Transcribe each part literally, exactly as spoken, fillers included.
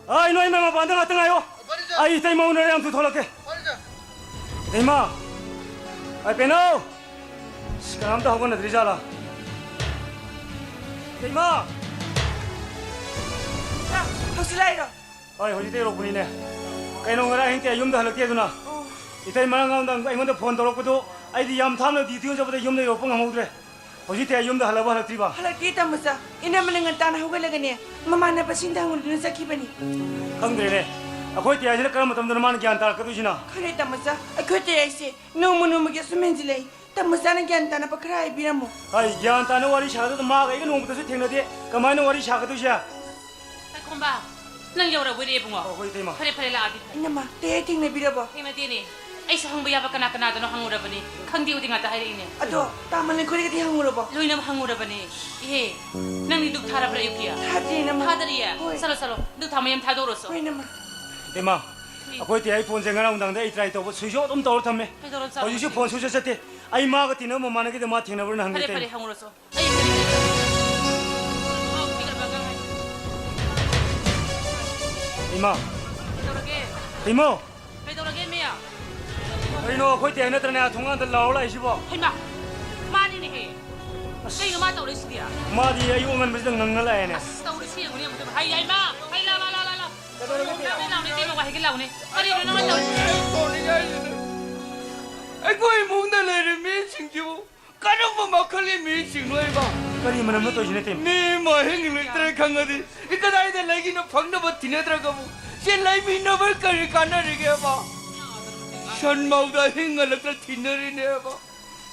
ꯑꯩ ꯅꯣꯏ ꯃꯌꯥꯝ ꯃꯄꯥꯟꯗ ꯉꯥꯛꯇ ꯉꯥꯏꯌꯣ꯫ ꯐꯔꯦ, ꯁꯥꯔ꯫ ꯑꯩ ꯏꯇꯩꯃ ꯎꯅꯔꯦ, ꯌꯥꯝ ꯊꯨꯊꯣꯛꯂꯛꯀꯦ꯫ ꯐꯔꯦ, ꯁꯥꯔ꯫ ꯏꯇꯩꯃ! ꯑꯩ ꯄꯦꯅꯥꯎ! ꯑꯁ, ꯀꯅꯥꯝꯇ ꯍꯧꯒꯠꯅꯗ꯭ꯔꯤꯖꯥꯠꯂꯥ? ꯏꯇꯩꯃ! ꯁꯥꯔ, ꯍꯧꯖꯤꯛ ꯂꯥꯛꯏꯔꯣ? ꯍꯣꯏ, ꯍꯧꯖꯤꯛꯇ ꯌꯧꯔꯛꯄꯅꯤꯅꯦ꯫ ꯀꯩꯅꯣ, ꯉꯔꯥꯡ ꯑꯍꯤꯡ ꯀꯌꯥ ꯌꯨꯝꯗ ꯍꯜꯂꯛꯇꯦ ꯑꯗꯨꯅ? ꯑꯣ꯫ ꯏꯇꯩꯃ ꯉꯔꯥꯡ ꯅꯨꯡꯗꯥꯡ ꯑꯩꯉꯣꯟꯗ ꯐꯣꯟ ꯇꯧꯔꯛꯄꯗꯣ, ꯑꯩꯗꯤ ꯌꯥꯝ ꯊꯥꯞꯅ ꯗ꯭ꯌꯨꯇꯤ ꯑꯣꯟ ꯆꯠꯄꯗ ꯌꯨꯝꯗ ꯌꯧꯔꯛꯄ ꯉꯝꯍꯧꯗ꯭ꯔꯦ꯫ ꯍꯧꯖꯤꯛꯇꯤ ꯑꯩ ꯌꯨꯝꯗ ꯍꯜꯂꯛꯄ ꯍꯜꯂꯛꯇ꯭ꯔꯤꯕ? ꯍꯜꯂꯛꯇ꯭ꯔꯤ, ꯇꯥꯃꯣꯆꯥ꯫ ꯏꯅꯝꯃꯅ ꯉꯟꯇꯥꯅ ꯍꯧꯒꯠꯂꯒꯅꯦ, ꯃꯃꯥꯟꯅꯕꯁꯤꯡꯗ ꯍꯪꯉꯨꯗꯨꯅ ꯆꯠꯈꯤꯕꯅꯤ꯫ ꯈꯪꯗ꯭ꯔꯦꯅꯦ, ꯑꯩꯈꯣꯏ ꯇꯌꯥꯏꯁꯤꯅ ꯀꯔꯝꯕ ꯃꯇꯝꯗꯅꯣ ꯃꯥꯅ ꯒ꯭ꯌꯥꯟ ꯇꯥꯔꯛꯀꯗꯣꯏꯁꯤꯅ? ꯈꯪꯗ꯭ꯔꯦ, ꯇꯥꯃꯣꯆꯥ꯫ ꯑꯩꯈꯣꯏ ꯇꯌꯥꯏꯁꯦ ꯅꯣꯡꯃ ꯅꯣꯡꯃꯒꯤ ꯑꯁꯨꯝ ꯍꯦꯟꯖꯤꯜꯂꯛꯏ꯫ ꯇꯥꯃꯣꯆꯥꯅ ꯒ꯭ꯌꯥꯟ ꯇꯥꯅꯕ ꯈꯔ ꯍꯥꯏꯕꯤꯔꯝꯃꯣ꯫ ꯑꯩ ꯒ꯭ꯌꯥꯟ ꯇꯥꯅ ꯋꯥꯔꯤ ꯁꯥꯒꯗꯕꯗꯣ ꯃꯥꯒ ꯑꯩꯒ ꯅꯣꯡꯃꯇꯁꯨ ꯊꯦꯡꯅꯗꯦ꯫ ꯀꯃꯥꯏꯅ ꯋꯥꯔꯤ ꯁꯥꯒꯗꯣꯏꯁꯦ? ꯄꯥꯏꯈꯣꯝꯕ, ꯅꯪ ꯌꯧꯔꯛꯄ ꯑꯣꯏꯔꯦ, ꯏꯕꯨꯡꯉꯣ꯫ ꯑꯣ, ꯍꯣꯏ, ꯏꯇꯩꯃ꯫ ꯐꯔꯦ, ꯐꯔꯦ, ꯂꯥꯛꯑꯗꯤ ꯐꯔꯦ꯫ ꯏꯅꯝꯃ, ꯇꯌꯥꯏ ꯊꯦꯡꯅꯕꯤꯔꯕꯣ? ꯊꯦꯡꯅꯗꯦꯅꯦ꯫ ꯑꯩꯁꯨ ꯍꯪꯕ ꯌꯥꯕ ꯀꯅꯥ ꯀꯅꯥꯗꯅꯣ ꯍꯪꯉꯨꯔꯕꯅꯤ꯫ ꯈꯪꯗꯦꯕꯨꯗꯤ ꯉꯥꯛꯇ ꯍꯥꯏꯔꯛꯏꯅꯦ꯫ ꯑꯗꯣ, ꯇꯥꯃ ꯂꯩꯈꯣꯏꯗꯒꯗꯤ ꯍꯪꯉꯨꯔꯕꯣ? ꯂꯣꯏꯅꯃꯛ ꯍꯪꯉꯨꯔꯕꯅꯤ꯫ ꯏꯍꯦ, ꯅꯪꯗꯤ ꯙꯨꯛ ꯊꯥꯔꯕ꯭ꯔꯥ ꯑꯌꯨꯛꯀꯤ? ꯊꯥꯗ꯭ꯔꯤꯌꯦ, ꯏꯅꯝꯃ꯫ ꯊꯥꯗꯔꯤꯌꯦ? ꯍꯣꯏ꯫ ꯆꯠꯂꯣ, ꯆꯠꯂꯣ꯫ ꯙꯨꯛ ꯊꯥ ꯃꯌꯥꯝ ꯊꯥꯗꯣꯛꯎꯔꯣ ꯆꯣ꯫ ꯍꯣꯏ, ꯏꯅꯝꯃ꯫ ꯏꯇꯩꯃ, ꯀꯔꯤ? ꯑꯩꯈꯣꯏ ꯇꯌꯥꯏ ꯐꯣꯟꯁꯦ ꯉꯔꯥꯡ ꯅꯨꯡꯗꯥꯡꯗ ꯑꯩ ꯇ꯭ꯔꯥꯏ ꯇꯧꯕ, ꯁ꯭ꯋꯤꯆ ꯑꯣꯐ ꯑꯗꯨꯝ ꯇꯧꯔ ꯊꯝꯃꯦ꯫ ꯀꯩꯗꯧꯔ ꯆꯠꯂꯣ ꯍꯧꯖꯤꯛꯁꯨ ꯉꯁꯤ? ꯐꯣꯟ ꯁꯨꯡꯆꯠ ꯆꯠꯇꯦ꯫ ꯑꯩ ꯃꯥꯒ ꯇꯤꯟꯅꯕ ꯃꯃꯥꯟꯅꯕꯤꯗ ꯃꯥ ꯊꯦꯡꯅꯕ꯭ꯔꯅ ꯍꯪꯒꯦ ꯐꯔꯦ, ꯇꯧꯔꯤꯅꯦ꯫ ꯐꯔꯦ, ꯍꯪꯉꯨꯔꯣ ꯆꯣ꯫ ꯑꯩ ꯀꯔꯤ ꯀꯔꯤ ꯀꯔꯤ? ꯏꯃꯥ꯫ ꯀꯩꯗꯧꯔꯒꯦ? ꯏꯃꯥ꯫ ꯀꯩꯗꯧꯔꯒꯦ, ꯃꯤ? ꯀꯩꯅꯣ, ꯑꯩꯈꯣꯏ ꯇꯌꯥꯏ ꯅꯠꯇ꯭ꯔꯅꯦ ꯑꯥ ꯊꯣꯡꯒꯥꯟꯗ ꯂꯥꯎꯔ ꯂꯥꯛꯏꯁꯤꯕꯣ? ꯍꯩꯃꯥ! ꯃꯥꯅꯤꯅꯦꯍꯦ꯫ ꯑꯁ꯫ ꯀꯩꯅꯣ ꯃꯥ ꯇꯧꯔꯛꯏꯁꯤꯗꯤ? ꯃꯥꯗꯤ ꯑꯌꯨꯛ ꯑꯉꯟꯕꯁꯤꯗ ꯉꯪꯉ ꯂꯥꯛꯑꯦꯅꯦ꯫ ꯑꯁ, ꯇꯧꯔꯤꯁꯤ ꯌꯦꯡꯉꯨꯅꯦ ꯑꯃꯨꯛꯇ꯫ ꯍꯩ, ꯍꯩꯃꯥ! ꯍꯩ, ꯂꯥ, ꯂꯥ, ꯂꯥ, ꯂꯥ, ꯂꯥ꯫ ꯀꯩꯗꯧꯔꯒꯦ? ꯂꯥꯎꯅꯦ, ꯂꯥꯎꯅꯦ, ꯏꯇꯩꯃ, ꯋꯥꯍꯩꯒ ꯂꯥꯎꯅꯦ꯫ ꯀꯔꯤꯅꯣ ꯅꯪꯅ ꯇꯧꯔꯤꯁꯤ? ꯑꯩ ꯁꯥꯎꯅꯤꯡꯉꯦ ꯍꯥꯏꯁꯤꯅꯤ꯫ ꯑꯩꯈꯣꯏ ꯏꯃꯨꯡꯗ ꯂꯩꯔꯤꯕ ꯃꯤꯁꯤꯡꯁꯤꯕꯨ ꯀꯔꯝꯕ ꯃꯈꯜꯒꯤ ꯃꯤꯁꯤꯡꯅꯣ ꯍꯥꯏꯕ? ꯀꯔꯤ ꯃꯔꯝꯅꯣ ꯇꯧꯔꯤꯁꯤꯅ, ꯏꯇꯩꯃ? ꯃꯤ ꯑꯃ ꯑꯍꯤꯡ ꯂꯩꯇ꯭ꯔꯦ ꯈꯪꯉꯗꯤ, ꯀꯗꯥꯏꯗ ꯂꯩꯒꯤꯅꯣ ꯈꯪꯅꯕ ꯊꯤꯅꯗ꯭ꯔꯒꯕꯨ ꯆꯦ ꯂꯩꯃꯤꯟꯅꯕ ꯀꯔꯤ ꯀꯥꯟꯅꯔꯤꯒꯦꯕ? ꯁꯟ ꯃꯥꯎꯗ ꯑꯍꯤꯡ ꯍꯜꯂꯛꯇ ꯊꯤꯅꯔꯤꯅꯦꯕ꯫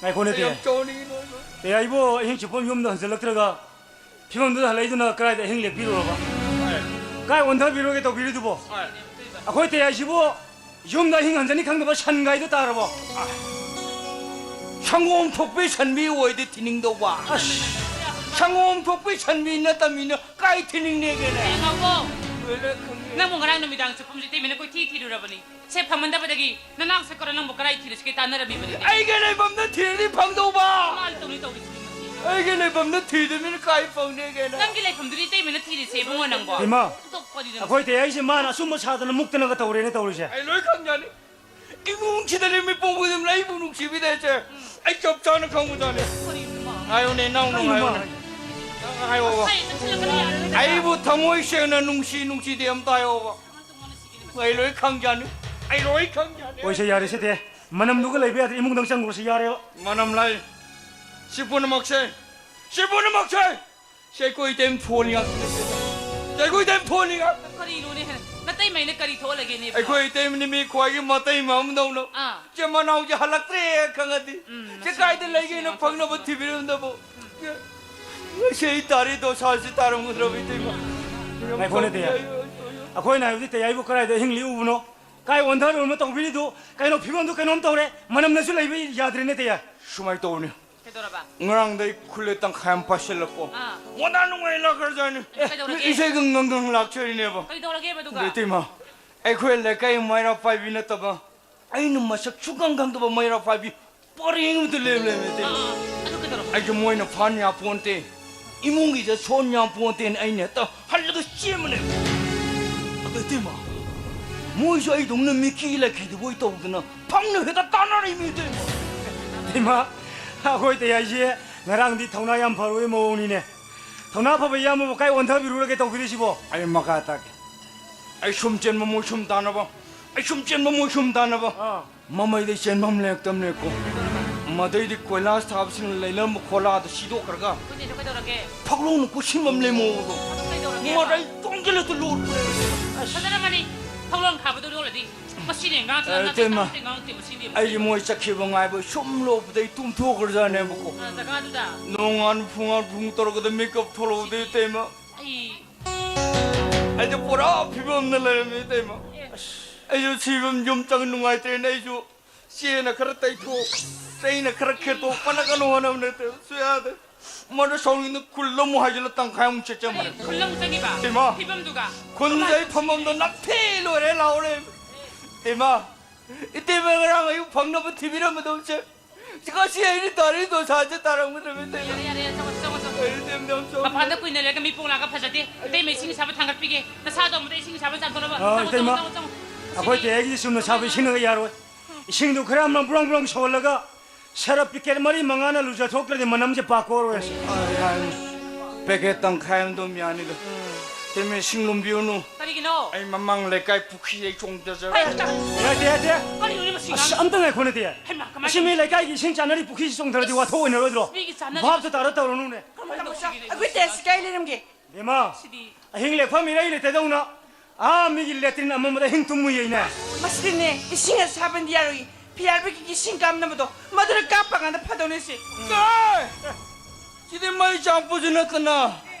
ꯉꯥꯏꯈꯣꯅꯦ, ꯑꯩ ꯌꯥꯝ ꯇꯌꯥꯏ꯫ ꯁꯥꯎꯅꯤꯡꯉꯤꯅꯣ ꯍꯥꯏꯕ꯫ ꯇꯌꯥꯏꯕꯨ ꯑꯍꯤꯡ ꯆꯨꯞꯄ ꯌꯨꯝꯗ ꯍꯟꯖꯜꯂꯛꯇ꯭ꯔꯒ ꯐꯤꯕꯝꯗꯨꯗ ꯍꯜꯂꯛꯏꯗꯨꯅ ꯀꯗꯥꯏꯗ ꯑꯍꯤꯡ ꯂꯦꯛꯄꯤꯔꯨꯔꯕ? ꯀꯥꯏ ꯑꯣꯟꯊꯕꯤꯔꯨꯔꯒꯦ ꯇꯧꯕꯤꯔꯤꯗꯨꯕꯣ? ꯑꯩꯈꯣꯏ ꯇꯌꯥꯏꯁꯤꯕꯨ ꯌꯨꯝꯗ ꯑꯍꯤꯡ ꯍꯟꯖꯅꯤ ꯈꯪꯗꯕ ꯁꯟ ꯒꯥꯏꯗꯣ ꯇꯥꯔꯕꯣ? ꯁꯪꯒꯣꯝ ꯊꯣꯛꯄꯤ ꯁꯟꯕꯤ ꯑꯣꯏꯗꯤ ꯊꯤꯅꯤꯡꯗꯧꯕ꯫ ꯑꯁ! ꯁꯪꯒꯣꯝ ꯊꯣꯛꯄꯤ ꯁꯟꯕꯤ ꯅꯠꯇꯃꯤꯅ ꯀꯥꯏ ꯊꯤꯅꯤꯡꯅꯦꯒꯦꯅꯦ? ꯀꯩꯅꯣꯕꯣ? ꯂꯣꯏꯔꯦ ꯈꯪꯉꯦ꯫ ꯅꯪꯕꯨ ꯉꯔꯥꯡ ꯅꯨꯃꯤꯗꯥꯡ ꯆꯨꯞꯄꯝꯁꯤ ꯏꯇꯩꯃꯅ ꯀꯣꯏꯊꯤ ꯊꯤꯔꯨꯔꯕꯅꯤ꯫ ꯁꯦ ꯐꯝꯃꯟꯗꯕꯗꯒꯤ ꯅꯅꯥꯎ ꯁꯛꯀꯔ ꯅꯪꯕꯨ ꯀꯗꯥꯏ ꯊꯤꯔꯨꯁꯤꯒꯦ ꯇꯥꯟꯅꯔꯝꯃꯤꯕꯅꯤ꯫ ꯑꯩꯒꯤ ꯂꯩꯐꯝꯗ ꯊꯤꯔꯗꯤ ꯐꯪꯗꯧꯕ꯫ ꯃꯥꯅ ꯇꯧꯅꯤ ꯇꯧꯔꯤꯁꯤꯗꯤ ꯃꯁꯤ꯫ ꯑꯩꯒꯤ ꯂꯩꯐꯝꯗ ꯊꯤꯗꯃꯤꯅ ꯀꯥꯏ ꯐꯪꯅꯦꯒꯦꯅꯦ? ꯅꯪꯒꯤ ꯂꯩꯐꯝꯗꯨꯗꯤ ꯏꯇꯩꯃꯅ ꯊꯤꯔꯤꯁꯦ ꯏꯕꯨꯡꯉꯣ ꯅꯪꯕꯣ꯫ ꯏꯃꯥ꯫ ꯇꯣꯛ- ꯑꯩꯈꯣꯏ ꯇꯌꯥꯏꯁꯦ ꯃꯥꯅ ꯑꯆꯨꯝꯕ ꯁꯥꯗꯅ ꯃꯨꯛꯇꯅꯒ ꯇꯧꯔꯦꯅꯦ ꯇꯧꯔꯤꯁꯦ꯫ ꯑꯩ ꯂꯣꯏ ꯈꯪꯖꯅꯤ꯫ ꯏꯃꯨꯡꯁꯤꯗ ꯂꯩꯔꯝꯃꯤ ꯄꯨꯝꯕꯗꯨꯅ ꯑꯩꯕꯨ ꯅꯨꯡꯁꯤꯕꯤꯗꯦ ꯍꯥꯏꯁꯦ ꯑꯩ ꯆꯞ ꯆꯥꯅ ꯈꯪꯕꯖꯥꯠꯅꯤ꯫ ꯉꯥꯏꯌꯣꯅꯦ, ꯏꯅꯥꯎ, ꯅꯪ ꯉꯥꯏꯌꯣꯅꯦ꯫ ꯅꯪ ꯍꯥꯏꯌꯣꯕ꯫ ꯑꯩꯕꯨ ꯊꯃꯣꯏ ꯁꯦꯡꯅ ꯅꯨꯡꯁꯤ ꯅꯨꯡꯁꯤꯗꯦ ꯑꯝꯇ ꯍꯥꯏꯌꯣꯕ꯫ ꯑꯩ ꯂꯣꯏ ꯈꯪꯖꯅꯤ꯫ ꯑꯩ ꯂꯣꯏ ꯈꯪꯖꯅꯤ꯫ ꯑꯣꯏꯁꯦ, ꯌꯥꯔꯦꯁꯦ ꯇꯦ꯫ ꯃꯅꯝꯗꯨꯒ ꯂꯩꯕ ꯌꯥꯗ꯭ꯔꯦ, ꯏꯃꯨꯡꯗꯪ ꯆꯪꯈ꯭ꯔꯁꯤ ꯌꯥꯔꯦꯕ꯫ ꯃꯅꯝ ꯂꯥꯏ꯫ ꯁꯤ ꯄꯨꯝꯅꯃꯛꯁꯦ, ꯁꯤ ꯄꯨꯝꯅꯃꯛꯁꯦ ꯁꯦ ꯑꯩꯈꯣꯏ ꯏꯇꯩꯃ ꯊꯣꯛꯍꯟꯅꯤꯡꯉꯥꯏ꯫ ꯁꯦ ꯑꯩꯈꯣꯏ ꯏꯇꯩꯃ ꯊꯣꯛꯍꯟꯅꯤꯡꯉꯥꯏ꯫ ꯀꯔꯤꯅꯣꯅꯦ? ꯅꯇꯩꯃꯩꯅ ꯀꯔꯤ ꯊꯣꯛꯍꯜꯂꯒꯦꯅꯦ? ꯑꯩꯈꯣꯏ ꯏꯇꯩꯃꯅꯤ ꯃꯤ ꯈ꯭ꯋꯥꯏꯒꯤ ꯃꯇꯩꯃ ꯑꯃꯗꯧꯅ꯫ ꯑꯥ꯫ ꯆꯦ ꯃꯅꯥꯎꯁꯦ ꯍꯜꯂꯛꯇ꯭ꯔꯦ ꯈꯪꯉꯗꯤ꯫ ꯎꯝ, ꯆꯦ ꯃꯁꯤ ꯀꯥꯏꯗ ꯅꯨꯡꯁꯤ ꯂꯩꯒꯦꯅ ꯌꯥꯝ ꯐꯪꯅꯕ ꯊꯣꯛꯄ꯫ ꯊꯤꯕꯤꯔꯝꯗꯕ꯫ ꯉꯁꯤ ꯑꯩ ꯇꯥꯔꯤ ꯗꯣꯁꯥꯁꯤ ꯇꯥꯔꯝꯒꯗ꯭ꯔꯕ ꯏꯇꯩꯃ? ꯉꯥꯏꯈꯣꯅꯦ, ꯇꯌꯥꯏ꯫ ꯑꯩꯈꯣꯏꯅ ꯍꯥꯏꯕꯗꯤ ꯇꯌꯥꯏꯕꯨ ꯀꯗꯥꯏꯗ ꯍꯤꯡꯂꯤ ꯎꯕꯅꯣ? ꯀꯥꯏ ꯑꯣꯟꯊꯔꯨꯅꯣ ꯇꯧꯕꯤꯔꯤꯗꯨ? ꯀꯩꯅꯣ ꯐꯤꯕꯝꯗꯨ ꯀꯩꯅꯣꯝ ꯇꯧꯔꯦ, ꯃꯅꯝꯅꯁꯨ ꯂꯩꯕ ꯌꯥꯗ꯭ꯔꯦꯅꯦ ꯇꯌꯥꯏ꯫ ꯁꯨꯃꯥꯏꯅ ꯇꯧꯕꯅꯤ꯫ ꯀꯩꯗꯧꯔꯕ? ꯉꯔꯥꯡꯗꯩ ꯈꯨꯜꯂꯦ ꯇꯪꯈꯥꯏ ꯑꯃ ꯄꯥꯏꯁꯤꯜꯂꯛꯄ꯫ ꯑꯥ꯫ ꯃꯣꯟꯗꯥ ꯅꯨꯡꯉꯥꯏ ꯂꯥꯛꯈ꯭ꯔꯖꯥꯠꯅꯤ꯫ ꯑꯦ, ꯀꯩꯗꯧꯔꯒꯦ? ꯏꯁꯩꯒ ꯉꯪꯉꯪ ꯂꯥꯛꯆꯔꯤꯅꯦꯕ꯫ ꯀꯩꯗꯧꯔꯒꯦꯕ ꯑꯗꯨꯒ? ꯑꯗꯨ ꯏꯇꯩꯃ, ꯑꯩꯈꯣꯏ ꯂꯩꯀꯥꯏ ꯃꯩꯔꯥ ꯄꯥꯏꯕꯤ ꯅꯠꯇꯕ, ꯑꯩꯅ ꯃꯁꯛ ꯁꯨꯛꯈꯪ ꯈꯪꯗꯕ ꯃꯩꯔꯥ ꯄꯥꯏꯕꯤ ꯄꯔꯦꯡ ꯑꯃꯗ ꯂꯦꯝ ꯂꯩꯔꯝꯃꯦ ꯏꯇꯩꯃ꯫ ꯑꯥ, ꯑꯥ, ꯑꯗꯨ ꯀꯩꯗꯧꯔꯕ? ꯑꯩꯁꯦ ꯃꯣꯏꯅ ꯐꯥꯟ ꯌꯥꯄꯣꯟꯇꯦ, ꯏꯃꯨꯡꯒꯤꯁꯦ ꯁꯣꯟ ꯌꯥꯄꯣꯟꯇꯦꯅ ꯑꯩꯅ ꯍꯦꯛꯇ ꯍꯜꯂꯒ ꯆꯦꯟꯕꯅꯦꯕ꯫ ꯑꯗꯣ ꯏꯇꯩꯃ, ꯃꯣꯏꯁꯨ ꯑꯩꯗꯧꯅ ꯃꯤꯀꯤ ꯂꯩꯈꯤꯗꯕꯣꯏ ꯇꯧꯗꯅ ꯐꯪꯅ ꯍꯦꯛꯇ ꯇꯥꯟꯅꯔꯛꯏꯃꯤ ꯏꯇꯩꯃ꯫ ꯏꯃꯥ, ꯑꯩꯈꯣꯏ ꯇꯌꯥꯏꯁꯦ ꯉꯔꯥꯡꯗꯤ ꯊꯧꯅꯥ ꯌꯥꯝ ꯐꯔꯨꯕꯩ ꯃꯑꯣꯡꯅꯤꯅꯦ꯫ ꯊꯧꯅꯥ ꯐꯕ ꯏꯌꯥꯝꯕꯕꯨ ꯀꯥꯏ ꯑꯣꯟꯊꯕꯤꯔꯨꯔꯒꯦ ꯇꯧꯕꯤꯔꯤꯁꯤꯕꯣ? ꯑꯩ ꯃꯈꯥ ꯇꯥꯒꯦ꯫ ꯑꯩ ꯁꯨꯝ ꯆꯦꯟꯕ ꯃꯣꯏ ꯁꯨꯝ ꯇꯥꯟꯅꯕ, ꯑꯩ ꯁꯨꯝ ꯆꯦꯟꯕ ꯃꯣꯏ ꯁꯨꯝ ꯇꯥꯟꯅꯕ꯫ ꯑꯥ꯫ ꯃꯃꯩꯗꯩ ꯆꯦꯟꯐꯝ ꯂꯩꯔꯛꯇꯕꯅꯦꯀꯣ꯫ ꯃꯗꯩꯗꯤ ꯀꯣꯏꯂꯥꯁ ꯊꯥꯕꯁꯤꯡꯅ ꯂꯩꯅꯔꯝꯕ ꯈꯣꯂꯥꯗꯣ ꯁꯤꯗꯣꯛꯈ꯭ꯔꯒ ꯍꯣꯏꯅꯦ, ꯑꯗꯨ ꯀꯩꯗꯧꯔꯒꯦ? ꯐꯛꯂꯣꯡꯅ ꯀꯣꯠꯁꯤꯟꯕ ꯑꯃ ꯂꯩꯃꯣꯗꯣ꯫ ꯑꯗꯨ ꯀꯩꯗꯧꯔꯒꯦ? ꯃꯔꯩ ꯇꯣꯡꯖꯤꯜꯂꯛꯇ ꯂꯣꯠꯄꯅꯦ꯫ ꯐꯖꯔꯝꯃꯅꯤ꯫ ꯐꯛꯂꯣꯡ ꯊꯥꯕꯗꯣ ꯂꯣꯠꯂꯗꯤ꯫ ꯃꯁꯤꯅꯦ ꯉꯥ ꯑꯦ, ꯆꯠꯂꯝꯃꯗꯤ ꯏꯇꯩꯃ, ꯉꯥ ꯅꯠꯇꯦ, ꯃꯁꯤꯗꯤ ꯑꯃꯨꯛ ꯑꯩꯒꯤ ꯃꯣꯏ ꯆꯠꯈꯤꯕ ꯉꯥꯏꯕ ꯁꯨꯝ ꯂꯣꯞꯄꯗ ꯑꯩ ꯇꯨꯝꯊꯣꯛꯈ꯭ꯔꯖꯥꯠꯅꯦꯕꯀꯣ꯫ ꯑ, ꯖꯒꯥꯗꯨꯗ꯫ ꯅꯣꯡꯉꯥꯟ ꯄꯨꯡꯉꯥꯟ ꯄꯨꯡ ꯇꯔꯨꯛꯇ ꯃꯤꯀꯞ ꯊꯣꯛꯂꯛꯄꯗ ꯏꯇꯩꯃ꯫ ꯑꯩ ꯑꯩꯁꯦ ꯄꯨꯔꯥ ꯐꯤꯕꯝꯗ ꯂꯩꯔꯝꯃꯤ ꯏꯇꯩꯃ꯫ ꯑꯦ꯫ ꯑꯩꯁꯨ ꯁꯤꯕꯝ ꯌꯨꯝ ꯆꯪ ꯅꯨꯡꯉꯥꯏꯇ꯭ꯔꯦꯅ ꯑꯩꯁꯨ ꯆꯦꯅ ꯈꯔ ꯇꯩꯊꯣꯛ, ꯆꯩꯅ ꯈꯔ ꯈꯦꯠꯇꯣꯛ, ꯄꯜꯂꯛꯀꯅꯣ ꯍꯣꯠꯅꯕ ꯅꯠꯇꯦ, ꯁꯨ ꯌꯥꯗꯦ꯫ ꯃꯗꯨ ꯁꯥꯎꯅꯤꯡꯗ ꯈꯨꯜ ꯑꯃꯨꯛ ꯍꯥꯏꯖꯤꯜꯂ ꯇꯪꯈꯥꯏ ꯑꯃꯨꯛ ꯆꯠꯆꯕꯅꯦ꯫ ꯈꯨꯜ ꯑꯃꯨꯛ ꯆꯪꯉꯤꯕ? ꯏꯃꯥ, ꯐꯤꯕꯝꯗꯨꯒ? ꯈꯨꯟꯁꯦ ꯑꯩ ꯐꯝꯐꯝꯗ ꯅꯞꯊꯤ ꯂꯣꯏꯔꯦ ꯂꯥꯎꯔꯦ꯫ ꯏꯃꯥ, ꯏꯇꯩꯃ ꯉꯔꯥꯡ ꯑꯌꯨꯛ ꯐꯪꯅꯕ ꯊꯤꯕꯤꯔꯝꯕꯗꯧꯁꯦ꯫ ꯉꯁꯤ ꯑꯩꯅ ꯇꯥꯔꯤ ꯗꯣꯁꯥꯁꯦ ꯇꯥꯔꯝꯒꯗ꯭ꯔꯕ ꯏꯇꯩꯃ? ꯌꯥꯔꯦ, ꯌꯥꯔꯦ, ꯆꯪꯉꯣ, ꯆꯪꯉꯣ, ꯆꯪꯉꯣ꯫ ꯃꯄꯥꯟꯗ ꯀꯨꯏꯅ ꯂꯩꯔꯒ ꯃꯤ ꯄꯣꯛꯂꯥꯛꯑꯒ ꯐꯖꯗꯦ꯫ ꯏꯇꯩꯃ, ꯏꯁꯤꯡ ꯑꯁꯥꯕ ꯊꯥꯡꯒꯠꯄꯤꯒꯦ꯫ ꯅꯁꯥꯗꯣ ꯑꯃꯨꯛꯇ ꯏꯁꯤꯡ ꯑꯁꯥꯕ ꯆꯥꯝꯊꯣꯛꯅꯕ꯫ ꯑꯥ, ꯆꯪꯉꯣ, ꯏꯇꯩꯃ꯫ ꯆꯪꯉꯣ, ꯆꯪꯉꯣ, ꯆꯪꯉꯣ꯫ ꯑꯩꯈꯣꯏ ꯇꯦꯌꯥꯏꯒꯤ ꯆꯨꯝꯅ ꯁꯥꯕ ꯏꯁꯤꯡꯅꯒ ꯌꯥꯔꯣꯏ꯫ ꯏꯁꯤꯡꯗꯨ ꯈꯔ ꯑꯃ ꯕ꯭ꯔꯣꯡ ꯕ꯭ꯔꯣꯡ ꯁꯧꯍꯜꯂꯒ ꯁꯔꯞ ꯄꯤꯀꯦꯠ ꯃꯔꯤ ꯃꯉꯥꯅ ꯂꯨꯖꯊꯣꯛꯇ꯭ꯔꯗꯤ ꯃꯅꯝꯁꯦ ꯄꯥꯛꯀꯣꯔꯣꯏ꯫ ꯄꯦꯀꯦꯠ ꯇꯪꯈꯥꯏ ꯑꯃ ꯑꯗꯨꯝ ꯌꯥꯅꯤꯗ꯫ ꯏꯇꯩꯃ, ꯏꯁꯤꯡ ꯂꯨꯝꯕꯤꯔꯨꯅꯨ꯫ ꯀꯔꯤꯒꯤꯅꯣ? ꯑꯩ ꯃꯃꯥꯡ ꯂꯩꯀꯥꯏ ꯄꯨꯈ꯭ꯔꯤ ꯑꯩ ꯆꯣꯡꯊꯖꯔꯦ꯫ ꯍꯩ, ꯌꯥꯗꯦ, ꯌꯥꯗꯦ꯫ ꯀꯔꯤꯅꯣꯅꯦ ꯃꯁꯤ ꯑꯁ, ꯑꯉꯥꯡꯁꯦ? ꯑꯝꯇ ꯉꯥꯏꯈꯣꯅꯦ, ꯇꯦꯌꯥꯏ꯫ ꯍꯩꯃꯥ, ꯀꯃꯥꯏ ꯑꯁꯤ ꯃꯤ ꯇꯧꯅꯤ? ꯂꯩꯀꯥꯏꯒꯤ ꯏꯁꯤꯡ ꯆꯥꯅꯔꯤ ꯄꯨꯈ꯭ꯔꯤꯁꯤ ꯆꯣꯡꯊꯔꯗꯤ ꯋꯥꯊꯣꯛ ꯑꯣꯏꯅꯔꯣꯏꯗ꯭ꯔꯣ? ꯃꯤꯒꯤ ꯆꯥꯅꯔꯤ ꯚꯥꯞꯇ ꯇꯥꯔ ꯇꯧꯔꯅꯨꯅꯦ꯫ ꯀꯔꯝ ꯇꯧꯁꯤꯒꯦꯅꯦ? ꯑꯩꯈꯣꯏ ꯇꯦꯁ ꯀꯥꯏ ꯂꯩꯔꯝꯒꯦ? ꯕꯦꯝꯃ, ꯁꯤꯗꯤ꯫ ꯑꯍꯤꯡ ꯂꯦꯛꯐꯝ ꯏꯔꯩ ꯂꯩꯇꯗꯧꯅ ꯑꯥ ꯃꯤꯒꯤ ꯂꯦꯇ꯭ꯔꯤꯟ ꯑꯃꯝꯕꯗ ꯑꯍꯤꯡ ꯇꯨꯝꯃꯨ ꯌꯩꯅꯦ꯫ ꯃꯁꯤꯗꯤꯅꯦ, ꯏꯁꯤꯡ ꯑꯁꯥꯕꯅꯗꯤ ꯌꯥꯔꯣꯏ꯫ ꯐꯤꯌꯥꯔꯕꯤꯒꯤ ꯏꯁꯤꯡ ꯀꯥꯞꯅꯕꯗꯣ, ꯃꯗꯨꯅ ꯀꯥꯞꯄ ꯀꯥꯟꯗ ꯐꯗꯧꯅꯦ ꯁꯤ꯫ ꯁꯤꯗꯤ ꯃꯩ ꯆꯥꯛꯄꯁꯨ ꯅꯠꯇꯅ,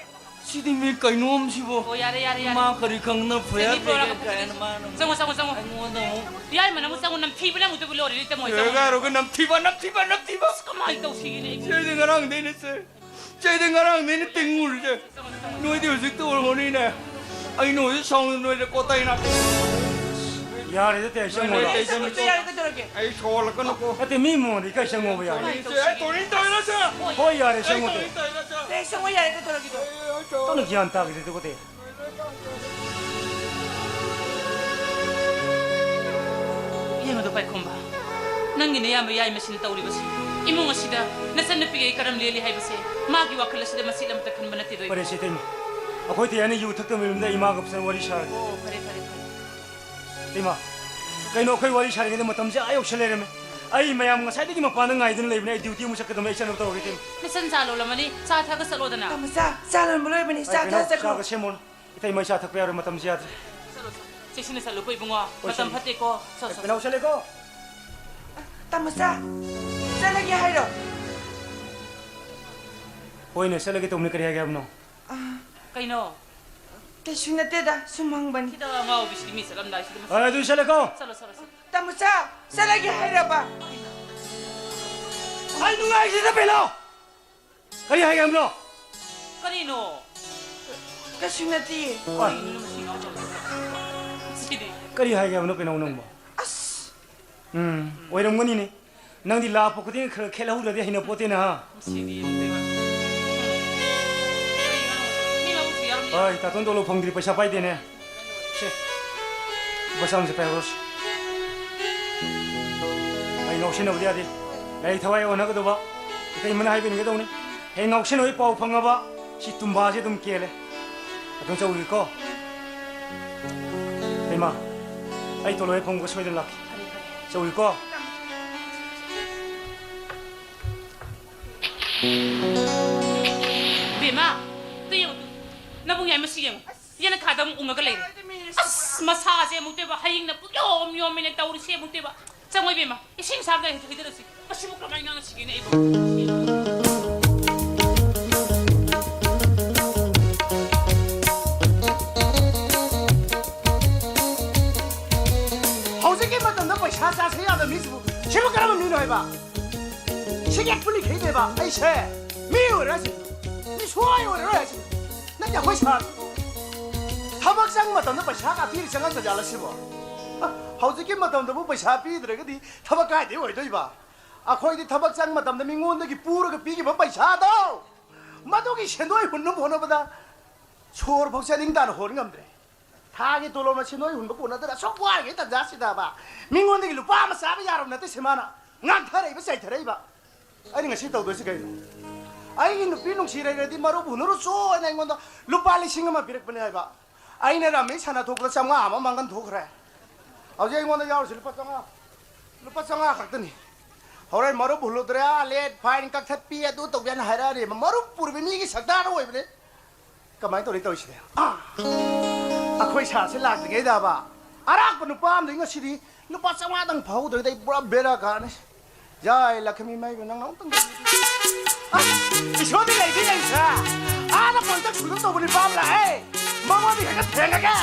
ꯁꯤꯗꯤ ꯃꯤ ꯀꯩꯅꯣꯝ ꯁꯤꯕꯨ꯫ ꯑꯣ, ꯌꯥꯔꯦ, ꯌꯥꯔꯦ, ꯌꯥꯔꯦ꯫ ꯃꯥ ꯀꯔꯤ ꯈꯪꯗꯅ ꯐꯨꯌꯥꯔ ꯁꯤꯗꯤ ꯄꯦꯒꯦ ꯄꯨꯔꯥ ꯀꯥꯏꯅ ꯃꯥꯅ ꯆꯪꯉꯣ, ꯆꯪꯉꯣ, ꯆꯪꯉꯣ꯫ ꯑꯩꯉꯣꯟꯗ ꯑꯃꯨꯛ꯫ ꯌꯥꯏꯃꯅ ꯑꯃꯨꯛ ꯆꯪꯉꯣ, ꯅꯝꯊꯤꯕꯅ ꯑꯃꯨꯛꯇꯕꯨ ꯂꯣꯏꯔꯦ, ꯏꯇꯩꯃ ꯍꯣꯏ, ꯆꯪꯉꯣ꯫ ꯌꯥꯔꯣꯏ, ꯅꯝꯊꯤꯕ, ꯅꯝꯊꯤꯕ, ꯅꯝꯊꯤꯕ꯫ ꯑꯁ, ꯀꯃꯥꯏꯅ ꯇꯧꯁꯤꯒꯦꯅꯦ ꯑꯩꯕꯨ? ꯁꯤꯗꯤ ꯉꯔꯥꯡꯗꯩꯅꯦ ꯁꯦ꯫ ꯆꯩꯗ ꯉꯔꯥꯡꯗꯩꯅ ꯇꯤꯡꯉꯨꯔꯤꯁꯦ꯫ ꯅꯣꯏꯗꯤ ꯍꯧꯖꯤꯛꯇ ꯎꯔꯝꯒꯅꯤꯅꯦ꯫ ꯑꯩꯅ ꯍꯧꯖꯤꯛ ꯁꯥꯎꯅ ꯅꯣꯏꯗ ꯀꯣꯠꯇꯩꯅ꯫ ꯌꯥꯔꯦꯗ, ꯇꯦ, ꯆꯪꯉꯣ꯫ ꯅꯣꯏꯗꯤ ꯇꯦ, ꯆꯪꯉꯣ꯫ ꯌꯥꯔꯦ, ꯀꯩꯗꯧꯔꯒꯦ? ꯑꯩ ꯁꯥꯎꯍꯜꯂꯛꯀꯅꯨꯀꯣ꯫ ꯅꯠꯇꯦ, ꯃꯤ ꯃꯣꯟꯗꯤ ꯀꯥꯏ ꯆꯪꯉꯣꯕ ꯌꯥꯔꯦ꯫ ꯑꯩ ꯇꯣꯔꯤꯟ ꯇꯧꯔꯤꯔ ꯁꯦ? ꯍꯣꯏ, ꯌꯥꯔꯦ, ꯑꯩ ꯆꯪꯉꯣ, ꯇꯦ꯫ ꯇꯣꯔꯤꯟ ꯇꯧꯔꯤꯔ ꯁꯦ? ꯇꯦ, ꯆꯪꯉꯣ, ꯌꯥꯔꯦ, ꯀꯩꯗꯧꯔꯒꯦ? ꯑꯩ, ꯑꯩ ꯁꯥꯎ- ꯇꯞꯅ ꯒ꯭ꯌꯥꯟ ꯇꯥꯈꯤꯁꯦ, ꯑꯗꯨꯒ, ꯇꯦ꯫ ꯌꯦꯡꯉꯗꯣ ꯄꯥꯏꯈꯣꯝꯕ, ꯅꯪꯒꯤ ꯅꯌꯥꯝꯕ ꯌꯥꯏꯃꯁꯤꯅ ꯇꯧꯔꯤꯕꯁꯤ, ꯏꯃꯨꯡ ꯑꯁꯤꯗ ꯅꯆꯟꯅꯨꯄꯤꯒꯤ ꯀꯔꯝ ꯂꯦꯜꯂꯤ ꯍꯥꯏꯕꯁꯦ ꯃꯥꯒꯤ ꯋꯥꯈꯜ ꯑꯁꯤꯗ ꯃꯆꯦꯠ ꯑꯃꯠꯇ ꯈꯟꯕ ꯅꯠꯇꯦꯗꯣ꯫ ꯐꯔꯦꯁꯦ, ꯏꯇꯩꯃ꯫ ꯑꯩꯈꯣꯏ ꯇꯦꯌꯥꯏꯅ ꯌꯨ ꯊꯛꯇꯕ ꯃꯌꯨꯝꯗ ꯏꯃꯥꯒ ꯐꯖꯅ ꯋꯥꯔꯤ ꯁꯥꯔꯒꯦ꯫ ꯑꯣ, ꯐꯔꯦ, ꯐꯔꯦ, ꯐꯔꯦ꯫ ꯏꯃꯥ, ꯀꯩꯅꯣ, ꯑꯩꯈꯣꯏ ꯋꯥꯔꯤ ꯁꯥꯔꯤꯉꯩꯗ ꯃꯇꯝꯁꯦ ꯑꯥ ꯌꯧꯁꯜ ꯂꯩꯔꯝꯃꯦ꯫ ꯑꯩ ꯃꯌꯥꯝ ꯉꯁꯥꯏꯗꯒꯤ ꯃꯄꯥꯟꯗ ꯉꯥꯏꯗꯨꯅ ꯂꯩꯕꯅꯦ꯫ ꯑꯩ ꯗ꯭ꯌꯨꯇꯤ ꯑꯃꯨꯛ ꯆꯠꯀꯗꯕꯅꯦ꯫ ꯑꯩ ꯆꯠꯅꯕ ꯇꯧꯔꯒꯦ, ꯏꯇꯩꯃ꯫ ꯅꯆꯟ ꯆꯥ ꯂꯣꯜꯂꯝꯃꯅꯤ, ꯆꯥ ꯊꯛꯑꯒ ꯆꯠꯂꯣꯗꯅ꯫ ꯇꯥꯃꯣꯆꯥ, ꯆꯥ ꯂꯣꯟꯕ ꯂꯣꯏꯕꯅꯤ, ꯆꯥ ꯀꯩꯅꯣ, ꯊꯛꯑ ꯆꯠꯈ꯭ꯔꯣ꯫ ꯆꯥꯒ ꯁꯦꯝꯃꯣ꯫ ꯏꯇꯩꯃ, ꯑꯩ ꯆꯥ ꯊꯛꯄ ꯌꯥꯔꯣꯏ, ꯃꯇꯝꯁꯦ ꯌꯥꯗ꯭ꯔꯦ꯫ ꯆꯠꯂꯣ, ꯆꯠꯂꯣ꯫ ꯆꯦꯛꯁꯤꯟꯅ ꯆꯠꯂꯨꯀꯣ, ꯏꯕꯨꯡꯉꯣ꯫ ꯍꯣꯏ, ꯃꯇꯝ ꯁꯦꯝꯃꯣ꯫ ꯐꯠꯇꯦꯀꯣ꯫ ꯆꯠ, ꯆꯠ, ꯄꯤꯅꯥꯎ, ꯆꯠ꯫ ꯆꯠꯂꯦꯀꯣ꯫ ꯇꯥꯃꯣꯆꯥ, ꯆꯠꯂꯒꯦ ꯍꯥꯏꯔꯣ? ꯍꯣꯏꯅꯦ, ꯆꯠꯂꯒꯦ ꯇꯧꯕꯅꯤ, ꯀꯔꯤ ꯍꯥꯏꯒꯦ ꯍꯥꯏꯕꯅꯣ? ꯑ, ꯀꯩꯅꯣ? ꯀꯩꯁꯨ ꯅꯠꯇꯦꯗ, ꯁꯨꯝ ꯍꯪꯕꯅꯤ꯫ ꯁꯤꯗ ꯑꯉꯥꯎꯕꯤꯁꯤꯗꯤ ꯃꯤ ꯆꯠꯂꯝꯗꯥꯏꯁꯤꯗ ꯃꯁꯤ-, ꯍꯣꯏ, ꯑꯗꯨꯗꯤ ꯆꯠꯂꯦꯀꯣ꯫ ꯆꯠꯂꯣ, ꯆꯠꯂꯣ, ꯆꯠꯂꯣ꯫ ꯇꯥꯃꯣꯆꯥ, ꯆꯠꯂꯒꯦ ꯍꯥꯏꯔꯕ? ꯑꯩ ꯅꯨꯡꯉꯥꯏꯁꯤꯗ, ꯄꯤꯅꯥꯎ꯫ ꯀꯔꯤ ꯍꯥꯏꯒꯦ ꯍꯥꯏꯕꯅꯣ? ꯀꯔꯤꯅꯣ? ꯀꯩꯁꯨ ꯅꯠꯇꯤꯌꯦ꯫ ꯀꯔꯤꯅꯣ ꯃꯁꯤ ꯉꯥꯎꯔꯤꯁꯦ? ꯁꯤꯗꯤ꯫ ꯀꯔꯤ ꯍꯥꯏꯒꯦ ꯍꯥꯏꯕꯅꯣ ꯄꯤꯅꯥꯎ ꯅꯪꯕꯣ? ꯑꯁ! ꯎꯝ, ꯑꯣꯏꯔꯝꯒꯅꯤꯅꯦ꯫ ꯅꯪꯗꯤ ꯂꯥꯛꯄ ꯈꯨꯗꯤꯡ ꯈꯔ ꯈꯦꯠꯍꯧꯗ꯭ꯔꯗꯤ ꯍꯩꯅꯄꯣꯠꯇꯦꯅ, ꯍꯥ? ꯁꯤꯗꯤ ꯅꯠꯇꯦꯕ꯫ ꯍꯣꯏ, ꯇꯥꯇꯣꯟ ꯇꯣꯂꯣꯞ ꯐꯪꯗ꯭ꯔꯤ, ꯄꯩꯁꯥ ꯄꯥꯏꯗꯦꯅꯦ꯫ ꯁꯦ, ꯂꯨꯄꯥ ꯆꯥꯝꯃꯁꯦ ꯄꯥꯏꯍꯧꯔꯣꯁꯦ꯫ ꯑꯩ ꯉꯥꯎꯁꯤꯟꯅꯕꯗꯤ ꯌꯥꯗꯦ꯫ ꯑꯩ ꯊꯋꯥꯏ ꯑꯣꯟꯅꯒꯗꯧꯕ꯫ ꯏꯇꯩꯃꯅ ꯍꯥꯏꯕ ꯏꯟꯒꯗꯧꯅꯤ꯫ ꯍꯦꯛ ꯉꯥꯎꯁꯤꯟꯅꯕꯒꯤ ꯄꯥꯎ ꯐꯪꯉꯕ, ꯁꯤ ꯇꯨꯝꯕꯥꯁꯦ ꯑꯗꯨꯝ ꯀꯦꯜꯂꯦ꯫ ꯑꯗꯨꯝ ꯆꯧꯁꯤꯀꯣ꯫ ꯏꯃꯥ, ꯑꯩ ꯇꯣꯂꯣꯞ ꯍꯦꯛ ꯐꯪꯕꯒ ꯁꯣꯏꯗꯅ ꯂꯥꯛꯀꯦ꯫ ꯆꯧꯁꯤꯀꯣ꯫ ꯕꯦꯝꯃ, ꯇꯨ ꯌꯦꯡꯉꯨ, ꯇꯨ꯫ ꯅꯕꯨꯡ ꯌꯥꯏꯃ ꯁꯤ ꯌꯦꯡꯉꯨ꯫ ꯌꯦꯅꯈꯥꯗ ꯑꯃꯨꯛ ꯎꯪꯉꯒ ꯂꯩꯔꯦ꯫ ꯑꯁ, ꯃꯁꯥꯁꯦ ꯑꯃꯨꯛꯇꯣꯏꯕ, ꯍꯌꯤꯡꯅ ꯄꯨꯡꯌꯣꯝ ꯌꯣꯝꯃꯦꯅ ꯇꯧꯔꯤꯁꯦ ꯑꯃꯨꯛꯇꯣꯏꯕ꯫ ꯆꯪꯉꯣ ꯏꯕꯦꯝꯃ, ꯏꯁꯤꯡ ꯑꯁꯥꯕꯗ ꯍꯩꯗꯔꯁꯤ꯫ ꯃꯁꯤꯕꯨ ꯀꯃꯥꯏꯅ ꯉꯥꯡꯅꯁꯤꯒꯦꯅꯦ ꯑꯩꯕꯨ? ꯍꯧꯖꯤꯛꯀꯤ ꯃꯇꯝꯗ ꯄꯩꯁꯥ ꯆꯥꯁꯦ ꯌꯥꯗꯕ ꯃꯤꯁꯤꯕꯨ, ꯁꯤꯕꯨ ꯀꯔꯝꯕ ꯃꯤꯅꯣ ꯍꯥꯏꯕ? ꯁꯤꯒꯤ ꯄꯨꯂꯤ ꯈꯩꯗꯦꯕ ꯑꯩꯁꯦ ꯃꯤ ꯑꯣꯏꯔꯁꯤ, ꯃꯤ ꯁꯨꯡꯑꯣꯏ ꯑꯣꯏꯔꯔꯣꯏ ꯍꯥꯏꯁꯤ꯫ ꯅꯠꯇꯦ, ꯑꯩꯈꯣꯏ ꯁꯥꯔ ꯊꯕꯛ ꯆꯪ ꯃꯇꯝꯗ ꯄꯩꯁꯥ ꯀꯥꯇꯤꯗꯤ ꯆꯪꯉꯛꯇ ꯖꯥꯠꯂ ꯁꯤꯕꯣ? ꯑ, ꯍꯧꯖꯤꯛꯀꯤ ꯃꯇꯝꯗꯕꯨ ꯄꯩꯁꯥ ꯄꯤꯗ꯭ꯔꯒꯗꯤ ꯊꯕꯛ ꯀꯥꯏꯗꯩ ꯑꯣꯏꯗꯣꯏꯕ? ꯑꯩꯈꯣꯏꯗꯤ ꯊꯕꯛ ꯆꯪ ꯃꯇꯝꯗ ꯃꯤꯉꯣꯟꯗꯒꯤ ꯄꯨꯔꯒ ꯄꯤꯈꯤꯕ ꯄꯩꯁꯥꯗꯣ, ꯃꯗꯨꯒꯤ ꯁꯦꯟꯗꯣꯏ ꯍꯨꯟꯅꯕ ꯍꯣꯠꯅꯕꯗ ꯁꯣꯔ ꯐꯥꯎ ꯆꯥꯅꯤꯡ ꯇꯥꯅ ꯍꯣꯟ ꯉꯝꯗ꯭ꯔꯦ꯫ ꯊꯥꯒꯤ ꯇꯣꯂꯣꯞꯅ ꯁꯦꯟꯗꯣꯏ ꯍꯨꯟꯕ ꯀꯣꯟꯅꯗꯅ ꯑꯁꯨꯛ ꯋꯥꯔꯤꯉꯩ ꯇꯟꯖꯥꯁꯤꯗꯕ ꯃꯤꯉꯣꯟꯗꯒꯤ ꯂꯨꯄꯥ ꯑꯃ ꯆꯥꯕ ꯌꯥꯔꯕ ꯅꯠꯇꯦ ꯁꯤ ꯃꯥꯅ ꯉꯥꯡꯊꯔꯛꯏꯕ ꯆꯩꯊꯔꯛꯏꯕ꯫ ꯑꯩꯅ ꯉꯁꯤ ꯇꯧꯗꯣꯏꯁꯤ ꯀꯩꯅꯣ? ꯑꯩꯒꯤ ꯅꯨꯄꯤ ꯅꯨꯡꯁꯤ ꯂꯩꯔꯗꯤ ꯃꯔꯨꯞ ꯍꯨꯟꯅꯔꯨꯆꯣ ꯍꯥꯏꯅ ꯑꯩꯉꯣꯟꯗ ꯂꯨꯄꯥ ꯂꯤꯁꯤꯡ ꯑꯃ ꯄꯤꯔꯛꯄꯅꯦ ꯍꯥꯏꯕ꯫ ꯑꯩꯅ ꯔꯥꯃꯦꯁ ꯁꯥꯟꯅ ꯊꯣꯛꯄꯗ ꯆꯥꯝꯃꯉꯥ ꯑꯃ ꯃꯥꯡꯍꯟ ꯊꯣꯛꯈ꯭ꯔꯦ꯫ ꯍꯧꯖꯤꯛ ꯑꯩꯉꯣꯟꯗ ꯌꯥꯎꯔꯤꯁꯤ ꯂꯨꯄꯥ ꯆꯥꯝꯃꯉꯥ, ꯂꯨꯄꯥ ꯆꯥꯝꯃꯉꯥ ꯈꯛꯇꯅꯤ꯫ ꯍꯣꯔꯦꯟ ꯃꯔꯨꯞ ꯍꯨꯜꯂꯨꯗ꯭ꯔꯦ, ꯑꯥ ꯂꯦꯠ ꯐꯥꯏꯟ ꯀꯛꯊꯠꯄꯤ ꯑꯗꯨ ꯇꯧꯕꯤ ꯍꯥꯏꯅ ꯍꯥꯏꯔꯛꯑꯅꯦꯕ꯫ ꯃꯔꯨꯞ ꯄꯨꯔꯤꯕ ꯃꯤꯒꯤ ꯁꯛꯇꯥꯗ ꯑꯣꯏꯕꯅꯦ꯫ ꯀꯃꯥꯏꯅ ꯇꯧꯔꯤ ꯇꯧꯔꯤꯁꯤꯗꯤ? ꯑꯥ! ꯑꯩꯈꯣꯏ ꯁꯥꯔꯁꯦ ꯂꯥꯛꯇ꯭ꯔꯤꯉꯩꯗꯕ ꯑꯔꯥꯛꯄ ꯅꯨꯄꯥ ꯑꯃꯗꯒꯤ ꯉꯁꯤꯗꯤ ꯂꯨꯄꯥ ꯆꯥꯝꯃꯉꯥꯗꯪ ꯐꯥꯍꯧꯗ꯭ꯔꯒꯗꯤ ꯑꯩ ꯄꯨꯔꯥ ꯕꯦꯔꯥ ꯀꯥꯔꯅꯤ꯫ ꯌꯥꯏ, ꯂꯛꯈꯃꯤ ꯃꯥꯏꯕ, ꯅꯪ ꯑꯃꯨꯛꯇꯪ ꯑꯁ! ꯏꯁꯣꯔꯗꯤ ꯂꯩꯗꯤ ꯂꯩꯁꯦ! ꯑꯥꯗ ꯀꯣꯏꯆꯠ ꯀꯣꯏꯆꯠ ꯇꯧꯕ ꯅꯨꯄꯥ ꯑꯃ ꯂꯥꯛꯑꯦ! ꯃꯉꯣꯟꯗ ꯍꯦꯛꯇ ꯊꯦꯡꯉꯒꯦ!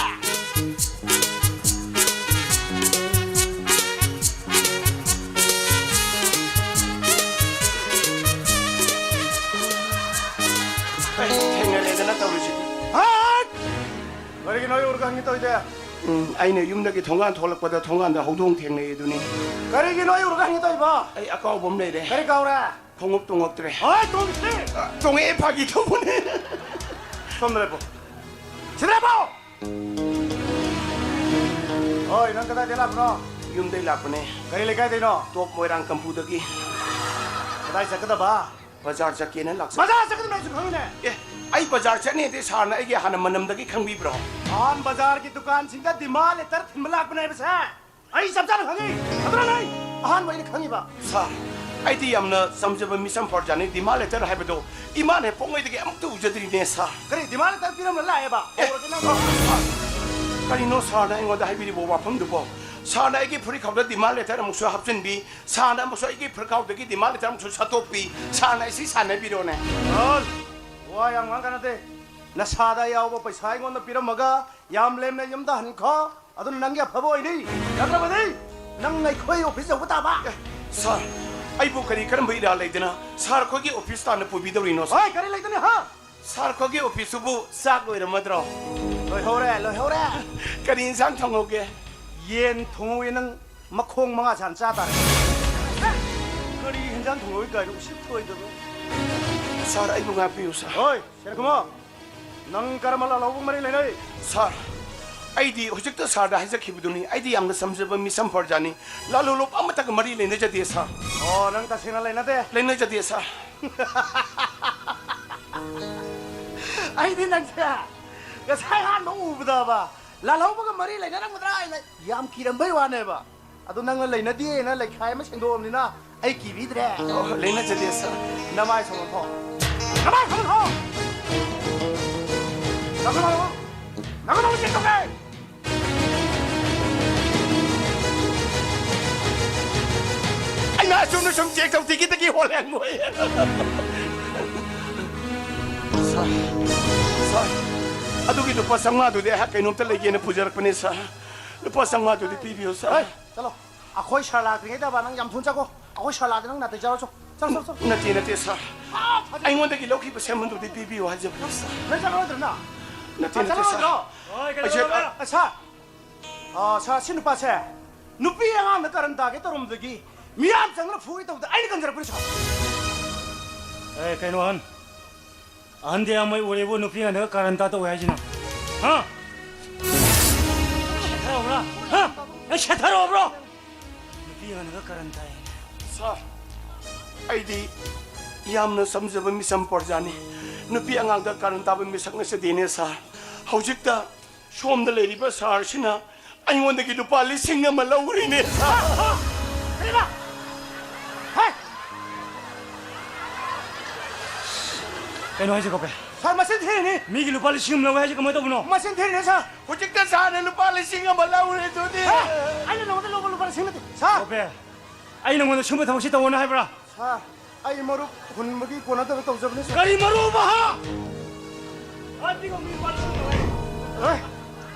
ꯑꯩ ꯊꯦꯡꯅꯔꯦꯗꯅ ꯇꯧꯔꯤꯁꯤꯗꯤ꯫ ꯍꯠ! ꯀꯔꯤꯒꯤꯅꯣ ꯑꯩ ꯎꯔꯒ ꯍꯪꯉꯤ ꯇꯧꯔꯤꯗꯤ? ꯎꯝ, ꯑꯩꯅ ꯌꯨꯝꯗꯒꯤ ꯊꯣꯡꯒꯥꯟ ꯊꯣꯛꯂꯛꯄꯗ ꯊꯣꯡꯒꯥꯟꯗ ꯍꯧꯗꯣꯡ ꯊꯦꯡꯅꯩ ꯑꯗꯨꯅꯤ꯫ ꯀꯔꯤꯒꯤꯅꯣ ꯑꯩ ꯎꯔꯒ ꯍꯪꯉꯤ ꯇꯧꯔꯤꯕꯣ? ꯑꯩ ꯑꯀꯥꯎꯕ ꯑꯃ ꯂꯩꯔꯦ꯫ ꯀꯔꯤ ꯀꯥꯎꯔꯦ? ꯈꯣꯡꯎꯞ ꯇꯣꯡꯉꯛꯇ꯭ꯔꯦ꯫ ꯍꯣꯏ, ꯇꯣꯡꯁꯤ! ꯑ, ꯇꯣꯡꯉꯛꯑꯦ, ꯐꯥꯒꯤ ꯇꯧꯕꯅꯦ꯫ ꯁꯣꯝꯗ ꯂꯦꯞꯄꯣ꯫ ꯁꯤꯗ ꯂꯦꯞꯄꯣ! ꯍꯣꯏ, ꯅꯪ ꯀꯗꯥꯏꯗꯩ ꯂꯥꯛꯄꯅꯣ? ꯌꯨꯝꯗꯩ ꯂꯥꯛꯄꯅꯦ꯫ ꯀꯔꯤ ꯂꯩꯀꯥꯏꯗꯩꯅꯣ? ꯇꯣꯞ ꯃꯣꯏꯔꯥꯡ ꯀꯝꯄꯨꯗꯒꯤ꯫ ꯀꯗꯥꯏ ꯆꯠꯀꯗꯕ? ꯕꯖꯥꯔ ꯆꯠꯀꯦꯅ ꯂꯥꯛꯆꯕ꯫ ꯕꯖꯥꯔ ꯆꯠꯀꯗꯕꯅꯦ ꯑꯩꯁꯨ ꯈꯪꯉꯤꯅꯦ꯫ ꯑꯦ, ꯑꯩ ꯕꯖꯥꯔ ꯆꯠꯅꯤ ꯍꯥꯏꯗꯤ ꯁꯥꯔꯅ ꯑꯩꯒꯤ ꯍꯥꯟꯅ ꯃꯅꯝꯗꯒꯤ ꯈꯪꯕꯤꯕ꯭ꯔꯣ? ꯅꯍꯥꯟ ꯕꯖꯥꯔꯒꯤ ꯗꯨꯀꯥꯟꯁꯤꯡꯗ demand letter ꯊꯤꯟꯕ ꯂꯥꯛꯄꯅꯦ ꯍꯥꯏꯕꯁꯦ ꯑꯩ ꯆꯞ ꯆꯥꯅ ꯈꯪꯉꯤ꯫ ꯑꯗꯨꯅ ꯑꯩ ꯑꯍꯥꯟꯕ ꯑꯩꯅ ꯈꯪꯉꯤꯕ꯫ ꯁꯥꯔ, ꯑꯩꯗꯤ ꯌꯥꯝꯅ ꯆꯝꯖꯕ ꯃꯤꯁꯛ ꯑꯃ ꯐꯣꯔꯖꯥꯅꯤ꯫ Demand letter ꯍꯥꯏꯕꯗꯣ ꯏꯃꯥꯅ ꯍꯦꯛ ꯄꯣꯛꯉꯩꯗꯒꯤ ꯑꯃꯨꯛꯇ ꯎꯖꯗ꯭ꯔꯤꯅꯦ, ꯁꯥꯔ꯫ ꯀꯔꯤ demand letter ꯄꯤꯔꯝꯂ ꯂꯥꯛꯑꯦꯕ? ꯑꯦ, ꯍꯧꯔꯒꯦ ꯅꯪ꯫ ꯁꯥꯔ, ꯀꯔꯤꯅꯣ ꯁꯥꯔꯅ ꯑꯩꯉꯣꯟꯗ ꯍꯥꯏꯕꯤꯔꯤꯕ ꯋꯥꯐꯝꯗꯨꯕꯣ? ꯁꯥꯔꯅ ꯑꯩꯒꯤ ꯐꯨꯔꯤꯠꯈꯥꯎꯗ demand letter ꯑꯃꯨꯛꯁꯨ ꯍꯥꯞꯆꯤꯟꯕꯤ, ꯁꯥꯔꯅ ꯑꯃꯨꯛꯁꯨ ꯑꯩꯒꯤ ꯐꯨꯔꯤꯠꯈꯥꯎꯗꯒꯤ demand letter ꯑꯃꯨꯛꯁꯨ ꯁꯠꯇꯣꯛꯄꯤ, ꯁꯥꯔꯅ ꯑꯩꯁꯤ ꯁꯥꯟꯅꯕꯤꯔꯣꯅꯦ꯫ ꯁꯥꯔ, ꯋꯥ ꯌꯥꯝ ꯉꯥꯡ ꯀꯥꯟꯅꯗꯦ꯫ ꯅꯁꯥꯗ ꯌꯥꯎꯕ ꯄꯩꯁꯥ ꯑꯩꯉꯣꯟꯗ ꯄꯤꯔꯝꯃꯒ ꯌꯥꯝ ꯂꯦꯝꯅ ꯌꯨꯝꯗ ꯍꯟꯈꯣ꯫ ꯑꯗꯨꯅ ꯅꯪꯒꯤ ꯑꯐꯕ ꯑꯣꯏꯅꯤ꯫ ꯅꯠꯇ꯭ꯔꯕꯗꯤ ꯅꯪ ꯑꯩꯈꯣꯏ office ꯌꯧꯕ ꯇꯥꯕ꯫ ꯑꯦ, ꯁꯥꯔ, ꯑꯩꯕꯨ ꯀꯔꯤ ꯀꯔꯝꯕ ꯏꯔꯥꯜ ꯂꯩꯗꯅ ꯁꯥꯔ ꯈꯣꯏꯒꯤ office ꯇꯥꯟꯅ ꯄꯨꯕꯤꯗꯧꯔꯤꯅꯣ, ꯁꯥꯔ? ꯍꯣꯏ, ꯀꯔꯤ ꯂꯩꯗꯅ, ꯍꯥ? ꯁꯥꯔ ꯈꯣꯏꯒꯤ office ꯇꯨꯕꯨ ꯆꯥꯛ ꯂꯣꯏꯔꯝꯃꯗ꯭ꯔꯣ? ꯂꯣꯏꯍꯧꯔꯦ, ꯂꯣꯏꯍꯧꯔꯦ꯫ ꯀꯔꯤ ꯏꯟꯁꯥꯡ ꯊꯣꯡꯍꯧꯒꯦ? ꯌꯦꯟ ꯊꯣꯡꯍꯧꯋꯤ, ꯅꯪ ꯃꯈꯣꯡ ꯃꯉꯥ ꯁꯥꯟ ꯆꯥ ꯇꯥꯔꯦ꯫ ꯀꯔꯤ ꯍꯤꯟꯖꯥꯡ ꯊꯣꯡꯍꯧꯋꯤ ꯀꯥꯏꯅ ꯎꯁꯤꯠ ꯊꯣꯏꯗꯕ꯫ ꯁꯥꯔ, ꯑꯩꯕꯨ ꯉꯥꯛꯄꯤꯌꯨ, ꯁꯥꯔ꯫ ꯍꯣꯏ, ꯁꯦꯟꯈꯨꯃꯣ, ꯅꯪ ꯀꯔꯝꯕ ꯂꯥꯜꯍꯧꯕꯒ ꯃꯔꯤ ꯂꯩꯅꯩ? ꯁꯥꯔ, ꯑꯩꯗꯤ ꯍꯧꯖꯤꯛꯇ ꯁꯥꯔꯗ ꯍꯥꯏꯖꯈꯤꯕꯗꯨꯅꯤ, ꯑꯩꯗꯤ ꯌꯥꯝꯅ ꯆꯝꯖꯕ ꯃꯤꯁꯛ ꯑꯃ ꯐꯣꯔꯖꯥꯅꯤ꯫ ꯂꯥꯜꯍꯧꯂꯨꯞ ꯑꯃꯠꯇꯒ ꯃꯔꯤ ꯂꯩꯅꯖꯗꯦ, ꯁꯥꯔ꯫ ꯑꯣ, ꯅꯪ ꯇꯁꯦꯡꯅ ꯂꯩꯅꯗꯦ? ꯂꯩꯅꯖꯗꯦ, ꯁꯥꯔ꯫ ꯑꯩꯗꯤ ꯅꯪꯁꯦ ꯉꯁꯥꯏ ꯑꯍꯥꯟꯕ ꯎꯕꯗꯕ ꯂꯥꯜꯍꯧꯕꯒ ꯃꯔꯤ ꯂꯩꯅꯔꯝꯒꯗ꯭ꯔꯥ ꯍꯥꯏꯅ ꯌꯥꯝ ꯀꯤꯔꯝꯕꯩ ꯋꯥꯅꯦꯕ꯫ ꯑꯗꯨ ꯅꯪꯅ ꯂꯩꯅꯗꯦꯅ ꯂꯩꯈꯥꯏ ꯑꯃ ꯁꯦꯡꯗꯣꯛꯑꯕꯅꯤꯅ ꯑꯩ ꯀꯤꯕꯤꯗ꯭ꯔꯦ꯫ ꯑꯣ, ꯂꯩꯅꯖꯗꯦ, ꯁꯥꯔ꯫ ꯅꯃꯥꯏ ꯁꯣꯝꯗ ꯊꯣꯛ꯫ ꯅꯃꯥꯏ ꯁꯣꯝꯗ ꯊꯣꯛ! ꯅꯃꯥꯏ ꯁꯣꯝꯗ ꯊꯣꯛ! ꯅꯃꯥꯏ ꯁꯣꯝꯗ ꯊꯣꯛ! ꯑꯩꯅ ꯑꯁꯨꯝꯅ ꯁꯨꯝ check ꯇꯧ ꯇꯤꯀꯤꯇꯀꯤ ꯍꯣꯜ ꯍꯦꯟ ꯃꯣꯏ꯫ ꯁꯥꯔ, ꯁꯥꯔ, ꯑꯗꯨꯒꯤ ꯂꯨꯄꯥ ꯆꯥꯝꯃꯉꯥꯗꯨꯗꯤ ꯑꯩꯍꯥꯛ ꯀꯩꯅꯣꯝꯇ ꯂꯩꯒꯦꯅ ꯄꯨꯖꯔꯛꯄꯅꯦ, ꯁꯥꯔ꯫ ꯂꯨꯄꯥ ꯆꯥꯝꯃꯉꯥꯗꯨꯗꯤ ꯄꯤꯕꯤꯌꯨ, ꯁꯥꯔ꯫ ꯍꯩ, ꯆꯠꯂꯣ꯫ ꯑꯩꯈꯣꯏ ꯁꯥꯔ ꯂꯥꯛꯇ꯭ꯔꯤꯉꯩꯗꯕ ꯅꯪ ꯌꯥꯝ ꯊꯨꯅ ꯆꯠꯈꯣ꯫ ꯑꯩꯈꯣꯏ ꯁꯥꯔ ꯂꯥꯛꯑꯗꯤ ꯅꯪ ꯅꯥꯇꯩ ꯆꯥꯔꯣꯏ꯫ ꯆꯠꯂꯣ, ꯆꯠꯂꯣ, ꯆꯠꯂꯣ꯫ ꯅꯠꯇꯦ, ꯅꯠꯇꯦ, ꯁꯥꯔ꯫ ꯑꯥ, ꯐꯖ- ꯑꯩꯉꯣꯟꯗꯒꯤ ꯂꯧꯈꯤꯕ ꯁꯦꯝꯕꯗꯨꯗꯤ ꯄꯤꯕꯤꯌꯨ ꯍꯥꯏꯖꯕꯅꯤ, ꯁꯥꯔ꯫ ꯅꯪ ꯆꯠꯂꯔꯣꯏꯗ꯭ꯔꯣ ꯅꯪ? ꯅꯠꯇꯦ, ꯑꯥ, ꯅꯠꯇꯦ, ꯁꯥꯔ꯫ ꯆꯠꯂꯔꯣꯏꯗ꯭ꯔꯣ? ꯍꯣꯏ, ꯑꯩꯁꯦ, ꯀꯩꯗꯧꯔꯕ? ꯑ, ꯁꯥꯔ, ꯁꯥꯔ, ꯁꯤ ꯅꯨꯄꯥꯁꯦ ꯅꯨꯄꯤ ꯑꯉꯥꯡꯗ ꯀꯔꯟ ꯇꯥꯒꯦ ꯇꯧꯔꯝꯕꯗꯒꯤ ꯃꯤꯌꯥꯝ ꯆꯪꯅ ꯐꯨꯒꯦ ꯇꯧꯕꯗ ꯑꯩꯅ ꯀꯟꯖꯔꯛꯄꯅꯤ, ꯁꯥꯔ꯫ ꯑꯦ, ꯀꯩꯅꯣ ꯑꯍꯟ? ꯑꯍꯟꯗꯤ ꯌꯥꯝꯃꯩ ꯎꯔꯦꯕꯨ ꯅꯨꯄꯤ ꯑꯉꯥꯡꯗꯒ ꯀꯔꯟ ꯇꯥ ꯇꯧꯋꯦ ꯍꯥꯏꯁꯤꯅ? ꯍꯥ? ꯁꯦꯠꯊꯔꯛꯑꯣꯕ꯭ꯔꯥ? ꯍꯥ? ꯅꯪ ꯁꯦꯠꯊꯔꯛꯑꯣꯕ꯭ꯔꯣ? ꯅꯨꯄꯤ ꯑꯉꯥꯡꯅꯒ ꯀꯔꯟ ꯇꯥꯏ꯫ ꯁꯥꯔ, ꯑꯩꯗꯤ ꯌꯥꯝꯅ ꯆꯝꯖꯕ ꯃꯤꯆꯝ ꯄ꯭ꯔꯖꯥꯅꯤ꯫ ꯅꯨꯄꯤ ꯑꯉꯥꯡꯗ ꯀꯔꯟ ꯇꯥꯕ ꯃꯤꯁꯛ ꯅꯠꯆꯗꯦꯅꯦ ꯁꯥꯔ꯫ ꯍꯧꯖꯤꯛꯇ ꯁꯣꯝꯗ ꯂꯩꯔꯤꯕ ꯁꯥꯔꯁꯤꯅ ꯑꯩꯉꯣꯟꯗꯒꯤ ꯂꯨꯄꯥ ꯂꯤꯁꯤꯡ ꯑꯃ ꯂꯧꯔꯤꯅꯦ ꯁꯥꯔ꯫ ꯀꯩꯅꯣ ꯍꯥꯏꯁꯦ, ꯀꯣꯄꯦ? ꯁꯥꯔ, ꯃꯆꯤꯟ ꯊꯤꯔꯤꯅꯤ꯫ ꯃꯤꯒꯤ ꯂꯨꯄꯥ ꯂꯤꯁꯤꯡ ꯑꯃ ꯂꯧꯋꯦ ꯍꯥꯏꯁꯦ ꯀꯃꯥꯏꯅ ꯇꯧꯕꯅꯣ? ꯃꯆꯤꯟ ꯊꯤꯔꯤꯅꯦ, ꯁꯥꯔ꯫ ꯍꯧꯖꯤꯛꯇ ꯁꯥꯔꯅ ꯂꯨꯄꯥ ꯂꯤꯁꯤꯡ ꯑꯃ ꯂꯧꯔꯦ ꯑꯗꯨꯗꯤ꯫ ꯁꯥꯔ, ꯑꯩꯅ ꯅꯉꯣꯟꯗ ꯂꯧꯕ ꯂꯨꯄꯥ ꯂꯤꯁꯤꯡ ꯅꯠꯇꯦ, ꯁꯥꯔ꯫ ꯀꯣꯄꯦ, ꯑꯩ ꯅꯉꯣꯟꯗ ꯁꯨꯝꯕ ꯊꯕꯛꯁꯤ ꯇꯧꯑꯣꯅ ꯍꯥꯏꯕ꯭ꯔꯥ? ꯁꯥꯔ, ꯑꯩ ꯃꯔꯨꯞ ꯍꯨꯟꯕꯒꯤ ꯀꯣꯟꯅꯗꯕ ꯇꯧꯖꯕꯅꯤ, ꯁꯥꯔ꯫ ꯀꯔꯤ ꯃꯔꯨꯞ, ꯍꯥ? ꯍꯥꯏꯕꯤꯒꯣ, ꯃꯤ ꯂꯨꯄꯥ ꯂꯤꯁꯤꯡ ꯑꯃ ꯂꯧꯋꯦ꯫ ꯑꯦ,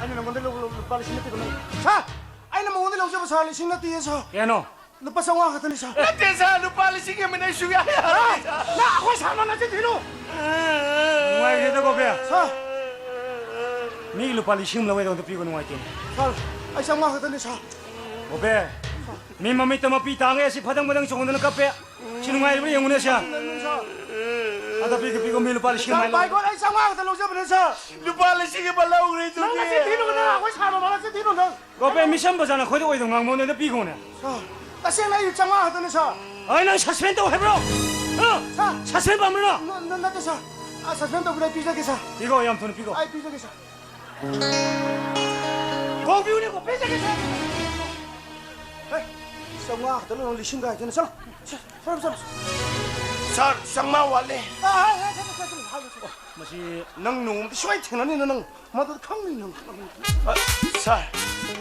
ꯑꯩꯅ ꯅꯉꯣꯟꯗ ꯂꯧꯕ, ꯂꯧꯕ ꯂꯨꯄꯥ ꯂꯤꯁꯤꯡ ꯅꯠꯇꯦ, ꯀꯩꯅꯣ꯫ ꯁꯥꯔ, ꯑꯩꯅ ꯃꯉꯣꯟꯗ ꯂꯧꯖꯕ, ꯁꯥꯔ, ꯂꯤꯁꯤꯡ ꯅꯠꯇꯦ, ꯁꯥꯔ꯫ ꯀꯌꯥꯅꯣ? ꯂꯨꯄꯥ ꯆꯥꯝꯃꯉꯥ ꯈꯛꯇꯅꯤ, ꯁꯥꯔ꯫ ꯅꯠꯇꯦ, ꯁꯥꯔ, ꯂꯨꯄꯥ ꯂꯤꯁꯤꯡ ꯑꯃꯅ ꯑꯩ ꯁꯨꯡꯌꯥ ꯌꯥꯔꯣꯏ, ꯁꯥꯔ꯫ ꯅꯪ ꯑꯩꯈꯣꯏ ꯁꯥꯔ ꯃꯥꯟꯅꯁꯤ ꯊꯤꯅꯨ꯫ ꯅꯨꯡꯉꯥꯏꯈ꯭ꯔꯦꯗ, ꯀꯣꯄꯦ꯫ ꯁꯥꯔ꯫ ꯃꯤꯒꯤ ꯂꯨꯄꯥ ꯂꯤꯁꯤꯡ ꯑꯃ ꯂꯧꯋꯦ, ꯑꯗꯨ ꯄꯤꯕ ꯅꯨꯡꯉꯥꯏꯇꯦꯅꯦ꯫ ꯁꯥꯔ, ꯑꯩ ꯆꯥꯝꯃꯉꯥ ꯈꯛꯇꯅꯤ, ꯁꯥꯔ꯫ ꯀꯣꯄꯦ, ꯃꯤ ꯃꯃꯤꯠꯇ ꯃꯄꯤ ꯇꯥꯡꯉꯦ, ꯑꯁꯤ ꯐꯗꯪ ꯐꯗꯪ ꯆꯣꯡꯗꯅ ꯀꯞꯄꯦ꯫ ꯁꯤ ꯅꯨꯡꯉꯥꯏꯔꯤꯕ꯭ꯔꯥ ꯌꯦꯡꯉꯨꯅꯦ, ꯁꯦ꯫ ꯁꯥꯔ꯫ ꯑꯗ ꯄꯤꯒꯦ, ꯄꯤꯒꯣ, ꯃꯤ ꯂꯨꯄꯥ ꯂꯤꯁꯤꯡ ꯑꯃ ꯁꯥꯔ, ꯂꯧ꯫ ꯄꯥꯏꯈꯣ, ꯑꯩ ꯆꯥꯝꯃꯉꯥ ꯈꯛꯇ ꯂꯧꯖꯕꯅꯦ, ꯁꯥꯔ꯫ ꯂꯨꯄꯥ ꯂꯤꯁꯤꯡ ꯑꯃ ꯂꯧꯈ꯭ꯔꯦ, ꯅꯪ ꯑꯗꯨꯗꯤ꯫ ꯅꯆꯤꯟ ꯊꯤꯅꯨ, ꯅꯪ ꯑꯩꯈꯣꯏ ꯁꯥꯔ ꯃꯃꯥꯡꯗ ꯅꯆꯤꯟ ꯊꯤꯅꯨ, ꯅꯪ꯫ ꯀꯣꯄꯦ, ꯃꯤꯁꯝ ꯕꯖꯥꯔꯅ ꯑꯩꯈꯣꯏꯗ ꯑꯣꯏꯗꯧ ꯉꯥꯡꯕ ꯅꯣꯏꯗ ꯄꯤꯈꯣꯅꯦ꯫ ꯁꯥꯔ, ꯇꯁꯦꯡꯅ ꯑꯩ ꯆꯥꯝꯃꯉꯥ ꯈꯛꯇꯅꯦ, ꯁꯥꯔ꯫ ꯑꯩ ꯅꯪ suspend ꯇꯧ ꯍꯥꯏꯕ꯭ꯔꯣ? ꯍꯥ? ꯁꯥꯔ꯫ Suspend ꯄꯥꯝꯕ꯭ꯔꯣ? ꯅ-, ꯅ-, ꯅꯠꯇꯦ, ꯁꯥꯔ꯫ ꯑ, suspend ꯇꯧꯕꯤꯔꯣ, ꯑꯩ ꯄꯤꯖꯒꯦ, ꯁꯥꯔ꯫ ꯄꯤꯈꯣ, ꯌꯥꯝ ꯊꯨꯅ ꯄꯤꯈꯣ꯫ ꯑꯩ ꯄꯤꯖꯒꯦ, ꯁꯥꯔ꯫ ꯀꯣꯡꯕꯤꯌꯨꯅꯦ, ꯀꯣ, ꯄꯤꯖꯒꯦ, ꯁꯥꯔ꯫ ꯍꯦ, ꯆꯥꯝꯃꯉꯥ ꯈꯛꯇ ꯂꯧꯔ ꯂꯤꯁꯤꯡ ꯀꯥꯏꯗꯅ, ꯆꯠꯂꯣ꯫ ꯆꯠꯂꯣ, ꯆꯠꯂꯣ, ꯆꯠꯂꯣ꯫ ꯁꯥꯔ, ꯆꯥꯝꯃꯉꯥ ꯋꯥꯠꯂꯦ꯫ ꯑ, ꯑ, ꯑ, ꯆꯠꯂꯣ, ꯆꯠꯂꯣ, ꯆꯠꯂꯣ, ꯍꯥꯏꯌꯨ, ꯆꯠꯂꯣ꯫ ꯃꯁꯤ ꯅꯪ ꯅꯣꯡꯃꯗꯤ ꯁꯣꯏ ꯊꯦꯡꯅꯅꯤ, ꯅꯪ꯫ ꯃꯗꯨ ꯈꯪꯅꯤ ꯅꯪ꯫ ꯑ, ꯁꯥꯔ,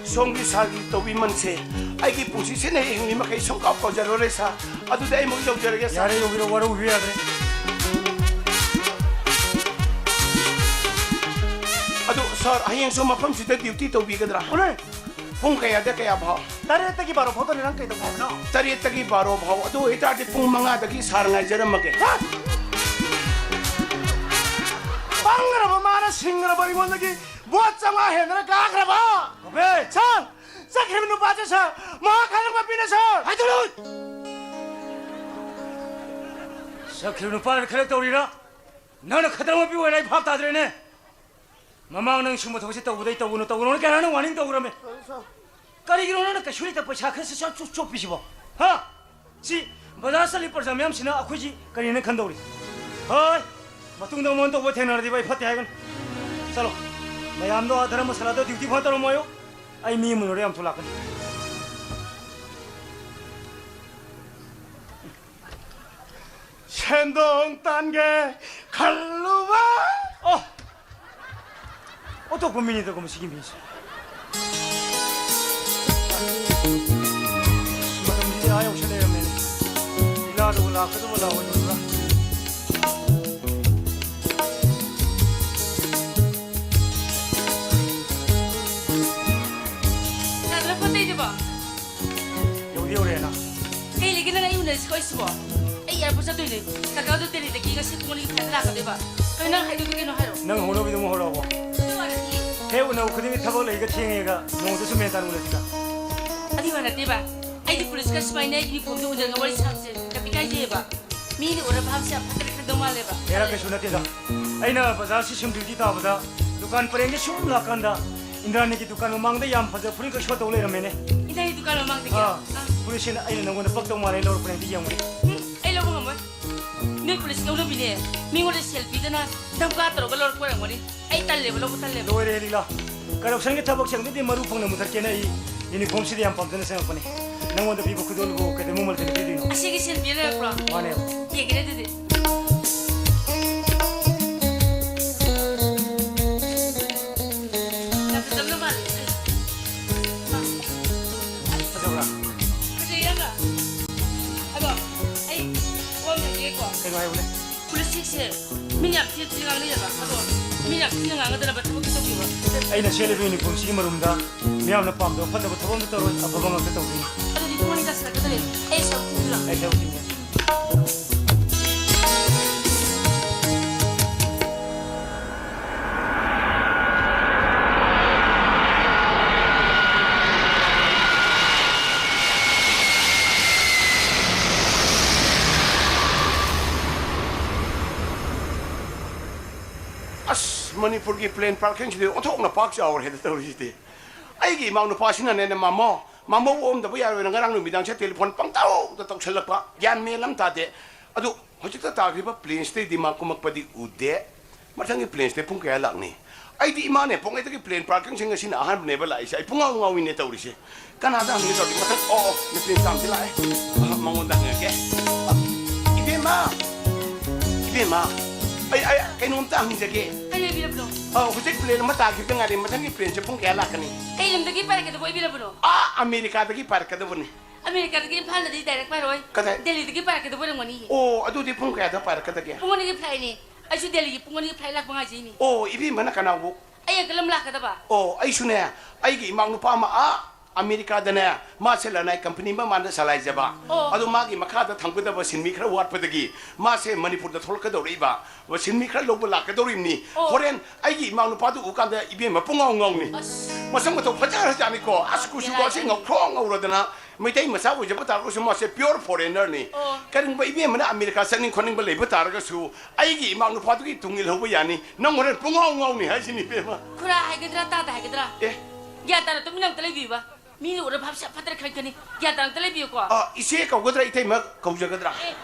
ꯁꯣꯝꯒꯤ ꯁꯥꯔꯒꯤ ꯇꯧꯕꯤꯃꯜꯁꯦ ꯑꯩꯒꯤ ꯄꯨꯟꯁꯤꯁꯤꯅ ꯍꯤꯡꯂꯤ ꯃꯈꯩ ꯁꯨꯡꯀꯥꯎ ꯀꯥꯎꯖꯔꯔꯣꯏ, ꯁꯥꯔ꯫ ꯑꯗꯨꯗꯤ ꯑꯩ ꯑꯃꯨꯛ ꯌꯧꯖꯔꯒꯦ, ꯁꯥꯔ꯫ ꯌꯥꯔꯦ, ꯌꯧꯕꯤꯔꯣ, ꯋꯥꯔꯧꯕꯤꯕ ꯌꯥꯗ꯭ꯔꯦ꯫ ꯑꯗꯨ, ꯁꯥꯔ, ꯍꯌꯦꯡꯁꯨ ꯃꯐꯝꯁꯤꯗ duty ꯇꯧꯕꯤꯒꯗ꯭ꯔꯥ? ꯎꯅꯦ꯫ ꯄꯨꯡ ꯀꯌꯥꯗ ꯀꯌꯥ ꯐꯥꯎ? ꯇꯔꯦꯠꯇꯒꯤ ꯕꯥꯔꯣ ꯐꯥꯎꯗꯅꯤ, ꯅꯪ ꯀꯩꯗꯧꯕ ꯍꯥꯏꯕꯅꯣ? ꯇꯔꯦꯠꯇꯒꯤ ꯕꯥꯔꯣ ꯐꯥꯎ꯫ ꯑꯗꯨ ꯑꯣꯏꯇꯥꯔꯗꯤ ꯄꯨꯡ ꯃꯉꯥꯗꯒꯤ ꯁꯥꯔ ꯉꯥꯏꯖꯔꯝꯃꯒꯦ꯫ ꯍꯥ? ꯄꯪꯈ꯭ꯔꯕ ꯃꯥꯅ ꯁꯤꯡꯈ꯭ꯔꯕ ꯑꯩꯉꯣꯟꯗꯒꯤ ꯚꯣꯠ ꯆꯥꯝꯃꯉꯥ ꯍꯦꯟꯗꯅ ꯀꯥꯈ꯭ꯔꯕ꯫ ꯀꯣꯄꯦ! ꯁꯥꯔ, ꯆꯠꯈ꯭ꯔꯤꯕ ꯅꯨꯄꯥꯁꯦ, ꯁꯥꯔ, ꯃꯍꯥꯛ ꯈꯗ꯭ꯔꯛ ꯃꯄꯤꯅꯦ, ꯁꯥꯔ꯫ ꯍꯥꯏꯗꯣꯛꯂꯨ! ꯆꯠꯈ꯭ꯔꯤꯕ ꯅꯨꯄꯥꯅ ꯈꯔ ꯇꯧꯔꯤꯔꯥ? ꯅꯪꯅ ꯈꯗ꯭ꯔꯛ ꯃꯄꯤ ꯑꯣꯏꯔꯦ, ꯑꯩ ꯚꯥꯞ ꯇꯥꯗ꯭ꯔꯦꯅꯦ꯫ ꯃꯃꯥꯡ ꯅꯪ ꯁꯨꯝꯕ ꯊꯕꯛꯁꯦ ꯇꯧꯕꯗꯩ ꯇꯧꯒꯅꯨ, ꯇꯧꯒꯅꯨꯅ ꯀꯅꯥꯅ warning ꯇꯧꯈ꯭ꯔꯃꯦ? ꯀꯔꯤꯒꯤꯅꯣ ꯅꯪꯅ ꯀꯩꯁꯨ ꯂꯩꯇ ꯄꯩꯁꯥ ꯈꯔꯁꯨ ꯁꯨꯛ ꯆꯣꯞ-, ꯆꯣꯞꯄꯤꯁꯤꯕꯣ? ꯍꯥ? ꯁꯤ ꯕꯖꯥꯔ ꯆꯠꯂꯤ ꯄ꯭ꯔꯖꯥ ꯃꯌꯥꯝꯁꯤꯅ ꯑꯩꯈꯣꯏꯁꯤ ꯀꯔꯤꯅ ꯈꯟꯗꯧꯔꯤ? ꯍꯣꯏ, ꯃꯇꯨꯡꯗ ꯑꯃꯨꯛ ꯇꯧꯕ ꯊꯦꯡꯅꯔꯗꯤ ꯑꯩ ꯐꯠꯇꯦ ꯍꯥꯏꯒꯅꯤ꯫ ꯆꯠꯂꯣ, ꯃꯌꯥꯝꯗꯣ ꯑꯥ ꯙꯔꯃꯁꯥꯂꯥꯗ duty ꯐꯖꯅ ꯇꯧꯔꯝꯃꯣꯌꯣ꯫ ꯑꯩ ꯃꯤ ꯑꯃ ꯂꯣꯏꯔꯦ, ꯌꯥꯝ ꯊꯨ ꯂꯥꯛꯀꯅꯤ꯫ ꯁꯦꯟꯗꯣꯡ ꯇꯥꯟꯒꯦ ꯈꯜꯂꯨꯕ꯫ ꯑꯣ! ꯑꯣꯟꯊꯣꯛꯄ ꯃꯤꯅꯤꯗꯀꯣ ꯃꯁꯤꯒꯤ ꯃꯤꯁꯦ꯫ ꯃꯇꯝꯁꯤꯗꯤ ꯑꯥ ꯌꯧꯁꯤꯜ ꯂꯩꯔꯝꯃꯦꯅꯦ꯫ ꯂꯤꯂꯥꯗꯨꯕꯨ ꯂꯥꯛꯀꯗꯕ ꯂꯥꯛꯑꯣꯏꯗꯕ꯭ꯔꯥ? ꯌꯥꯗ꯭ꯔꯥ ꯄꯣꯠ ꯆꯩꯁꯤꯕꯣ? ꯌꯧꯗꯤ ꯌꯧꯔꯛꯑꯦꯅ꯫ ꯀꯩ ꯂꯩꯒꯦ ꯅꯪ ꯑꯩ ꯎꯅꯔꯤꯁꯤ ꯀꯣꯏꯁꯤꯕꯣ? ꯑꯩ airport ꯆꯠꯇꯣꯏꯅꯦ꯫ ꯀꯀꯥꯗꯣ ꯗꯦꯜꯂꯤꯗꯒꯤ ꯉꯁꯤ ꯄꯨꯡ ꯑꯅꯤ ꯃꯈꯥꯏꯗ ꯂꯥꯛꯀꯗꯣꯏꯕ꯫ ꯀꯩꯅꯣ ꯅꯪ ꯍꯥꯏꯗꯣꯏꯗꯣ ꯀꯩꯅꯣ ꯍꯥꯏꯔꯣ꯫ ꯅꯪ ꯍꯧꯅꯕꯤꯗꯣ ꯑꯃꯨꯛ ꯍꯧꯔꯛꯑꯕꯣ? ꯑꯗꯨ ꯋꯥ ꯅꯠꯇꯤꯌꯦ꯫ ꯍꯦꯛ ꯎꯅꯕ ꯈꯨꯗꯤꯡꯒꯤ ꯊꯕꯛ ꯂꯩꯒ ꯊꯦꯡꯉꯦꯒ ꯅꯣꯡꯃꯇꯁꯨ ꯃꯦꯟ ꯇꯥꯅ ꯎꯅꯁꯤꯗ꯫ ꯑꯗꯨ ꯋꯥ ꯅꯠꯇꯦꯕ꯫ ꯑꯩꯗꯤ ꯄꯨꯂꯤꯁꯀ ꯁꯨꯃꯥꯏꯅ uniformꯗ ꯎꯅꯔꯒ ꯋꯥꯔꯤ ꯁꯥꯕꯁꯦ ꯌꯥꯝ ꯏꯀꯥꯏꯖꯩꯌꯦꯕ꯫ ꯃꯤꯅ ꯎꯔ ꯚꯥꯞꯁꯦ ꯌꯥꯝ ꯐꯠꯇꯅ ꯈꯟꯗꯧ ꯃꯥꯜꯂꯦꯕ꯫ ꯍꯦꯔꯥ, ꯀꯩꯁꯨ ꯅꯠꯇꯦꯗ꯫ ꯑꯩꯅ ꯕꯖꯥꯔꯁꯤ ꯁꯨꯝ duty ꯇꯥꯕꯗ ꯗꯨꯀꯥꯟ ꯄꯔꯦꯡꯁꯦ ꯁꯨꯝ ꯂꯥꯛꯀꯥꯟꯗ ꯏꯟꯗ꯭ꯔꯥꯅꯤꯒꯤ ꯗꯨꯀꯥꯟ ꯃꯃꯥꯡꯗ ꯌꯥꯝ ꯐꯖꯕ ꯐꯨꯔꯤꯠꯀ ꯁꯣ ꯇꯧ ꯂꯩꯔꯝꯃꯦꯅꯦ꯫ ꯏꯟꯗ꯭ꯔꯥꯅꯤ ꯗꯨꯀꯥꯟ ꯃꯃꯥꯡꯗꯒꯤ? ꯑꯥ, ꯑꯥ꯫ ꯐꯨꯔꯤꯠꯁꯤꯅ ꯑꯩꯅ ꯅꯪꯉꯣꯟꯗ ꯄꯛꯇꯧ ꯃꯥꯜꯂꯦ, ꯂꯧꯔꯛꯄꯅꯦ, ꯑꯝꯇ ꯌꯦꯡꯉꯨꯅꯦ꯫ ꯎꯝ, ꯑꯩ ꯂꯧꯕ ꯉꯝꯃꯣꯏ꯫ ꯅꯣꯏ ꯄꯨꯂꯤꯁ ꯂꯧꯅꯕꯤꯅꯦ꯫ ꯃꯤꯉꯣꯟꯗ ꯁꯦꯜ ꯄꯤꯗꯅ ꯙꯝꯀꯥ ꯇꯧꯔꯒ ꯂꯧꯔꯛꯄ ꯑꯣꯏꯔꯝꯒꯅꯤ꯫ ꯑꯩ ꯇꯜꯂꯦꯕ, ꯂꯧꯕ ꯇꯜꯂꯦꯕ꯫ ꯂꯣꯏꯔꯦ, ꯂꯤꯂꯥ꯫ Corruptionꯒꯤ ꯊꯕꯛꯁꯦ ꯑꯃꯨꯛꯇꯗꯤ ꯃꯔꯨ ꯐꯪꯅ ꯃꯨꯊꯠꯀꯦꯅ ꯑꯩ uniformꯁꯤꯗꯤ ꯌꯥꯝ ꯄꯥꯝꯖꯅ ꯆꯪꯉꯛꯄꯅꯦ꯫ ꯅꯪꯉꯣꯟꯗ ꯄꯤꯕ ꯈꯨꯗꯣꯜꯕꯨ ꯀꯩꯗꯧꯕ ꯃꯃꯜ ꯀꯩꯅꯣ ꯄꯤꯗꯣꯏꯅꯣ? ꯑꯁꯤꯒꯤ ꯁꯦꯜ ꯄꯤꯔ ꯂꯩꯔꯛꯄ꯭ꯔꯣ? ꯃꯥꯅꯦ꯫ ꯌꯦꯡꯒꯦꯅꯦ ꯑꯗꯨꯗꯤ꯫ ꯌꯥꯝ ꯐꯖꯕ ꯃꯥꯜꯂꯦ꯫ ꯐꯖꯕ꯭ꯔꯥ? ꯐꯖꯩ ꯌꯥꯝꯅ꯫ ꯑꯗꯣ ꯑꯩ ꯋꯥ ꯑꯃ ꯍꯪꯒꯦꯀꯣ꯫ ꯀꯩꯅꯣ ꯍꯥꯏꯌꯨꯅꯦ꯫ ꯄꯨꯂꯤꯁꯁꯤꯡꯁꯦ ꯃꯤꯅ ꯌꯥꯝ ꯊꯤ ꯊꯤꯅ ꯉꯥꯡꯅꯩꯌꯦꯕ꯫ ꯑꯗꯣ ꯃꯤꯅ ꯌꯥꯝ ꯊꯤꯅ ꯉꯥꯡꯒꯗꯅꯕ ꯊꯕꯛꯇꯤ ꯇꯧꯕꯤꯕ꯫ ꯑꯩꯅ ꯁꯦꯠꯂꯤꯕ uniformꯁꯤꯒꯤ ꯃꯔꯨꯝꯗ ꯃꯤꯌꯥꯝꯅ ꯄꯥꯝꯗꯕ ꯐꯠꯇꯕ ꯊꯕꯛ ꯑꯝꯇ ꯇꯧꯔꯣꯏ, ꯑꯐꯕ ꯉꯥꯛꯇ ꯇꯧꯗꯣꯏꯅꯤ꯫ ꯑꯗꯨꯗꯤ ꯄꯨꯡ ꯑꯅꯤ ꯇꯥꯁꯤꯜꯂꯛꯀꯗꯧꯔꯦ꯫ ꯑꯩ ꯁꯔꯨꯛ ꯊꯤꯟꯕꯤꯔꯣ? ꯑꯩ ꯁꯔꯨꯛ ꯊꯤꯟꯒꯦ꯫ ꯑꯁ! ꯃꯅꯤꯄꯨꯔꯒꯤ plane parking ꯁꯤꯗꯤ ꯑꯣꯟꯊꯣꯛꯅ ꯄꯥꯛ ꯆꯥꯎꯔꯦꯗ ꯇꯧꯔꯤꯁꯤꯗꯤ꯫ ꯑꯩꯒꯤ ꯏꯃꯥꯎ ꯅꯨꯄꯥꯁꯤꯅꯅꯦ, ꯃꯃꯣ, ꯃꯃꯣ ꯑꯣꯝꯗꯕ ꯌꯥꯔꯣꯏꯅ ꯉꯔꯥꯡ ꯅꯨꯃꯤꯗꯥꯡꯁꯦ telephone ꯄꯪꯇꯧꯗ ꯇꯧꯁꯜꯂꯛꯄ, ꯒ꯭ꯌꯥꯟ ꯃꯦꯟ ꯑꯃ ꯇꯥꯗꯦ꯫ ꯑꯗꯨ ꯍꯧꯖꯤꯛꯇ ꯇꯥꯈꯤꯕ plane ꯁꯤꯗꯩꯗꯤ ꯃꯥ ꯀꯨꯝꯃꯛꯄꯗꯤ ꯎꯗꯦ꯫ ꯃꯊꯪꯒꯤ plane ꯁꯤꯗꯤ ꯄꯨꯡ ꯀꯌꯥ ꯂꯥꯛꯅꯤ? ꯑꯩꯗꯤ ꯏꯃꯥꯅꯦ, ꯄꯣꯛꯉꯩꯗꯒꯤ plane parking ꯁꯦ ꯉꯁꯤꯅ ꯑꯍꯥꯟꯕꯅꯦꯕ ꯂꯥꯛꯏꯁꯦ꯫ ꯑꯩ ꯄꯨꯡꯉꯥꯎ ꯉꯥꯎꯏꯅꯦ ꯇꯧꯔꯤꯁꯦ꯫ ꯀꯅꯥꯗ ꯍꯪꯒꯦ ꯇꯧꯔꯗꯤ ꯃꯊꯪ, ꯑꯣ, ꯑꯣ, ꯅꯨꯄꯤ ꯃꯆꯥ ꯑꯃꯗꯤ ꯂꯥꯛꯑꯦ꯫ ꯑ, ꯃꯉꯣꯟꯗ ꯍꯪꯉꯒꯦ꯫ ꯑ, ꯏꯕꯦꯝꯃ! ꯏꯕꯦꯝꯃ! ꯑꯩ, ꯑꯩ ꯀꯩꯅꯣꯝꯇ ꯍꯪꯖꯒꯦ꯫ ꯀꯩ ꯂꯩꯕꯤꯔꯕꯅꯣ? ꯑ, ꯍꯧꯖꯤꯛ plane ꯑꯃ ꯇꯥꯈꯤꯕꯗ ꯉꯥꯏꯔꯤ꯫ ꯃꯊꯪꯒꯤ plane ꯁꯦ ꯄꯨꯡ ꯀꯌꯥ ꯂꯥꯛꯀꯅꯤ? ꯀꯩ ꯂꯝꯗꯒꯤ ꯄꯥꯏꯔꯛꯀꯗꯕ ꯑꯣꯏꯕꯤꯔꯕꯅꯣ? ꯑꯥ, ꯑꯃꯦꯔꯤꯀꯥꯗꯒꯤ ꯄꯥꯏꯔꯛꯀꯗꯕꯅꯤ꯫ ꯑꯃꯦꯔꯤꯀꯥꯗꯒꯤ ꯏꯝꯐꯥꯜꯗꯗꯤ direct ꯄꯥꯏꯔꯛꯑꯣꯏ꯫ ꯀꯗꯥꯏ? ꯗꯦꯜꯂꯤꯗꯒꯤ ꯄꯥꯏꯔꯛꯀꯗꯕ ꯑꯣꯏꯔꯝꯒꯅꯤꯌꯦ꯫ ꯑꯣ, ꯑꯗꯨꯗꯤ ꯄꯨꯡ ꯀꯌꯥꯗ ꯄꯥꯏꯔꯛꯀꯗꯒꯦ? ꯄꯨꯡ ꯑꯅꯤꯒꯤ flight ꯅꯤ꯫ ꯑꯩꯁꯨ ꯗꯦꯜꯂꯤꯒꯤ ꯄꯨꯡ ꯑꯅꯤꯒꯤ flight ꯂꯥꯛꯄ ꯉꯥꯏꯖꯩꯅꯤ꯫ ꯑꯣ, ꯏꯕꯦꯝꯃꯅ ꯀꯅꯥꯕꯨ? ꯑꯩ uncle ꯑꯃ ꯂꯥꯛꯀꯗꯕ꯫ ꯑꯣ, ꯑꯩꯁꯨꯅꯦ, ꯑꯩꯒꯤ ꯏꯃꯥ ꯅꯨꯄꯥ ꯑꯃ ꯑꯥ ꯑꯃꯦꯔꯤꯀꯥꯗꯅꯦ, ꯃꯥꯁꯦ ꯂꯅꯥꯏ company ꯃꯃꯥꯡꯗ ꯆꯂꯥꯏꯖꯕ꯫ ꯑꯣ꯫ ꯑꯗꯣ ꯃꯥꯒꯤ ꯃꯈꯥꯗ ꯊꯝꯒꯗꯕ ꯁꯤꯟꯃꯤ ꯈꯔ ꯋꯥꯠꯄꯗꯒꯤ ꯃꯥꯁꯦ ꯃꯅꯤꯄꯨꯔꯗ ꯊꯣꯛꯂꯛꯀꯗꯧꯔꯛꯏꯕ꯫ ꯁꯤꯟꯃꯤ ꯈꯔ ꯂꯧꯕ ꯂꯥꯛꯀꯗꯧꯔꯤꯕꯅꯤ꯫ ꯑꯣ꯫ ꯍꯣꯔꯦꯟ ꯑꯩꯒꯤ ꯏꯃꯥ ꯅꯨꯄꯥꯗꯨ ꯎꯀꯥꯟꯗ ꯏꯕꯦꯝꯃ ꯄꯨꯡꯉꯥꯎ ꯉꯥꯎꯅꯤ꯫ ꯑꯁ꯫ ꯃꯁꯛ ꯃꯇꯧ ꯐꯖꯈ꯭ꯔꯖꯥꯠꯅꯤꯀꯣ꯫ ꯑꯁ, ꯀꯨꯆꯨ ꯀꯣꯠꯁꯦ ꯉꯧꯊ꯭ꯔꯣꯛ ꯉꯧꯔꯗꯅ꯫ ꯃꯩꯇꯩ ꯃꯆꯥ ꯑꯣꯏꯖꯕ ꯇꯥꯔꯒꯁꯨ ꯃꯥꯁꯦ pure foreigner ꯅꯤ꯫ ꯑꯣ꯫ ꯀꯔꯤꯒꯨꯝꯕ ꯏꯕꯦꯝꯃꯅ ꯑꯃꯦꯔꯤꯀꯥ ꯆꯠꯅꯤꯡ ꯈꯣꯠꯅꯤꯡꯕ ꯂꯩꯕ ꯇꯥꯔꯒꯁꯨ ꯑꯩꯒꯤ ꯏꯃꯥ ꯅꯨꯄꯥꯗꯨꯒꯤ ꯇꯨꯡ ꯏꯜꯍꯧꯕ ꯌꯥꯅꯤ꯫ ꯅꯪ ꯍꯣꯔꯦꯟ ꯄꯨꯡꯉꯥꯎ ꯉꯥꯎꯅꯤ ꯍꯥꯏꯁꯤꯅꯤ ꯏꯕꯦꯝꯃ꯫ ꯈꯨꯔꯥ ꯍꯥꯏꯒꯗ꯭ꯔꯥ, ꯇꯥꯗ ꯍꯥꯏꯒꯗ꯭ꯔꯥ? ꯑꯦ꯫ ꯒ꯭ꯌꯥꯟ ꯇꯥꯅ ꯇꯨꯃꯤꯟꯅ ꯑꯝꯇ ꯂꯩꯕꯤꯌꯨꯕ꯫ ꯃꯤꯅ ꯎꯔ ꯚꯥꯞꯁꯦ ꯐꯠꯇ꯭ꯔꯦ ꯈꯟꯒꯅꯤ꯫ ꯒ꯭ꯌꯥꯟ ꯇꯥꯅ ꯑꯝꯇ ꯂꯩꯕꯤꯌꯨꯀꯣ꯫ ꯑ, ꯏꯆꯦ ꯀꯧꯒꯗ꯭ꯔꯥ, ꯏꯇꯩꯃ ꯀꯧꯖꯒꯗ꯭ꯔꯥ? ꯑꯦ꯫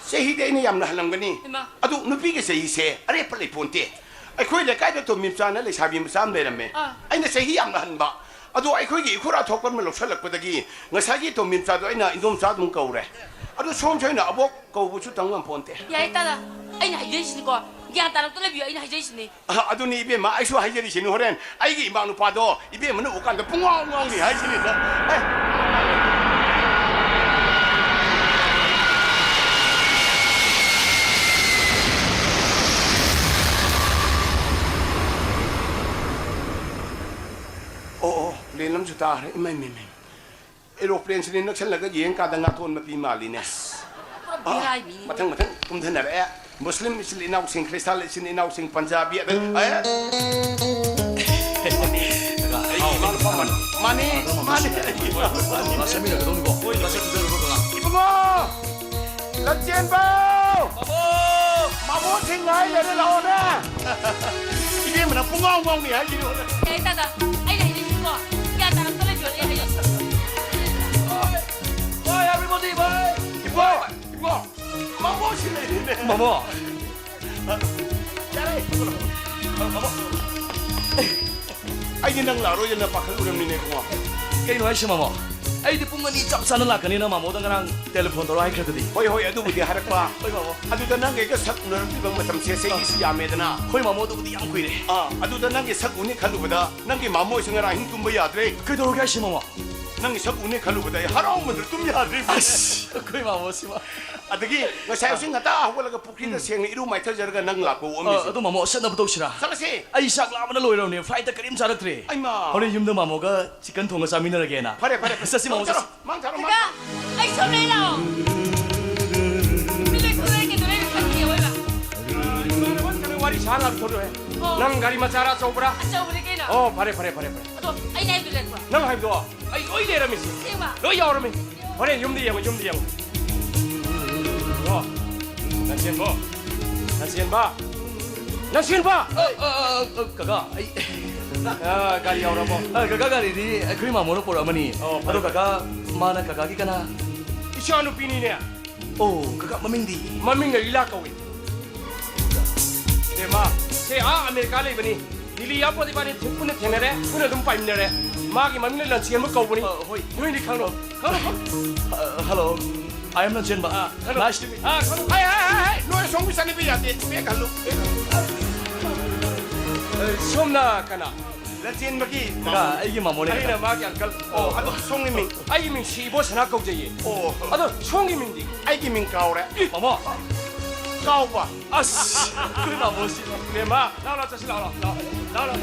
ꯆꯍꯤꯗꯤ ꯑꯩꯅ ꯌꯥꯝꯅ ꯍꯜꯂꯝꯒꯅꯤ꯫ ꯏꯃꯥ꯫ ꯑꯗꯨ ꯅꯨꯄꯤꯒꯤ ꯆꯍꯤꯁꯦ ꯑꯔꯦꯞꯄ ꯂꯩꯄꯣꯟꯇꯦ꯫ ꯑꯩꯈꯣꯏ ꯂꯩꯀꯥꯏꯗ ꯇꯣꯝꯕꯤ ꯃꯆꯥꯅ ꯂꯩꯁꯥꯕꯤ ꯃꯆꯥ ꯑꯃ ꯂꯩꯔꯝꯃꯦ꯫ ꯑꯥ꯫ ꯑꯩꯅ ꯆꯍꯤ ꯌꯥꯝꯅ ꯍꯟꯕ꯫ ꯑꯗꯣ ꯑꯩꯈꯣꯏꯒꯤ ꯏꯈꯨꯔꯥ ꯊꯣꯛꯄ ꯑꯃ ꯂꯧꯁꯜꯂꯛꯄꯗꯒꯤ ꯉꯁꯥꯏꯒꯤ ꯇꯣꯝꯕꯤ ꯃꯆꯥꯗꯣ ꯑꯩꯅ ꯏꯟꯗꯣꯝꯆꯥ ꯑꯗꯨꯝ ꯀꯧꯔꯦ꯫ ꯑꯗꯣ ꯁꯣꯝꯁꯦ ꯑꯣꯏꯅ ꯑꯕꯣꯛ ꯀꯧꯕꯁꯨ ꯇꯝ ꯉꯝꯄꯣꯟꯇꯦ꯫ ꯌꯥꯏ ꯇꯥꯗ, ꯑꯩꯅ ꯍꯥꯏꯖꯔꯤꯁꯤꯅꯤꯀꯣ, ꯒ꯭ꯌꯥꯟ ꯇꯥꯅ ꯑꯝꯇ ꯂꯩꯕꯤꯌꯨ, ꯑꯩꯅ ꯍꯥꯏꯖꯔꯤꯁꯤꯅꯤ꯫ ꯑ, ꯑꯗꯨꯅꯤ ꯏꯕꯦꯝꯃ, ꯑꯩꯁꯨ ꯍꯥꯏꯖꯔꯤꯁꯤꯅꯤ, ꯍꯣꯔꯦꯟ ꯑꯩꯒꯤ ꯏꯃꯥ ꯅꯨꯄꯥꯗꯣ ꯏꯕꯦꯝꯃꯅ ꯎꯀꯥꯟꯗ ꯄꯨꯡꯉꯥꯎ ꯉꯥꯎꯅꯤ ꯍꯥꯏꯁꯤꯅꯤꯗ꯫ ꯑꯦ꯫ ꯑꯣ, ꯑꯣ, plane ꯑꯃꯁꯨ ꯇꯥꯈ꯭ꯔꯦ꯫ ꯏꯃꯥꯏ, ꯏꯃꯥꯏ, ꯏꯃꯥꯏ꯫ Aeroplane ꯁꯤꯗꯤ ꯅꯛꯁꯜꯂꯒ ꯌꯦꯡꯀꯥꯟꯗ ꯉꯥꯇꯣꯟ ꯃꯄꯤ ꯃꯥꯜꯂꯤꯅꯦ꯫ ꯄꯨꯔꯥ ꯑꯥ, ꯕꯦꯔꯥꯏ ꯃꯤꯅꯤ꯫ ꯃꯊꯪ ꯃꯊꯪ ꯀꯨꯝꯊꯅꯔꯛꯑꯦ꯫ ꯃꯨꯁꯂꯤꯝ ꯏꯆꯤꯜ ꯏꯅꯥꯎꯁꯤꯡ, ꯈ꯭ꯔꯤꯁꯇꯥꯟ ꯏꯆꯤꯜ ꯏꯅꯥꯎꯁꯤꯡ, ꯄꯟꯖꯥꯕꯤ ꯑꯗ-, ꯑꯦ? ꯑꯩꯒꯤ ꯏꯃꯥ ꯅꯨꯄꯥ ꯃꯥꯟ-, ꯃꯥꯅꯤ, ꯃꯥꯅꯤ, ꯑꯩꯒꯤ ꯏꯃꯥ ꯅꯨꯄꯥ ꯃꯥꯟ-, ꯆꯥꯃꯤꯟꯅꯒꯗꯧꯅꯤꯀꯣ꯫ ꯏꯕꯨꯡꯉꯣ! ꯂꯟꯆꯦꯟꯕ! ꯃꯥꯃꯣ! ꯃꯥꯃꯣꯁꯤꯡ ꯉꯥꯏ ꯂꯩꯔꯦ, ꯂꯥꯛꯑꯣꯅꯦ! ꯄꯨꯡꯉꯥꯎ ꯉꯥꯎꯅꯤ ꯍꯥꯏꯁꯤꯅꯤ꯫ ꯑꯦ, ꯇꯥꯗ, ꯑꯩꯅ ꯍꯥꯏꯅꯤꯡꯉꯤꯀꯣ, ꯒ꯭ꯌꯥꯟ ꯇꯥꯔꯛꯇ ꯂꯩꯕ ꯌꯣꯠꯂꯦ ꯍꯥꯏꯌꯣ꯫ Bye, everybody, bye. ꯏꯕꯣ, ꯏꯕꯣ, ꯃꯃꯣꯁꯤ ꯂꯩꯔꯤꯅꯦ꯫ ꯃꯃꯣ꯫ ꯌꯥꯔꯦ꯫ ꯃꯃꯣ꯫ ꯑꯩꯗꯤ ꯅꯪ ꯂꯥꯛꯑꯔꯣꯏꯗꯅ ꯄꯥꯈꯠꯂꯨꯔꯝꯃꯤꯅꯦ, ꯏꯕꯨꯡꯉꯣ꯫ ꯀꯩꯅꯣ ꯍꯥꯏꯁꯦ, ꯃꯃꯣ? ꯑꯩꯗꯤ ꯄꯨꯡ ꯑꯅꯤ ꯆꯞ ꯆꯥꯅ ꯂꯥꯛꯀꯅꯤꯅ ꯃꯃꯣꯗ ꯉꯔꯥꯡ ꯇꯦꯂꯤꯐꯣꯟ ꯇꯧꯔ ꯍꯥꯏꯈ꯭ꯔꯗꯨꯗꯤ꯫ ꯍꯣꯏ, ꯍꯣꯏ, ꯑꯗꯨꯕꯨꯗꯤ ꯍꯥꯏꯔꯛꯄ꯫ ꯍꯣꯏ, ꯃꯃꯣ꯫ ꯑꯗꯨꯗ ꯅꯪꯒ ꯑꯩꯒ ꯁꯛ ꯎꯅꯔꯛꯇ꯭ꯔꯤꯕ ꯃꯇꯝꯁꯦ ꯆꯍꯤꯁꯤ ꯌꯥꯝꯃꯦꯗꯅ꯫ ꯍꯣꯏ, ꯃꯃꯣ, ꯑꯗꯨꯕꯨꯗꯤ ꯌꯥꯝ ꯀꯨꯏꯔꯦ꯫ ꯑꯥ, ꯑꯗꯨꯗ ꯅꯪꯒꯤ ꯁꯛ ꯎꯅꯤ ꯈꯜꯂꯨꯕꯗ ꯅꯪꯒꯤ ꯃꯃꯣꯁꯨ ꯉꯔꯥꯡ ꯑꯍꯤꯡ ꯇꯨꯝꯕ ꯌꯥꯗ꯭ꯔꯦ꯫ ꯀꯩꯗꯧꯔꯒꯦ ꯍꯥꯏꯁꯦ, ꯃꯃꯣ? ꯅꯪꯒꯤ ꯁꯛ ꯎꯅꯤ ꯈꯜꯂꯨꯕꯗ ꯑꯩ ꯍꯔꯥꯎꯃꯟꯗꯅ ꯇꯨꯝ ꯌꯥꯗ꯭ꯔꯦ꯫ ꯑꯁ, ꯑꯩꯈꯣꯏ ꯃꯃꯣꯁꯤꯃ꯫ ꯑꯗꯒꯤ ꯉꯁꯥꯏ ꯍꯧꯖꯤꯛ ꯉꯟꯇꯥ ꯍꯧꯒꯠꯂꯒ ꯄꯨꯈ꯭ꯔꯤꯗ ꯁꯦꯡꯅ ꯏꯔꯨ ꯃꯥꯏꯊꯖꯔꯒ ꯅꯪ ꯂꯥꯛꯄ ꯑ, ꯑꯣꯛꯑꯝꯃꯤꯁꯦ꯫ ꯑꯗꯨ ꯃꯃꯣ, ꯆꯠꯅꯕ ꯇꯧꯁꯤꯔꯥ? ꯆꯠꯂꯁꯤ꯫ ꯑꯩ ꯆꯥꯛ ꯂꯥꯝꯕꯅ ꯂꯣꯏꯔꯕꯅꯦ, flightꯇ ꯀꯔꯤꯝ ꯆꯥꯔꯛꯇ꯭ꯔꯦ꯫ ꯑꯩꯃꯥ꯫ ꯍꯣꯔꯦꯟ ꯌꯨꯝꯗ ꯃꯃꯣꯒ chicken ꯊꯣꯡꯉ ꯆꯥꯃꯤꯟꯅꯔꯒꯦꯅ꯫ ꯐꯔꯦ, ꯐꯔꯦ, ꯐꯔꯦ꯫ ꯆꯠꯁꯤ, ꯃꯃꯣ, ꯆꯠꯂꯣ, ꯆꯠꯁꯤ꯫ ꯃꯥꯡ ꯊꯥꯔꯣ, ꯃꯥꯡ ꯀꯀꯥ, ꯊꯥꯔꯣ꯫ ꯑꯩ ꯁꯣꯝꯗ ꯂꯥꯛꯑꯣ꯫ ꯃꯤ ꯂꯣꯏ ꯊꯣꯛꯂꯛꯑꯦ, ꯀꯩꯗꯧꯔꯦ? ꯈꯪꯗꯦ, ꯑꯣꯏꯕ꯫ ꯏꯃꯥꯟꯅꯕ ꯀꯩꯅꯣ ꯋꯥꯔꯤ ꯁꯥ ꯂꯥꯛꯊꯣꯔꯛꯑꯦ꯫ ꯑꯣ꯫ ꯅꯪ ꯒꯥꯔꯤ ꯃꯆꯥꯔ ꯑꯆꯧꯕꯔ? ꯑꯆꯧꯕꯅꯤ ꯀꯩꯅꯣ꯫ ꯑꯣ, ꯐꯔꯦ, ꯐꯔꯦ, ꯐꯔꯦ, ꯐꯔꯦ꯫ ꯑꯗꯣ ꯑꯩꯅ ꯍꯥꯏꯕꯗꯨ ꯂꯩꯔꯛꯄ꯭ꯔꯣ? ꯅꯪ ꯍꯥꯏꯕꯗꯣ ꯑꯩ ꯂꯣꯏ ꯂꯩꯔꯝꯃꯤꯁꯦ꯫ ꯑꯁꯦꯡꯕ? ꯂꯣꯏ ꯌꯥꯎꯔꯝꯃꯤ꯫ ꯍꯣꯔꯦꯟ ꯌꯨꯝꯗ ꯌꯦꯡꯉꯣ, ꯌꯨꯝꯗ ꯌꯦꯡꯉꯣ꯫ ꯑꯣ, ꯅꯆꯦꯟꯕꯣ꯫ ꯅꯆꯦꯟꯕ꯫ ꯅꯆꯦꯟꯕ! ꯑ, ꯑ, ꯑ, ꯑ, ꯀꯀꯥ, ꯑꯩ ꯑ, ꯒꯥꯔꯤ ꯌꯥꯎꯔꯕꯣ? ꯑ, ꯀꯀꯥ, ꯒꯥꯔꯤꯗꯤ ꯑꯩꯈꯣꯏ ꯃꯥꯃꯣꯅ ꯄꯨꯔꯛꯑꯃꯅꯤ꯫ ꯑꯣ, ꯐꯔꯦ, ꯑꯗꯣ ꯐꯔꯦ꯫ ꯀꯀꯥ, ꯃꯥꯅ ꯀꯀꯥꯒꯤ ꯀꯅꯥ? ꯏꯆꯥꯅꯨꯄꯤꯅꯤꯅꯦ꯫ ꯑꯣ, ꯀꯀꯥ, ꯃꯃꯤꯡꯗꯤ? ꯃꯃꯤꯡꯅ ꯂꯤꯂꯥ ꯀꯧꯏ꯫ ꯏꯕꯦꯝꯃ, ꯁꯦ ꯑꯥ ꯑꯃꯦꯔꯤꯀꯥ ꯂꯩꯕꯅꯤ꯫ ꯂꯤꯂꯤ ꯌꯥꯄꯣꯠ ꯏꯕꯥꯅꯤ ꯊꯦꯡ-, ꯄꯨꯟꯅ ꯊꯦꯡꯅꯔꯦ, ꯄꯨꯟꯅ ꯑꯗꯨꯝ ꯄꯥꯏꯃꯤꯟꯅꯔꯦ꯫ ꯃꯥꯒꯤ ꯃꯃꯤꯡꯅ ꯂꯟꯆꯦꯟꯕ ꯀꯧꯕꯅꯤ꯫ ꯑ, ꯍꯣꯏ꯫ ꯅꯣꯏꯗꯤ ꯈꯪꯅꯣ, ꯈꯪꯅꯣ, ꯈꯪꯅꯣ꯫ ꯑ, hello, I am ꯂꯟꯆꯦꯟꯕ꯫ ꯑ, ꯈꯪꯅꯣ꯫ Nice to meet you. ꯑ, ꯈꯪꯅꯣ꯫ ꯍꯥꯏ, ꯍꯥꯏ, ꯍꯥꯏ, ꯍꯥꯏ꯫ ꯅꯣꯏ ꯑꯁꯣꯝꯒꯤ ꯆꯠꯅꯕꯤ ꯌꯥꯗꯦ꯫ ꯕꯦꯛ ꯍꯜꯂꯨ, ꯕꯦꯛ ꯍꯜꯂꯨ꯫ ꯑ, ꯁꯣꯝꯅ ꯀꯅꯥ? ꯂꯟꯆꯦꯟꯕꯒꯤ ꯀꯀꯥ, ꯃꯃꯥ꯫ ꯑꯩꯒꯤ ꯃꯃꯣꯅꯦ, ꯑꯩꯅ ꯀꯀꯥ꯫ ꯃꯥꯒꯤ uncle꯫ ꯑꯣ, ꯑꯗꯨ ꯁꯣꯝꯒꯤ ꯃꯤꯡ? ꯑꯩꯒꯤ ꯃꯤꯡ ꯁꯤ ꯏꯕꯣ ꯁꯅꯥ ꯀꯧꯖꯩꯌꯦ꯫ ꯑꯣ꯫ ꯑꯗꯣ ꯁꯣꯝꯒꯤ ꯃꯤꯡꯗꯤ? ꯑꯩꯒꯤ ꯃꯤꯡ ꯀꯥꯎꯔꯦ꯫ ꯃꯃꯣ꯫ ꯀꯥꯎꯕ꯫ ꯑꯁ, ꯑꯩꯈꯣꯏ ꯃꯃꯣꯁꯤ꯫ ꯕꯦꯝꯃ, ꯂꯥꯎ, ꯂꯥꯎ, ꯆꯠꯁꯤ, ꯂꯥꯎ, ꯂꯥꯎ, ꯂꯥꯎ, ꯂꯥꯎ, ꯂꯥꯎ꯫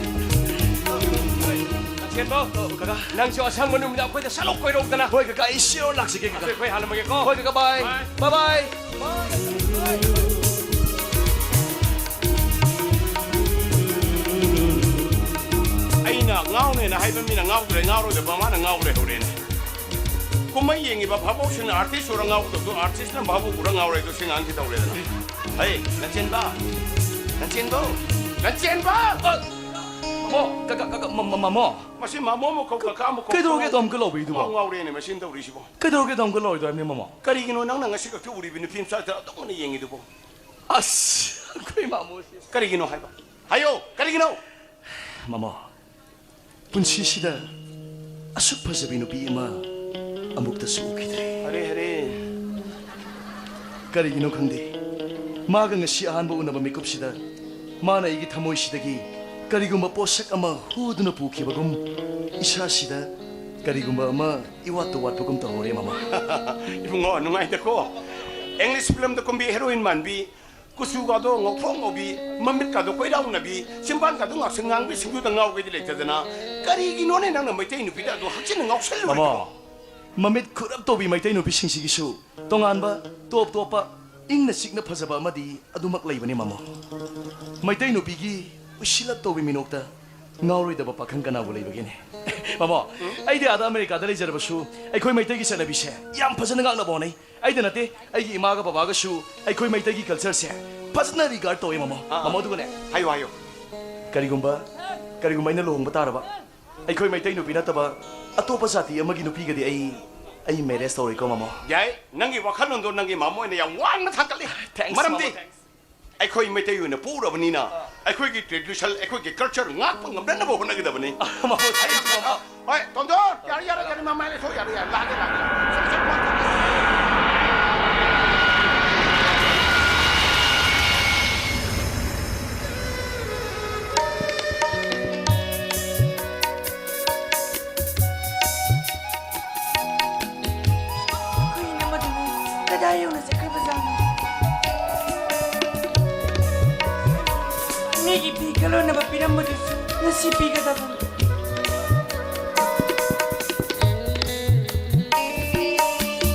ꯂꯟꯆꯦꯟꯕ, ꯑꯣ, ꯀꯀꯥ꯫ ꯅꯪꯁꯨ ꯑꯁꯪꯕ ꯅꯨꯃꯤꯠꯇ ꯑꯩꯈꯣꯏꯗ ꯁꯠ ꯂꯥꯎ ꯀꯣꯏꯔꯛꯎꯗꯅ꯫ ꯍꯣꯏ, ꯀꯀꯥ, ꯑꯩ sure ꯂꯥꯛꯆꯒꯦ, ꯀꯀꯥ꯫ ꯑꯗꯨꯗꯤ ꯑꯩꯈꯣꯏ ꯍꯥꯟꯅꯃꯒꯦꯀꯣ꯫ ꯍꯣꯏ, ꯀꯀꯥ, bye꯫ Bye꯫ Bye, bye꯫ ꯑꯩꯅ ꯉꯥꯎꯅꯦꯅ ꯍꯥꯏꯕ ꯃꯤꯅ ꯉꯥꯎꯗ꯭ꯔꯦ, ꯉꯥꯎꯔꯣꯏꯗꯕ ꯃꯥꯅ ꯉꯥꯎ ꯂꯩꯍꯧꯔꯦꯅꯦ꯫ ꯀꯨꯝꯍꯩ ꯌꯦꯡꯉꯤꯕ ꯚꯥꯕꯣꯛꯁꯤꯡꯅ artist ꯎꯔ ꯉꯥꯎꯒꯗꯧꯗꯣ, artistꯅ ꯚꯥꯕꯣꯛ ꯎꯔ ꯉꯥꯎꯔꯦ꯫ ꯑꯗꯣ ꯁꯤ ꯉꯥꯡꯁꯤ ꯇꯧꯔꯦꯗꯅ꯫ ꯍꯩ, ꯂꯟꯆꯦꯟꯕ, ꯂꯟꯆꯦꯟꯕꯧ, ꯂꯟꯆꯦꯟꯕ! ꯃꯃꯣ, ꯀ-, ꯀ-, ꯀ-, ꯀ-, ꯃ-, ꯃ-, ꯃꯃꯣ꯫ ꯃꯁꯤ ꯃꯃꯣ ꯑꯃꯨꯛ ꯀꯧ, ꯀꯀꯥ ꯑꯃꯨꯛ ꯀꯧ꯫ ꯀꯩꯗꯧꯔꯒꯦ ꯑꯗꯣꯝ ꯀ ꯂꯥꯎꯕꯤꯗꯨꯕꯣ? ꯉꯥꯎ-, ꯉꯥꯎꯔꯦꯅꯦ ꯃꯁꯤꯅ ꯇꯧꯔꯤꯁꯤꯕꯣ꯫ ꯀꯩꯗꯧꯔꯒꯦ ꯑꯗꯣꯝ ꯀ ꯂꯥꯎꯔꯤꯗꯣ ꯍꯥꯏꯕꯅꯤ, ꯃꯃꯣ? ꯀꯔꯤꯒꯤꯅꯣ ꯅꯪꯅ ꯉꯁꯤ ꯈꯛꯇ ꯎꯔꯤꯕ ꯅꯨꯄꯤ ꯃꯆꯥꯗ ꯑꯗꯨꯝꯅ ꯌꯦꯡꯉꯤꯗꯨꯕꯣ? ꯑꯁ, ꯑꯩꯈꯣꯏ ꯃꯃꯣꯁꯦ꯫ ꯀꯔꯤꯒꯤꯅꯣ ꯍꯥꯏꯕ? ꯍꯥꯏꯌꯣ, ꯀꯔꯤꯒꯤꯅꯣ? ꯃꯃꯣ, ꯄꯨꯟꯁꯤꯁꯤꯗ ꯑꯁꯨꯛ ꯐꯖꯕꯤ ꯅꯨꯄꯤ ꯑꯃ ꯑꯃꯨꯛꯇꯁꯨ ꯎꯈꯤꯗ꯭ꯔꯤ꯫ ꯑꯔꯦ, ꯑꯔꯦ꯫ ꯀꯔꯤꯒꯤꯅꯣ ꯈꯪꯗꯦ, ꯃꯥꯒ ꯉꯁꯤ ꯑꯍꯥꯟꯕ ꯎꯅꯕ ꯃꯤꯀꯨꯞꯁꯤꯗ ꯃꯥꯅ ꯑꯩꯒꯤ ꯊꯃꯣꯏꯁꯤꯗꯒꯤ ꯀꯔꯤꯒꯨꯝꯕ ꯄꯣꯠꯁꯛ ꯑꯃ ꯍꯨꯗꯨꯅ ꯄꯨꯈꯤꯕꯒꯨꯝ, ꯏꯁꯥꯁꯤꯗ ꯀꯔꯤꯒꯨꯝꯕ ꯑꯃ ꯏꯋꯥꯠꯇ ꯋꯥꯠꯄꯒꯨꯝ ꯇꯧꯍꯧꯔꯦ, ꯃꯃꯥ꯫ ꯏꯕꯨꯡꯉꯣ, ꯅꯨꯡꯉꯥꯏꯇꯦꯀꯣ꯫ English film ꯗ ꯀꯨꯝꯕꯤ heroine ꯃꯥꯟꯕꯤ, ꯀꯨꯆꯨꯒꯗꯣ ꯉꯧꯊ꯭ꯔꯣꯛ ꯉꯧꯕꯤ, ꯃꯃꯤꯠꯀꯗꯣ ꯀꯣꯏꯔꯥꯎꯅꯕꯤ, ꯆꯤꯝꯕꯥꯟꯒꯗꯣ ꯉꯥꯛꯁꯪ ꯉꯥꯡꯕꯤ, ꯁꯤꯡꯖꯨꯗ ꯉꯥꯎꯒꯩꯗꯤ ꯂꯩꯇꯗꯅ, ꯀꯔꯤꯒꯤꯅꯣꯅꯦ ꯅꯪꯅ ꯃꯩꯇꯩ ꯅꯨꯄꯤꯗ ꯑꯗꯨ ꯍꯛꯆꯤꯟꯅ ꯉꯥꯎꯁꯜꯂꯨꯔꯤꯗꯨꯕꯣ? ꯃꯃꯣ, ꯃꯃꯤꯠ ꯈꯨꯔꯞ ꯇꯧꯕꯤ ꯃꯩꯇꯩ ꯅꯨꯄꯤꯁꯤꯡꯁꯤꯒꯤꯁꯨ ꯇꯣꯉꯥꯟꯕ, ꯇꯣꯞ ꯇꯣꯞꯄ, ꯏꯪꯅ ꯆꯤꯛꯅ ꯐꯖꯕ ꯑꯃꯗꯤ ꯑꯗꯨꯃꯛ ꯂꯩꯕꯅꯤ, ꯃꯃꯣ꯫ ꯃꯩꯇꯩ ꯅꯨꯄꯤꯒꯤ ꯎꯁꯤꯜꯂꯞ ꯇꯧꯕꯤ ꯃꯤꯅꯣꯛꯇ ꯉꯥꯎꯔꯣꯏꯗꯕ ꯄꯥꯈꯪ ꯀꯅꯥꯕꯨ ꯂꯩꯕꯒꯦꯅꯦ? ꯃꯃꯣ, ꯑꯩꯗꯤ ꯑꯥꯗ ꯑꯃꯦꯔꯤꯀꯥꯗ ꯂꯩꯖꯔꯕꯁꯨ ꯑꯩꯈꯣꯏ ꯃꯩꯇꯩꯒꯤ ꯆꯠꯅꯕꯤꯁꯦ ꯌꯥꯝ ꯐꯖꯅ ꯉꯥꯛꯅꯕ ꯍꯣꯠꯅꯩ꯫ ꯑꯩꯗ ꯅꯠꯇꯦ, ꯑꯩꯒꯤ ꯏꯃꯥꯒ ꯕꯕꯥꯒꯁꯨ ꯑꯩꯈꯣꯏ ꯃꯩꯇꯩꯒꯤ culture ꯁꯦ ꯐꯖꯅ regard ꯇꯧꯋꯦ, ꯃꯃꯣ꯫ ꯑꯥ, ꯑꯥ꯫ ꯃꯃꯣ, ꯑꯗꯨꯒꯅꯦ, ꯍꯥꯏꯌꯨ, ꯍꯥꯏꯌꯨ꯫ ꯀꯔꯤꯒꯨꯝꯕ, ꯀꯔꯤꯒꯨꯝꯕ ꯑꯩꯅ ꯂꯨꯍꯣꯡꯕ ꯇꯥꯔꯕ, ꯑꯩꯈꯣꯏ ꯃꯩꯇꯩ ꯅꯨꯄꯤ ꯅꯠꯇꯕ ꯑꯇꯣꯞꯄ ꯖꯥꯇꯤ ꯑꯃꯒꯤ ꯅꯨꯄꯤꯒꯗꯤ ꯑꯩ, ꯑꯩ marriage ꯇꯧꯔꯣꯏꯀꯣ, ꯃꯃꯣ꯫ ꯌꯥꯏ, ꯅꯪꯒꯤ ꯋꯥꯈꯜꯂꯣꯟꯗꯣ ꯅꯪꯒꯤ ꯃꯃꯣ ꯑꯣꯏꯅ ꯌꯥꯝ ꯋꯥꯡꯅ ꯊꯥꯡꯒꯠꯂꯤ꯫ Thanks, ꯃꯔꯝꯗꯤ ꯃꯃꯣ, thanks꯫ ꯑꯩꯈꯣꯏ ꯃꯩꯇꯩ ꯑꯣꯏꯅ ꯄꯣꯛꯎꯔꯕꯅꯤꯅ, ꯑꯩꯈꯣꯏꯒꯤ tradition, ꯑꯩꯈꯣꯏꯒꯤ culture ꯉꯥꯛꯄ ꯉꯝꯅꯅꯕ ꯍꯣꯠꯅꯒꯗꯕꯅꯤ꯫ ꯃꯃꯣ, thanks, ꯃꯃꯣ꯫ ꯍꯣꯏ, ꯇꯣꯟꯗꯣꯟ, ꯌꯥꯔꯦ, ꯌꯥꯔꯦ, ꯌꯥꯔꯦ, ꯃꯃꯥꯏ ꯂꯩꯊꯣꯛ, ꯌꯥꯔꯦ, ꯌꯥꯔꯦ, ꯂꯥꯛꯑꯒꯦ, ꯂꯥꯛꯑꯒꯦ꯫ ꯁꯠ, ꯁꯠ, ꯁꯠ, ꯁꯠ꯫ ꯑꯩꯈꯣꯏ ꯏꯅꯝꯃꯗꯨꯕꯨ ꯀꯗꯥꯏ ꯌꯧꯅ ꯆꯠꯈ꯭ꯔꯕꯖꯥꯠꯅꯣ? ꯃꯤꯒꯤ ꯐꯤ ꯈꯜꯂꯨꯅꯕ ꯄꯤꯔꯝꯕꯗꯨꯁꯨ ꯉꯁꯤ ꯄꯤꯒꯗꯕꯅꯤ꯫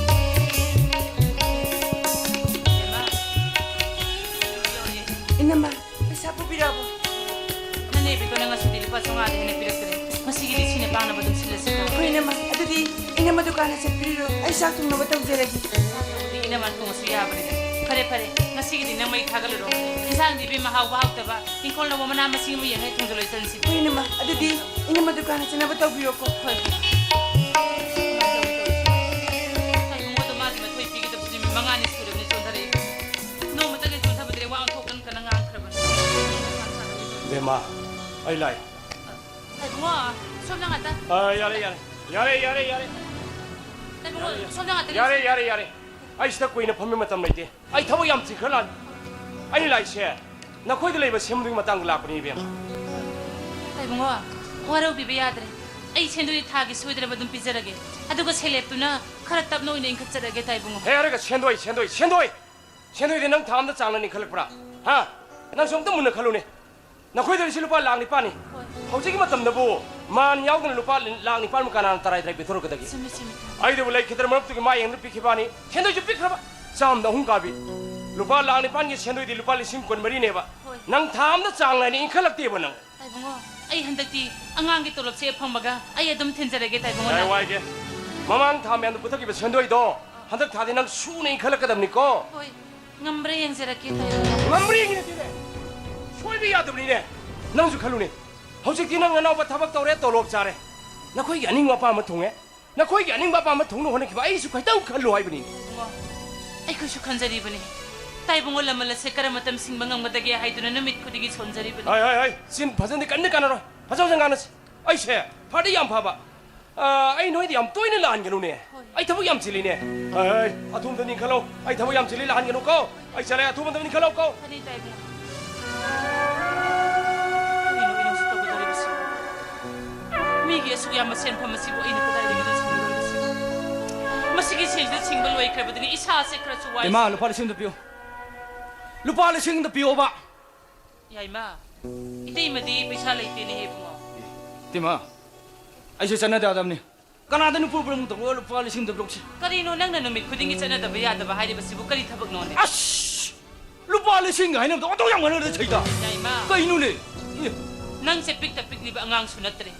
ꯏꯅꯝꯃ, ꯄꯩꯁꯥ ꯄꯨꯕꯤꯔꯛꯑꯕꯣ? ꯅꯅꯦ ꯕꯤꯇꯣꯅ ꯉꯁꯤꯗꯤ ꯂꯨꯄꯥ ꯆꯥꯝꯃꯉꯥꯗꯤ ꯍꯦꯟꯅ ꯄꯤꯔꯛꯇ꯭ꯔꯦ꯫ ꯉꯁꯤꯒꯤꯗꯤ ꯁꯤꯅ ꯄꯥꯡꯅꯕ ꯑꯗꯨꯝ ꯁꯤꯜꯂꯁꯤꯀꯣ꯫ ꯍꯣꯏ, ꯏꯅꯝꯃ꯫ ꯑꯗꯨꯗꯤ ꯏꯅꯝꯃ ꯗꯨꯀꯥꯟꯗ ꯆꯠꯄꯤꯔꯨꯔꯣ꯫ ꯑꯩ ꯆꯥꯛ ꯊꯣꯡꯅꯕ ꯇꯧꯖꯔꯒꯦ꯫ ꯑꯗꯨꯗꯤ ꯏꯅꯝꯃ ꯊꯣꯡꯉꯁꯨ ꯌꯥꯕꯅꯤꯗ꯫ ꯐꯔꯦ, ꯐꯔꯦ, ꯉꯁꯤꯒꯤꯗꯤ ꯅꯪ ꯃꯩ ꯊꯥꯒꯠꯂꯨꯔꯣ꯫ ꯏꯟꯁꯥꯡꯗꯤ ꯏꯕꯦꯝꯃ ꯍꯥꯎꯕ ꯍꯥꯎꯇꯕ, ꯏꯪꯈꯣꯜ ꯂꯧꯕ ꯃꯅꯥ ꯃꯁꯤꯡ ꯑꯃ ꯌꯦꯡꯉꯒ ꯊꯣꯡꯖꯤꯜꯂꯣ ꯏꯆꯟꯁꯤꯕꯨ꯫ ꯍꯣꯏ, ꯏꯅꯝꯃ꯫ ꯑꯗꯨꯗꯤ ꯏꯅꯝꯃ ꯗꯨꯀꯥꯟ ꯍꯥꯡꯅꯕ ꯇꯧꯕꯤꯔꯣꯀꯣ꯫ ꯍꯣꯏ꯫ ꯀꯩꯅꯣ ꯃꯥꯗꯣ, ꯃꯥꯗꯤ ꯃꯊꯣꯏ ꯄꯤꯒꯗꯕꯁꯨ ꯅꯨꯃꯤꯠ ꯃꯉꯥꯅꯤ ꯁꯨꯔꯕꯅꯤ ꯆꯣꯟꯊꯔꯛꯏ꯫ ꯅꯣꯡꯃꯇꯒ ꯆꯣꯟꯊꯕꯗꯤ ꯂꯩ, ꯋꯥ ꯑꯣꯟꯊꯣꯛꯇꯅ ꯀꯟꯅ ꯉꯥꯡꯈ꯭ꯔꯕꯅꯤ꯫ ꯕꯦꯝꯃ, ꯑꯩ ꯂꯥꯛꯑꯦ꯫ ꯏꯕꯨꯡꯉꯣ, ꯁꯣꯝꯗ ꯉꯥꯛꯇ꯫ ꯑ, ꯌꯥꯔꯦ, ꯌꯥꯔꯦ꯫ ꯌꯥꯔꯦ, ꯌꯥꯔꯦ, ꯌꯥꯔꯦ꯫ ꯏꯕꯨꯡꯉꯣ, ꯌꯥꯔꯦ, ꯌꯥꯔꯦ꯫ ꯁꯣꯝꯗ ꯉꯥꯛꯇ꯫ ꯌꯥꯔꯦ, ꯌꯥꯔꯦ, ꯌꯥꯔꯦ꯫ ꯑꯩ ꯁꯤꯗ ꯀꯨꯏꯅ ꯐꯝꯕꯩ ꯃꯇꯝ ꯂꯩꯇꯦ꯫ ꯑꯩ ꯊꯕꯛ ꯌꯥꯝ ꯆꯤꯟꯈ꯭ꯔ ꯂꯥꯛꯑꯅꯤ꯫ ꯑꯩꯅ ꯂꯥꯛꯏꯁꯦ ꯅꯈꯣꯏꯗ ꯂꯩꯕ ꯁꯦꯟꯗꯣꯏꯒꯤ ꯃꯇꯥꯡꯗ ꯂꯥꯛꯄꯅꯤ, ꯏꯕꯦꯝꯃ꯫ ꯏꯕꯨꯡꯉꯣ, ꯋꯥꯔꯧꯕꯤꯕ ꯌꯥꯗ꯭ꯔꯦ꯫ ꯑꯩ ꯁꯦꯟꯗꯣꯏ ꯊꯥꯒꯤ ꯁꯣꯏꯗꯅꯕ ꯑꯗꯨꯝ ꯄꯤꯖꯔꯒꯦ꯫ ꯑꯗꯨꯒ ꯁꯦꯂꯦꯞꯇꯨꯅ ꯈꯔ ꯇꯞꯅ ꯑꯣꯏꯅ ꯏꯟꯈꯠꯆꯔꯒꯦ, ꯇꯥ ꯏꯕꯨꯡꯉꯣ꯫ ꯍꯦ, ꯍꯥꯏꯔꯒ ꯁꯦꯟꯗꯣꯏ, ꯁꯦꯟꯗꯣꯏ, ꯁꯦꯟꯗꯣꯏ! ꯁꯦꯟꯗꯣꯏꯗꯤ ꯅꯪ ꯊꯥ ꯑꯃꯗ ꯆꯥꯡ ꯅꯥꯏꯅ ꯏꯟꯈꯠꯂꯛꯄ꯭ꯔꯥ? ꯍꯥ? ꯅꯪꯁꯨ ꯑꯝꯇ ꯃꯨꯟꯅ ꯈꯜꯂꯨꯅꯦ꯫ ꯅꯈꯣꯏꯗ ꯂꯩꯔꯤꯁꯤ ꯂꯨꯄꯥ ꯂꯥꯈ ꯅꯤꯄꯥꯟꯅꯤ꯫ ꯍꯣꯏ꯫ ꯍꯧꯖꯤꯛꯀꯤ ꯃꯇꯝꯗꯕꯨ ꯃꯥꯟ ꯌꯥꯎꯗꯅ ꯂꯨꯄꯥ ꯂꯥꯈ ꯅꯤꯄꯥꯟꯕꯨ ꯀꯅꯥꯅ ꯇꯔꯥꯏ ꯇꯔꯥꯏ ꯄꯤꯊꯣꯔꯛꯀꯗꯒꯦ? ꯆꯨꯝꯃꯤ, ꯆꯨꯝꯃꯤ, ꯆꯨꯝꯃꯤ꯫ ꯑꯩꯗꯕꯨ ꯂꯩꯈꯤꯗ꯭ꯔ ꯃꯔꯨꯞꯇꯨꯒꯤ ꯃꯥ ꯌꯦꯡꯗꯨꯅ ꯄꯤꯈꯤꯕꯅꯤ꯫ ꯁꯦꯟꯗꯣꯏꯁꯨ ꯄꯤꯈ꯭ꯔꯕ꯫ ꯆꯥꯝꯗ ꯑꯍꯨꯝ ꯀꯥꯕꯤ꯫ ꯂꯨꯄꯥ ꯂꯥꯈ ꯅꯤꯄꯥꯟꯒꯤ ꯁꯦꯟꯗꯣꯏꯗꯤ ꯂꯨꯄꯥ ꯂꯤꯁꯤꯡ ꯀꯨꯟꯃꯔꯤꯅꯦꯕ꯫ ꯍꯣꯏ꯫ ꯅꯪ ꯊꯥ ꯑꯃꯗ ꯆꯥꯡ ꯅꯥꯏꯅ ꯏꯟꯈꯠꯂꯛꯇꯦꯕ ꯅꯪ꯫ ꯇꯥꯏꯕꯨꯡꯉꯣ, ꯑꯩ ꯍꯟꯗꯛꯇꯤ ꯑꯉꯥꯡꯒꯤ ꯇꯣꯂꯣꯞꯁꯦ ꯐꯪꯕꯒ ꯑꯩ ꯑꯗꯨꯝ ꯊꯤꯟꯖꯔꯒꯦ, ꯇꯥꯏꯕꯨꯡꯉꯣ, ꯌꯥꯔꯦ, ꯅꯪ꯫ ꯋꯥꯏꯒꯦ꯫ ꯃꯃꯥꯡ ꯊꯥ ꯃꯌꯥꯝꯗ ꯄꯨꯊꯛꯈꯤꯕ ꯁꯦꯟꯗꯣꯏꯗꯣ ꯍꯟꯗꯛ ꯊꯥꯗꯤ ꯅꯪ ꯁꯨꯅ ꯏꯟꯈꯠꯂꯛꯀꯗꯕꯅꯤꯀꯣ꯫ ꯍꯣꯏ, ꯉꯝꯕ꯭ꯔꯥ ꯌꯦꯡꯖꯔꯛꯀꯦ, ꯇꯥꯏꯕꯨꯡꯉꯣ꯫ ꯉꯝꯕ꯭ꯔꯥ ꯌꯦꯡꯖꯔꯛꯀꯦꯅꯦ? ꯁꯣꯏꯕ ꯌꯥꯗꯕꯅꯤꯅꯦ꯫ ꯅꯪꯁꯨ ꯈꯜꯂꯨꯅꯦ꯫ ꯍꯧꯖꯤꯛꯇꯤ ꯅꯪ ꯅꯅꯥꯎꯄꯥ ꯊꯕꯛ ꯇꯧꯔꯦ, ꯇꯣꯂꯣꯞ ꯆꯥꯔꯦ꯫ ꯅꯈꯣꯏꯒꯤ ꯑꯅꯤꯡꯕ ꯑꯄꯥꯝꯕ ꯊꯨꯡꯉꯦ꯫ ꯅꯈꯣꯏꯒꯤ ꯑꯅꯤꯡꯕ ꯑꯄꯥꯝꯕ ꯊꯨꯡꯅ ꯍꯣꯠꯅꯈꯤꯕ ꯑꯩꯁꯨ ꯈꯤꯇꯪ ꯈꯜꯂꯨ ꯍꯥꯏꯕꯅꯤ꯫ ꯏꯕꯨꯡꯉꯣ, ꯑꯩꯈꯣꯏꯁꯨ ꯈꯟꯖꯔꯤꯕꯅꯤ꯫ ꯇꯥꯏꯕꯨꯡꯉꯣ ꯂꯃꯜ ꯑꯁꯦ ꯀꯔꯝꯅ ꯇꯝꯁꯤꯟꯕ ꯉꯝꯒꯗꯒꯦ ꯍꯥꯏꯗꯨꯅ ꯅꯨꯃꯤꯠ ꯈꯨꯗꯤꯡꯒꯤ ꯁꯣꯟꯖꯔꯤꯕꯅꯤ꯫ ꯍꯣꯏ, ꯍꯣꯏ, ꯍꯣꯏ꯫ ꯆꯤꯟ ꯐꯖꯅꯗꯤ ꯀꯟꯅ ꯀꯥꯟꯅꯔꯣꯏ꯫ ꯐꯖ ꯐꯖꯅ ꯉꯥꯡꯅꯁꯤ꯫ ꯑꯩꯁꯦ ꯐꯔꯗꯤ ꯌꯥꯝ ꯐꯕ꯫ ꯑ, ꯑꯩ ꯅꯣꯏꯗ ꯌꯥꯝ ꯇꯣꯏꯅ ꯂꯥꯛꯍꯟꯒꯅꯨꯅꯦ꯫ ꯍꯣꯏ꯫ ꯑꯩ ꯊꯕꯛ ꯌꯥꯝ ꯆꯤꯜꯂꯤꯅꯦ꯫ ꯑꯩ, ꯑꯊꯨꯕꯗ ꯅꯤꯡꯈꯠꯂꯣ꯫ ꯑꯩ ꯊꯕꯛ ꯌꯥꯝ ꯆꯤꯜꯂꯤ, ꯂꯥꯛꯍꯟꯒꯅꯨꯀꯣ꯫ ꯑꯩ ꯆꯠꯂꯦ, ꯑꯊꯨꯕꯗ ꯅꯤꯡꯈꯠꯂꯣꯀꯣ꯫ ꯐꯅꯤ, ꯇꯥꯏꯕꯨꯡꯉꯣ꯫ ꯀꯔꯤꯅꯣ ꯑꯩꯅ ꯍꯧꯖꯤꯛ ꯇꯧꯒꯗꯧꯔꯤꯕꯁꯤ? ꯃꯤꯒꯤ ꯑꯁꯨꯛ ꯌꯥꯝꯕ ꯁꯦꯟꯐꯝ ꯑꯁꯤꯕꯨ ꯑꯩꯅ ꯀꯗꯥꯏꯗꯒꯤ ꯂꯣꯏꯁꯤꯟꯒꯗꯧꯔꯤꯕꯁꯤ? ꯃꯁꯤꯒꯤ ꯁꯦꯜꯁꯤꯗ ꯁꯤꯡꯕ ꯂꯣꯏꯈ꯭ꯔꯕꯗꯨꯅꯤ ꯏꯁꯥꯁꯦ ꯈꯔꯁꯨ ꯋꯥꯏ꯫ ꯏꯃꯥ, ꯂꯨꯄꯥ ꯂꯤꯁꯤꯡ ꯑꯝꯇ ꯄꯤꯌꯨ꯫ ꯂꯨꯄꯥ ꯂꯤꯁꯤꯡ ꯑꯝꯇ ꯄꯤꯌꯣꯕ꯫ ꯌꯥꯏꯃ, ꯏꯇꯩꯃꯗꯤ ꯄꯩꯁꯥ ꯂꯩꯇꯦꯅꯦꯍꯦ, ꯏꯕꯨꯡꯉꯣ꯫ ꯏꯇꯩꯃ, ꯑꯩꯁꯨ ꯆꯠꯅꯗ ꯌꯥꯗꯕꯅꯤ꯫ ꯀꯅꯥꯗ ꯅꯨꯄꯨ ꯄꯨꯔꯝꯗꯕ ꯂꯨꯄꯥ ꯂꯤꯁꯤꯡ ꯑꯝꯇ ꯄꯤꯔꯛꯁꯤ? ꯀꯔꯤꯅꯣ ꯅꯪꯅ ꯅꯨꯃꯤꯠ ꯈꯨꯗꯤꯡꯒꯤ ꯆꯠꯅꯗꯕ ꯌꯥꯗꯕ ꯍꯥꯏꯔꯤꯕꯁꯤꯕꯨ ꯀꯔꯤ ꯊꯕꯛꯅꯣꯅꯦ? ꯑꯁ! ꯂꯨꯄꯥ ꯂꯤꯁꯤꯡꯒ ꯍꯥꯏꯅꯕꯗꯣ ꯑꯗꯨ ꯌꯥꯝ ꯉꯥꯡꯅꯗ ꯁꯩꯗ꯫ ꯌꯥꯏꯃ꯫ ꯀꯩꯅꯣꯅꯦ? ꯑꯦ꯫ ꯅꯪꯁꯦ ꯄꯤꯛꯇ ꯄꯤꯛꯂꯤꯕ ꯑꯉꯥꯡꯁꯨ ꯅꯠꯇ꯭ꯔꯦ꯫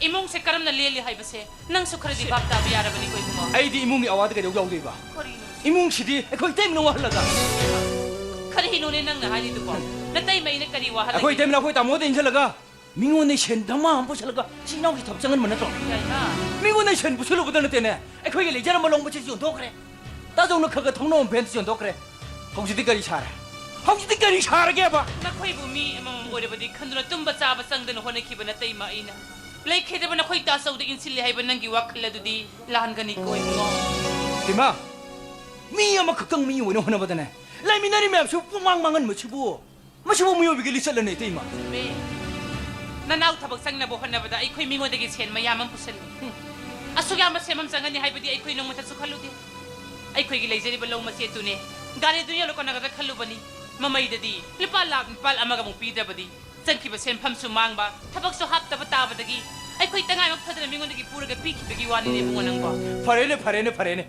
ꯏꯃꯨꯡꯁꯦ ꯀꯔꯝꯅ ꯂꯦꯜꯂꯤ ꯍꯥꯏꯕꯁꯦ ꯅꯪꯁꯨ ꯈꯔꯗꯤ ꯁꯤ- ꯚꯥꯞ ꯇꯥꯕ ꯌꯥꯔꯕꯅꯤꯀꯣ, ꯏꯕꯨꯡꯉꯣ꯫ ꯑꯩꯗꯤ ꯏꯃꯨꯡꯒꯤ ꯑꯋꯥꯗ ꯀꯩꯗꯧ ꯌꯥꯎꯗꯣꯏꯕ? ꯀꯔꯤꯅꯣ? ꯏꯃꯨꯡꯁꯤꯗꯤ ꯑꯩꯈꯣꯏ ꯏꯇꯩꯃꯅ ꯋꯥꯍꯜꯂꯒ꯫ ꯀꯔꯤꯅꯣꯅꯦ ꯅꯪꯅ ꯍꯥꯏꯔꯤꯗꯨꯕꯣ? ꯅꯇꯩꯃ ꯑꯩꯅ ꯀꯔꯤ ꯋꯥꯍꯜꯂꯒꯦ? ꯑꯩꯈꯣꯏ ꯏꯇꯩꯃꯅ ꯑꯩꯈꯣꯏ ꯇꯥꯃꯣꯗ ꯏꯟꯁꯤꯜꯂꯒ ꯃꯤꯉꯣꯟꯗ ꯁꯦꯟ ꯙꯃꯥ ꯑꯃ ꯄꯨꯁꯜꯂꯒ ꯏꯆꯤꯟ ꯏꯅꯥꯎꯒꯤ ꯊꯕꯛ ꯆꯪꯍꯟꯕ ꯅꯠꯇ꯭ꯔꯣ? ꯌꯥꯏꯃ꯫ ꯃꯤꯉꯣꯟꯗ ꯁꯦꯟ ꯄꯨꯁꯜꯂꯨꯕꯗ ꯅꯠꯇꯦꯅꯦ, ꯑꯩꯈꯣꯏꯒꯤ ꯂꯩꯖꯔꯝꯕ ꯂꯧ ꯃꯆꯦꯠꯁꯨ ꯌꯣꯟꯊꯣꯛꯈ꯭ꯔꯦ꯫ ꯇꯥꯖꯧꯅ ꯈꯔ ꯈꯔ ꯊꯧꯅꯕ ꯚꯦꯟꯁꯨ ꯌꯣꯟꯊꯣꯛꯈ꯭ꯔꯦ꯫ ꯍꯧꯖꯤꯛꯇꯤ ꯀꯔꯤ ꯁꯥꯔꯦ? ꯍꯧꯖꯤꯛꯇꯤ ꯀꯔꯤ ꯁꯥꯔꯒꯦꯕ? ꯅꯈꯣꯏꯕꯨ ꯃꯤ ꯑꯃꯃꯝ ꯑꯣꯏꯔꯕꯗꯤ ꯈꯟꯗꯨꯅ ꯇꯨꯝꯕ ꯆꯥꯕ ꯆꯪꯗꯅ ꯍꯣꯠꯅꯈꯤꯕ ꯅꯇꯩꯃ ꯑꯩꯅ ꯂꯩꯈꯤꯗ꯭ꯔꯕ ꯅꯈꯣꯏ ꯇꯥꯆꯧꯗ ꯏꯟꯁꯤꯜꯂꯦ ꯍꯥꯏꯕ ꯅꯪꯒꯤ ꯋꯥꯈꯜ ꯑꯗꯨꯗꯤ ꯂꯥꯟꯒꯅꯤꯀꯣ ꯏꯕꯨꯡꯉꯣ꯫ ꯏꯃꯥ, ꯃꯤ ꯑꯃꯈꯛꯇꯪ ꯃꯤ ꯑꯣꯏꯅ ꯍꯣꯠꯅꯕꯗꯅꯦ, ꯂꯩꯃꯤꯟꯅꯔꯤ ꯃꯌꯥꯝꯁꯨ ꯄꯨꯡꯃꯥꯡ ꯃꯥꯡꯍꯟꯕꯁꯤꯕꯨ, ꯃꯁꯤꯕꯨ ꯃꯤꯑꯣꯏꯕꯒꯤ ꯂꯤꯆꯠꯂꯅꯦ ꯏꯇꯩꯃ꯫ ꯆꯨꯝꯃꯦ꯫ ꯅꯅꯥꯎ ꯊꯕꯛ ꯆꯪꯅꯕ ꯍꯣꯠꯅꯕꯗ ꯑꯩꯈꯣꯏ ꯃꯤꯉꯣꯟꯗꯒꯤ ꯁꯦꯟ ꯃꯌꯥꯝ ꯑꯃ ꯄꯨꯁꯜꯂꯤ꯫ ꯍꯨꯝ꯫ ꯑꯁꯨꯛ ꯌꯥꯝꯕ ꯁꯦꯟꯐꯝ ꯆꯪꯒꯅꯤ ꯍꯥꯏꯕꯗꯤ ꯑꯩꯈꯣꯏ ꯅꯣꯡꯃꯇꯁꯨ ꯈꯜꯂꯨꯗꯦ꯫ ꯑꯩꯈꯣꯏꯒꯤ ꯂꯩꯖꯔꯤꯕ ꯂꯧ ꯃꯆꯦꯠꯇꯨꯅꯦ ꯒꯥꯔꯤꯗꯨ ꯌꯣꯜꯂ ꯀꯣꯟꯅꯒꯗ꯭ꯔꯥ ꯈꯜꯂꯨꯕꯅꯤ꯫ ꯃꯃꯩꯗꯗꯤ ꯂꯨꯄꯥ ꯂꯥꯛ ꯅꯤꯄꯥꯜ ꯑꯃꯒ ꯑꯃꯨꯛ ꯄꯤꯗ꯭ꯔꯕꯗꯤ ꯆꯪꯈꯤꯕ ꯁꯦꯟꯐꯝꯁꯨ ꯃꯥꯡꯕ, ꯊꯕꯛꯁꯨ ꯍꯥꯞꯇꯕ ꯇꯥꯕꯗꯒꯤ ꯑꯩꯈꯣꯏ ꯇꯉꯥꯏꯃꯛ ꯐꯗꯅ ꯃꯤꯉꯣꯟꯗꯒꯤ ꯄꯨꯔꯒ ꯄꯤꯈꯤꯕꯒꯤ ꯋꯥꯅꯤꯅꯦ ꯏꯕꯨꯡꯉꯣ ꯅꯪꯕꯣ꯫ ꯐꯔꯦꯅꯦ, ꯐꯔꯦꯅꯦ, ꯐꯔꯦꯅꯦ꯫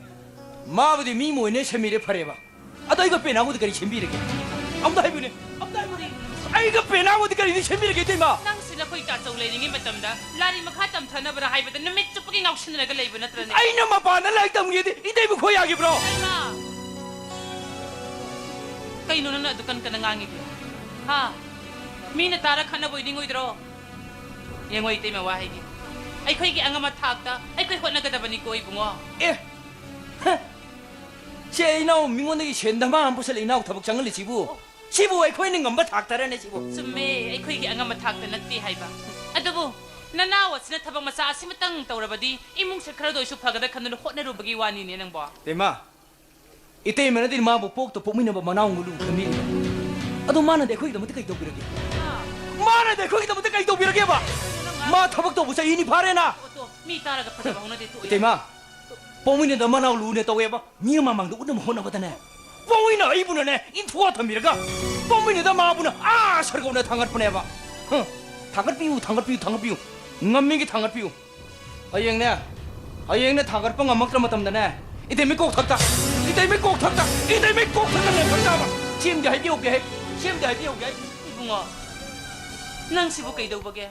ꯃꯥꯕꯨꯗꯤ ꯃꯤ ꯃꯣꯏꯅ ꯁꯦꯝꯕꯤꯔꯦ ꯐꯔꯦꯕ꯫ ꯑꯗꯣ ꯑꯩꯒ ꯄꯦꯅꯥꯕꯨꯗꯤ ꯀꯔꯤ ꯁꯦꯝꯕꯤꯔꯒꯦ? ꯑꯝꯇ ꯍꯥꯏꯕꯤꯌꯨꯅꯦ, ꯑꯝꯇ ꯍꯥꯏꯕꯤꯌꯨꯅꯦ꯫ ꯑꯩꯒ ꯄꯦꯅꯥꯕꯨꯗꯤ ꯀꯔꯤꯗꯤ ꯁꯦꯝꯕꯤꯔꯒꯦ ꯏꯇꯩꯃ? ꯅꯪꯁꯨ ꯅꯈꯣꯏ ꯇꯥꯆꯧ ꯂꯩꯔꯤꯉꯩ ꯃꯇꯝꯗ ꯂꯥꯏꯔꯤꯛ ꯃꯈꯥ ꯇꯝꯊꯅꯕ꯭ꯔꯥ ꯍꯥꯏꯕꯗ ꯅꯨꯃꯤꯠ ꯆꯨꯞꯄꯒꯤ ꯉꯥꯎꯁꯤꯟꯅꯔꯒ ꯂꯩꯕ ꯅꯠꯇ꯭ꯔꯅꯦ? ꯑꯩꯅ ꯃꯄꯥꯟꯗ ꯂꯥꯏꯔꯤꯛ ꯇꯝꯒꯦꯗꯤ ꯏꯇꯩꯃ ꯈꯣꯏ ꯌꯥꯈꯤꯕ꯭ꯔꯣ? ꯏꯇꯩꯃ! ꯀꯩꯅꯣ ꯅꯪꯅ ꯑꯗꯨ ꯀꯟ ꯀꯟꯅ ꯉꯥꯡꯉꯤꯗꯤ? ꯍꯥ? ꯃꯤꯅ ꯇꯥꯔ ꯈꯠꯅꯕ ꯑꯣꯏꯅꯤꯡꯉꯣꯏꯗ꯭ꯔꯣ? ꯌꯦꯡꯉꯣ ꯏꯇꯩꯃ ꯋꯥ ꯍꯥꯏꯒꯦ꯫ ꯑꯩꯈꯣꯏꯒꯤ ꯑꯉꯝꯕ ꯊꯥꯛꯇ ꯑꯩꯈꯣꯏ ꯍꯣꯠꯅꯒꯗꯕꯅꯤꯀꯣ ꯏꯕꯨꯡꯉꯣ꯫ ꯑꯦ! ꯍ! ꯁꯦ ꯏꯅꯥꯎ ꯃꯤꯉꯣꯟꯗꯒꯤ ꯁꯦꯟ ꯙꯃꯥ ꯑꯃ ꯄꯨꯁꯜꯂꯛꯏ ꯏꯅꯥꯎ ꯊꯕꯛ ꯆꯪꯍꯜꯂꯤꯁꯤꯕꯨ? ꯁꯤꯕꯨ ꯑꯩꯈꯣꯏꯅ ꯉꯝꯕ ꯊꯥꯛꯇꯔꯅꯦ ꯁꯤꯕꯨ? ꯆꯨꯝꯃꯦ, ꯑꯩꯈꯣꯏꯒꯤ ꯑꯉꯝꯕ ꯊꯥꯛꯇ ꯅꯠꯇꯦ ꯍꯥꯏꯕ꯫ ꯑꯗꯨꯕꯨ ꯅꯅꯥꯎ ꯑꯁꯤꯅ ꯊꯕꯛ ꯃꯆꯥ ꯑꯁꯤꯃꯇꯪ ꯇꯧꯔꯕꯗꯤ ꯏꯃꯨꯡ ꯁꯦ ꯈꯔꯗ ꯑꯣꯏꯁꯨ ꯐꯒꯗ꯭ꯔꯥ ꯈꯟꯗꯨꯅ ꯍꯣꯠꯅꯔꯨꯕꯒꯤ ꯋꯥꯅꯤꯅꯦ ꯅꯪꯕꯣ꯫ ꯏꯃꯥ, ꯏꯇꯩꯃꯅꯗꯤ ꯃꯥꯕꯨ ꯄꯣꯛꯇ ꯄꯣꯛꯃꯤꯟꯅꯕ ꯃꯅꯥꯎ ꯉꯨꯂꯨ ꯈꯟꯕꯤꯔꯤꯕ꯫ ꯑꯗꯣ ꯃꯥꯅꯗꯤ ꯑꯩꯈꯣꯏꯒꯤꯗꯃꯛꯇ ꯀꯩ ꯇꯧꯕꯤꯔꯒꯦ? ꯃꯥꯅꯗꯤ ꯑꯩꯈꯣꯏꯒꯤꯗꯃꯛꯇ ꯀꯩ ꯇꯧꯕꯤꯔꯒꯦꯕ? ꯃꯥ ꯊꯕꯛ ꯇꯧꯕ ꯆꯍꯤ ꯑꯅꯤ ꯐꯥꯔꯦꯅ꯫ ꯑꯣ, ꯇꯣ, ꯃꯤ ꯇꯥꯔꯒ ꯐꯖꯕ ꯍꯧꯅꯗꯦ, ꯇꯣꯛꯑꯦ꯫ ꯏꯇꯩꯃ, ꯄꯣꯛꯃꯤꯟꯅꯗ ꯃꯅꯥꯎ ꯂꯨꯅ ꯇꯧꯋꯦꯕ꯫ ꯃꯤ ꯃꯃꯥꯡꯗ ꯎꯠꯅꯕ ꯍꯣꯠꯅꯕꯗꯅꯦ, ꯄꯣꯛꯃꯤꯟꯅ ꯑꯩꯕꯨꯅꯅꯦ, ꯏꯟꯊꯣꯛꯑ ꯊꯝꯕꯤꯔꯒ, ꯄꯣꯛꯃꯤꯟꯅꯗ ꯃꯥꯕꯨꯅ ꯑꯥ ꯁꯔꯒꯧꯅ ꯊꯥꯡꯒꯠꯄꯅꯦꯕ꯫ ꯍ, ꯊꯥꯡꯒꯠꯄꯤꯌꯨ, ꯊꯥꯡꯒꯠꯄꯤꯌꯨ, ꯊꯥꯡꯒꯠꯄꯤꯌꯨ꯫ ꯉꯝꯃꯤꯒꯤ ꯊꯥꯡꯒꯠꯄꯤꯌꯨ꯫ ꯍꯌꯦꯡꯅꯦ, ꯍꯌꯦꯡꯅꯦ ꯊꯥꯡꯒꯠꯄ ꯉꯝꯃꯛꯇ꯭ꯔ ꯃꯇꯝꯗꯅꯦ, ꯏꯇꯩꯃꯤ ꯀꯣꯛ ꯊꯛꯇ, ꯏꯇꯩꯃꯤ ꯀꯣꯛ ꯊꯛꯇ, ꯏꯇꯩꯃꯤ ꯀꯣꯛ ꯊꯛꯇ ꯂꯦꯞꯈꯠꯇꯕ꯫ ꯁꯤ ꯑꯃꯗꯤ ꯍꯥꯏꯕꯤꯍꯧꯒꯦ ꯍꯦꯛ, ꯁꯤ ꯑꯃꯗꯤ ꯍꯥꯏꯕꯤꯍꯧꯒꯦ ꯍꯦꯛ꯫ ꯏꯕꯨꯡꯉꯣ, ꯅꯪꯁꯤꯕꯨ ꯀꯩꯗꯧꯕꯒꯦ?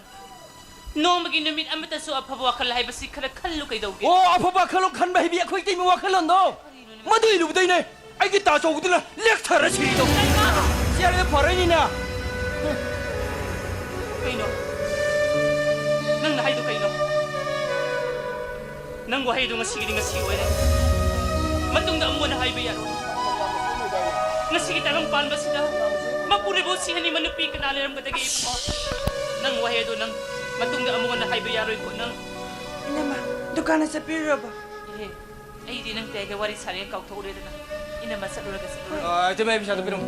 ꯅꯣꯡꯃꯒꯤ ꯅꯨꯃꯤꯠ ꯑꯃꯠꯇꯁꯨ ꯑꯐꯕ ꯋꯥꯈꯜ ꯍꯥꯏꯕꯁꯤ ꯈꯔ ꯈꯜꯂꯨ ꯀꯩꯗꯧꯒꯦ? ꯑꯣ, ꯑꯐꯕ ꯋꯥꯈꯜꯂꯣꯟ ꯈꯟꯕ ꯍꯩꯕꯤ ꯑꯩꯈꯣꯏ ꯏꯇꯩꯃꯤ ꯋꯥꯈꯜꯂꯣꯟꯗꯣ꯫ ꯀꯔꯤꯅꯣꯅꯦ ꯃꯗꯨ ꯏꯜꯂꯨꯕꯗꯩꯅꯦ ꯑꯩꯒꯤ ꯇꯥꯆꯧꯕꯗꯨꯅ ꯂꯦꯛꯊꯔ ꯁꯤꯔꯤꯗꯣ꯫ ꯁꯤ ꯌꯥꯔꯗꯤ ꯐꯔꯣꯏꯅꯤꯅ꯫ ꯀꯩꯅꯣ? ꯅꯪꯅ ꯍꯥꯏꯗꯣ ꯀꯩꯅꯣ? ꯅꯪ ꯋꯥꯍꯩꯗꯣ ꯉꯁꯤꯒꯤꯗꯤ ꯉꯁꯤ ꯑꯣꯏꯔꯦ꯫ ꯃꯇꯨꯡꯗ ꯑꯃꯨꯛ ꯍꯟꯅ ꯍꯥꯏꯕ ꯌꯥꯔꯣꯏ꯫ ꯉꯁꯤꯒꯤ ꯇꯥꯏꯕꯪ ꯄꯥꯟꯕꯁꯤꯗ ꯃꯄꯨꯔꯣꯏꯕꯕꯨ ꯁꯤꯍꯟꯅꯤꯡꯕ ꯅꯨꯄꯤ ꯀꯅꯥ ꯂꯩꯔꯝꯒꯗꯒꯦ ꯏꯕꯨꯡꯉꯣ? ꯅꯪ ꯋꯥꯍꯩ ꯑꯗꯣ ꯅꯪ ꯃꯇꯨꯡꯗ ꯑꯃꯨꯛ ꯍꯟꯅ ꯍꯥꯏꯕ ꯌꯥꯔꯣꯏꯀꯣ ꯅꯪ꯫ ꯏꯅꯝꯃ, ꯗꯨꯀꯥꯟꯗ ꯆꯠꯄꯤꯔꯨꯔꯕꯣ? ꯑꯦꯍꯦ, ꯑꯩꯗꯤ ꯅꯪ ꯀꯩꯒ ꯋꯥꯔꯤ ꯁꯥꯔꯦꯅ ꯀꯥꯎꯊꯣꯛꯎꯔꯦꯗꯅ꯫ ꯏꯅꯝꯃ ꯆꯠꯂꯨꯔꯒ ꯆꯠꯂꯨꯔꯒ꯫ ꯑ, ꯏꯇꯩꯃ, ꯑꯩ ꯄꯩꯁꯥꯗꯣ ꯄꯤꯔꯝꯃꯣ꯫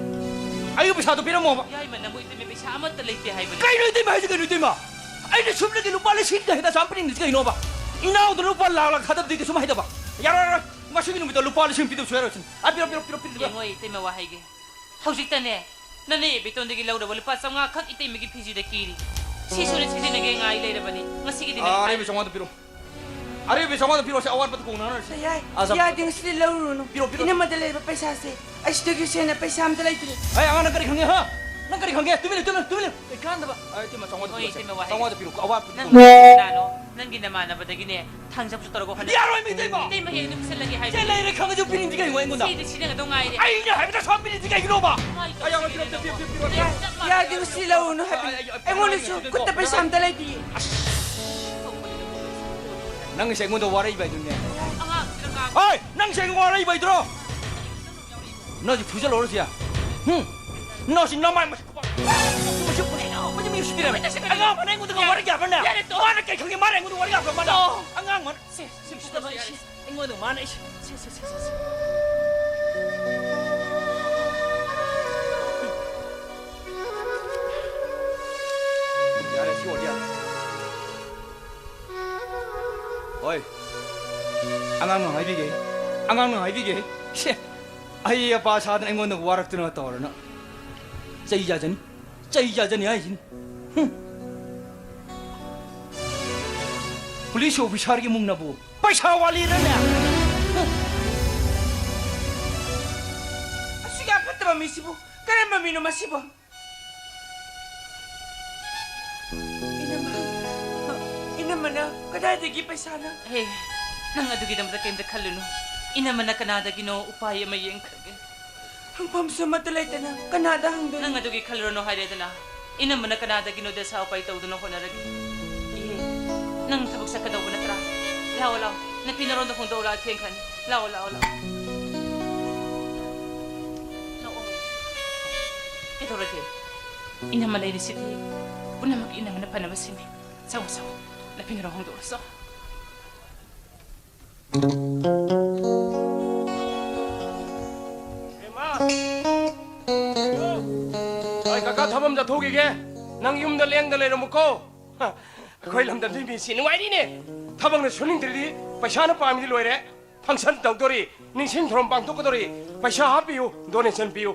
ꯑꯩꯒꯤ ꯄꯩꯁꯥꯗꯣ ꯄꯤꯔꯝꯃꯣꯕ꯫ ꯌꯥꯏꯃ, ꯅꯪꯕꯨ ꯏꯇꯩꯃ ꯄꯩꯁꯥ ꯑꯃꯠꯇ ꯂꯩꯇꯦ ꯍꯥꯏꯕꯅꯤ꯫ ꯀꯩꯅꯣ ꯏꯇꯩꯃ ꯍꯥꯏꯁꯦ ꯀꯩꯅꯣ ꯏꯇꯩꯃ? ꯑꯩꯅ ꯁꯨꯞꯅꯒꯤ ꯂꯨꯄꯥ ꯂꯤꯁꯤꯡꯒ ꯍꯦꯟꯅ ꯑꯁꯨꯛ ꯌꯥꯝ ꯄꯤꯅꯤꯡꯗ꯭ꯔꯤꯁꯦ ꯀꯩꯅꯣꯕ? ꯏꯅꯥꯎꯗ ꯂꯨꯄꯥ ꯂꯥꯛ ꯂꯥꯛ ꯊꯥꯗꯕꯗꯤ ꯀꯩꯁꯨꯝ ꯍꯩꯇꯕ꯫ ꯌꯥꯔꯣꯏ, ꯌꯥꯔꯣꯏ꯫ ꯉꯁꯤꯒꯤ ꯅꯨꯃꯤꯠꯇ ꯂꯨꯄꯥ ꯂꯤꯁꯤꯡ ꯄꯤꯗꯕ ꯁꯨꯡꯌꯥ ꯌꯥꯔꯣꯏ꯫ ꯑ, ꯄꯤꯔꯣ, ꯄꯤꯔꯣ, ꯄꯤꯔꯣ, ꯄꯤꯔꯣ, ꯄꯤꯔꯣ꯫ ꯌꯦꯡꯉꯣ ꯏꯇꯩꯃ ꯋꯥꯍꯩꯒꯦ꯫ ꯍꯧꯖꯤꯛꯇꯅꯦ, ꯅꯅꯦ ꯏꯕꯦꯇꯣꯟꯗꯒꯤ ꯂꯧꯔꯕ ꯂꯨꯄꯥ ꯆꯥꯝꯃꯉꯥ ꯈꯛ ꯏꯇꯩꯃꯒꯤ ꯐꯤꯖꯤꯗ ꯀꯤꯔꯤ꯫ ꯁꯤꯁꯨꯅꯦ ꯁꯤꯖꯤꯟꯅꯒꯦ ꯉꯥꯏ ꯂꯩꯔꯕꯅꯤ꯫ ꯉꯁꯤꯒꯤꯗꯤꯅꯦ ꯑꯥ, ꯑꯔꯩꯕ ꯆꯥꯝꯃꯉꯥꯗꯣ ꯄꯤꯔꯣ꯫ ꯑꯔꯩꯕ ꯆꯥꯝꯃꯉꯥꯗꯣ ꯄꯤꯔꯣ, ꯁꯤ ꯑꯋꯥꯠꯄꯗꯣ ꯀꯣꯟꯅ ꯍꯥꯏꯔꯁꯤ꯫ ꯌꯥꯏ, ꯑꯥ, ꯆꯥꯝ- ꯌꯥꯗꯦ, ꯉꯁꯤꯗꯤ ꯂꯧꯔꯨꯔꯅꯨ꯫ ꯄꯤꯔꯣ, ꯄꯤꯔꯣ꯫ ꯏꯅꯝꯃꯗ ꯂꯩꯕ ꯄꯩꯁꯥꯁꯦ ꯑꯩ ꯁꯤꯗꯒꯤ ꯍꯦꯟꯅ ꯄꯩꯁꯥ ꯑꯝꯇ ꯂꯩꯇ꯭ꯔꯦ꯫ ꯑꯩ ꯑꯉꯥꯡ ꯅꯪ ꯀꯔꯤ ꯈꯪꯉꯦ, ꯍꯥ? ꯅꯪ ꯀꯔꯤ ꯈꯪꯒꯦ? ꯇꯨꯃꯤꯟ ꯂꯩꯌꯨ, ꯇꯨꯃꯤꯟ ꯂꯩꯌꯨ, ꯇꯨꯃꯤꯟ ꯂꯩꯌꯨ꯫ ꯑꯩ ꯀꯥꯟꯗꯕ꯫ ꯑꯩ ꯏꯇꯩꯃ ꯆꯥꯝꯃꯉꯥꯗꯣ ꯍꯣꯏ, ꯄꯤꯔꯣ, ꯁꯤ ꯏꯇꯩꯃ ꯋꯥꯍꯩ꯫ ꯆꯥꯝꯃꯉꯥꯗꯣ ꯄꯤꯔꯣ, ꯑꯋꯥꯠꯄꯗꯣ ꯅꯪ ꯄꯤꯔꯣ꯫ ꯀꯅꯥꯅꯣ? ꯅꯪꯒꯤ ꯅꯃꯥꯟꯅꯕꯗꯒꯤꯅꯦ ꯊꯥꯡꯖꯞꯁꯨ ꯇꯧꯔꯒ ꯍꯣꯠꯅ-, ꯌꯥꯔꯣꯏ, ꯃꯤ ꯏꯇꯩꯃ꯫ ꯏꯇꯩꯃ ꯍꯦꯛ ꯑꯗꯨꯝ ꯁꯤꯜꯂꯒꯦ ꯍꯥꯏꯕꯅꯤ꯫ ꯆꯦ ꯂꯩꯔꯦ ꯈꯪꯉꯁꯨ ꯄꯤꯅꯤꯡꯗꯦ ꯀꯩꯅꯣ ꯑꯩꯉꯣꯟꯗ? ꯁꯤꯗꯤ ꯁꯤꯖꯤꯟꯅꯒꯗꯧ ꯉꯥꯏꯔꯦ꯫ ꯑꯩꯅ ꯍꯥꯏꯕꯗ ꯁꯨꯝ ꯄꯤꯅꯤꯡꯗꯦ ꯀꯩꯒꯤꯅꯣꯕ? ꯀꯃꯥꯏ ꯑꯩ ꯌꯥꯝ ꯇꯧꯁꯤꯒꯦ ꯄꯤꯔꯛꯇꯦ, ꯄꯤꯔꯛꯇꯦ, ꯅꯪꯕꯣ? ꯄꯤꯔꯛꯇꯦ꯫ ꯌꯥꯔꯗꯤ ꯉꯁꯤ ꯂꯧꯔꯨꯅꯨ ꯍꯥꯏꯕꯅꯤ꯫ ꯑꯩ, ꯑꯩ, ꯑꯩ, ꯑꯩꯉꯣꯟꯗꯁꯨ ꯑꯩ, ꯑꯩ, ꯈꯨꯠꯇ ꯄꯩꯁꯥ ꯑꯝꯇ ꯂꯩꯇꯤꯌꯦ꯫ ꯅꯪꯒꯤꯁꯦ ꯑꯩꯉꯣꯟꯗ ꯋꯥꯔꯛꯏꯕ ꯍꯥꯏꯗꯨꯅꯦ꯫ ꯑꯉꯥꯡꯁꯤꯅ ꯉꯥꯡ- ꯍꯣꯏ, ꯅꯪꯁꯦ ꯑꯩꯉꯣꯟꯗ ꯋꯥꯔꯛꯏꯕ ꯍꯥꯏꯗꯨꯔꯣ? ꯅꯪꯁꯦ ꯐꯨꯖꯜꯍꯧꯔꯁꯤ꯫ ꯍꯨꯝ? ꯅꯪꯁꯤ ꯅꯃꯥꯏ ꯃꯁꯤ ꯃꯁꯤ ꯃꯁꯤ ꯃꯁꯤ ꯃꯁꯤ ꯃꯁꯤ ꯃꯁꯤ ꯑꯉꯥꯡ ꯑꯃꯅ ꯑꯩꯉꯣꯟꯗꯒ ꯋꯥꯔꯛ ꯌꯥꯕ꯭ꯔꯅꯦ? ꯌꯥꯔꯦ, ꯇꯣꯛꯑꯣ꯫ ꯃꯥꯅ ꯀꯩ ꯈꯪꯒꯦ? ꯃꯥꯅ ꯑꯩꯉꯣꯟꯗ ꯋꯥꯔꯛ ꯌꯥꯕ꯭ꯔꯥ? ꯃꯥꯅ ꯇꯣꯛꯑꯣ꯫ ꯑꯉꯥꯡ ꯑꯃꯅ ꯁꯦ, ꯁꯦ, ꯁꯦ, ꯁꯦ, ꯁꯦ, ꯁꯦ꯫ ꯑꯩꯉꯣꯟꯗ ꯃꯥꯅ ꯑꯩꯁꯦ, ꯁꯦ, ꯁꯦ, ꯁꯦ, ꯁꯦ, ꯁꯦ꯫ ꯌꯥꯔꯦ, ꯁꯤ ꯑꯣꯏꯔꯗꯤ ꯌꯥꯔꯦ꯫ ꯍꯣꯏ꯫ ꯑꯉꯥꯡꯅ ꯍꯥꯏꯕꯤꯒꯦ꯫ ꯑꯉꯥꯡꯅ ꯍꯥꯏꯕꯤꯒꯦ꯫ ꯁꯦ, ꯑꯩ ꯑꯄꯥ ꯁꯥꯗꯅ ꯑꯩꯉꯣꯟꯗ ꯋꯥꯔꯛꯇꯅ ꯇꯧꯔꯅ꯫ ꯆꯩ ꯆꯥꯖꯅꯤ꯫ ꯆꯩ ꯆꯥꯖꯅꯤ ꯍꯥꯏꯁꯤꯅꯤ꯫ ꯍꯨꯝ꯫ ꯄꯨꯂꯤꯁ ꯑꯣꯐꯤꯁꯥꯔꯒꯤ ꯏꯃꯨꯡꯅꯕꯨ ꯄꯩꯁꯥ ꯋꯥꯂꯤꯔꯅꯦ? ꯑꯁꯨꯛ ꯌꯥꯝ ꯐꯠꯇꯕ ꯃꯤꯁꯤꯕꯨ ꯀꯔꯝꯕ ꯃꯤꯅꯣ ꯃꯁꯤꯕꯨ? ꯏꯅꯝꯃ, ꯏꯅꯝꯃꯅ ꯀꯗꯥꯏꯗꯒꯤ ꯄꯩꯁꯥꯅ? ꯍꯦ, ꯅꯪ ꯑꯗꯨꯒꯤꯗꯃꯛꯇ ꯀꯩꯝꯇ ꯈꯜꯂꯨꯅꯨ꯫ ꯏꯅꯝꯃꯅ ꯀꯅꯥꯗꯒꯤꯅꯣ ꯎꯄꯥꯏ ꯑꯃ ꯌꯦꯡꯈ꯭ꯔꯒꯦ꯫ ꯍꯪꯐꯝꯁꯨ ꯑꯃꯠꯇ ꯂꯩꯇꯅ ꯀꯅꯥꯗ ꯍꯪꯗꯣꯏꯅꯣ? ꯅꯪ ꯑꯗꯨꯒꯤ ꯈꯜꯂꯨꯔꯅꯨ ꯍꯥꯏꯔꯦꯗꯅ꯫ ꯏꯅꯝꯃꯅ ꯀꯅꯥꯗꯒꯤꯅꯣ ꯗꯁꯥ ꯎꯄꯥꯏ ꯇꯧꯗꯨꯅ ꯍꯣꯠꯅꯔꯒꯦ꯫ ꯏꯍꯦ, ꯅꯪ ꯊꯕꯛ ꯆꯠꯀꯗꯧꯕ ꯅꯠꯇ꯭ꯔꯥ? ꯂꯥꯛꯑꯣ, ꯂꯥꯛꯑꯣ꯫ ꯅꯨꯄꯤ ꯅꯔꯣꯟꯗ ꯍꯣꯡꯗꯣꯛꯑꯣ, ꯂꯥꯛꯑꯣ, ꯊꯦꯡꯈ꯭ꯔꯅꯤ꯫ ꯂꯥꯛꯑꯣ, ꯂꯥꯛꯑꯣ, ꯂꯥꯛꯑꯣ꯫ ꯂꯥꯛꯑꯣ꯫ ꯀꯩꯗꯧꯔꯒꯦ? ꯏꯅꯝꯃ ꯂꯩꯔꯤꯁꯤꯗꯤ ꯄꯨꯝꯅꯃꯛ ꯏꯅꯝꯃꯅ ꯐꯅꯕ ꯁꯤꯟꯅꯤ꯫ ꯆꯪꯉꯣ, ꯆꯪꯉꯣ꯫ ꯅꯨꯄꯤ ꯅꯔꯣꯟ ꯍꯣꯡꯗꯣꯛꯑꯣ, ꯆꯣ꯫ ꯕꯦꯝꯃ! ꯑꯩ ꯀꯀꯥ ꯊꯕꯛ ꯑꯃ ꯆꯠꯊꯣꯛꯈꯤꯒꯦ꯫ ꯅꯪ ꯌꯨꯝꯗ ꯂꯦꯡꯗ ꯂꯩꯔꯝꯃꯨꯀꯣ꯫ ꯍ, ꯑꯩꯈꯣꯏ ꯂꯝꯗꯝꯁꯤ ꯃꯤꯁꯤ ꯅꯨꯡꯉꯥꯏꯔꯤꯅꯦ꯫ ꯊꯕꯛꯅ ꯁꯨꯅꯤꯡꯗ꯭ꯔꯗꯤ ꯄꯩꯁꯥꯅ ꯄꯥꯝꯃꯤꯗꯤ ꯂꯣꯏꯔꯦ꯫ ꯐꯪꯁꯟ ꯇꯧꯗꯣꯔꯤ, ꯅꯤꯡꯁꯤꯡ ꯊꯧꯔꯝ ꯄꯥꯡꯊꯣꯛꯀꯗꯣꯔꯤ, ꯄꯩꯁꯥ ꯍꯥꯞꯄꯤꯌꯨ, ꯗꯣꯅꯦꯁꯟ ꯄꯤꯌꯨ꯫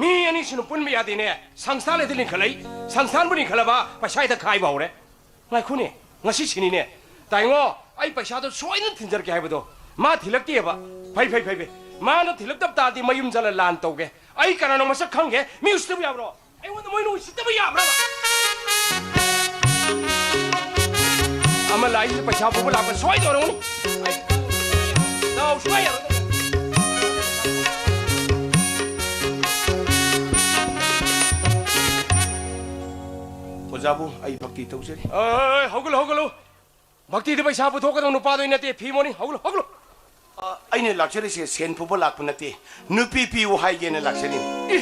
ꯃꯤ ꯑꯅꯤ ꯁꯨꯅ ꯄꯨꯟꯕ ꯌꯥꯗꯦꯅꯦ꯫ ꯁꯪꯁꯊꯥꯟ ꯍꯦꯛꯇ ꯂꯤꯡꯈꯠꯂꯛꯏ꯫ ꯁꯪꯁꯊꯥꯟꯕꯨ ꯂꯤꯡꯈꯠꯂꯕ ꯄꯩꯁꯥ ꯍꯦꯛꯇ ꯈꯥꯏꯕ ꯍꯧꯔꯦ꯫ ꯉꯥꯏꯈꯣꯅꯦ, ꯉꯁꯤ ꯁꯤꯅꯤꯅꯦ꯫ ꯇꯥꯏꯉꯣ, ꯑꯩ ꯄꯩꯁꯥꯗꯣ ꯁꯣꯏꯗꯅ ꯊꯤꯟꯖꯔꯛꯀꯦ ꯍꯥꯏꯕꯗꯣ ꯃꯥ ꯊꯤꯜꯂꯛꯇꯦꯕ꯫ ꯐꯩ, ꯐꯩ, ꯐꯩ, ꯐꯩ꯫ ꯃꯥꯅ ꯊꯤꯜꯂꯛꯇꯕ ꯇꯥꯔꯗꯤ ꯃꯌꯨꯝ ꯆꯠꯂ ꯂꯥꯟ ꯇꯧꯒꯦ꯫ ꯑꯩ ꯀꯅꯥꯅꯣ ꯃꯁꯛ ꯈꯪꯒꯦ? ꯃꯤ ꯎꯁꯤꯠꯇꯕ ꯌꯥꯕ꯭ꯔꯣ? ꯑꯩꯉꯣꯟꯗ ꯃꯣꯏꯅ ꯎꯁꯤꯠꯇꯕ ꯌꯥꯕ꯭ꯔꯕ? ꯑꯃ ꯂꯥꯛꯏꯁꯤꯗ ꯄꯩꯁꯥ ꯄꯨꯕ ꯂꯥꯛꯄ ꯁꯣꯏꯗꯧꯔꯝꯒꯅꯤ꯫ ꯑꯩ ꯗꯥꯎ ꯁꯨꯡꯌꯥ ꯌꯥꯔꯣꯏ꯫ ꯑꯣꯖꯥꯕꯨ, ꯑꯩ ꯚꯛꯇꯤ ꯇꯧꯖꯔꯤ꯫ ꯑꯦ, ꯍꯧꯒꯠꯂꯨ, ꯍꯧꯒꯠꯂꯨ꯫ ꯚꯛꯇꯤꯗ ꯄꯩꯁꯥ ꯄꯨꯊꯣꯛꯀꯗꯧ ꯅꯨꯄꯥꯗꯣ ꯑꯩ ꯅꯠꯇꯦ, ꯐꯤ ꯃꯣꯅꯤ꯫ ꯍꯧꯒꯠꯂꯨ, ꯍꯧꯒꯠꯂꯨ꯫ ꯑ, ꯑꯩꯅ ꯂꯥꯛꯆꯔꯤꯁꯦ ꯁꯦꯟ ꯄꯨꯕ ꯂꯥꯛꯄ ꯅꯠꯇꯦ, ꯅꯨꯄꯤ ꯄꯤꯌꯨ ꯍꯥꯏꯒꯦꯅ ꯂꯥꯛꯆꯔꯤꯅꯤ꯫ ꯏ!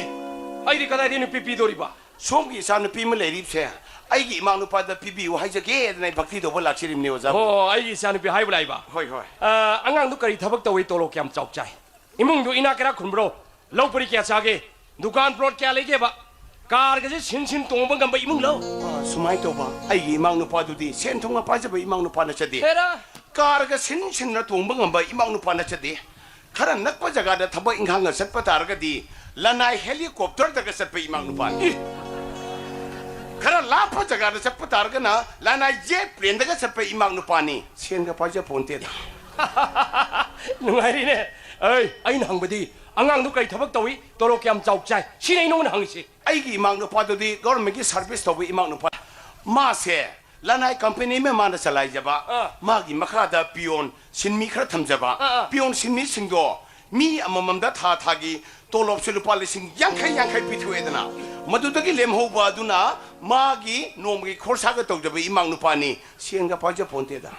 ꯑꯩꯗꯤ ꯀꯗꯥꯏꯗꯒꯤ ꯅꯨꯄꯤ ꯄꯤꯗꯣꯔꯤꯕ? ꯁꯣꯝꯒꯤ ꯏꯆꯥ ꯅꯨꯄꯤ ꯑꯃ ꯂꯩꯔꯤꯕꯁꯦ ꯑꯩꯒꯤ ꯏꯃꯥ ꯅꯨꯄꯥꯗ ꯄꯤꯕꯤꯌꯨ ꯍꯥꯏꯖꯒꯦꯗꯅ ꯑꯩ ꯚꯛꯇꯤ ꯇꯧꯕ ꯂꯥꯛꯆꯔꯤꯕꯅꯤ, ꯑꯣꯖꯥ꯫ ꯑꯣ, ꯑꯩꯒꯤ ꯏꯆꯥ ꯅꯨꯄꯤ ꯍꯥꯏꯕ ꯂꯥꯛꯏꯕ? ꯍꯣꯏ, ꯍꯣꯏ꯫ ꯑ, ꯑꯉꯥꯡꯗꯨ ꯀꯔꯤ ꯊꯕꯛ ꯇꯧꯏ, ꯇꯣꯂꯣꯞ ꯀꯌꯥꯝ ꯆꯥꯎ ꯆꯥꯏ? ꯏꯃꯨꯡꯗꯨ ꯏꯅꯥꯛ ꯀꯩꯔꯥꯛ ꯈꯨꯟꯕ꯭ꯔꯣ? ꯂꯧ ꯄꯔꯤ ꯀꯌꯥ ꯆꯥꯒꯦ? ꯗꯨꯀꯥꯟ ꯄ꯭ꯂꯣꯠ ꯀꯌꯥ ꯂꯩꯒꯦꯕ? ꯀꯥꯔꯒꯁꯦ ꯁꯤꯟ ꯁꯤꯟ ꯇꯣꯡꯕ ꯉꯝꯕ ꯏꯃꯨꯡꯂꯣ? ꯑ, ꯁꯨꯃꯥꯏꯅ ꯇꯧꯕ, ꯑꯩꯒꯤ ꯏꯃꯥ ꯅꯨꯄꯥꯗꯨꯗꯤ ꯁꯦꯟ ꯊꯨꯝꯒ ꯄꯥꯏꯖꯕ ꯏꯃꯥ ꯅꯨꯄꯥ ꯅꯠꯆꯗꯦ꯫ ꯍꯦꯔꯥ! ꯀꯥꯔꯒ ꯁꯤꯟ ꯁꯤꯟꯅ ꯇꯣꯡꯕ ꯉꯝꯕ ꯏꯃꯥ ꯅꯨꯄꯥ ꯅꯠꯆꯗꯦ꯫ ꯈꯔ ꯅꯛꯄ ꯖꯒꯥꯗ ꯊꯕꯛ ꯏꯪꯈꯥꯡꯒ ꯆꯠꯄ ꯇꯥꯔꯒꯗꯤ ꯂꯅꯥꯏ ꯍꯦꯂꯤꯀꯣꯞꯇꯔꯗꯒ ꯆꯠꯄ ꯏꯃꯥ ꯅꯨꯄꯥꯅꯤ꯫ ꯏ! ꯈꯔ ꯂꯥꯞꯄ ꯖꯒꯥꯗ ꯆꯠꯄ ꯇꯥꯔꯒꯅ ꯂꯅꯥꯏ ꯖꯦꯠ ꯄ꯭ꯂꯦꯟꯗꯒ ꯆꯠꯄ ꯏꯃꯥ ꯅꯨꯄꯥꯅꯤ꯫ ꯁꯦꯟꯒ ꯄꯥꯏꯖ ꯄꯣꯟꯇꯦꯗ꯫ ꯅꯨꯡꯉꯥꯏꯔꯤꯅꯦ꯫ ꯑꯩ, ꯑꯩꯅ ꯍꯪꯕꯗꯤ ꯑꯉꯥꯡꯗꯨ ꯀꯔꯤ ꯊꯕꯛ ꯇꯧꯏ, ꯇꯣꯂꯣꯞ ꯀꯌꯥꯝ ꯆꯥꯎ ꯆꯥꯏ, ꯁꯤꯅꯤ ꯑꯩ ꯅꯉꯣꯟꯗ ꯍꯪꯉꯤꯁꯤ꯫ ꯑꯩꯒꯤ ꯏꯃꯥ ꯅꯨꯄꯥꯗꯨꯗꯤ ꯒꯣꯔꯃꯦꯟꯒꯤ ꯁꯥꯔꯚꯤꯁ ꯇꯧꯕ ꯏꯃꯥ ꯅꯨꯄꯥ꯫ ꯃꯥꯁꯦ ꯂꯅꯥꯏ ꯀꯝꯄꯦꯅꯤ ꯑꯃ ꯃꯥꯅ ꯆꯂꯥꯏꯖꯕ, ꯑꯥ꯫ ꯃꯥꯒꯤ ꯃꯈꯥꯗ ꯄꯤꯌꯣꯟ ꯁꯤꯟꯃꯤ ꯈꯔ ꯊꯝꯖꯕ, ꯑꯥ, ꯑꯥ꯫ ꯄꯤꯌꯣꯟ ꯁꯤꯟꯃꯤꯁꯤꯡꯗꯣ ꯃꯤ ꯑꯃꯃꯝꯗ ꯊꯥ ꯊꯥꯒꯤ ꯇꯣꯂꯣꯞꯁꯦ ꯂꯨꯄꯥ ꯂꯤꯁꯤꯡ ꯌꯥꯡꯈꯩ ꯌꯥꯡꯈꯩ ꯄꯤꯊꯣꯛꯑꯦꯗꯅ, ꯃꯗꯨꯗꯒꯤ ꯂꯦꯝꯍꯧꯕ ꯑꯗꯨꯅ ꯃꯥꯒꯤ ꯅꯣꯡꯃꯒꯤ ꯈꯣꯔꯁꯥꯒ ꯇꯧꯖꯕ ꯏꯃꯥ ꯅꯨꯄꯥꯅꯤ꯫ ꯁꯦꯟꯒ ꯄꯥꯏꯖ ꯄꯣꯟꯇꯦꯗ꯫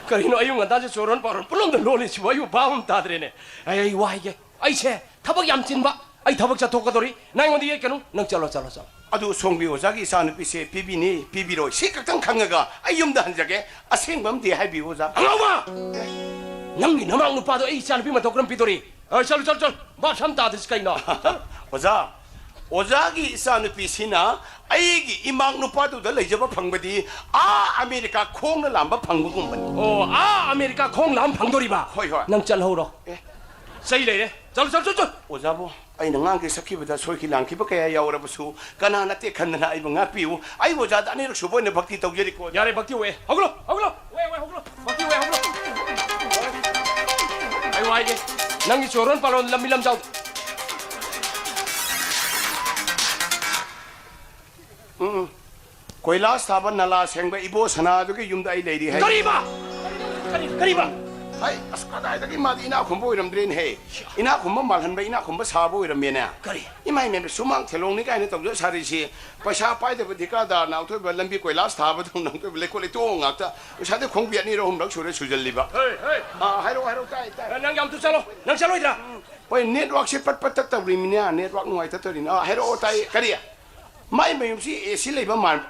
ꯀꯔꯤꯅꯣ ꯑꯌꯨꯛ ꯉꯟꯇꯥꯁꯦ ꯆꯣꯔꯣꯟ ꯄꯥꯔꯣꯟ ꯄꯨꯂꯞꯗ ꯂꯣꯜꯂꯤꯁꯤꯕꯨ? ꯑꯩꯕꯨ ꯚꯥꯕ ꯑꯃ ꯇꯥꯗ꯭ꯔꯦꯅꯦ꯫ ꯑꯩ, ꯑꯩ ꯋꯥꯏꯒꯦ꯫ ꯑꯩꯁꯦ ꯊꯕꯛ ꯌꯥꯝ ꯆꯤꯟꯕ꯫ ꯑꯩ ꯊꯕꯛ ꯆꯠꯊꯣꯛꯀꯗꯧꯔꯤ꯫ ꯅꯪ ꯑꯩꯉꯣꯟꯗ ꯌꯦꯠꯀꯅꯨ꯫ ꯅꯪ ꯆꯠꯂꯣ, ꯆꯠꯂꯣ, ꯆꯠꯂꯣ꯫ ꯑꯗꯨ ꯁꯣꯝꯒꯤ ꯑꯣꯖꯥꯒꯤ ꯏꯆꯥꯅꯨꯄꯤꯁꯦ ꯄꯤꯕꯤꯅꯤ, ꯄꯤꯕꯤꯔꯣꯏ, ꯁꯤ ꯈꯛꯇꯪ ꯈꯪꯉꯒ ꯑꯩ ꯌꯨꯝꯗ ꯍꯟꯖꯒꯦ꯫ ꯑꯁꯦꯡꯕ ꯑꯃꯗꯤ ꯍꯥꯏꯕꯤꯌꯨ, ꯑꯣꯖꯥ꯫ ꯑꯉꯥꯎꯕ! ꯅꯪꯒꯤ ꯅꯃꯥꯡ ꯅꯨꯄꯥꯗꯣ ꯑꯩ ꯏꯆꯥꯅꯨꯄꯤ ꯃꯇꯧ ꯀꯔꯝ ꯄꯤꯗꯣꯔꯤ? ꯑ, ꯆꯠꯂꯨ, ꯆꯠꯂꯨ, ꯆꯠꯂꯨ꯫ ꯚꯥꯞ ꯁꯝ ꯇꯥꯗ꯭ꯔꯤꯁꯤ ꯀꯩꯅꯣ? ꯑꯣꯖꯥ, ꯑꯣꯖꯥꯒꯤ ꯏꯆꯥꯅꯨꯄꯤꯁꯤꯅ ꯑꯩꯒꯤ ꯏꯃꯥꯡ ꯅꯨꯄꯥꯗꯨꯗ ꯂꯩꯖꯕ ꯐꯪꯕꯗꯤ ꯑꯥ ꯑꯃꯦꯔꯤꯀꯥ ꯈꯣꯡꯅ ꯂꯥꯝꯕ ꯐꯪꯕꯒꯨꯝꯕꯅꯤ꯫ ꯑꯣ, ꯑꯥ ꯑꯃꯦꯔꯤꯀꯥ ꯈꯣꯡ ꯂꯥꯝ ꯐꯪꯗꯣꯔꯤꯕ? ꯍꯣꯏ, ꯍꯣꯏ꯫ ꯅꯪ ꯆꯠꯍꯧꯔꯣ꯫ ꯑꯦ꯫ ꯆꯩ ꯂꯩꯔꯦ꯫ ꯆꯠꯂꯨ, ꯆꯠꯂꯨ, ꯆꯠꯂꯨ, ꯆꯠꯂꯨ꯫ ꯑꯣꯖꯥꯕꯨ, ꯑꯩꯅ ꯉꯥꯡꯈꯤ ꯁꯛꯈꯤꯕꯗ ꯁꯣꯏꯈꯤ ꯂꯥꯟꯈꯤꯕ ꯀꯌꯥ ꯌꯥꯎꯔꯕꯁꯨ, ꯀꯅꯥ ꯅꯠꯇꯦ ꯈꯟꯗꯅ ꯑꯩꯕꯨ ꯉꯥꯛꯄꯤꯌꯨ꯫ ꯑꯩ ꯑꯣꯖꯥꯗ ꯑꯅꯤꯔꯛ ꯁꯨꯕ ꯑꯣꯏꯅ ꯚꯛꯇꯤ ꯇꯧꯖꯔꯤꯀꯣ꯫ ꯌꯥꯔꯦ, ꯚꯛꯇꯤ ꯑꯣꯏ꯫ ꯍꯧꯒꯠꯂꯣ, ꯍꯧꯒꯠꯂꯣ꯫ ꯑꯣꯏ, ꯑꯣꯏ, ꯍꯧꯒꯠꯂꯣ꯫ ꯚꯛꯇꯤ ꯑꯣꯏ, ꯍꯧꯒꯠꯂꯣ꯫ ꯑꯩ ꯋꯥꯏꯒꯦ꯫ ꯅꯪꯒꯤ ꯆꯣꯔꯣꯟ ꯄꯥꯔꯣꯟ ꯂꯝꯕꯤ ꯂꯝꯖꯥꯎ꯫ ꯎꯝ, ꯎꯝ꯫ ꯀꯣꯏꯂꯥꯁ ꯊꯥꯕ, ꯅꯂꯥ ꯁꯦꯡꯕ ꯏꯕꯣ ꯁꯅꯥꯗꯨꯒꯤ ꯌꯨꯝꯗ ꯑꯩ ꯂꯩꯔꯤ ꯍꯥꯏ꯫ ꯀꯔꯤꯕ? ꯀꯔꯤ, ꯀꯔꯤꯕ? ꯍꯥꯏ, ꯑꯁ, ꯀꯗꯥꯏꯗꯒꯤ ꯃꯥꯗꯤ ꯏꯅꯥꯛ ꯈꯨꯟꯕ ꯑꯣꯏꯔꯝꯗ꯭ꯔꯦꯅꯦꯍꯦ꯫ ꯏꯅꯥꯛ ꯈꯨꯟꯕ ꯃꯥꯜꯍꯟꯕ, ꯏꯅꯥꯛ ꯈꯨꯟꯕ ꯁꯥꯕ ꯑꯣꯏꯔꯝꯃꯦꯅꯦ꯫ ꯀꯔꯤ? ꯏꯃꯥꯏ, ꯏꯃꯥꯏ, ꯁꯨꯃꯥꯡ ꯊꯦꯂꯣꯡꯅꯤ ꯀꯥꯏꯅ ꯇꯧꯖ ꯁꯥꯔꯤꯁꯤ꯫ ꯄꯩꯁꯥ ꯄꯥꯏꯗꯕ ꯙꯤꯀꯥꯗꯥꯔꯅ ꯑꯊꯣꯏꯕ ꯂꯝꯕꯤ ꯀꯣꯏꯂꯥꯁ ꯊꯥꯕꯗꯧꯅ ꯑꯊꯣꯏꯕ ꯂꯩꯀꯣꯜ ꯂꯩꯇꯣꯡ ꯉꯥꯛꯇ꯫ ꯄꯩꯁꯥꯗꯤ ꯈꯣꯡꯕꯤ ꯑꯅꯤꯔ ꯑꯍꯨꯝꯔꯛ ꯁꯨꯔꯦ ꯁꯨꯖꯜꯂꯤꯕ꯫ ꯍꯩ, ꯍꯩ꯫ ꯑꯥ, ꯍꯥꯏꯔꯛꯑꯣ, ꯍꯥꯏꯔꯛꯑꯣ, ꯇꯥꯏ, ꯇꯥꯏ꯫ ꯅꯪ ꯌꯥꯝ ꯇꯨ ꯆꯠꯂꯣ, ꯅꯪ ꯆꯠꯂꯣꯏꯗ꯭ꯔꯥ? ꯍꯣꯏ, ꯅꯦꯠꯋꯥꯛꯁꯦ ꯄꯠ ꯄꯠ ꯇꯠ ꯇꯧꯔꯤꯃꯤꯅꯦ, ꯅꯦꯠꯋꯥꯛ ꯅꯨꯡꯉꯥꯏꯇ ꯇꯧꯔꯤꯅꯤ꯫ ꯑꯥ, ꯍꯥꯏꯔꯛꯑꯣ, ꯇꯥꯏ, ꯀꯔꯤ? ꯃꯥꯏ ꯃꯌꯨꯝꯁꯤ ꯑꯦ ꯁꯤ ꯂꯩꯕ ꯃꯥꯟ-,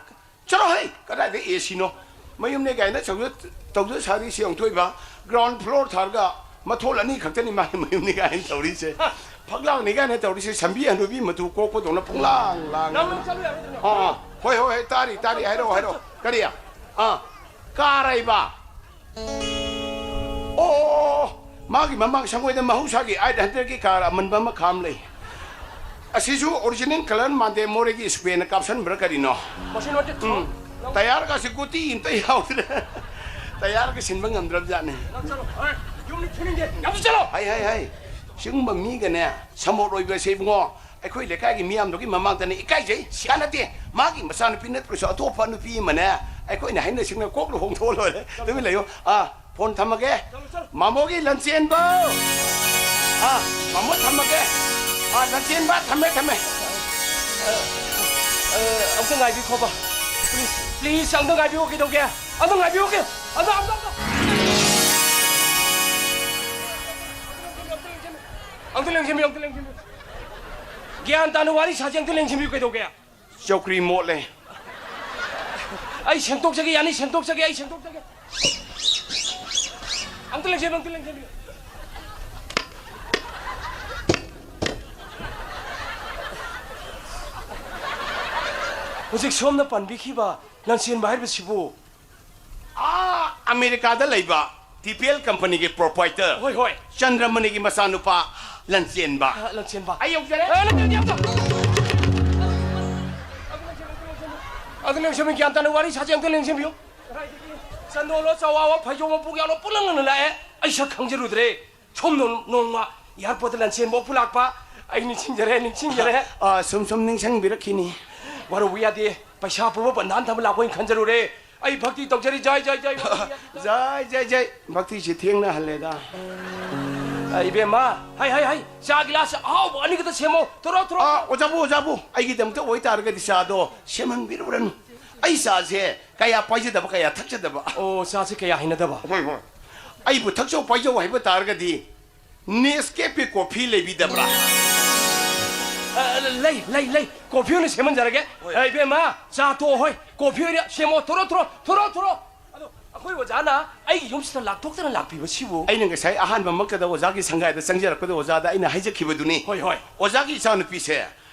ꯆꯠꯂꯣ ꯍꯩ, ꯀꯗꯥꯏꯗ ꯑꯦ ꯁꯤꯅꯣ? ꯃꯌꯨꯝꯅꯦ ꯀꯥꯏꯅ ꯇꯧꯖ-, ꯇꯧꯖ ꯁꯥꯔꯤꯁꯤ ꯑꯃꯨꯛ ꯊꯣꯛꯏꯕ꯫ ꯒ꯭ꯔꯥꯎꯟ ꯐ꯭ꯂꯣꯔ ꯊꯥꯔꯒ ꯃꯊꯣꯜ ꯑꯅꯤ ꯈꯛꯇꯅꯤ ꯃꯥꯒꯤ ꯃꯌꯨꯝꯅꯤ ꯀꯥꯏꯅ ꯇꯧꯔꯤꯁꯦ꯫ ꯐꯛꯂꯥꯡꯅꯤ ꯀꯥꯏꯅ ꯇꯧꯔꯤꯁꯦ, ꯁꯝꯕꯤ ꯍꯅꯨꯕꯤ ꯃꯇꯨ ꯀꯣꯛꯄꯗꯧꯅ ꯄꯨꯡꯂꯥꯡ ꯂꯥꯡ꯫ ꯅꯪ, ꯅꯪ ꯆꯠꯂꯨ ꯌꯥꯔꯣꯏꯗ꯭ꯔꯣ? ꯑꯥ, ꯑꯥ꯫ ꯍꯣꯏ, ꯍꯣꯏ, ꯍꯣꯏ, ꯇꯥꯔꯤ, ꯇꯥꯔꯤ, ꯍꯥꯏꯔꯛꯑꯣ, ꯍꯥꯏꯔꯛꯑꯣ꯫ ꯀꯔꯤ? ꯑꯥ, ꯀꯥꯔ ꯍꯥꯏꯕ? ꯑꯣ, ꯑꯣ, ꯑꯣ, ꯑꯣ꯫ ꯃꯥꯒꯤ ꯃꯃꯥꯡ ꯁꯪꯒꯣꯏꯗ ꯃꯍꯧꯁꯥꯒꯤ ꯑꯩꯠ ꯍꯟꯗ꯭ꯔꯦꯠꯀꯤ ꯀꯥꯔ ꯑꯃꯟꯕ ꯑꯃ ꯈꯥꯝ ꯂꯩ꯫ ꯑꯁꯤꯁꯨ ꯑꯣꯔꯤꯖꯤꯅꯦꯜ ꯀꯂꯔ ꯃꯥꯟꯗꯦ, ꯃꯣꯔꯦꯒꯤ ꯁ꯭ꯄ꯭ꯔꯦꯅ ꯀꯥꯞꯁꯟꯕ꯭ꯔꯥ ꯀꯔꯤꯅꯣ? ꯃꯁꯤ ꯅꯠꯇꯦ꯫ ꯎꯝ꯫ ꯇꯌꯥꯔꯒꯁꯤ ꯒꯨꯇꯤ ꯑꯝꯇ ꯌꯥꯎꯗ꯭ꯔꯦ꯫ ꯇꯌꯥꯔꯒ ꯁꯤꯟꯕ ꯉꯝꯗ꯭ꯔꯕ ꯖꯥꯠꯅꯤ꯫ ꯅꯪ ꯆꯠꯂꯣ꯫ ꯍꯣꯏ, ꯌꯨꯝꯗ ꯐꯨꯅꯤꯡꯗꯦ꯫ ꯌꯥꯝ ꯆꯠꯂꯣ꯫ ꯍꯩ, ꯍꯩ, ꯍꯩ꯫ ꯁꯤꯒꯨꯝꯕ ꯃꯤꯒꯅꯦ, ꯁꯃꯣꯠ ꯑꯣꯏꯕꯁꯦ ꯏꯕꯨꯡꯉꯣ, ꯑꯩꯈꯣꯏ ꯂꯩꯀꯥꯏꯒꯤ ꯃꯤꯌꯥꯝꯗꯨꯒꯤ ꯃꯃꯥꯡꯗꯅꯦ ꯏꯀꯥꯏꯖꯩ꯫ ꯁꯤ ꯀꯥꯟꯅꯗꯦ꯫ ꯃꯥꯒꯤ ꯃꯆꯥꯅꯨꯄꯤ ꯅꯠꯇ꯭ꯔꯁꯨ ꯑꯇꯣꯞꯄ ꯅꯨꯄꯤ ꯑꯃꯅꯦ, ꯑꯩꯈꯣꯏꯅ ꯍꯥꯏꯅ ꯁꯤꯡꯅ ꯀꯣꯛ ꯂꯨꯍꯣꯡꯊꯣꯛꯑ ꯂꯣꯏꯔꯦ꯫ ꯇꯨꯃꯤꯟ ꯂꯩꯌꯨ꯫ ꯑꯥ, ꯐꯣꯟ ꯊꯝꯃꯒꯦ꯫ ꯆꯠꯂꯣ, ꯆꯠꯂꯣ꯫ ꯃꯥꯃꯣꯒꯤ ꯂꯟꯆꯦꯟꯕ꯫ ꯑꯥ, ꯃꯥꯃꯣ ꯊꯝꯃꯒꯦ꯫ ꯑꯥ, ꯂꯟꯆꯦꯟꯕ ꯊꯝꯃꯦ, ꯊꯝꯃꯦ꯫ ꯑ, ꯑ, ꯑꯝꯇ ꯉꯥꯏꯕꯤꯈꯣꯕ꯫ Please, please, ꯑꯝꯇ ꯉꯥꯏꯕꯤꯌꯨ, ꯀꯩꯗꯧꯒꯦ? ꯑꯝꯇ ꯉꯥꯏꯕꯤꯌꯨ, ꯀꯩ-, ꯑꯝꯇ, ꯑꯝꯇ, ꯑꯝꯇ꯫ ꯑꯝꯇ ꯂꯦꯡꯁꯤꯟꯕꯤꯌꯨ, ꯑꯝꯇ ꯂꯦꯡꯁꯤꯟꯕꯤꯌꯨ꯫ ꯒ꯭ꯌꯥꯟ ꯇꯥꯅ ꯋꯥꯔꯤ ꯁꯥꯁꯦ, ꯑꯝꯇ ꯂꯦꯡꯁꯤꯟꯕꯤꯌꯨ, ꯀꯩꯗꯧꯒꯦ? ꯆꯧꯀ꯭ꯔꯤ ꯃꯣꯠꯂꯦ꯫ ꯑꯩ ꯁꯦꯡꯗꯣꯛꯆꯒꯦ, ꯌꯥꯅꯤ, ꯁꯦꯡꯗꯣꯛꯆꯒꯦ, ꯑꯩ ꯁꯦꯡꯗꯣꯛꯆꯒꯦ꯫ ꯑꯝꯇ ꯂꯦꯡꯁꯤꯟ, ꯑꯝꯇ ꯂꯦꯡꯁꯤꯟ꯫ ꯍꯧꯖꯤꯛ ꯁꯣꯝꯅ ꯄꯟꯕꯤꯈꯤꯕ ꯂꯟꯆꯦꯟꯕ ꯍꯥꯏꯔꯤꯕꯁꯤꯕꯨ? ꯑꯥ, ꯑꯃꯦꯔꯤꯀꯥꯗ ꯂꯩꯕ ꯇꯤ ꯄꯤ ꯑꯦꯜ ꯀꯝꯄꯅꯤꯒꯤ ꯄ꯭ꯔꯣꯄ꯭ꯔꯥꯏꯇꯔ ꯍꯣꯏ, ꯍꯣꯏ꯫ ꯆꯟꯗ꯭ꯔꯃꯅꯤꯒꯤ ꯃꯆꯥꯅꯨꯄꯥ ꯂꯟꯆꯦꯟꯕ꯫ ꯑ, ꯂꯟꯆꯦꯟꯕ꯫ ꯑꯩ ꯌꯧꯖꯔꯦ꯫ ꯑ, ꯂꯟꯆꯦꯟꯕ, ꯌꯧꯖꯔꯦ꯫ ꯑꯗꯨ ꯂꯟꯆꯦꯟꯕ, ꯒ꯭ꯌꯥꯟ ꯇꯥꯅ ꯋꯥꯔꯤ ꯁꯥꯁꯦ, ꯑꯝꯇ ꯂꯦꯡꯁꯤꯟꯕꯤꯌꯨ꯫ ꯀꯗꯥꯏꯗꯒꯤ ꯆꯟꯗꯣꯜꯂꯣ, ꯆꯋꯥꯋꯣ, ꯐꯩꯖꯣꯝ ꯃꯄꯨꯒ ꯌꯥꯎꯅ ꯄꯨꯂꯪ ꯂꯪꯅ ꯂꯥꯛꯑꯦ꯫ ꯑꯩ ꯁꯛ ꯈꯪꯖꯔꯨꯗ꯭ꯔꯦ꯫ ꯁꯣꯝ ꯅꯣꯡ-, ꯅꯣꯡꯃ ꯑꯦꯌꯥꯔꯄꯣꯔꯠꯇ ꯂꯟꯆꯦꯟꯕ ꯎꯞꯄꯨ ꯂꯥꯛꯄ꯫ ꯑꯩ ꯅꯤꯡꯁꯤꯡꯖꯔꯦ, ꯅꯤꯡꯁꯤꯡꯖꯔꯦ꯫ ꯑ, ꯁꯨꯝ ꯁꯨꯝ ꯅꯤꯡꯁꯤꯡꯕꯤꯔꯛꯈꯤꯅꯤ꯫ ꯋꯥꯔꯧꯕ ꯌꯥꯗꯦ꯫ ꯄꯩꯁꯥ ꯄꯨꯕ ꯕꯟꯙꯥꯟ ꯊꯝꯕ ꯂꯥꯛꯄ ꯑꯣꯏꯅ ꯈꯟꯖꯔꯨꯔꯦ꯫ ꯑꯩ ꯚꯛꯇꯤ ꯇꯧꯖꯔꯤ, ꯖꯥꯏ, ꯖꯥꯏ, ꯖꯥꯏ, ꯋꯥꯔꯧꯕ ꯌꯥꯗꯦ꯫ ꯖꯥꯏ, ꯖꯥꯏ, ꯖꯥꯏ꯫ ꯚꯛꯇꯤꯁꯤ ꯊꯦꯡꯅ ꯍꯜꯂꯦꯗ꯫ ꯑ, ꯏꯕꯦꯝꯃ, ꯍꯩ, ꯍꯩ, ꯍꯩ, ꯆꯥ ꯒꯤꯂꯥꯁ ꯑꯍꯥꯎꯕ ꯑꯅꯤꯈꯛꯇ ꯁꯦꯝꯃꯣ꯫ ꯊꯣꯔꯣ, ꯊꯣꯔꯣ꯫ ꯑ, ꯑꯣꯖꯥꯕꯨ, ꯑꯣꯖꯥꯕꯨ, ꯑꯩꯒꯤꯗꯃꯛꯇ ꯑꯣꯏꯇꯥꯔꯒꯗꯤ ꯆꯥꯗꯣ ꯁꯦꯝꯍꯟꯕꯤꯔꯨꯔꯅꯨ꯫ ꯑꯩ ꯆꯥꯁꯦ ꯀꯌꯥ ꯄꯥꯏꯖꯗꯕ, ꯀꯌꯥ ꯊꯛꯆꯗꯕ꯫ ꯑꯣ, ꯆꯥꯁꯦ ꯀꯌꯥ ꯍꯩꯅꯗꯕ꯫ ꯍꯣꯏ, ꯍꯣꯏ꯫ ꯑꯩꯕꯨ ꯊꯛꯆꯧ ꯄꯥꯏꯖꯧ ꯍꯥꯏꯕ ꯇꯥꯔꯒꯗꯤ, Nescafe coffee ꯂꯩꯕꯤꯗꯕ꯭ꯔꯥ? ꯑ, ꯂꯩ, ꯂꯩ, ꯂꯩ꯫ ꯀꯣꯐꯤ ꯑꯣꯏꯅ ꯁꯦꯝꯍꯟꯖꯔꯒꯦ꯫ ꯍꯣꯏ꯫ ꯑ, ꯏꯕꯦꯝꯃ, ꯆꯥ ꯇꯣꯛꯑꯣ, ꯍꯣꯏ꯫ ꯀꯣꯐꯤ ꯑꯣꯏꯅ ꯁꯦꯝꯃꯣ꯫ ꯊꯣꯔꯣ, ꯊꯣꯔꯣ, ꯊꯣꯔꯣ, ꯊꯣꯔꯣ꯫ ꯑꯗꯣ ꯑꯩꯈꯣꯏ ꯑꯣꯖꯥꯅ ꯑꯩꯒꯤ ꯌꯨꯝꯁꯤꯗ ꯂꯥꯛꯊꯣꯛꯇꯅ ꯂꯥꯛꯄꯤꯕꯁꯤꯕꯨ? ꯑꯩꯅ ꯉꯁꯥꯏ ꯑꯍꯥꯟꯕꯃꯛꯇꯗ ꯑꯣꯖꯥꯒꯤ ꯁꯪꯒꯥꯏꯗ ꯆꯪꯖꯔꯛꯄꯗ ꯑꯣꯖꯥꯗ ꯑꯩꯅ ꯍꯥꯏꯖꯈꯤꯕꯗꯨꯅꯤ꯫ ꯍꯣꯏ, ꯍꯣꯏ꯫ ꯑꯣꯖꯥꯒꯤ ꯏꯆꯥꯅꯨꯄꯤꯁꯦ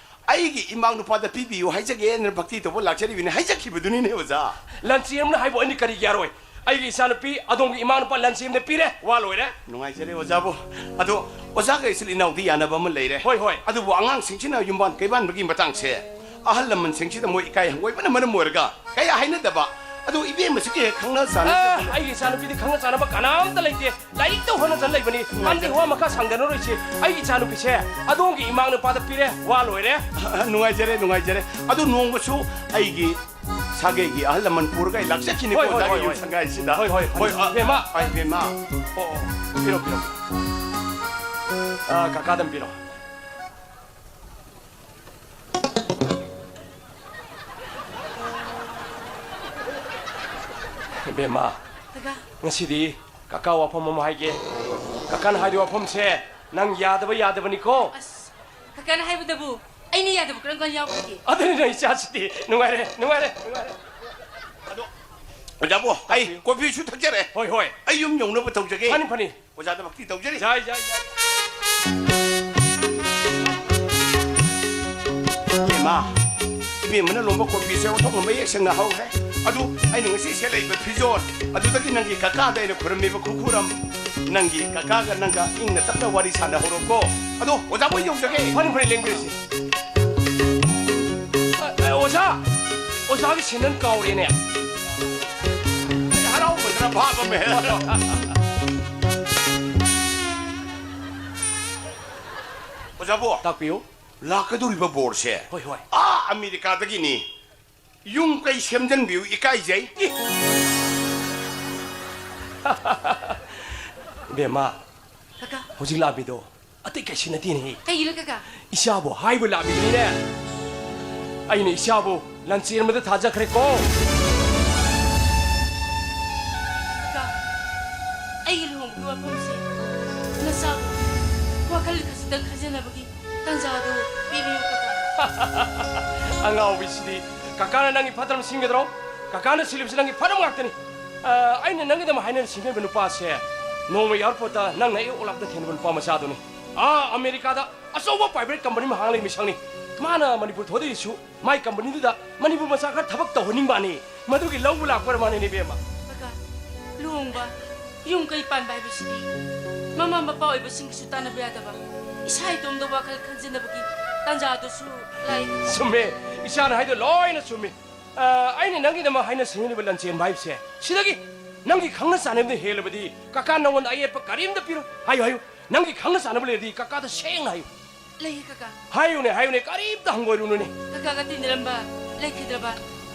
ꯑꯩꯒꯤ ꯏꯃꯥ ꯅꯨꯄꯥꯗ ꯄꯤꯕꯤꯌꯨ ꯍꯥꯏꯖꯒꯦꯅ ꯚꯛꯇꯤ ꯇꯧꯕ ꯂꯥꯛꯆꯔꯤꯕꯅꯤ ꯍꯥꯏꯖꯈꯤꯕꯗꯨꯅꯤꯅꯦ, ꯑꯣꯖꯥ꯫ ꯂꯟꯆꯦꯝꯅ ꯍꯥꯏꯕꯨ ꯑꯩꯅ ꯀꯔꯤꯒꯤ ꯌꯥꯔꯣꯏ? ꯑꯩꯒꯤ ꯏꯆꯥꯅꯨꯄꯤ ꯑꯗꯣꯝꯒꯤ ꯏꯃꯥ ꯅꯨꯄꯥ ꯂꯟꯆꯦꯝꯗ ꯄꯤꯔꯦ, ꯋꯥ ꯂꯣꯏꯔꯦ꯫ ꯅꯨꯡꯉꯥꯏꯖꯔꯦ, ꯑꯣꯖꯥꯕꯨ꯫ ꯑꯗꯣ ꯑꯣꯖꯥꯒ ꯏꯆꯤꯜ ꯏꯅꯥꯎꯗꯤ ꯌꯥꯅꯕ ꯑꯃ ꯂꯩꯔꯦ꯫ ꯍꯣꯏ, ꯍꯣꯏ꯫ ꯑꯗꯨꯕꯨ ꯑꯉꯥꯡꯁꯤꯡꯁꯤꯅ ꯌꯨꯝꯕꯥꯟ ꯀꯩꯕꯥꯟꯕꯒꯤ ꯃꯇꯥꯡꯁꯦ ꯑꯍꯜ ꯂꯃꯟꯁꯤꯡꯁꯤꯗ ꯃꯣꯏ ꯏꯀꯥꯏ ꯍꯪꯒꯣꯏꯕꯅ ꯃꯔꯝ ꯑꯣꯏꯔꯒ ꯀꯌꯥ ꯍꯥꯏꯅꯗꯕ꯫ ꯑꯗꯨ ꯏꯕꯦꯝꯃꯁꯤꯒꯤ ꯈꯪꯅ ꯆꯥꯟꯅ ꯑ, ꯑꯩꯒꯤ ꯏꯆꯥꯅꯨꯄꯤꯗꯤ ꯈꯪꯅ ꯆꯥꯟꯅꯕ ꯀꯅꯥꯝꯇ ꯂꯩꯇꯦ꯫ ꯂꯥꯏꯔꯤꯛꯇ ꯍꯣꯠꯅꯖꯅ ꯂꯩꯕꯅꯤ꯫ ꯅꯨꯡꯉꯥꯏꯖꯔꯦ꯫ ꯅꯪꯗꯤ ꯋꯥ ꯃꯈꯥ ꯁꯥꯡꯗꯅꯔꯣꯏꯁꯤ꯫ ꯑꯩꯒꯤ ꯏꯆꯥꯅꯨꯄꯤꯁꯦ ꯑꯗꯣꯝꯒꯤ ꯏꯃꯥ ꯅꯨꯄꯥꯗ ꯄꯤꯔꯦ꯫ ꯋꯥ ꯂꯣꯏꯔꯦ꯫ ꯅꯨꯡꯉꯥꯏꯖꯔꯦ, ꯅꯨꯡꯉꯥꯏꯖꯔꯦ꯫ ꯑꯗꯨ ꯅꯣꯡꯃꯁꯨ ꯑꯩꯒꯤ ꯁꯥꯒꯩꯒꯤ ꯑꯍꯜ ꯂꯃꯟ ꯄꯨꯔꯒ ꯑꯩ ꯂꯥꯛꯆꯈꯤꯅꯤꯀꯣ, ꯍꯣꯏ, ꯍꯣꯏ, ꯑꯣꯖꯥꯒꯤ ꯍꯣꯏ, ꯌꯨꯝ ꯍꯣꯏ꯫ ꯁꯪꯒꯥꯏꯁꯤꯗ꯫ ꯍꯣꯏ, ꯍꯣꯏ, ꯍꯣꯏ, ꯍꯣꯏ, ꯑ, ꯏꯕꯦꯝꯃ꯫ ꯑ, ꯏꯕꯦꯝꯃ꯫ ꯑꯣ, ꯑꯣ, ꯄꯤꯔꯣ, ꯄꯤꯔꯣ꯫ ꯑ, ꯀꯀꯥꯗ ꯑꯃ ꯄꯤꯔꯣ꯫ ꯏꯕꯦꯝꯃ, ꯀꯀꯥ꯫ ꯉꯁꯤꯗꯤ ꯀꯀꯥ ꯋꯥꯐꯝ ꯑꯃ ꯍꯥꯏꯒꯦ꯫ ꯀꯀꯥꯅ ꯍꯥꯏꯔꯤꯕ ꯋꯥꯐꯝꯁꯦ ꯅꯪ ꯌꯥꯗꯕ ꯌꯥꯗꯕꯅꯤꯀꯣ꯫ ꯑꯁ, ꯀꯀꯥꯅ ꯍꯥꯏꯕꯗꯕꯨ ꯑꯩꯅ ꯌꯥꯗꯕ ꯀꯔꯝ ꯀꯥꯟ ꯌꯥꯎꯈ꯭ꯔꯒꯦ? ꯑꯗꯨꯅꯤ ꯅꯪ ꯏꯆꯥꯁꯤꯗꯤ꯫ ꯅꯨꯡꯉꯥꯏꯔꯦ, ꯅꯨꯡꯉꯥꯏꯔꯦ, ꯅꯨꯡꯉꯥꯏꯔꯦ꯫ ꯑꯗꯣ, ꯑꯣꯖꯥꯕꯨ, ꯑꯩ ꯇꯥꯛꯄꯤꯌꯨ꯫ ꯀꯣꯐꯤꯁꯨ ꯊꯛꯆꯔꯦ꯫ ꯍꯣꯏ, ꯍꯣꯏ꯫ ꯑꯩ ꯌꯨꯝ ꯌꯧꯅꯕ ꯇꯧꯖꯒꯦ꯫ ꯐꯅꯤ, ꯐꯅꯤ꯫ ꯑꯣꯖꯥꯗ ꯚꯛꯇꯤ ꯇꯧꯖꯔꯤ꯫ ꯌꯥꯏ, ꯌꯥꯏ, ꯌꯥꯏ꯫ ꯏꯃꯥ, ꯏꯕꯦꯝꯃꯅ ꯂꯣꯟꯕ ꯀꯣꯐꯤꯁꯦ ꯑꯣꯟꯊꯣꯛꯅ ꯃꯌꯦꯛ ꯁꯦꯡꯅ ꯍꯧꯈ꯭ꯔꯦ꯫ ꯑꯗꯨ ꯑꯩꯅ ꯉꯁꯤ ꯁꯦꯠꯂꯛꯏꯕ ꯐꯤꯖꯣꯜ, ꯑꯗꯨꯗꯒꯤ ꯅꯪꯒꯤ ꯀꯀꯥꯗ ꯑꯩꯅ ꯈꯨꯔꯝꯃꯤꯕ ꯈꯨꯈꯨꯔꯝ, ꯅꯪꯒꯤ ꯀꯀꯥꯒ ꯅꯪꯒ ꯏꯪꯅ ꯇꯞꯅ ꯋꯥꯔꯤ ꯁꯥꯟꯅꯍꯧꯔꯣꯀꯣ꯫ ꯑꯗꯣ ꯑꯣꯖꯥ ꯍꯣꯏ ꯌꯧꯖꯒꯦ꯫ ꯐꯅꯤ, ꯐꯅꯤ, ꯂꯦꯡꯕꯤꯔꯁꯤ꯫ ꯑ, ꯑ, ꯑꯣꯖꯥ! ꯑꯣꯖꯥꯒꯤ ꯁꯦꯟꯗꯟ ꯀꯥꯎꯔꯦꯅꯦ꯫ ꯑꯩ ꯍꯔꯥꯎꯕꯗꯅ ꯚꯥꯞ ꯑꯃ ꯍꯦꯛ꯫ ꯑꯣꯖꯥꯕꯨ꯫ ꯇꯥꯛꯄꯤꯌꯨ꯫ ꯂꯥꯛꯀꯗꯧꯔꯤꯕ ꯕꯣꯔꯁꯦ ꯍꯣꯏ, ꯍꯣꯏ꯫ ꯑꯥ ꯑꯃꯦꯔꯤꯀꯥꯗꯒꯤꯅꯤ꯫ ꯌꯨꯝ ꯀꯩ ꯁꯦꯝꯖꯟꯕꯤꯌꯨ, ꯏꯀꯥꯏꯖꯩ꯫ ꯏꯕꯦꯝꯃ, ꯀꯀꯥ꯫ ꯍꯧꯖꯤꯛ ꯂꯥꯛꯄꯤꯗꯣ ꯑꯇꯩ ꯀꯩꯁꯨ ꯅꯠꯇꯦꯅꯦꯍꯦ꯫ ꯀꯩꯒꯤꯅꯣ ꯀꯀꯥ? ꯏꯆꯥꯕꯨ ꯍꯥꯏꯕ ꯂꯥꯛꯄꯤꯕꯅꯤꯅꯦ꯫ ꯑꯩꯅ ꯏꯆꯥꯕꯨ ꯂꯟꯆꯦꯟꯕꯗ ꯊꯥꯖꯈ꯭ꯔꯦꯀꯣ꯫ ꯀꯀꯥ, ꯑꯩꯒꯤ ꯂꯨꯍꯣꯡꯕꯒꯤ ꯋꯥꯐꯝꯁꯦ ꯅꯆꯥꯕꯨ ꯋꯥꯈꯜ ꯈꯖꯤꯛꯇꯪ ꯈꯟꯖꯅꯕꯒꯤ ꯇꯥꯟꯖꯥꯗꯨ ꯄꯤꯕꯤꯌꯨ, ꯀꯀꯥ꯫ ꯑꯉꯥꯎꯕꯤꯁꯤꯗꯤ, ꯀꯀꯥꯅ ꯅꯪꯒꯤ ꯐꯠꯇꯅꯕ ꯁꯤꯟꯒꯗ꯭ꯔꯣ? ꯀꯀꯥꯅ ꯁꯤꯜꯂꯤꯕꯁꯤ ꯅꯪꯒꯤ ꯐꯠꯇꯅꯕ ꯉꯥꯛꯇꯅꯤ꯫ ꯑ, ꯑꯩꯅ ꯅꯪꯒꯤꯗꯃꯛ ꯍꯥꯏꯅꯅ ꯁꯤꯡꯅꯕ ꯅꯨꯄꯥꯁꯦ ꯅꯣꯡꯃ ꯑꯦꯌꯥꯔꯄꯣꯔꯠꯇ ꯅꯪꯅ ꯑꯩ ꯑꯣꯛꯂꯥꯛꯇ ꯊꯦꯡꯅꯕ ꯅꯨꯄꯥ ꯃꯆꯥꯗꯨꯅꯤ꯫ ꯑꯥ, ꯑꯃꯦꯔꯤꯀꯥꯗ ꯑꯆꯧꯕ ꯄ꯭ꯔꯥꯏꯚꯦꯠ ꯀꯝꯄꯅꯤ ꯑꯃ ꯍꯥꯡꯂꯤ ꯃꯤꯁꯛꯅꯤ꯫ ꯃꯥꯅ ꯃꯅꯤꯄꯨꯔ ꯊꯣꯛꯂꯛꯏꯁꯨ ꯃꯥꯏ ꯀꯝꯄꯅꯤꯗꯨꯗ ꯃꯅꯤꯄꯨꯔ ꯃꯆꯥ ꯈꯔ ꯊꯕꯛ ꯇꯧꯍꯟꯅꯤꯡꯕ ꯃꯥꯅꯤ꯫ ꯃꯗꯨꯒꯤ ꯂꯧꯕ ꯂꯥꯛꯄ ꯑꯣꯏꯔ ꯃꯥꯅꯤꯅꯦ, ꯏꯕꯦꯝꯃ꯫ ꯀꯀꯥ, ꯂꯨꯍꯣꯡꯕ, ꯌꯨꯝ ꯀꯩ ꯄꯥꯟꯕ ꯍꯥꯏꯕꯁꯤꯗꯤ ꯃꯃꯥ ꯃꯄꯥ ꯑꯣꯏꯕꯁꯤꯡꯒꯤꯁꯨ ꯇꯥꯟꯅꯕ ꯌꯥꯗꯕ, ꯏꯁꯥ ꯏꯇꯣꯝꯗ ꯋꯥꯈꯜ ꯈꯟꯖꯅꯕꯒꯤ ꯇꯥꯟꯖꯥꯗꯨꯁꯨ ꯂꯥꯛꯏ꯫ ꯆꯨꯝꯃꯦ, ꯏꯆꯥꯅ ꯍꯥꯏꯗꯣ ꯂꯣꯏꯅ ꯆꯨꯝꯃꯤ꯫ ꯑ, ꯑꯩꯅ ꯅꯪꯒꯤꯗꯃꯛ ꯍꯥꯏꯅ ꯁꯤꯡꯂꯤꯕ ꯂꯟꯆꯦꯟꯕ ꯍꯥꯏꯕꯁꯦ, ꯁꯤꯗꯒꯤ ꯅꯪꯒꯤ ꯈꯪꯅ ꯆꯥꯟꯅꯕꯗ ꯍꯦꯜꯂꯕꯗꯤ ꯀꯀꯥ ꯅꯉꯣꯟꯗ ꯑꯌꯦꯠꯄ ꯀꯔꯤꯝꯇ ꯄꯤꯔꯣꯏ꯫ ꯍꯥꯏꯌꯨ, ꯍꯥꯏꯌꯨ꯫ ꯅꯪꯒꯤ ꯈꯪꯅ ꯆꯥꯟꯅꯕ ꯂꯩꯔꯗꯤ ꯀꯀꯥꯗ ꯁꯦꯡꯅ ꯍꯥꯏꯌꯨ꯫ ꯂꯩꯌꯦ, ꯀꯀꯥ꯫ ꯍꯥꯏꯌꯨꯅꯦ, ꯍꯥꯏꯌꯨꯅꯦ, ꯀꯔꯤꯝꯇ ꯍꯪꯒꯣꯏꯔꯨꯅꯨꯅꯦ꯫ ꯀꯀꯥꯒ ꯇꯤꯟꯅꯔꯝꯕ, ꯂꯩꯈꯤꯗ꯭ꯔꯕ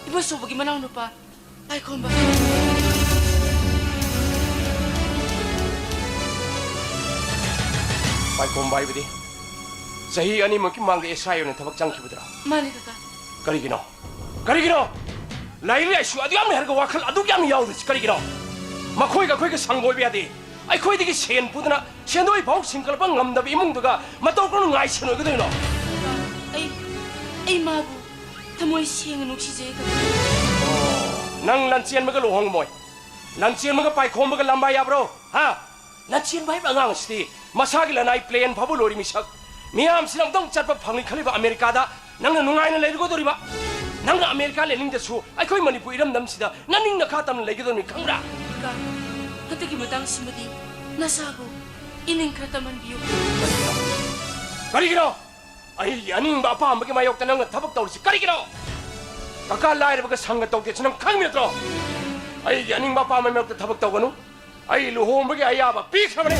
ꯏꯕꯣꯆꯧꯕꯒꯤ ꯃꯅꯥꯎꯅꯨꯄꯥ ꯄꯥꯏꯈꯣꯝꯕ꯫ ꯄꯥꯏꯈꯣꯝꯕ ꯍꯥꯏꯕꯗꯤ ꯆꯍꯤ ꯑꯅꯤꯃꯨꯛꯀꯤ ꯃꯃꯥꯡꯗ ꯑꯦꯁ ꯑꯥꯏ ꯑꯣꯏꯅ ꯊꯕꯛ ꯆꯪꯈꯤꯕꯗꯨꯔꯣ? ꯃꯥꯅꯦ, ꯀꯀꯥ꯫ ꯀꯔꯤꯒꯤꯅꯣ? ꯀꯔꯤꯒꯤꯅꯣ? ꯂꯥꯏꯔꯤꯛ ꯂꯥꯏꯁꯨ ꯑꯗꯨ ꯌꯥꯝ ꯍꯩꯔꯒ ꯋꯥꯈꯜ ꯑꯗꯨꯛ ꯌꯥꯝ ꯌꯥꯎꯗ꯭ꯔꯤꯁꯤ ꯀꯔꯤꯒꯤꯅꯣ? ꯃꯈꯣꯏꯒ ꯑꯩꯈꯣꯏꯒ ꯁꯪꯒꯣꯏꯕ ꯌꯥꯗꯦ꯫ ꯑꯩꯈꯣꯏꯗꯒꯤ ꯁꯦꯟ ꯄꯨꯗꯅ ꯁꯦꯟꯗꯣꯏ ꯐꯥꯎ ꯁꯤꯡꯀꯠꯂꯛꯄ ꯉꯝꯗꯕ ꯏꯃꯨꯡꯗꯨꯒ ꯃꯇꯧ ꯀꯔꯝꯅ ꯉꯥꯏꯁꯦꯟ ꯑꯣꯏꯒꯗꯣꯏꯅꯣ? ꯑꯩ, ꯑꯩ ꯃꯥꯕꯨ ꯊꯃꯣꯏ ꯁꯦꯡꯅ ꯅꯨꯡꯁꯤꯖꯩ, ꯀꯀꯥ꯫ ꯅꯪ ꯂꯟꯆꯦꯟꯕꯒ ꯂꯨꯍꯣꯡꯉꯝꯃꯣꯏ꯫ ꯂꯟꯆꯦꯟꯕꯒ ꯄꯥꯏꯈꯣꯝꯕꯒ ꯂꯝꯕꯥ ꯌꯥꯕ꯭ꯔꯣ? ꯍꯥ? ꯂꯟꯆꯦꯟꯕ ꯍꯥꯏꯕ ꯑꯉꯥꯡ ꯑꯁꯤꯗꯤ ꯃꯁꯥꯒꯤ ꯂꯅꯥꯏ ꯄ꯭ꯂꯦꯟ ꯐꯥꯎꯕ ꯂꯣꯏꯔꯤ ꯃꯤꯁꯛ꯫ ꯃꯤꯌꯥꯝꯁꯤꯅ ꯑꯃꯨꯛꯇꯪ ꯆꯠꯄ ꯐꯪꯂꯤ ꯈꯜꯂꯤꯕ ꯑꯃꯦꯔꯤꯀꯥꯗ ꯅꯪꯅ ꯅꯨꯡꯉꯥꯏꯅ ꯂꯩꯔꯨꯒꯗꯧꯔꯤꯕ꯫ ꯅꯪꯅ ꯑꯃꯦꯔꯤꯀꯥ ꯂꯩꯅꯤꯡꯗꯁꯨ ꯑꯩꯈꯣꯏ ꯃꯅꯤꯄꯨꯔ ꯏꯔꯝꯗꯝꯁꯤꯗ ꯅꯅꯤꯡ ꯅꯈꯥ ꯇꯝꯅ ꯂꯩꯒꯗꯧꯔꯤꯕꯅꯤ, ꯈꯪꯕ꯭ꯔꯥ? ꯀꯀꯥ, ꯍꯟꯗꯛꯀꯤ ꯃꯇꯥꯡꯁꯤꯃꯗꯤ ꯅꯁꯥꯕꯨ ꯏꯅꯤꯡ ꯈꯔ ꯇꯝꯍꯟꯕꯤꯌꯨ꯫ ꯀꯔꯤꯒꯤꯅꯣ? ꯑꯩꯒꯤ ꯑꯅꯤꯡꯕ ꯑꯄꯥꯝꯕꯒꯤ ꯃꯥꯌꯣꯛꯇ ꯅꯪꯅ ꯊꯕꯛ ꯇꯧꯔꯤꯁꯤ ꯀꯔꯤꯒꯤꯅꯣ? ꯀꯀꯥ ꯂꯥꯏꯔꯕꯒ ꯁꯪꯒ ꯇꯧꯗꯦꯁꯤ ꯅꯪ ꯈꯪꯉꯤ ꯅꯠꯇ꯭ꯔꯣ? ꯑꯩꯒꯤ ꯑꯅꯤꯡꯕ ꯑꯄꯥꯝꯕꯒꯤ ꯃꯥꯌꯣꯛꯇ ꯊꯕꯛ ꯇꯧꯒꯅꯨ꯫ ꯑꯩ ꯂꯨꯍꯣꯡꯕꯒꯤ ꯑꯌꯥꯕ ꯄꯤꯈ꯭ꯔꯕꯅꯤ꯫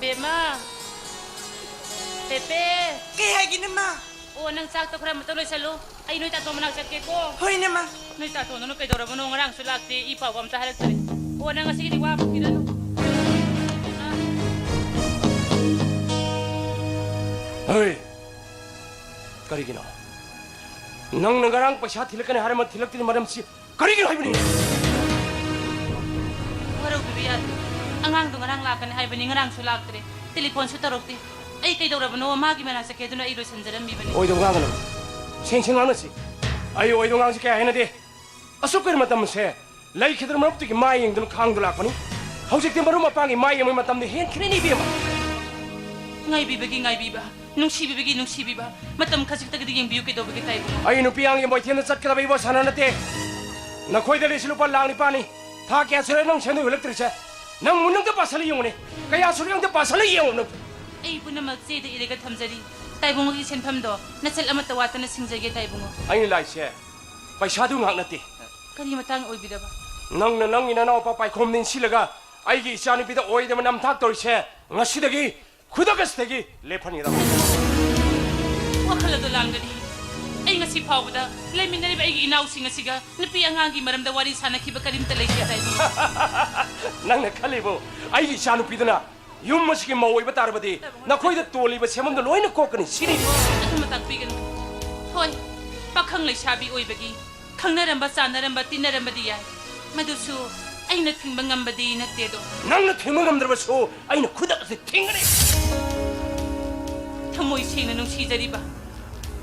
ꯕꯦꯝꯃ, ꯄꯦꯄꯦ꯫ ꯀꯩ ꯍꯥꯏꯒꯦ, ꯏꯅꯝꯃ? ꯑꯣ, ꯅꯪ ꯆꯥꯛꯇꯣ ꯈꯔ ꯑꯃꯨꯛꯇ ꯂꯣꯏꯁꯜꯂꯨ꯫ ꯑꯩ ꯅꯣꯏ ꯇꯥꯇꯣꯟ ꯃꯅꯥꯛ ꯆꯠꯀꯦꯀꯣ꯫ ꯍꯣꯏ, ꯏꯅꯝꯃ꯫ ꯅꯣꯏ ꯇꯥꯇꯣꯟꯗꯨꯅ ꯀꯩꯗꯧꯔꯕꯅꯣ? ꯉꯔꯥꯡꯁꯨ ꯂꯥꯛꯇꯦ, ꯏ ꯄꯥꯎꯒ ꯑꯝꯇ ꯍꯥꯏꯔꯛꯇ꯭ꯔꯦ꯫ ꯑꯣ, ꯅꯪ ꯉꯁꯤꯒꯤꯗꯤ ꯋꯥ ꯑꯃꯨꯛ ꯄꯤꯔꯅꯨ꯫ ꯑꯥ꯫ ꯍꯣꯏ꯫ ꯀꯔꯤꯒꯤꯅꯣ? ꯅꯪꯅ ꯉꯔꯥꯡ ꯄꯩꯁꯥ ꯊꯤꯜꯂꯛꯀꯅꯤ ꯍꯥꯏꯔꯝꯃ ꯊꯤꯜꯂꯛꯇ꯭ꯔꯤ ꯃꯔꯝꯁꯤ ꯀꯔꯤꯒꯤꯅꯣ ꯍꯥꯏꯕꯅꯤ? ꯋꯥꯔꯧꯕꯤꯕ ꯌꯥꯗꯦ꯫ ꯑꯉꯥꯡꯗꯣ ꯉꯔꯥꯡ ꯂꯥꯛꯀꯅꯤ ꯍꯥꯏꯕꯅꯤ, ꯉꯔꯥꯡꯁꯨ ꯂꯥꯛꯇ꯭ꯔꯦ꯫ ꯇꯦꯂꯤꯐꯣꯟꯁꯨ ꯇꯧꯔꯛꯇꯦ꯫ ꯑꯩ ꯀꯩꯗꯧꯔꯕꯅꯣ? ꯃꯥꯒꯤ ꯃꯅꯥꯛ ꯆꯠꯀꯦ ꯑꯗꯨꯅ ꯑꯩ ꯂꯣꯏꯁꯤꯟꯖꯔꯝꯃꯤꯕꯅꯤ꯫ ꯑꯣꯏꯗꯕ ꯉꯥꯡꯒꯅꯨ꯫ ꯁꯦꯡ ꯁꯦꯡ ꯉꯥꯡꯅꯁꯤ꯫ ꯑꯩ ꯑꯣꯏꯗꯧ ꯉꯥꯡꯁꯤ ꯀꯌꯥ ꯍꯩꯅꯗꯦ꯫ ꯑꯁꯨꯛ ꯀꯨꯏꯅ ꯃꯇꯝꯁꯦ ꯂꯩꯈꯤꯗ꯭ꯔꯕ ꯃꯔꯨꯞꯇꯨꯒꯤ ꯃꯥꯏ ꯌꯦꯡꯗꯨꯅ ꯈꯥꯡꯗꯨ ꯂꯥꯛꯄꯅꯤ꯫ ꯍꯧꯖꯤꯛꯇꯤ ꯃꯔꯨꯞ ꯃꯄꯥꯡꯒꯤ ꯃꯥꯏ ꯌꯦꯡꯕꯒꯤ ꯃꯇꯝꯗꯤ ꯍꯦꯟꯈ꯭ꯔꯦꯅꯦ, ꯏꯕꯦꯝꯃ꯫ ꯉꯥꯏꯕꯤꯕꯒꯤ ꯉꯥꯏꯕꯤꯕ, ꯅꯨꯡꯁꯤꯕꯤꯕꯒꯤ ꯅꯨꯡꯁꯤꯕꯤꯕ, ꯃꯇꯝ ꯈꯖꯤꯛꯇꯒꯤꯗꯤ ꯌꯦꯡꯕꯤꯌꯨ ꯀꯩꯗꯧꯕꯒꯤ ꯇꯥꯏꯕꯨꯡꯉꯣ? ꯑꯩ ꯅꯨꯄꯤ ꯑꯉꯥꯡꯒꯤ ꯃꯣꯏꯊꯦꯝꯗ ꯆꯠꯀꯗꯕ ꯏꯕꯣ ꯁꯥꯟꯅ ꯅꯠꯇꯦ꯫ ꯅꯈꯣꯏꯗ ꯂꯩꯁꯤ ꯂꯨꯄꯥ ꯂꯥꯛ ꯅꯤꯄꯥꯜꯅꯤ꯫ ꯊꯥ ꯀꯌꯥ ꯁꯨꯔꯦ ꯅꯪ ꯁꯦꯟꯗꯣꯏ ꯍꯨꯜꯂꯛꯇ꯭ꯔꯤꯁꯦ? ꯅꯪ ꯅꯪꯗ ꯄꯥꯁꯜꯂ ꯌꯦꯡꯉꯨꯅꯦ꯫ ꯀꯌꯥ ꯁꯨꯔꯦ ꯅꯪꯗ ꯄꯥꯁꯜꯂ ꯌꯦꯡꯉꯨ ꯅꯪ꯫ ꯑꯩ ꯄꯨꯝꯅꯃꯛ ꯆꯦꯗ ꯏꯔꯒ ꯊꯝꯖꯔꯤ꯫ ꯇꯥꯏꯕꯨꯡꯉꯣꯒꯤ ꯁꯦꯟꯐꯝꯗꯣ ꯅꯆꯜ ꯑꯃꯠꯇ ꯋꯥꯠꯇꯅ ꯁꯤꯡꯖꯒꯦ ꯇꯥꯏꯕꯨꯡꯉꯣ꯫ ꯑꯩꯅ ꯂꯥꯛꯏꯁꯦ ꯄꯩꯁꯥꯗꯨ ꯉꯥꯛ ꯅꯠꯇꯦ꯫ ꯀꯔꯤ ꯃꯇꯥꯡ ꯑꯣꯏꯕꯤꯔꯕ? ꯅꯪꯅ ꯅꯪꯒꯤ ꯅꯅꯥꯎꯄꯥ ꯄꯥꯏꯈꯣꯝꯗ ꯏꯟꯁꯤꯜꯂꯒ ꯑꯩꯒꯤ ꯏꯆꯥꯅꯨꯄꯤꯗ ꯑꯣꯏꯗꯕ ꯅꯝꯊꯥꯛ ꯇꯧꯔꯤꯁꯦ ꯉꯁꯤꯗꯒꯤ, ꯈꯨꯗꯛ ꯑꯁꯤꯗꯒꯤ ꯂꯦꯞꯍꯟꯒꯗꯕꯅꯤ꯫ ꯋꯥꯈꯜ ꯑꯗꯨ ꯂꯥꯟꯒꯅꯤ꯫ ꯑꯩ ꯉꯁꯤ ꯐꯥꯎꯕꯗ ꯂꯩꯃꯤꯟꯅꯔꯤꯕ ꯑꯩꯒꯤ ꯏꯅꯥꯎꯁꯤꯡ ꯑꯁꯤꯒ ꯅꯨꯄꯤ ꯑꯉꯥꯡꯒꯤ ꯃꯔꯝꯗ ꯋꯥꯔꯤ ꯁꯥꯟꯅꯈꯤꯕ ꯀꯔꯤꯝꯇ ꯂꯩꯇꯦ ꯇꯥꯏꯕꯨꯡꯉꯣ꯫ ꯅꯪꯅ ꯈꯜꯂꯤꯕꯨ ꯑꯩꯒꯤ ꯏꯆꯥꯅꯨꯄꯤꯗꯨꯅ ꯌꯨꯝ ꯑꯁꯤꯒꯤ ꯃꯧ ꯑꯣꯏꯕ ꯇꯥꯔꯕꯗꯤ ꯅꯈꯣꯏꯗ ꯇꯣꯜꯂꯤꯕ ꯁꯦꯟꯐꯝꯗꯣ ꯂꯣꯏꯅ ꯀꯣꯛꯀꯅꯤ ꯁꯤꯅꯤ? ꯑꯗꯨꯃ ꯇꯥꯛꯄꯤꯒꯅꯨ꯫ ꯍꯣꯏ, ꯄꯥꯈꯪ ꯂꯩꯁꯥꯕꯤ ꯑꯣꯏꯕꯒꯤ ꯈꯪꯅꯔꯝꯕ, ꯆꯥꯟꯅꯔꯝꯕ, ꯇꯤꯟꯅꯔꯝꯕꯗꯤ ꯌꯥꯏ꯫ ꯃꯗꯨꯁꯨ ꯑꯩꯅ ꯊꯤꯡꯕ ꯉꯝꯕꯗꯤ ꯅꯠꯇꯦꯗꯣ꯫ ꯅꯪꯅ ꯊꯤꯡꯕ ꯉꯝꯗ꯭ꯔꯕꯁꯨ ꯑꯩꯅ ꯈꯨꯗꯛ ꯑꯁꯤ ꯊꯤꯡꯒꯅꯤ꯫ ꯊꯃꯣꯏ ꯁꯦꯡꯅ ꯅꯨꯡꯁꯤꯖꯔꯤꯕ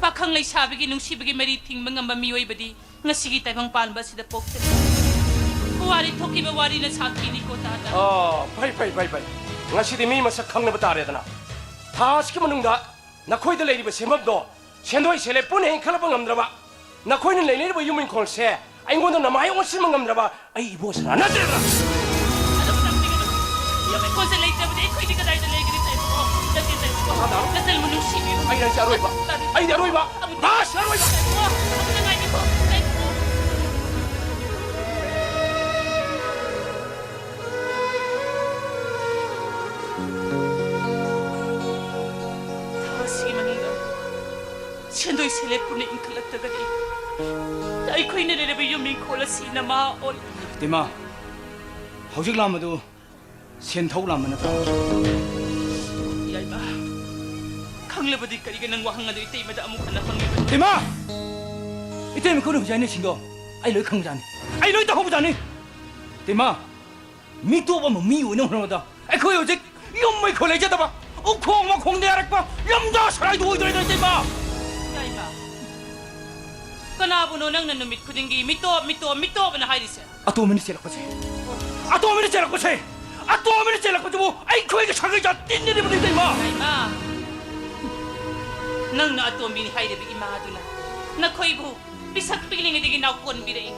ꯄꯥꯈꯪ ꯂꯩꯁꯥꯕꯤꯒꯤ ꯅꯨꯡꯁꯤꯕꯒꯤ ꯃꯔꯤ ꯊꯤꯡꯕ ꯉꯝꯕ ꯃꯤꯑꯣꯏꯕꯗꯤ ꯉꯁꯤꯒꯤ ꯇꯥꯏꯕꯪ ꯄꯥꯟꯕ ꯑꯁꯤꯗ ꯄꯣꯛꯇ꯭ꯔꯤ꯫ ꯄꯨꯋꯥꯔꯤ ꯊꯣꯛꯈꯤꯕ ꯋꯥꯔꯤꯅ ꯁꯥꯈꯤꯅꯤꯀꯣ ꯇꯥꯗ꯫ ꯑꯣ, ꯐꯩ, ꯐꯩ, ꯐꯩ, ꯐꯩ꯫ ꯉꯁꯤꯗꯤ ꯃꯤ ꯃꯁꯛ ꯈꯪꯅꯕ ꯇꯥꯔꯦꯗꯅ꯫ ꯊꯥ ꯑꯁꯤꯒꯤ ꯃꯅꯨꯡꯗ ꯅꯈꯣꯏꯗ ꯂꯩꯔꯤꯕ ꯁꯦꯟꯐꯝꯗꯣ ꯁꯦꯟꯗꯣꯏ ꯁꯦꯜꯂꯦꯞ ꯄꯨꯟꯅ ꯍꯦꯟꯒꯠꯂꯛꯄ ꯉꯝꯗ꯭ꯔꯕ, ꯅꯈꯣꯏꯅ ꯂꯩꯅꯔꯤꯕ ꯌꯨꯝ ꯏꯪꯈꯣꯜꯁꯦ ꯑꯩꯉꯣꯟꯗ ꯅꯃꯥꯏ ꯑꯣꯟꯁꯤꯟꯕ ꯉꯝꯗ꯭ꯔꯕ, ꯑꯩ ꯏꯕꯣꯁꯅꯥ ꯅꯠꯇ꯭ꯔꯦꯗꯅ꯫ ꯑꯗꯨꯝ ꯇꯥꯛꯄꯤꯒꯅꯨ꯫ ꯌꯨꯝ ꯏꯪꯈꯣꯜꯁꯦ ꯂꯩꯇ꯭ꯔꯕꯗꯤ ꯑꯩꯈꯣꯏꯗꯤ ꯀꯗꯥꯏꯗ ꯂꯩꯒꯅꯤ ꯇꯥꯏꯕꯨꯡꯉꯣ? ꯅꯠꯇꯦ ꯇꯥꯏꯕꯨꯡꯉꯣ꯫ ꯃꯈꯥ ꯇꯥꯔꯣ꯫ ꯅꯆꯜꯕꯨ ꯅꯨꯡꯁꯤꯕꯤꯌꯨ꯫ ꯑꯩ ꯅꯪꯁꯦ ꯑꯔꯣꯏꯕ꯫ ꯇꯥꯕꯤꯌꯨ꯫ ꯑꯩꯗꯤ ꯑꯔꯣꯏꯕ꯫ ꯑꯃꯨꯛꯇ ꯂꯥꯁ ꯑꯔꯣꯏꯕ꯫ ꯇꯥꯏꯕꯨꯡꯉꯣ꯫ ꯑꯃꯨꯛꯇ ꯉꯥꯏꯕꯤꯈꯣ꯫ ꯇꯥꯏꯕꯨꯡꯉꯣ꯫ ꯊꯥ ꯑꯁꯤꯒꯤ ꯃꯅꯨꯡꯗ ꯁꯦꯟꯗꯣꯏ ꯁꯦꯜꯂꯦꯞ ꯄꯨꯟꯅ ꯏꯟꯈꯠꯂꯛꯇ꯭ꯔꯒꯗꯤ ꯑꯩꯈꯣꯏꯅ ꯂꯩꯔꯤꯕ ꯌꯨꯝ ꯏꯪꯈꯣꯜ ꯑꯁꯤ ꯅꯃꯥ ꯑꯣꯜ- ꯇꯦꯃꯥ, ꯍꯧꯖꯤꯛ ꯂꯥꯝꯕꯗꯨ ꯁꯦꯟꯊꯧ ꯂꯥꯝꯕ ꯅꯠꯇ꯭ꯔꯥ? ꯌꯥꯏꯃ, ꯈꯪꯂꯕꯗꯤ ꯀꯔꯤꯒꯤ ꯅꯪ ꯋꯥꯍꯪ ꯑꯗꯨ ꯏꯇꯩꯃꯗ ꯑꯃꯨꯛ ꯍꯟꯅ ꯍꯪꯂꯤꯕꯅꯣ? ꯇꯦꯃꯥ! ꯏꯇꯩꯃ ꯈꯨꯠꯅ ꯍꯧꯖꯤꯛ ꯍꯥꯏꯅꯩꯁꯤꯡꯗꯣ ꯑꯩ ꯂꯣꯏ ꯈꯪꯕꯖꯥꯠꯅꯤ꯫ ꯑꯩ ꯂꯣꯏ ꯇꯧꯍꯧꯕꯖꯥꯠꯅꯤ꯫ ꯇꯦꯃꯥ, ꯃꯤꯇꯣꯞ ꯑꯃ ꯃꯤ ꯑꯣꯏꯅ ꯍꯣꯠꯅꯕꯗ ꯑꯩꯈꯣꯏ ꯍꯧꯖꯤꯛ ꯌꯨꯝ ꯃꯩꯈꯣꯜ ꯂꯩꯖꯗꯕ, ꯎꯈꯣꯡ ꯋꯥꯈꯣꯡꯗ ꯌꯥꯔꯛꯄ ꯂꯝꯖꯥ ꯁꯔꯥꯏꯗꯨ ꯑꯣꯏꯗꯣꯔꯦ ꯏꯇꯩꯃ꯫ ꯌꯥꯏꯃ, ꯀꯅꯥꯕꯨꯅꯣ ꯅꯪꯅ ꯅꯨꯃꯤꯠ ꯈꯨꯗꯤꯡꯒꯤ ꯃꯤꯇꯣꯞ, ꯃꯤꯇꯣꯞ, ꯃꯤꯇꯣꯞ ꯑꯅ ꯍꯥꯏꯔꯤꯁꯦ? ꯑꯇꯣꯝꯕꯤꯅ ꯆꯦꯜꯂꯛꯄꯁꯦ, ꯑꯇꯣꯝꯕꯤꯅ ꯆꯦꯜꯂꯛꯄꯁꯦ, ꯑꯇꯣꯝꯕꯤꯅ ꯆꯦꯜꯂꯛꯄꯁꯤꯕꯨ ꯑꯩꯈꯣꯏꯒ ꯁꯥꯒꯩ ꯖꯥꯇꯤꯟꯅꯔꯤꯕꯅꯤ, ꯏꯇꯩꯃ꯫ ꯏꯃꯥ, ꯅꯪꯅ ꯑꯇꯣꯝꯕꯤꯅꯤ ꯍꯥꯏꯔꯤꯕ ꯏꯃꯥ ꯑꯗꯨꯅ ꯅꯈꯣꯏꯕꯨ ꯄꯤꯁꯛ ꯄꯤꯛꯂꯤꯉꯩꯗꯒꯤ ꯅꯥꯎꯀꯣꯟꯕꯤꯔꯛꯏ꯫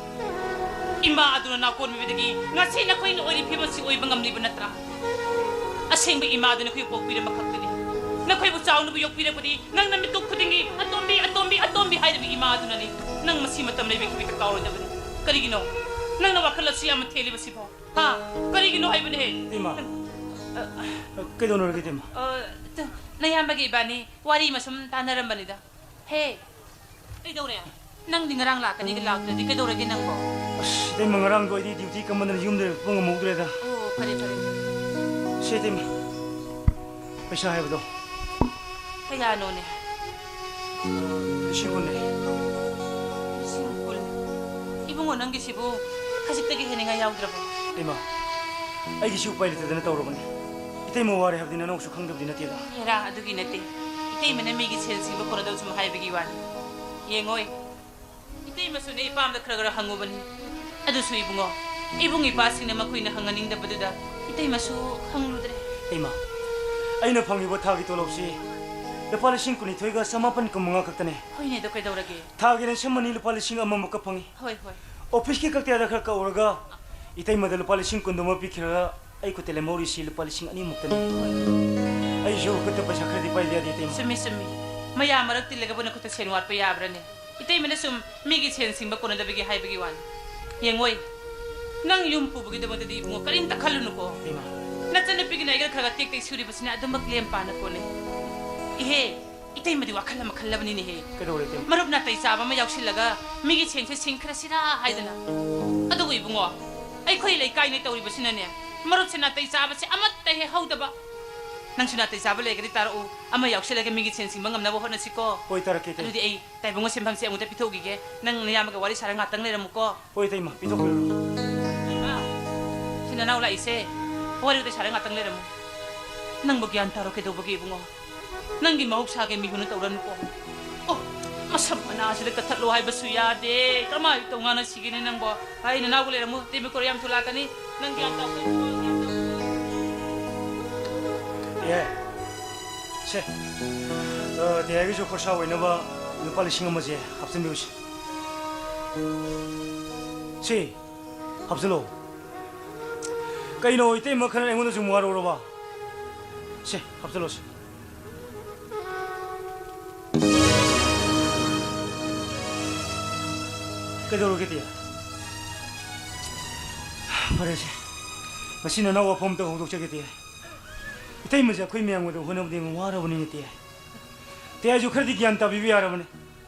ꯏꯃꯥ ꯑꯗꯨꯅ ꯅꯥꯎꯀꯣꯟꯕꯤꯕꯗꯒꯤ ꯉꯁꯤ ꯅꯈꯣꯏꯅ ꯑꯣꯏꯔꯤꯕ ꯐꯤꯕꯝ ꯑꯁꯤ ꯑꯣꯏꯕ ꯉꯝꯂꯤꯕ ꯅꯠꯇ꯭ꯔꯥ? ꯑꯁꯦꯡꯕ ꯏꯃꯥ ꯑꯗꯨꯅ ꯑꯩꯈꯣꯏꯕꯨ ꯄꯣꯛꯄꯤꯔꯝꯕ ꯈꯛꯇꯅꯤ꯫ ꯅꯈꯣꯏꯕꯨ ꯆꯥꯎꯅꯕ ꯌꯣꯛꯄꯤꯔꯛꯄꯗꯤ ꯅꯪꯅ ꯃꯤꯀꯨꯞ ꯈꯨꯗꯤꯡꯒꯤ "ꯑꯇꯣꯝꯕꯤ, ꯑꯇꯣꯝꯕꯤ, ꯑꯇꯣꯝꯕꯤ" ꯍꯥꯏꯔꯤꯕ ꯏꯃꯥ ꯑꯗꯨꯅꯅꯤ꯫ ꯅꯪ ꯃꯁꯤ ꯃꯇꯝ ꯂꯩꯕꯒꯤ ꯍꯧꯖꯤꯛꯇ ꯀꯥꯎꯔꯣꯏꯗꯕꯅꯤ꯫ ꯀꯔꯤꯒꯤꯅꯣ ꯅꯪꯅ ꯋꯥꯈꯜ ꯑꯁꯤ ꯌꯥꯝꯅ ꯊꯦꯜꯂꯤꯕꯁꯤꯕꯣ? ꯍꯥ? ꯀꯔꯤꯒꯤꯅꯣ ꯍꯥꯏꯕꯅꯦ? ꯏꯃꯥ, ꯀꯩꯗꯧꯅꯔꯒꯦ, ꯏꯇꯩꯃ? ꯑ, ꯇ-, ꯅꯌꯥꯝꯕꯒ ꯏꯕꯥꯅꯤ ꯋꯥꯔꯤ ꯑꯃ ꯁꯨꯝ ꯇꯥꯟꯅꯔꯝꯕꯅꯤꯗ꯫ ꯍꯦ, ꯀꯩꯗꯧꯔꯦ? ꯅꯪꯗꯤ ꯉꯔꯥꯡ ꯂꯥꯛꯀꯅꯤꯒ ꯂꯥꯛꯇ꯭ꯔꯗꯤ ꯀꯩꯗꯧꯔꯒꯦ ꯅꯪꯕꯣ? ꯑꯁ, ꯏꯇꯩꯃ, ꯉꯔꯥꯡꯗꯣ ꯑꯩꯗꯤ ꯗ꯭ꯌꯨꯇꯤ ꯀꯝꯃꯟꯗꯅ ꯌꯨꯝꯗ ꯂꯩꯕ ꯄꯨꯡ ꯑꯃ ꯍꯧꯗ꯭ꯔꯦꯗ꯫ ꯑꯣ, ꯐꯔꯦ, ꯐꯔꯦ꯫ ꯁꯦ, ꯏꯇꯩꯃ, ꯄꯩꯁꯥ ꯍꯥꯏꯕꯗꯣ꯫ ꯀꯌꯥꯅꯣꯅꯦ? ꯂꯤꯁꯤꯡ ꯀꯨꯟꯅꯦ꯫ ꯂꯤꯁꯤꯡ ꯀꯨꯟ? ꯏꯕꯨꯡꯉꯣ, ꯅꯪꯒꯤꯁꯤꯕꯨ ꯈꯖꯤꯛꯇꯒꯤ ꯍꯦꯟꯅꯤꯡꯉꯥꯏ ꯌꯥꯎꯗ꯭ꯔꯕꯣ? ꯏꯃꯥ, ꯑꯩꯒꯤꯁꯨ ꯎꯄꯥꯏ ꯂꯩꯇꯗꯅ ꯇꯧꯔꯕꯅꯦ꯫ ꯏꯇꯩꯃ ꯋꯥꯔꯦ ꯍꯥꯏꯕꯗꯤ ꯅꯅꯥꯎꯁꯨ ꯈꯪꯗꯕꯗꯤ ꯅꯠꯇꯦꯗ꯫ ꯍꯦꯔꯥ, ꯑꯗꯨꯒꯤ ꯅꯠꯇꯦ꯫ ꯏꯇꯩꯃꯅ ꯃꯤꯒꯤ ꯁꯦꯜ ꯁꯤꯡꯕ ꯀꯣꯟꯅꯗꯕ ꯁꯨꯝ ꯍꯥꯏꯕꯒꯤ ꯋꯥꯅꯤ꯫ ꯌꯦꯡꯉꯣꯏ꯫ ꯏꯇꯩꯃꯁꯨꯅꯦ ꯏꯄꯥꯝꯗ ꯈꯔ ꯈꯔ ꯍꯪꯉꯨꯕꯅꯤ꯫ ꯑꯗꯨꯁꯨ ꯏꯕꯨꯡꯉꯣ, ꯏꯕꯨꯡ ꯏꯄꯥꯁꯤꯡꯅ ꯃꯈꯣꯏꯅ ꯍꯪꯍꯟꯅꯤꯡꯗꯕꯗꯨꯗ ꯏꯇꯩꯃꯁꯨ ꯍꯪꯂꯨꯗ꯭ꯔꯦ꯫ ꯏꯃꯥ, ꯑꯩꯅ ꯐꯪꯉꯤꯕ ꯊꯥꯒꯤ ꯇꯣꯂꯣꯞꯁꯤ ꯂꯨꯄꯥ ꯂꯤꯁꯤꯡ ꯀꯨꯟꯅꯤꯊꯣꯏꯒ ꯆꯃꯥꯄꯟ ꯀꯨꯟꯃꯉꯥ ꯈꯛꯇꯅꯦ꯫ ꯍꯣꯏꯅꯦ, ꯑꯗꯣ ꯀꯩꯗꯧꯔꯒꯦ? ꯊꯥꯒꯤ ꯔꯦꯟꯁꯟ ꯃꯅꯤ ꯂꯨꯄꯥ ꯂꯤꯁꯤꯡ ꯑꯃꯃꯨꯛꯀ ꯐꯪꯉꯤ꯫ ꯍꯣꯏ, ꯍꯣꯏ꯫ ꯑꯣꯐꯤꯁꯀꯤ ꯀꯛꯇꯌꯥꯗ ꯈꯔ ꯀꯛꯎꯔꯒ ꯏꯇꯩꯃꯗ ꯂꯨꯄꯥ ꯂꯤꯁꯤꯡ ꯀꯨꯟꯗꯨꯃ ꯄꯤꯈꯤꯔꯒ ꯑꯩ ꯈꯨꯠꯇ ꯂꯦꯝꯍꯧꯔꯤꯁꯤ ꯂꯨꯄꯥ ꯂꯤꯁꯤꯡ ꯑꯅꯤꯃꯨꯛꯇꯅꯤ꯫ ꯑꯩꯁꯨ ꯈꯨꯠꯇ ꯄꯩꯁꯥ ꯈꯔꯗꯤ ꯄꯥꯏꯗ ꯌꯥꯗꯦ, ꯏꯇꯩꯃ꯫ ꯆꯨꯝꯃꯤ, ꯆꯨꯝꯃꯤ꯫ ꯃꯌꯥꯝ ꯃꯔꯛ ꯇꯤꯜꯂꯒꯕꯨ ꯅꯈꯨꯠꯇ ꯁꯦꯟ ꯋꯥꯠꯄ ꯌꯥꯕ꯭ꯔꯅꯦ? ꯏꯇꯩꯃꯅ ꯁꯨꯝ ꯃꯤꯒꯤ ꯁꯦꯟ ꯁꯤꯡꯕ ꯀꯣꯟꯅꯗꯕꯒꯤ ꯍꯥꯏꯕꯒꯤ ꯋꯥꯅꯤ꯫ ꯌꯦꯡꯉꯣꯏ, ꯅꯪ ꯌꯨꯝ ꯄꯨꯕꯒꯤꯗꯃꯛꯇꯗꯤ ꯏꯕꯨꯡꯉꯣ ꯀꯔꯤꯝꯇ ꯈꯜꯂꯨꯅꯨꯀꯣ꯫ ꯏꯃꯥ꯫ ꯅꯆꯟꯅꯨꯄꯤꯒꯤ ꯅꯥꯏꯒ ꯈꯔ ꯈꯔ ꯇꯦꯛ ꯇꯦꯛ ꯁꯨꯔꯤꯕꯁꯤꯅ ꯑꯗꯨꯃꯛ ꯂꯦꯝ ꯄꯥꯅ ꯀꯣꯟꯅꯩ꯫ ꯏꯍꯦ, ꯏꯇꯩꯃꯗꯤ ꯋꯥꯈꯜ ꯑꯃ ꯈꯜꯂꯕꯅꯤꯅꯦꯍꯦ꯫ ꯀꯩꯗꯧꯔꯦ, ꯏꯇꯩꯃ? ꯃꯔꯨꯞ ꯅꯥꯇꯩ ꯆꯥꯕ ꯑꯃ ꯌꯥꯎꯁꯤꯜꯂꯒ ꯃꯤꯒꯤ ꯁꯦꯟꯁꯦ ꯁꯤꯡꯈ꯭ꯔꯁꯤꯔꯥ ꯍꯥꯏꯗꯅ꯫ ꯑꯗꯨꯕꯨ ꯏꯕꯨꯡꯉꯣ, ꯑꯩꯈꯣꯏ ꯂꯩꯀꯥꯏꯅ ꯇꯧꯔꯤꯕꯁꯤꯅꯅꯦ, ꯃꯔꯨꯞꯁꯦ ꯅꯥꯇꯩ ꯆꯥꯕꯁꯦ ꯑꯃꯠꯇ ꯍꯦꯛ ꯍꯧꯗꯕ꯫ ꯅꯪꯁꯨ ꯅꯥꯇꯩ ꯆꯥꯕ ꯂꯩꯔꯒꯗꯤ ꯇꯥꯔꯛꯎ꯫ ꯑꯃ ꯌꯥꯎꯁꯤꯜꯂꯒ ꯃꯤꯒꯤ ꯁꯦꯟ ꯁꯤꯡꯕ ꯉꯝꯅꯕ ꯍꯣꯠꯅꯁꯤꯀꯣ꯫ ꯍꯣꯏ, ꯇꯥꯔꯛꯀꯦ, ꯏꯇꯩꯃ꯫ ꯑꯗꯨꯗꯤ ꯑꯩ ꯇꯥꯏꯕꯪ ꯁꯦꯟꯐꯝꯁꯦ ꯑꯃꯨꯛꯇ ꯄꯤꯊꯣꯛꯈꯤꯒꯦ꯫ ꯅꯪ ꯅꯌꯥꯝꯕꯒ ꯋꯥꯔꯤ ꯁꯥꯔ ꯉꯥꯛꯇꯪ ꯂꯩꯔꯝꯃꯨꯀꯣ꯫ ꯍꯣꯏ, ꯏꯇꯩꯃ, ꯄꯤꯊꯣꯛꯄꯤꯔꯨꯔꯣ꯫ ꯏꯃꯥ, ꯁꯤ ꯅꯅꯥꯎ ꯂꯥꯛꯏꯁꯦ꯫ ꯋꯥꯔꯤ ꯋꯥꯇꯥꯏ ꯁꯥꯔ ꯉꯥꯛꯇꯪ ꯂꯩꯔꯝꯃꯨ꯫ ꯅꯪꯕꯨ ꯒ꯭ꯌꯥꯟ ꯇꯥꯔꯣ ꯀꯩꯗꯧꯕꯒꯤ ꯏꯕꯨꯡꯉꯣ? ꯅꯪꯒꯤ ꯃꯍꯧꯁꯥꯒꯤ ꯃꯤꯍꯨꯟꯅ ꯇꯧꯔꯅꯨꯀꯣ꯫ ꯑꯣ, ꯃꯁꯝ ꯃꯅꯥꯁꯤꯗ ꯀꯠꯊꯠꯂꯣ ꯍꯥꯏꯕꯁꯨ ꯌꯥꯗꯦ꯫ ꯀꯔꯝꯍꯥꯏꯅ ꯇꯧ ꯉꯥꯅ ꯁꯤꯒꯅꯤ ꯅꯪꯕꯣ? ꯑꯩ ꯅꯅꯥꯎꯒ ꯂꯩꯔꯝꯃꯨ꯫ ꯇꯦꯃꯤꯀꯣꯔ ꯌꯥꯝ ꯊꯨꯂꯥꯛꯀꯅꯤ꯫ ꯅꯪ ꯒ꯭ꯌꯥꯟ ꯇꯥꯎ꯫ ꯑꯦ, ꯁꯦ, ꯑ, ꯇꯦꯌꯥꯏꯒꯤꯁꯨ ꯈꯣꯔꯁꯥ ꯑꯣꯏꯅꯕ ꯂꯨꯄꯥ ꯂꯤꯁꯤꯡ ꯑꯃꯁꯦ ꯍꯥꯞꯆꯤꯟꯕꯤꯔꯨꯁꯤ꯫ ꯁꯤ, ꯍꯥꯞꯆꯤꯜꯂꯣ꯫ ꯀꯩꯅꯣ, ꯏꯇꯩꯃ ꯈꯔ ꯑꯩꯉꯣꯟꯗꯁꯨ ꯋꯥꯔꯧꯔꯕ? ꯁꯦ, ꯍꯥꯞꯆꯤꯜꯂꯣꯁꯦ꯫ ꯀꯩꯗꯧꯔꯒꯦ, ꯇꯦ? ꯐꯔꯦꯁꯦ, ꯉꯁꯤ ꯅꯅꯥꯎ ꯋꯥꯐꯝ ꯑꯝꯇ ꯍꯧꯗꯣꯛꯆꯒꯦ, ꯇꯦ꯫ ꯏꯇꯩꯃꯁꯦ ꯑꯩꯈꯣꯏ ꯃꯌꯥꯝꯒꯤꯗ ꯍꯣꯠꯅꯕꯗ ꯌꯥꯝ ꯋꯥꯔꯕꯅꯤꯅꯦ, ꯇꯦ꯫ ꯇꯦ, ꯑꯩꯁꯨ ꯈꯔꯗꯤ ꯒ꯭ꯌꯥꯟ ꯇꯥꯕꯤꯕ ꯌꯥꯔꯕꯅꯦ꯫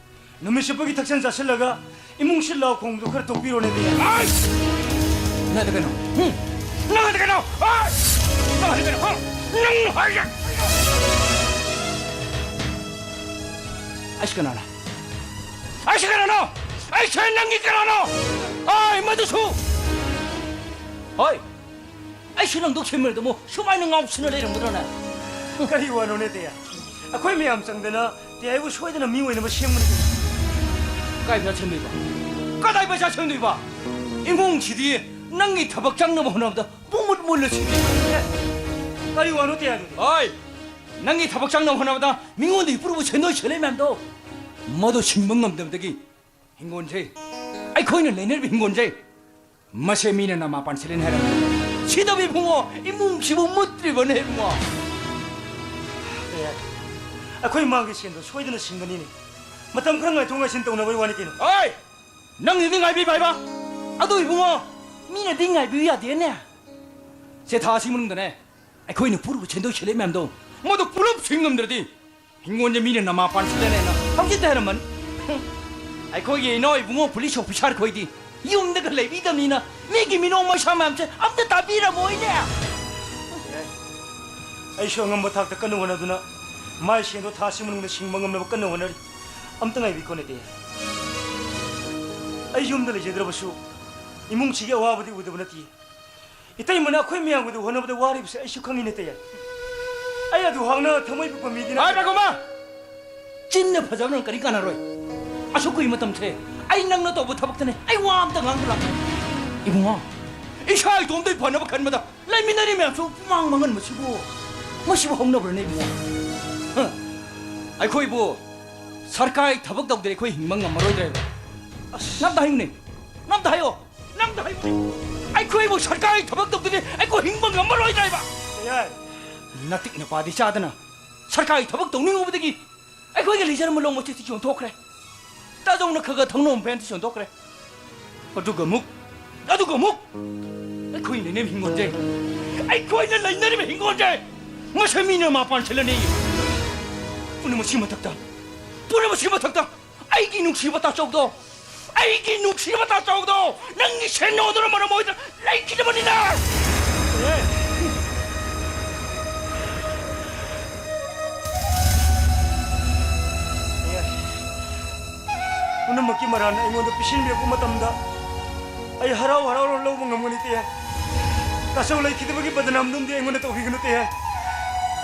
ꯅꯨꯃꯤꯠ ꯆꯨꯞꯄꯒꯤ ꯊꯛꯆꯟ ꯆꯥꯁꯤꯜꯂꯒ ꯏꯃꯨꯡ ꯁꯤꯠ ꯂꯥꯎ ꯈꯣꯡꯕꯗꯣ ꯈꯔ ꯇꯣꯛꯄꯤꯔꯣꯅꯦ, ꯇꯦ꯫ ꯑꯩ! ꯅꯪ ꯑꯗꯨ ꯀꯩꯅꯣ? ꯍꯨꯝ? ꯅꯪ ꯑꯗꯨ ꯀꯩꯅꯣ? ꯑꯩ! ꯅꯪ ꯑꯗꯨ ꯀꯩꯅꯣ? ꯍꯨꯝ? ꯅꯪ ꯍꯥꯏꯁꯦ! ꯑꯩꯁꯦ ꯀꯅꯥꯅꯣ? ꯑꯩꯁꯦ ꯀꯅꯥꯅꯣ? ꯑꯩꯁꯦ ꯅꯪꯒꯤ ꯀꯅꯥꯅꯣ? ꯑꯩ ꯃꯗꯨꯁꯨ! ꯍꯣꯏ! ꯑꯩꯁꯨ ꯅꯪꯗꯧ ꯁꯦꯝꯃꯦꯗ ꯑꯃꯨꯛ ꯁꯨꯃꯥꯏꯅ ꯉꯥꯎꯁꯤꯟꯅ ꯂꯩꯔꯝꯒꯗ꯭ꯔꯣꯅꯦ? ꯀꯔꯤ ꯋꯥꯅꯣꯅꯦ, ꯇꯦ? ꯑꯩꯈꯣꯏ ꯃꯌꯥꯝ ꯆꯪꯗꯅ ꯇꯦ ꯑꯩꯕꯨ ꯁꯣꯏꯗꯅ ꯃꯤ ꯑꯣꯏꯅꯕ ꯁꯦꯝꯕꯅꯤ꯫ ꯀꯥꯏ ꯄꯩꯁꯥ ꯁꯦꯝꯗꯣꯏꯕ? ꯀꯗꯥꯏ ꯄꯩꯁꯥ ꯁꯦꯝꯗꯣꯏꯕ? ꯏꯃꯨꯡꯁꯤꯗꯤ ꯅꯪꯒꯤ ꯊꯕꯛ ꯆꯪꯅꯕ ꯍꯣꯠꯅꯕꯗ ꯄꯨꯡꯃꯨꯠ ꯃꯨꯠꯂꯁꯤꯗꯤ꯫ ꯀꯔꯤ ꯋꯥꯅꯣ, ꯇꯦ, ꯑꯗꯨꯗꯤ? ꯍꯣꯏ! ꯅꯪꯒꯤ ꯊꯕꯛ ꯆꯪꯅꯕ ꯍꯣꯠꯅꯕꯗ ꯃꯤꯉꯣꯟꯗꯒꯤ ꯄꯨꯔꯨꯕ ꯁꯦꯟꯗꯣꯏ ꯁꯦꯜꯂꯩ ꯃꯌꯥꯝꯗꯣ ꯃꯗꯨ ꯁꯤꯡꯕ ꯉꯝꯗꯕꯗꯒꯤ ꯍꯤꯡꯒꯣꯟꯁꯦ, ꯑꯩꯈꯣꯏꯅ ꯂꯩꯅꯔꯤꯕ ꯍꯤꯡꯒꯣꯟꯁꯦ, ꯃꯁꯦ ꯃꯤꯅ ꯅꯃꯥ ꯄꯥꯟꯁꯤꯜꯂꯦꯅ ꯍꯥꯏꯔꯝꯃꯤ꯫ ꯁꯤꯗꯕ ꯏꯕꯨꯡꯉꯣ, ꯏꯃꯨꯡꯁꯤꯕꯨ ꯃꯨꯠꯇ꯭ꯔꯤꯕꯅꯦ ꯏꯕꯨꯡꯉꯣ꯫ ꯑꯦ, ꯑꯩꯈꯣꯏ ꯃꯥꯒꯤ ꯁꯦꯟꯗꯣ ꯁꯣꯏꯗꯅ ꯁꯤꯡꯒꯅꯤꯅꯦ꯫ ꯃꯇꯝ ꯈꯔ ꯉꯥꯏꯊꯣꯛ ꯉꯥꯏꯁꯤꯟ ꯇꯧꯅꯕꯩ ꯋꯥꯅꯤ ꯀꯩꯅꯣ꯫ ꯑꯣꯏ! ꯅꯪꯒꯤꯗꯤ ꯉꯥꯏꯕꯤꯕ ꯍꯥꯏꯕ? ꯑꯗꯨ ꯏꯕꯨꯡꯉꯣ, ꯃꯤꯅꯗꯤ ꯉꯥꯏꯕꯤꯌꯨ ꯌꯥꯗꯦꯅꯦ꯫ ꯁꯦ, ꯊꯥ ꯑꯁꯤ ꯃꯅꯨꯡꯗꯅꯦ, ꯑꯩꯈꯣꯏꯅ ꯄꯨꯔꯨꯕ ꯁꯦꯟꯗꯣꯏ ꯁꯦꯜꯂꯩ ꯃꯌꯥꯝꯗꯣ ꯃꯗꯨ ꯄꯨꯂꯞ ꯁꯤꯡ ꯉꯝꯗ꯭ꯔꯗꯤ ꯍꯤꯡꯒꯣꯟꯁꯦ ꯃꯤꯅ ꯅꯃꯥ ꯄꯥꯟꯁꯤꯜꯂꯦꯅ ꯍꯧꯖꯤꯛꯇ ꯍꯥꯏꯔꯝꯃꯅꯤ꯫ ꯑꯩꯈꯣꯏꯒꯤ ꯏꯅꯥꯎ ꯏꯕꯨꯡꯉꯣ ꯄꯨꯂꯤꯁ ꯑꯣꯐꯤꯁꯥꯔ ꯈꯣꯏꯗꯤ ꯌꯨꯝꯗꯒ ꯂꯩꯕꯤꯗꯕꯅꯤꯅ ꯃꯤꯒꯤ ꯃꯤꯅꯣꯛ ꯃꯩꯁꯥ ꯃꯌꯥꯝꯁꯦ ꯑꯝꯇ ꯇꯥꯕꯤꯔꯝꯃꯣꯏꯅꯦ꯫ ꯑꯩꯁꯨ ꯑꯉꯝꯕ ꯊꯥꯛꯇ ꯀꯟꯅ ꯍꯣꯠꯅꯗꯨꯅ ꯃꯥꯏ ꯁꯦꯟꯗꯣ ꯊꯥ ꯑꯁꯤ ꯃꯅꯨꯡꯗ ꯁꯤꯡꯕ ꯉꯝꯅꯕ ꯀꯟꯅ ꯍꯣꯠꯅꯔꯤ꯫ ꯑꯝꯇ ꯉꯥꯏꯕꯤꯈꯣꯅꯦ, ꯇꯦ꯫ ꯑꯩ ꯌꯨꯝꯗ ꯂꯩꯖꯗ꯭ꯔꯕꯁꯨ ꯏꯃꯨꯡꯁꯤꯒꯤ ꯑꯋꯥꯕꯗꯤ ꯎꯗꯕ ꯅꯠꯇꯦ꯫ ꯏꯇꯩꯃꯅ ꯑꯩꯈꯣꯏ ꯃꯌꯥꯝꯒꯤꯗꯃꯛ ꯍꯣꯠꯅꯕꯗ ꯋꯥꯔꯤꯕꯁꯦ ꯑꯩꯁꯨ ꯈꯪꯉꯤꯅꯦ, ꯇꯦ꯫ ꯑꯩ ꯑꯗꯨ ꯍꯥꯛꯅ ꯊꯃꯣꯏ ꯄꯤꯛꯄ ꯃꯤꯗꯤ ꯅꯠꯇꯦ꯫ ꯍꯥꯏ, ꯄꯥꯏꯈꯣꯝꯕ! ꯆꯤꯟꯅ ꯐꯖꯕꯅ ꯀꯔꯤ ꯀꯥꯟꯅꯔꯣꯏ? ꯑꯁꯨꯛ ꯀꯨꯏ ꯃꯇꯝꯁꯦ ꯑꯩ ꯅꯪꯅ ꯇꯧꯕ ꯊꯕꯛꯇꯅꯦ꯫ ꯑꯩ ꯋꯥ ꯑꯝꯇ ꯉꯥꯡꯗ ꯂꯥꯛꯀꯦ꯫ ꯏꯕꯨꯡꯉꯣ, ꯏꯁꯥ ꯏꯇꯣꯝꯇ ꯐꯅꯕ ꯈꯟꯕꯗ ꯂꯩꯃꯤꯟꯅꯔꯤ ꯃꯌꯥꯝꯁꯨ ꯄꯨꯃꯥꯡ ꯃꯥꯡꯍꯟꯕꯁꯤꯕꯨ, ꯃꯁꯤꯕꯨ ꯍꯧꯅꯕ꯭ꯔꯅꯦ ꯏꯕꯨꯡꯉꯣ? ꯍ? ꯑꯩꯈꯣꯏꯕꯨ ꯁꯔꯀꯥꯔꯒꯤ ꯊꯕꯛ ꯇꯧꯗ꯭ꯔꯦ ꯑꯩꯈꯣꯏ ꯍꯤꯡꯕ ꯉꯝꯃꯔꯣꯏꯗ꯭ꯔꯦꯕ꯫ ꯑꯁ, ꯅꯝꯇ ꯍꯥꯏꯌꯨꯅꯦ, ꯅꯝꯇ ꯍꯥꯏꯌꯣ, ꯅꯝꯇ ꯍꯥꯏꯌꯨꯅꯦ꯫ ꯑꯩꯈꯣꯏꯕꯨ ꯁꯔꯀꯥꯔꯒꯤ ꯊꯕꯛ ꯇꯧꯗ꯭ꯔꯦ ꯑꯩꯈꯣꯏ ꯍꯤꯡꯕ ꯉꯝꯃꯔꯣꯏꯗ꯭ꯔꯦꯕ꯫ ꯌꯥꯏ꯫ ꯅꯇꯤꯛ ꯅꯄꯥꯗꯤ ꯆꯥꯗꯅ ꯁꯔꯀꯥꯔꯒꯤ ꯊꯕꯛ ꯇꯧꯅꯤꯡꯉꯨꯕꯗꯒꯤ ꯑꯩꯈꯣꯏꯒꯤ ꯂꯩꯖꯔꯝꯕ ꯂꯧ ꯃꯆꯦꯠꯁꯤ ꯌꯣꯟꯊꯣꯛꯈ꯭ꯔꯦ꯫ ꯇꯥꯖꯧꯅ ꯈꯔ ꯈꯔ ꯊꯧꯅꯣ ꯐꯦꯟꯁꯤ ꯌꯣꯟꯊꯣꯛꯈ꯭ꯔꯦ꯫ ꯑꯗꯨꯒ ꯑꯃꯨꯛ, ꯑꯗꯨꯒ ꯑꯃꯨꯛ ꯑꯩꯈꯣꯏ ꯂꯩꯅꯕ ꯍꯤꯡꯒꯣꯜꯁꯦ, ꯑꯩꯈꯣꯏꯅ ꯂꯩꯅꯔꯤꯕ ꯍꯤꯡꯒꯣꯜꯁꯦ ꯃꯁꯤ ꯃꯤꯅ ꯃꯄꯥꯟ ꯁꯤꯜꯂꯅꯤ꯫ ꯄꯨꯝꯅꯃꯛꯁꯤ ꯃꯊꯛꯇ, ꯄꯨꯝꯅꯃꯛꯁꯤ ꯃꯊꯛꯇ ꯑꯩꯒꯤ ꯅꯨꯡꯁꯤꯕ ꯇꯥꯆꯧꯗꯣ, ꯑꯩꯒꯤ ꯅꯨꯡꯁꯤꯕ ꯇꯥꯆꯧꯗꯣ, ꯅꯪꯒꯤ ꯁꯦꯟ ꯌꯣꯟꯗꯨꯅ ꯃꯔꯝ ꯑꯣꯏꯗꯅ ꯂꯩꯈꯤꯗꯕꯅꯤꯅ꯫ ꯑꯦ꯫ ꯑꯦ꯫ ꯄꯨꯝꯅꯃꯛꯀꯤ ꯃꯔꯥꯜꯅ ꯑꯩꯉꯣꯟꯗ ꯄꯤꯁꯤꯟꯕꯤꯔꯛꯄ ꯃꯇꯝꯗ ꯑꯩ ꯍꯔꯥꯎ ꯍꯔꯥꯎꯅ ꯂꯧꯕ ꯉꯝꯒꯅꯤ ꯇꯦ꯫ ꯇꯥꯆꯧ ꯂꯩꯈꯤꯗꯕꯒꯤ ꯕꯗꯅꯥꯝꯗꯨꯝꯗꯤ ꯑꯩꯉꯣꯟꯗ ꯇꯧꯕꯤꯒꯅꯨ ꯇꯦ꯫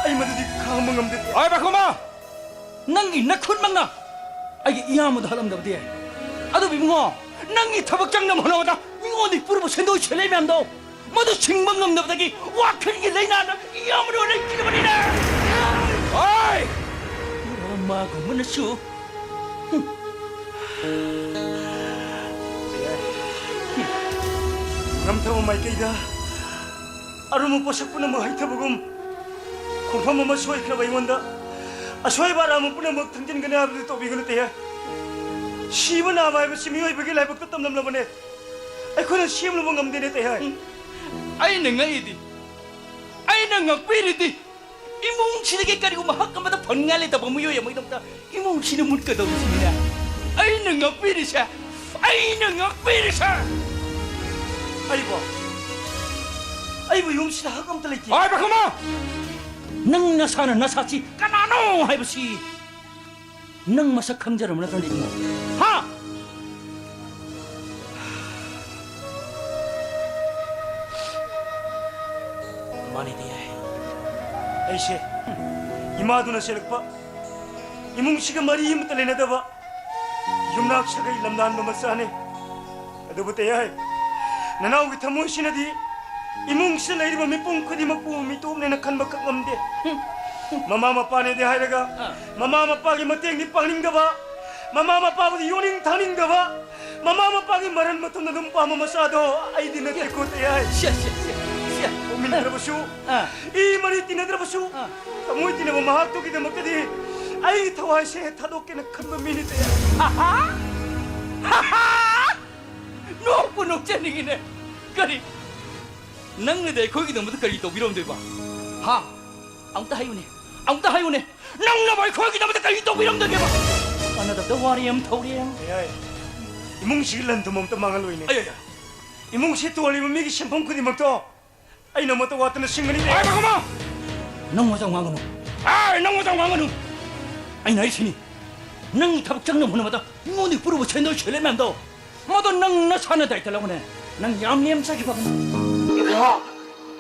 ꯑꯩ ꯃꯗꯨꯗꯤ ꯈꯥꯡꯕ ꯉꯝꯗꯦ ꯇꯦ꯫ ꯍꯣꯏ ꯄꯥꯈꯣꯃ! ꯅꯪꯒꯤ ꯅꯈꯨꯠꯃꯛꯅ ꯑꯩꯒꯤ ꯏꯌꯥꯝꯕꯗ ꯍꯥꯠꯂꯝꯗꯕꯗꯤ ꯌꯥꯏ꯫ ꯑꯗꯨꯕꯨ ꯏꯕꯨꯡꯉꯣ, ꯅꯪꯒꯤ ꯊꯕꯛ ꯆꯪꯅꯕ ꯍꯣꯠꯅꯕꯗ ꯃꯤꯉꯣꯟꯗꯒꯤ ꯄꯨꯔꯨꯕ ꯁꯦꯟꯗꯣꯏ ꯁꯦꯜꯂꯩ ꯃꯌꯥꯝꯗꯣ, ꯃꯗꯨ ꯁꯤꯡꯕ ꯉꯝꯗꯕꯗꯒꯤ ꯋꯥꯈꯜꯒꯤ ꯂꯥꯏꯅꯥꯅ ꯏꯌꯥꯝꯕꯗ ꯂꯩꯈꯤꯗꯕꯅꯤꯅꯦ꯫ ꯍꯣꯏ! ꯏꯔꯥꯃꯥꯒꯨꯝꯕꯅꯁꯨ꯫ ꯉꯝꯊꯕ ꯃꯥꯏꯀꯩꯗ ꯑꯔꯨꯝꯕ ꯄꯣꯠꯁꯛ ꯄꯨꯝꯅꯃꯛ ꯍꯩꯊꯕꯒꯨꯝ, ꯈꯣꯡꯐꯝ ꯑꯃ ꯁꯣꯏꯈ꯭ꯔꯕ ꯑꯩꯉꯣꯟꯗ ꯑꯁꯣꯏꯕ ꯑꯔꯥꯟꯕ ꯄꯨꯝꯅꯃꯛ ꯊꯝꯖꯤꯟꯒꯅꯤ ꯍꯥꯏꯕꯗꯨ ꯇꯧꯕꯤꯒꯅꯨ ꯇꯦꯍꯦ꯫ ꯁꯤꯕ ꯅꯥꯕ ꯍꯥꯏꯕꯁꯤ ꯃꯤꯑꯣꯏꯕꯒꯤ ꯂꯥꯏꯕꯛꯇ ꯇꯝꯂꯝꯂꯕꯅꯦ꯫ ꯑꯩꯈꯣꯏꯅ ꯁꯦꯝꯂꯨꯕ ꯉꯝꯗꯦꯅꯦ ꯇꯦꯍꯦ꯫ ꯑꯩꯅ ꯉꯛꯏꯗꯤ, ꯑꯩꯅ ꯉꯛꯄꯤꯔꯤꯗꯤ, ꯏꯃꯨꯡꯁꯤꯗꯒꯤ ꯀꯔꯤꯒꯨꯝꯕ ꯍꯛ ꯑꯃꯗ ꯐꯪꯅꯤꯡꯉꯥꯏ ꯂꯩꯇꯕ ꯃꯤꯑꯣꯏ ꯑꯃꯒꯤꯗꯃꯛꯇ ꯏꯃꯨꯡꯁꯤꯅ ꯃꯨꯠꯀꯗꯧꯔꯤꯁꯤꯅꯤꯅꯦ꯫ ꯑꯩꯅ ꯉꯛꯄꯤꯔꯤꯁꯦ, ꯑꯩꯅ ꯉꯛꯄꯤꯔꯤꯁꯦ꯫ ꯑꯩꯕꯣ, ꯑꯩꯕꯨ ꯌꯨꯝꯁꯤꯗ ꯍꯛ ꯑꯝꯇ ꯂꯩꯇꯦ꯫ ꯍꯣꯏ, ꯄꯥꯈꯣꯃ! ꯅꯪ ꯅꯁꯥꯅ ꯅꯁꯥꯁꯤ ꯀꯅꯥꯅꯣ ꯍꯥꯏꯕꯁꯤ ꯅꯪ ꯃꯁꯛ ꯈꯪꯖꯔꯕ ꯅꯠꯇ꯭ꯔꯅꯦ ꯏꯕꯨꯡꯉꯣ? ꯍꯥ? ꯃꯥꯅꯤꯗꯤ ꯌꯥꯏ꯫ ꯑꯩꯁꯦ ꯏꯃꯥꯗꯨꯅ ꯆꯦꯜꯂꯛꯄ ꯏꯃꯨꯡꯁꯤꯒ ꯃꯔꯤ ꯑꯃꯠꯇ ꯂꯩꯅꯗꯕ ꯌꯨꯝꯅꯥꯛ ꯁꯥꯒꯩ ꯂꯝꯗꯥꯟꯕ ꯃꯆꯥꯅꯤ꯫ ꯑꯗꯨꯕꯨ ꯇꯌꯥꯏ, ꯅꯅꯥꯎꯒꯤ ꯊꯃꯣꯏꯁꯤꯅꯗꯤ ꯏꯃꯨꯡꯁꯤꯗ ꯂꯩꯔꯤꯕ ꯃꯤꯄꯨꯝ ꯈꯨꯗꯤꯡꯃꯛꯄꯨ ꯃꯤꯇꯣꯞꯅꯦꯅ ꯈꯟꯕ ꯈꯛ ꯉꯝꯗꯦ꯫ ꯃꯃꯥ ꯃꯄꯥꯅꯦꯗꯤ ꯍꯥꯏꯔꯒ, ꯑꯥ꯫ ꯃꯃꯥ ꯃꯄꯥꯒꯤ ꯃꯇꯦꯡꯗꯤ ꯄꯥꯡꯅꯤꯡꯗꯕ, ꯃꯃꯥ ꯃꯄꯥꯕꯨꯗꯤ ꯌꯣꯛꯅꯤꯡ ꯊꯥꯅꯤꯡꯗꯕ, ꯃꯃꯥ ꯃꯄꯥꯒꯤ ꯃꯔꯟ ꯃꯇꯨꯡꯗ ꯑꯗꯨꯝ ꯄꯥꯝꯕ ꯃꯆꯥꯗꯣ ꯑꯩꯗꯤ ꯅꯠꯇꯦꯀꯣ ꯇꯌꯥꯏ꯫ ꯁꯦ, ꯁꯦ, ꯁꯦ, ꯁꯦ꯫ ꯄꯣꯛꯃꯤꯟꯅꯗ꯭ꯔꯕꯁꯨ, ꯑꯥ꯫ ꯏ ꯃꯔꯤ ꯇꯤꯟꯅꯗ꯭ꯔꯕꯁꯨ, ꯑꯥ꯫ ꯊꯃꯣꯏ ꯇꯤꯟꯅꯕ ꯃꯍꯥꯛꯇꯨꯒꯤꯗꯃꯛꯇꯗꯤ ꯑꯩꯒꯤ ꯊꯋꯥꯏꯁꯦ ꯊꯥꯗꯣꯛꯀꯦꯅ ꯈꯟꯕ ꯃꯤꯅꯤ ꯇꯌꯥꯏ꯫ ꯍꯥꯍꯥ! ꯍꯥꯍꯥ! ꯅꯣꯛꯄꯨ ꯅꯣꯛꯆꯅꯤꯡꯉꯤꯅꯦ꯫ ꯀꯔꯤ? ꯅꯪꯅꯗꯤ ꯑꯩꯈꯣꯏꯒꯤꯗꯃꯛꯇ ꯀꯔꯤ ꯇꯧꯕꯤꯔꯝꯗꯣꯏꯕ? ꯍꯥ? ꯑꯃꯨꯛꯇ ꯍꯥꯏꯌꯨꯅꯦ꯫ ꯑꯃꯨꯛꯇ ꯍꯥꯏꯌꯨꯅꯦ꯫ ꯅꯪꯅꯕꯨ ꯑꯩꯈꯣꯏꯒꯤꯗꯃꯛꯇ ꯀꯔꯤ ꯇꯧꯕꯤꯔꯝꯗꯣꯏꯒꯦꯕ? ꯀꯥꯟꯅꯗꯕꯗ ꯋꯥꯔꯤ ꯑꯃ ꯊꯧꯔꯦ꯫ ꯇꯌꯥꯏ, ꯏꯃꯨꯡꯁꯤꯒꯤ ꯂꯟ ꯊꯨꯝ ꯑꯝꯇ ꯃꯥꯡꯍꯜꯂꯣꯏꯅꯦ꯫ ꯑꯩ, ꯑꯩ, ꯑꯩ꯫ ꯏꯃꯨꯡꯁꯤ ꯇꯣꯜꯂꯤꯕ ꯃꯤꯒꯤ ꯁꯦꯟꯐꯝ ꯈꯨꯗꯤꯡꯃꯛꯇꯣ ꯑꯩꯅ ꯑꯃꯠꯇ ꯋꯥꯠꯇꯅ ꯁꯤꯡꯒꯅꯤꯅꯦ꯫ ꯍꯥꯏ, ꯕꯒꯃꯥ! ꯅꯪ ꯋꯥꯖꯥꯎ ꯉꯥꯡꯒꯅꯨ꯫ ꯑꯦ, ꯅꯪ ꯋꯥꯖꯥꯎ ꯉꯥꯡꯒꯅꯨ꯫ ꯑꯩꯅ ꯍꯥꯏꯁꯤꯅꯤ, ꯅꯪ ꯊꯕꯛ ꯆꯪꯅꯕ ꯍꯣꯠꯅꯕꯗ ꯃꯤꯉꯣꯟꯗꯒꯤ ꯄꯨꯔꯨꯕ ꯁꯦꯟꯗꯣꯏ ꯁꯦꯂꯦꯠ ꯃꯌꯥꯝꯗꯣ, ꯃꯗꯣ ꯅꯪ ꯅꯁꯥꯅ ꯗꯥꯏꯇ ꯂꯧꯒꯅꯦ꯫ ꯅꯪ ꯌꯥꯝ ꯅꯦꯝꯖꯈꯤꯕ꯫ ꯏꯕꯨꯡꯉꯣ,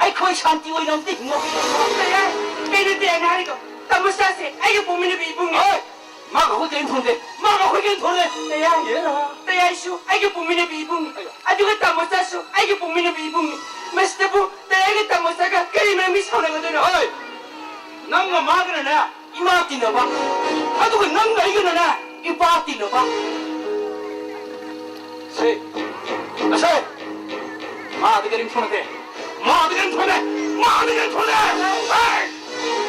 ꯑꯩꯈꯣꯏ ꯁꯥꯟꯇꯤ ꯑꯣꯏꯅ ꯑꯝꯇ ꯍꯤꯡꯉꯣ꯫ ꯀꯩꯅꯣ ꯇꯌꯥꯏꯅ ꯍꯥꯏꯔꯤꯗꯣ? ꯇꯥꯃꯣꯆꯥꯁꯦ ꯑꯩꯒ ꯄꯣꯛꯃꯤꯟꯅꯕ ꯏꯕꯨꯡꯅꯦ꯫ ꯍꯣꯏ! ꯃꯥꯒ ꯑꯩꯈꯣꯏ ꯀꯔꯤꯝ ꯊꯣꯟꯗꯦ꯫ ꯃꯥꯒ ꯑꯩꯈꯣꯏ ꯀꯔꯤꯝ ꯊꯣꯟꯗꯦ꯫ ꯇꯌꯥꯏ, ꯇꯌꯥꯏꯁꯨ ꯑꯩꯒ ꯄꯣꯛꯃꯤꯟꯅꯕ ꯏꯕꯨꯡꯅꯤ꯫ ꯑꯗꯨꯒ ꯇꯥꯃꯣꯆꯥꯁꯨ ꯑꯩꯒ ꯄꯣꯛꯃꯤꯟꯅꯕ ꯏꯕꯨꯡꯅꯤ꯫ ꯃꯁꯤꯗꯕꯨ ꯇꯌꯥꯏꯒ ꯇꯥꯃꯣꯆꯥꯒ ꯀꯔꯤ ꯃꯔꯝꯒꯤ ꯁꯥꯎꯅꯒꯗꯣꯏꯅꯣ? ꯍꯣꯏ! ꯅꯪꯒ ꯃꯥꯒꯅꯅꯦ ꯏꯃꯥ ꯇꯤꯟꯅꯕ, ꯑꯗꯨꯒ ꯅꯪꯒ ꯑꯩꯒꯅꯅꯦ ꯏꯄꯥ ꯇꯤꯟꯅꯕ꯫ ꯁꯦ, ꯑꯁꯦ, ꯃꯥꯗꯤ ꯀꯔꯤꯝ ꯊꯣꯟꯅꯗꯦ, ꯃꯥꯗꯤ ꯀꯔꯤꯝ ꯊꯣꯟꯅꯗꯦ, ꯃꯥꯗꯤ ꯀꯔꯤꯝ ꯊꯣꯟꯅꯗꯦ꯫ ꯍꯦ!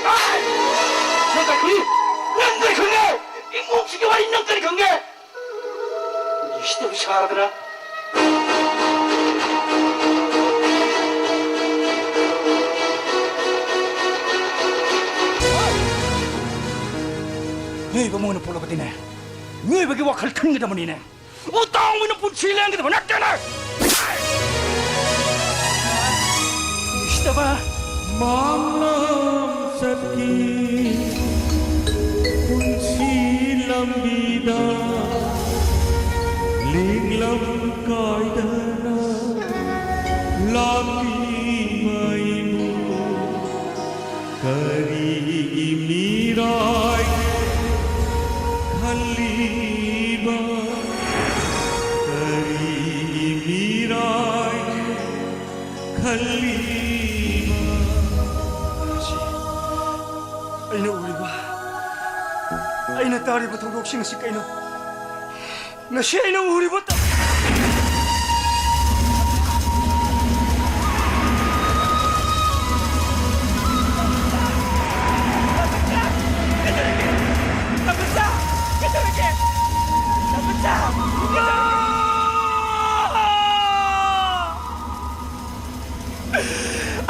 ꯍꯦ! ꯅꯪ ꯀꯔꯤ ꯈꯪꯉꯤ? ꯅꯪ ꯀꯔꯤ ꯈꯪꯉꯤ? ꯏꯃꯨꯡꯁꯤꯒꯤ ꯋꯥꯔꯤ ꯅꯪ ꯀꯔꯤ ꯈꯪꯒꯦ? ꯎꯁꯤꯠꯇꯕ ꯁꯥꯔꯗꯅ꯫ ꯃꯤꯑꯣꯏꯕ ꯑꯃ ꯑꯣꯏꯅ ꯄꯣꯛꯂꯕꯗꯤꯅꯦ, ꯃꯤꯑꯣꯏꯕꯒꯤ ꯋꯥꯈꯜ ꯈꯟꯒꯗꯕꯅꯤꯅꯦ꯫ ꯎꯇꯥꯡꯕꯅ ꯄꯨꯟꯁꯤ ꯂꯦꯟꯒꯗꯕ ꯅꯠꯇꯦꯅꯦ! ꯎꯁꯤꯠꯇꯕ! ꯃꯥꯡꯂꯝ ꯆꯠꯈꯤ ꯄꯨꯟꯁꯤ ꯂꯝꯕꯤꯗ ꯂꯦꯡꯂꯝ ꯀꯥꯏꯗꯅ ꯂꯥꯛꯂꯤꯕ ꯑꯩꯕꯨ ꯀꯔꯤꯒꯤ ꯃꯤꯔꯥꯏ ꯀꯔꯤꯒꯤ ꯃꯤꯔꯥꯏ ꯈꯜꯂꯤꯕ? ꯑꯩꯅ ꯎꯔꯤꯕ, ꯑꯩꯅ ꯇꯥꯔꯤꯕ ꯊꯧꯗꯣꯛꯁꯤꯡ ꯑꯁꯤ ꯀꯩꯅꯣ? ꯉꯁꯤ ꯑꯩꯅ ꯎꯔꯤꯕ ꯇ-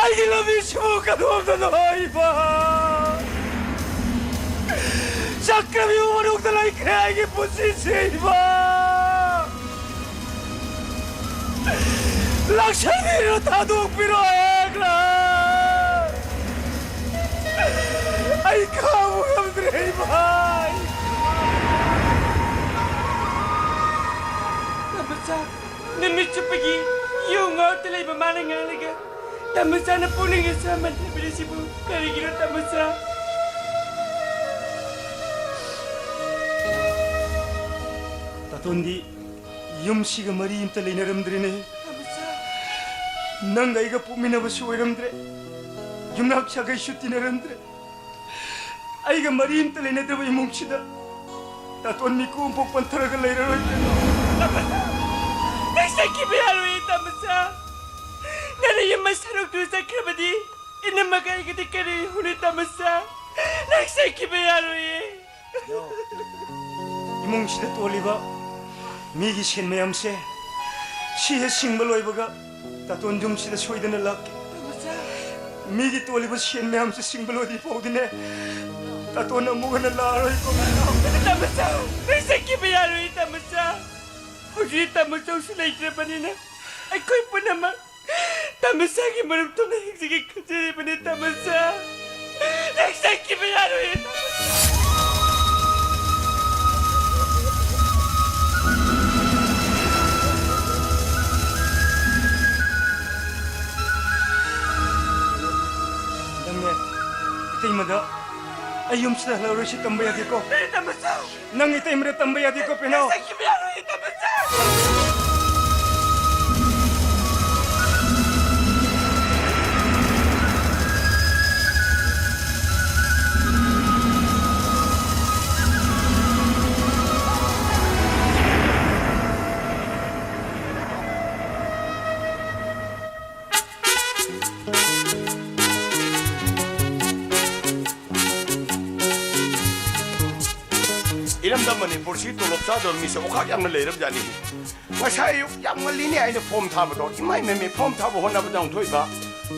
ꯑꯩꯒꯤ ꯂꯝꯕꯤꯁꯤꯕꯨ ꯀꯗꯣꯝꯗꯅꯣ ꯏꯃꯥ? ꯆꯠꯈ꯭ꯔꯕ ꯌꯨꯝ ꯃꯅꯨꯡꯗ ꯂꯩꯈ꯭ꯔꯦ ꯑꯩꯒꯤ ꯄꯨꯟꯁꯤꯁꯦ ꯏꯃꯥ꯫ ꯂꯥꯛꯁꯟꯕꯤꯔꯣ, ꯊꯥꯗꯣꯛꯄꯤꯔꯣ ꯍꯦꯛꯂꯥ꯫ ꯑꯩ ꯈꯥꯡꯕ ꯉꯝꯗ꯭ꯔꯦ ꯏꯃꯥ꯫ ꯇꯝꯕꯆꯥ, ꯅꯨꯃꯤꯠ ꯆꯨꯞꯄꯒꯤ ꯌꯨ ꯉꯥꯎꯔꯒ ꯂꯩꯕ ꯃꯥꯅ ꯉꯥꯡꯂꯒ ꯇꯝꯕꯆꯥꯅ ꯄꯨꯛꯅꯤꯡ ꯑꯁꯨꯛ ꯍꯟꯊꯕꯤꯔꯤꯁꯤꯕꯨ ꯀꯔꯤꯒꯤꯅꯣ ꯇꯝꯕꯆꯥ? ꯇꯥꯇꯣꯟꯗꯤ ꯌꯨꯝꯁꯤꯒ ꯃꯔꯤ ꯑꯝꯇ ꯂꯩꯅꯔꯝꯗ꯭ꯔꯦꯅꯦ꯫ ꯇꯝꯕꯆꯥ꯫ ꯅꯪꯒ ꯑꯩꯒ ꯄꯣꯛꯃꯤꯟꯅꯕꯁꯨ ꯑꯣꯏꯔꯝꯗ꯭ꯔꯦ, ꯌꯨꯝꯅꯥꯛ ꯁꯥꯒꯩꯁꯨ ꯇꯤꯟꯅꯔꯝꯗ꯭ꯔꯦ꯫ ꯑꯩꯒ ꯃꯔꯤ ꯑꯝꯇ ꯂꯩꯅꯗꯕ ꯏꯃꯨꯡꯁꯤꯗ ꯇꯥꯇꯣꯟ ꯃꯤꯀꯨꯞ ꯑꯃꯐꯥꯎ ꯄꯟꯊꯔꯒ ꯂꯩꯔꯔꯣꯏ꯫ ꯅꯪ ꯆꯠꯈꯤꯕ ꯌꯥꯔꯣꯏꯌꯦ ꯇꯥꯃꯣꯆꯥ꯫ ꯅꯪꯅ ꯌꯨꯝ ꯁꯔꯨꯛꯇꯨ ꯆꯠꯈ꯭ꯔꯕꯗꯤ ꯏꯅꯝꯃꯒ ꯑꯩꯒꯗꯤ ꯀꯔꯤ ꯍꯧꯅꯤ ꯇꯥꯃꯣꯆꯥ? ꯅꯪ ꯆꯠꯈꯤꯕ ꯌꯥꯔꯣꯏꯌꯦ꯫ ꯏꯃꯨꯡꯁꯤꯗ ꯇꯣꯜꯂꯤꯕ ꯃꯤꯒꯤ ꯁꯦꯟ ꯃꯌꯥꯝꯁꯦ ꯁꯤ ꯍꯦꯛ ꯁꯤꯡꯕ ꯂꯣꯏꯕꯒ ꯇꯥꯇꯣꯟ ꯌꯨꯝꯁꯤꯗ ꯁꯣꯏꯗꯅ ꯂꯥꯛꯀꯦ꯫ ꯃꯤꯒꯤ ꯇꯣꯜꯂꯤꯕ ꯁꯦꯟ ꯃꯌꯥꯝꯁꯦ ꯁꯤꯡꯕ ꯂꯣꯏꯗ꯭ꯔꯤ ꯐꯥꯎꯗꯤꯅꯦ ꯇꯥꯇꯣꯟ ꯑꯃꯨꯛ ꯍꯟꯅ ꯂꯥꯛꯑꯔꯣꯏꯀꯣ꯫ ꯇꯥꯃꯣꯆꯥ, ꯅꯪ ꯆꯠꯈꯤꯕ ꯌꯥꯔꯣꯏ ꯇꯥꯃꯣꯆꯥ꯫ ꯍꯧꯖꯤꯛ ꯇꯥꯃꯣꯆꯧꯁꯨ ꯂꯩꯇ꯭ꯔꯕꯅꯤꯅ ꯑꯩꯈꯣꯏ ꯄꯨꯝꯅꯃꯛ ꯇꯥꯃꯣꯆꯥꯒꯤ ꯃꯔꯨꯞ ꯊꯨꯡꯅ ꯍꯤꯡꯖꯒꯦ ꯈꯟꯖꯔꯤꯕꯅꯤ ꯇꯥꯃꯣꯆꯥ꯫ ꯅꯪ ꯆꯠꯈꯤꯕ ꯌꯥꯔꯣꯏꯌꯦ ꯇꯥꯃꯣꯆꯥ꯫ ꯅꯪꯅꯦ ꯏꯇꯩꯃꯗ ꯑꯩ ꯌꯨꯝꯁꯤꯗ ꯍꯜꯂꯛꯑꯔꯣꯏ, ꯁꯤ ꯇꯝꯕ ꯌꯥꯗꯦꯀꯣ꯫ ꯑꯩ ꯇꯝꯕ ꯆꯠ-, ꯅꯪ ꯏꯇꯩꯃꯗ ꯇꯝꯕ ꯌꯥꯗꯦꯀꯣ, ꯄꯦꯅꯥꯎ꯫ ꯑꯩ ꯆꯠꯈꯤꯕ ꯌꯥꯔꯣꯏ, ꯑꯩ ꯇꯝꯕ ꯆꯠ-, ꯏꯔꯝꯗꯝ ꯃꯅꯤꯄꯨꯔꯁꯤ ꯇꯣꯂꯣꯞ ꯆꯥꯗꯕ ꯃꯤꯁꯦ ꯑꯣꯈꯥꯛ ꯌꯥꯝꯅ ꯂꯩꯔꯕꯖꯥꯠꯅꯤ꯫ ꯉꯁꯥꯏ ꯑꯌꯨꯛ ꯌꯥꯝ ꯉꯜꯂꯤꯅꯦ ꯑꯩꯅ ꯐꯣꯝ ꯊꯥꯕꯗꯣ꯫ ꯏꯃꯥꯏ ꯃꯃꯤ, ꯐꯣꯝ ꯊꯥꯕ ꯍꯣꯠꯅꯕꯗ ꯑꯃꯨꯛ ꯊꯣꯛꯏꯕ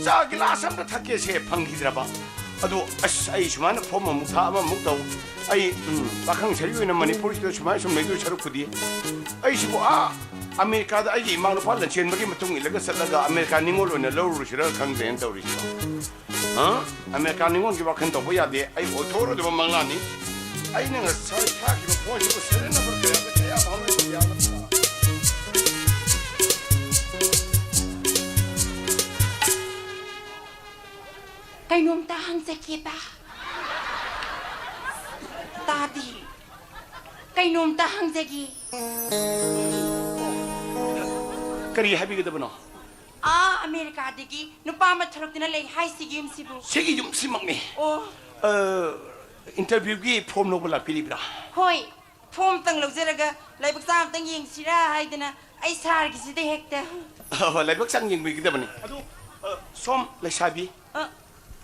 ꯆꯥ ꯒꯤꯂꯥꯁ ꯑꯝꯇ ꯊꯛꯀꯦꯁꯦ ꯐꯪꯈꯤꯗ꯭ꯔꯕ꯫ ꯑꯗꯣ ꯑꯁ, ꯑꯩ ꯁꯨꯃꯥꯏꯅ ꯐꯣꯝ ꯑꯃꯨꯛ ꯊꯥ, ꯑꯃꯃꯨꯛ ꯇꯧ꯫ ꯑꯩ, ꯎꯝ, ꯄꯥꯈꯪ ꯁꯔꯤ ꯑꯣꯏꯅ ꯃꯅꯤꯄꯨꯔꯁꯤꯗ ꯁꯨꯃꯥꯏꯅ ꯁꯨꯝ ꯂꯩꯗꯣꯏ ꯁꯔꯨꯛꯄꯨꯗꯤ ꯑꯩꯁꯤꯕꯨ ꯑꯥ ꯑꯃꯦꯔꯤꯀꯥꯗ ꯑꯩꯒꯤ ꯏꯃꯥ ꯅꯨꯄꯥ ꯂꯟꯆꯦꯟꯕꯒꯤ ꯃꯇꯨꯡ ꯏꯜꯂꯒ ꯆꯠꯂꯒ ꯑꯃꯦꯔꯤꯀꯥ ꯅꯤꯉꯣꯜ ꯑꯣꯏꯅ ꯂꯧꯔꯨꯔꯁꯤꯔ ꯈꯪꯗ꯭ꯔꯦꯅ ꯇꯧꯔꯤꯁꯤꯕꯣ꯫ ꯍꯥ? ꯑꯃꯦꯔꯤꯀꯥ ꯅꯤꯉꯣꯜꯒꯤ ꯋꯥꯈꯜ ꯇꯧꯕ ꯌꯥꯗꯦ꯫ ꯑꯩ ꯑꯣꯏꯊꯣꯛꯑꯔꯣꯏꯗꯕ ꯃꯪꯂꯥꯟꯅꯤ꯫ ꯑꯩꯅ ꯉꯁꯥꯏ ꯊꯥꯈꯤꯕ ꯄꯣꯠꯁꯤꯕꯨ ꯁꯦꯔꯦꯟ ꯅꯝꯕꯔ ꯀꯌꯥꯗ ꯀꯌꯥ ꯐꯪꯂꯣꯏꯗꯕ ꯌꯥꯒꯗ꯭ꯔꯥ? ꯀꯩꯅꯣꯝꯇ ꯍꯪꯖꯒꯦꯕ꯫ ꯇꯥꯗꯤ꯫ ꯀꯩꯅꯣꯝꯇ ꯍꯪꯖꯒꯦ꯫ ꯀꯔꯤ ꯍꯥꯏꯕꯤꯒꯗꯕꯅꯣ? ꯑꯥ, ꯑꯃꯦꯔꯤꯀꯥꯗꯒꯤ ꯅꯨꯄꯥ ꯑꯃ ꯊꯣꯔꯛꯇꯨꯅ ꯂꯩ ꯍꯥꯏꯁꯤꯒꯤ ꯌꯨꯝꯁꯤꯕꯨ? ꯁꯤꯒꯤ ꯌꯨꯝꯁꯤꯃꯛꯅꯤ꯫ ꯑꯣ꯫ ꯑ, ꯏꯟꯇꯔꯚꯤꯌꯨꯒꯤ ꯐꯣꯝ ꯂꯧꯕ ꯂꯥꯛꯄꯤꯔꯤꯕ꯭ꯔꯥ? ꯍꯣꯏ, ꯐꯣꯝꯇꯪ ꯂꯧꯖꯔꯒ ꯂꯥꯏꯕꯛ ꯆꯥꯡ ꯑꯝꯇꯪ ꯌꯦꯡꯁꯤꯔꯥ ꯍꯥꯏꯗꯅ ꯑꯩ ꯁꯥꯔꯒꯤꯁꯤꯗ ꯍꯦꯛꯇ꯫ ꯑꯣ, ꯂꯥꯏꯕꯛ ꯆꯥꯡ ꯌꯦꯡꯕꯤꯒꯗꯕꯅꯤ꯫ ꯑꯗꯨ, ꯑ, ꯁꯣꯝ ꯂꯩꯁꯥꯕꯤ꯫ ꯑ,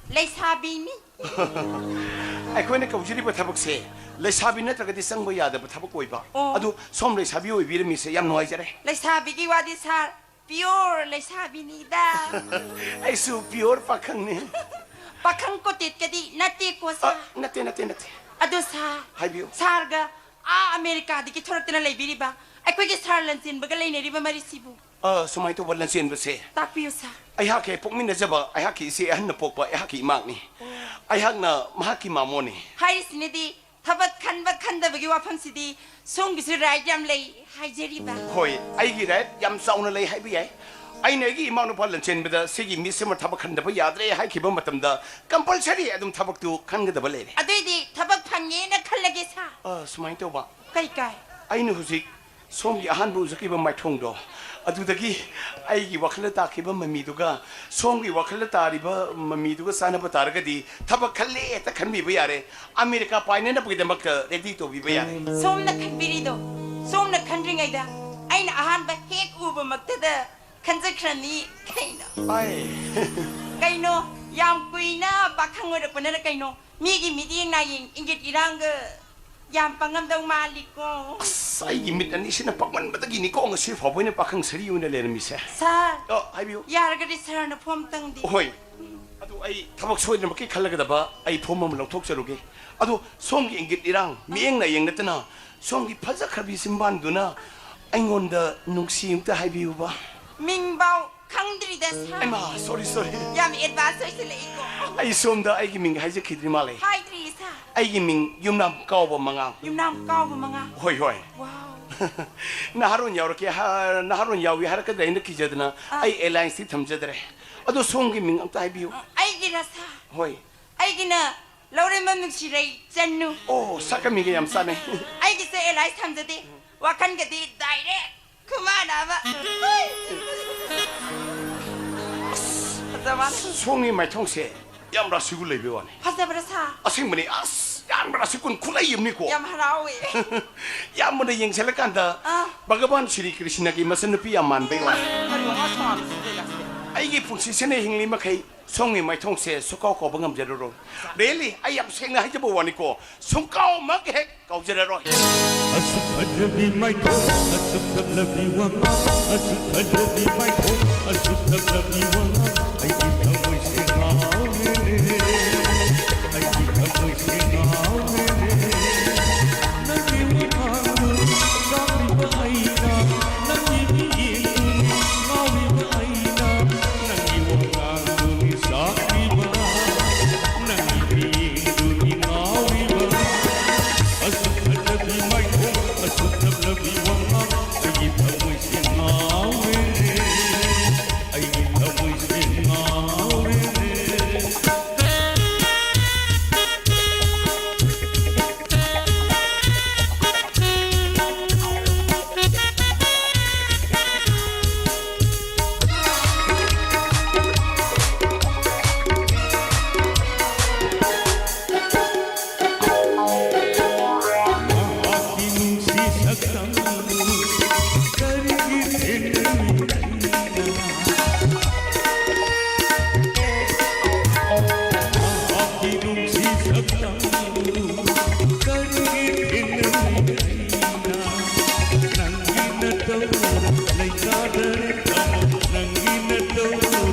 ꯂꯩꯁꯥꯕꯤꯅꯤ꯫ ꯑꯩꯈꯣꯏꯅ ꯀꯧꯖꯔꯤꯕ ꯊꯕꯛꯁꯦ ꯂꯩꯁꯥꯕꯤ ꯅꯠꯇ꯭ꯔꯒꯗꯤ ꯆꯪꯕ ꯌꯥꯗꯕ ꯊꯕꯛ ꯑꯣꯏꯕ꯫ ꯑꯣ꯫ ꯑꯗꯨ ꯁꯣꯝ ꯂꯩꯁꯥꯕꯤ ꯑꯣꯏꯕꯤꯔꯝꯃꯤꯁꯦ ꯌꯥꯝ ꯅꯨꯡꯉꯥꯏꯖꯔꯦ꯫ ꯂꯩꯁꯥꯕꯤꯒꯤ ꯋꯥꯗꯤ ꯁꯥꯔ, ꯄꯤꯌꯣꯔ ꯂꯩꯁꯥꯕꯤꯅꯤꯗ꯫ ꯑꯩꯁꯨ ꯄꯤꯌꯣꯔ ꯄꯥꯈꯪꯅꯤ꯫ ꯄꯥꯈꯪ ꯀꯣꯇꯦꯠꯀꯗꯤ ꯅꯠꯇꯦꯀꯣ ꯑ, ꯁꯥꯔ꯫ ꯅꯠꯇꯦ, ꯅꯠꯇꯦ, ꯅꯠꯇꯦ꯫ ꯑꯗꯣ ꯁꯥꯔ, ꯍꯥꯏꯕꯤꯌꯨ꯫ ꯁꯥꯔꯒ ꯑꯥ ꯑꯃꯦꯔꯤꯀꯥꯗꯒꯤ ꯊꯣꯔꯛꯇꯅ ꯂꯩꯕꯤꯔꯤꯕ ꯑꯩꯈꯣꯏꯒꯤ ꯁꯥꯔ ꯂꯟꯆꯦꯟꯕꯒ ꯂꯩꯅꯔꯤꯕ ꯃꯔꯤꯁꯤꯕꯨ? ꯑ, ꯁꯨꯃꯥꯏꯅ ꯇꯧꯕ ꯂꯟꯆꯦꯟꯕꯁꯦ, ꯇꯥꯛꯄꯤꯌꯨ ꯁꯥꯔ꯫ ꯑꯩꯍꯥꯛꯀꯤ ꯍꯦꯛ ꯄꯣꯛꯃꯤꯟꯅꯖꯕ ꯑꯩꯍꯥꯛꯀꯤ ꯏꯆꯦ ꯑꯍꯟꯅ ꯄꯣꯛꯄ ꯑꯩꯍꯥꯛꯀꯤ ꯏꯃꯥꯅꯤ꯫ ꯑꯣ꯫ ꯑꯩꯍꯥꯛꯅ ꯃꯍꯥꯛꯀꯤ ꯃꯥꯃꯣꯅꯤ꯫ ꯍꯥꯏꯔꯤꯁꯤꯅꯗꯤ ꯊꯕꯛ ꯈꯟꯕ ꯈꯟꯗꯕꯒꯤ ꯋꯥꯐꯝꯁꯤꯗꯤ ꯁꯣꯝꯒꯤꯁꯨ ꯔꯥꯏꯠ ꯌꯥꯝ ꯂꯩ ꯍꯥꯏꯖꯔꯤꯕ꯫ ꯍꯣꯏ, ꯑꯩꯒꯤ ꯔꯥꯏꯠ ꯌꯥꯝ ꯆꯥꯎꯅ ꯂꯩ ꯍꯥꯏꯕ ꯌꯥꯏ꯫ ꯑꯩꯅ ꯑꯩꯒꯤ ꯏꯃꯥꯅꯨꯄꯥ ꯂꯟꯆꯦꯟꯕꯗ ꯁꯤꯒꯤ ꯃꯤꯁ ꯑꯃ ꯊꯕꯛ ꯈꯟꯗꯕ ꯌꯥꯗ꯭ꯔꯦ ꯍꯥꯏꯈꯤꯕ ꯃꯇꯝꯗ, compulsory ꯑꯗꯨꯝ ꯊꯕꯛꯇꯨ ꯈꯟꯒꯗꯕ ꯂꯩꯔꯦ꯫ ꯑꯗꯨꯏꯗꯤ ꯊꯕꯛ ꯐꯪꯉꯦꯅ ꯈꯜꯂꯒꯦ, ꯁꯥꯔ꯫ ꯑ, ꯁꯨꯃꯥꯏꯅ ꯇꯧꯕ꯫ ꯀꯩ ꯀꯥꯏ? ꯑꯩꯅ ꯍꯧꯖꯤꯛ ꯁꯣꯝꯒꯤ ꯑꯍꯥꯟꯕ ꯎꯖꯈꯤꯕ ꯃꯥꯏꯊꯣꯡꯗꯣ, ꯑꯗꯨꯗꯒꯤ ꯑꯩꯒꯤ ꯋꯥꯈꯜꯗ ꯇꯥꯈꯤꯕ ꯃꯃꯤꯗꯨꯒ ꯁꯣꯝꯒꯤ ꯋꯥꯈꯜꯗ ꯇꯥꯔꯤꯕ ꯃꯃꯤꯗꯨꯒ ꯆꯥꯟꯅꯕ ꯇꯥꯔꯒꯗꯤ, ꯊꯕꯛ ꯈꯜꯂꯦ ꯍꯦꯛꯇ ꯈꯟꯕꯤꯕ ꯌꯥꯔꯦ꯫ ꯑꯃꯦꯔꯤꯀꯥ ꯄꯥꯏꯅꯅꯕꯒꯤꯗꯃꯛꯇ ready ꯇꯧꯕꯤꯕ ꯌꯥꯔꯦ꯫ ꯁꯣꯝꯅ ꯈꯟꯕꯤꯔꯤꯗꯣ, ꯁꯣꯝꯅ ꯈꯟꯗ꯭ꯔꯤꯉꯩꯗ ꯑꯩꯅ ꯑꯍꯥꯟꯕ ꯍꯦꯛ ꯎꯕꯃꯛꯇꯗ ꯈꯟꯖꯈ꯭ꯔꯅꯤ ꯀꯩꯅꯣ꯫ ꯑꯥꯏ꯫ ꯀꯩꯅꯣ, ꯌꯥꯝ ꯀꯨꯏꯅ ꯄꯥꯈꯪ ꯑꯣꯏꯔꯛꯄꯅꯔ ꯀꯩꯅꯣ, ꯃꯤꯒꯤ ꯃꯤꯠꯌꯦꯡ ꯅꯥꯌꯦꯡ ꯏꯪꯒꯤꯠ ꯏꯔꯥꯡꯒ ꯌꯥꯝ ꯄꯪꯉꯝꯗꯧ ꯃꯥꯜꯂꯤꯀꯣ꯫ ꯑꯁ, ꯑꯩꯒꯤ ꯃꯤꯠ ꯑꯅꯤꯁꯤꯅ ꯄꯪꯃꯟꯕꯗꯒꯤꯅꯤꯀꯣ ꯉꯁꯤ ꯐꯥꯎꯕ ꯑꯩꯅ ꯄꯥꯈꯪ ꯁꯥꯔꯤ ꯑꯣꯏꯅ ꯂꯩꯔꯝꯃꯤꯁꯦ꯫ ꯁꯥꯔ, ꯑꯣ, ꯍꯥꯏꯕꯤꯌꯨ꯫ ꯌꯥꯔꯒꯗꯤ ꯁꯥꯔꯅ ꯐꯣꯝ ꯇꯪꯗꯤ꯫ ꯍꯣꯏ꯫ ꯑꯗꯨ ꯑꯩ ꯊꯕꯛ ꯁꯣꯏꯗꯅꯃꯛꯀꯤ ꯈꯜꯂꯒꯗꯕ ꯑꯩ ꯐꯣꯝ ꯑꯃ ꯂꯧꯊꯣꯛꯆꯔꯨꯒꯦ꯫ ꯑꯗꯣ ꯁꯣꯝꯒꯤ ꯏꯪꯒꯤꯠ ꯏꯔꯥꯡ, ꯃꯤꯠꯌꯦꯡ ꯅꯥꯌꯦꯡ ꯅꯠꯇꯅ ꯁꯣꯝꯒꯤ ꯐꯖꯈ꯭ꯔꯕꯤ ꯆꯤꯝꯕꯥꯟꯗꯨꯅ ꯑꯩꯉꯣꯟꯗ ꯅꯨꯡꯁꯤ ꯑꯝꯇ ꯍꯥꯏꯕꯤꯌꯨꯕ꯫ ꯃꯤꯡꯕꯥꯎ ꯈꯪꯗ꯭ꯔꯤꯗ, ꯁꯥꯔ꯫ ꯑꯩꯃꯥ, sorry, sorry꯫ ꯌꯥꯝ advance ꯑꯣꯏꯁꯤꯜꯂꯛꯏꯀꯣ꯫ ꯑꯩ ꯁꯣꯝꯗ ꯑꯩꯒꯤ ꯃꯤꯡ ꯍꯥꯏꯖꯈꯤꯗ꯭ꯔꯤ ꯃꯥꯜꯂꯦ꯫ ꯍꯥꯏꯗ꯭ꯔꯤ, ꯁꯥꯔ꯫ ꯑꯩꯒꯤ ꯃꯤꯡ ꯌꯨꯝꯅꯥꯝ ꯀꯥꯎꯕ ꯃꯉꯥꯡ꯫ ꯌꯨꯝꯅꯥꯝ ꯀꯥꯎꯕ ꯃꯉꯥꯡ꯫ ꯍꯣꯏ, ꯍꯣꯏ꯫ Wow꯫ ꯅꯍꯥꯔꯣꯟ ꯌꯥꯎꯔꯛꯀꯦ ꯍꯥ-, ꯅꯍꯥꯔꯣꯟ ꯌꯥꯎꯏ ꯍꯥꯏꯔꯛꯀꯗ꯭ꯔꯥ ꯍꯥꯏꯅ ꯀꯤꯖꯗꯅ ꯑꯥ꯫ ꯑꯩ alliance ꯇꯤ ꯊꯝꯖꯗ꯭ꯔꯦ꯫ ꯑꯗꯣ ꯁꯣꯝꯒꯤ ꯃꯤꯡ ꯑꯝꯇ ꯍꯥꯏꯕꯤꯌꯨ꯫ ꯑꯩꯒꯤꯔ, ꯁꯥꯔ? ꯍꯣꯏ꯫ ꯑꯩꯒꯤꯅ ꯂꯧꯔꯦꯝꯕꯝ ꯅꯨꯡꯁꯤꯔꯩ ꯆꯟꯅꯨ꯫ ꯑꯣ, ꯁꯛꯀ ꯃꯤꯒ ꯌꯥꯝ ꯆꯥꯟꯅꯩ꯫ ꯑꯩꯒꯤꯁꯦ alliance ꯊꯝꯖꯗꯦ꯫ ꯋꯥꯈꯟꯒꯗꯤ direct ꯈꯨꯃꯥꯟ ꯑꯃ꯫ ꯐꯖꯕ꯫ ꯁꯣꯝꯒꯤ ꯃꯥꯏꯊꯣꯡꯁꯦ ꯌꯥꯝ ꯔꯥꯁꯤꯒꯨꯟ ꯂꯩꯕꯩ ꯋꯥꯅꯤ꯫ ꯐꯖꯕ꯭ꯔꯥ, ꯁꯥꯔ? ꯑꯁꯦꯡꯕꯅꯤ, ꯑꯁ, ꯌꯥꯝ ꯔꯥꯁꯤꯒꯨꯟ ꯈꯨꯂꯩ ꯑꯃꯅꯤꯀꯣ꯫ ꯌꯥꯝ ꯍꯔꯥꯎꯋꯦ꯫ ꯌꯥꯝꯕꯅ ꯌꯦꯡꯁꯤꯜꯂꯀꯥꯟꯗ ꯑꯥ꯫ ꯚꯒꯕꯥꯟ ꯁ꯭ꯔꯤ ꯀ꯭ꯔꯤꯁꯅꯒꯤ ꯃꯆꯟꯅꯨꯄꯤ ꯌꯥꯝ ꯃꯥꯟꯕꯩ ꯋꯥꯅꯤ꯫ ꯀꯔꯤ ꯋꯥꯉꯥꯡ ꯁꯉꯥꯡꯅꯣ ꯁꯤꯗꯤ? ꯑꯩꯒꯤ ꯄꯨꯟꯁꯤꯁꯤꯅ ꯍꯤꯡꯂꯤ ꯃꯈꯩ ꯁꯣꯝꯒꯤ ꯃꯥꯏꯊꯣꯡꯁꯦ ꯁꯨꯛꯀꯥꯎ ꯀꯥꯎꯕ ꯉꯝꯖꯔꯔꯣꯏ꯫ Really, ꯑꯩ ꯌꯥꯝ ꯁꯦꯡꯅ ꯍꯥꯏꯖꯕ ꯋꯥꯅꯤꯀꯣ, ꯁꯨꯡꯀꯥꯎꯃꯛ ꯍꯦꯛ ꯀꯥꯎꯖꯔꯔꯣꯏ꯫ ꯑꯁꯨꯛ ꯐꯖꯕꯤ ꯃꯥꯏꯊꯣꯡ, ꯑꯁꯨꯛ ꯇꯞꯂꯕꯤ ꯋꯥꯉꯥꯡ, ꯑꯁꯨꯛ ꯐꯖꯕꯤ ꯃꯥꯏꯊꯣꯡ, ꯑꯁꯨꯛ ꯇꯞꯂꯕꯤ ꯋꯥꯉꯥꯡ, ꯑꯩꯒꯤ ꯊꯃꯣꯏꯁꯦ ꯉꯥꯎꯔꯦꯅꯦ, ꯑꯩꯒꯤ ꯊꯃꯣꯏꯁꯦ ꯉꯥꯎꯔꯦꯅꯦ꯫ ꯅꯪꯒꯤ ꯋꯥꯉꯥꯡꯗꯨ ꯆꯥꯛꯂꯤꯕ ꯑꯩꯅ, ꯅꯪꯒꯤ ꯃꯤꯠꯌꯦꯡꯗꯨ ꯉꯥꯎꯔꯤꯕ ꯑꯩꯅ, ꯅꯪꯒꯤ ꯋꯥꯉꯥꯡꯗꯨ ꯆꯥꯛꯂꯤꯕ, ꯅꯪꯒꯤ ꯃꯤꯠꯌꯦꯡꯗꯨ ꯉꯥꯎꯔꯤꯕ꯫ ꯑꯁꯨꯛ ꯐꯖꯕꯤ ꯃꯥꯏꯊꯣꯡ, ꯑꯁꯨꯛ ꯇꯞꯂꯕꯤ ꯋꯥꯉꯥꯡ, ꯑꯩꯒꯤ ꯊꯃꯣꯏꯁꯦ ꯉꯥꯎꯔꯦꯅꯦ꯫ ꯀꯔꯤꯒꯤ ꯊꯤꯡꯅꯅꯤ ꯑꯩꯅ? ꯅꯪꯒꯤ ꯅꯇꯧ ꯂꯩꯇꯥꯗꯔꯦ ꯊꯃꯣꯏ, ꯅꯪꯒꯤ ꯅꯇꯧ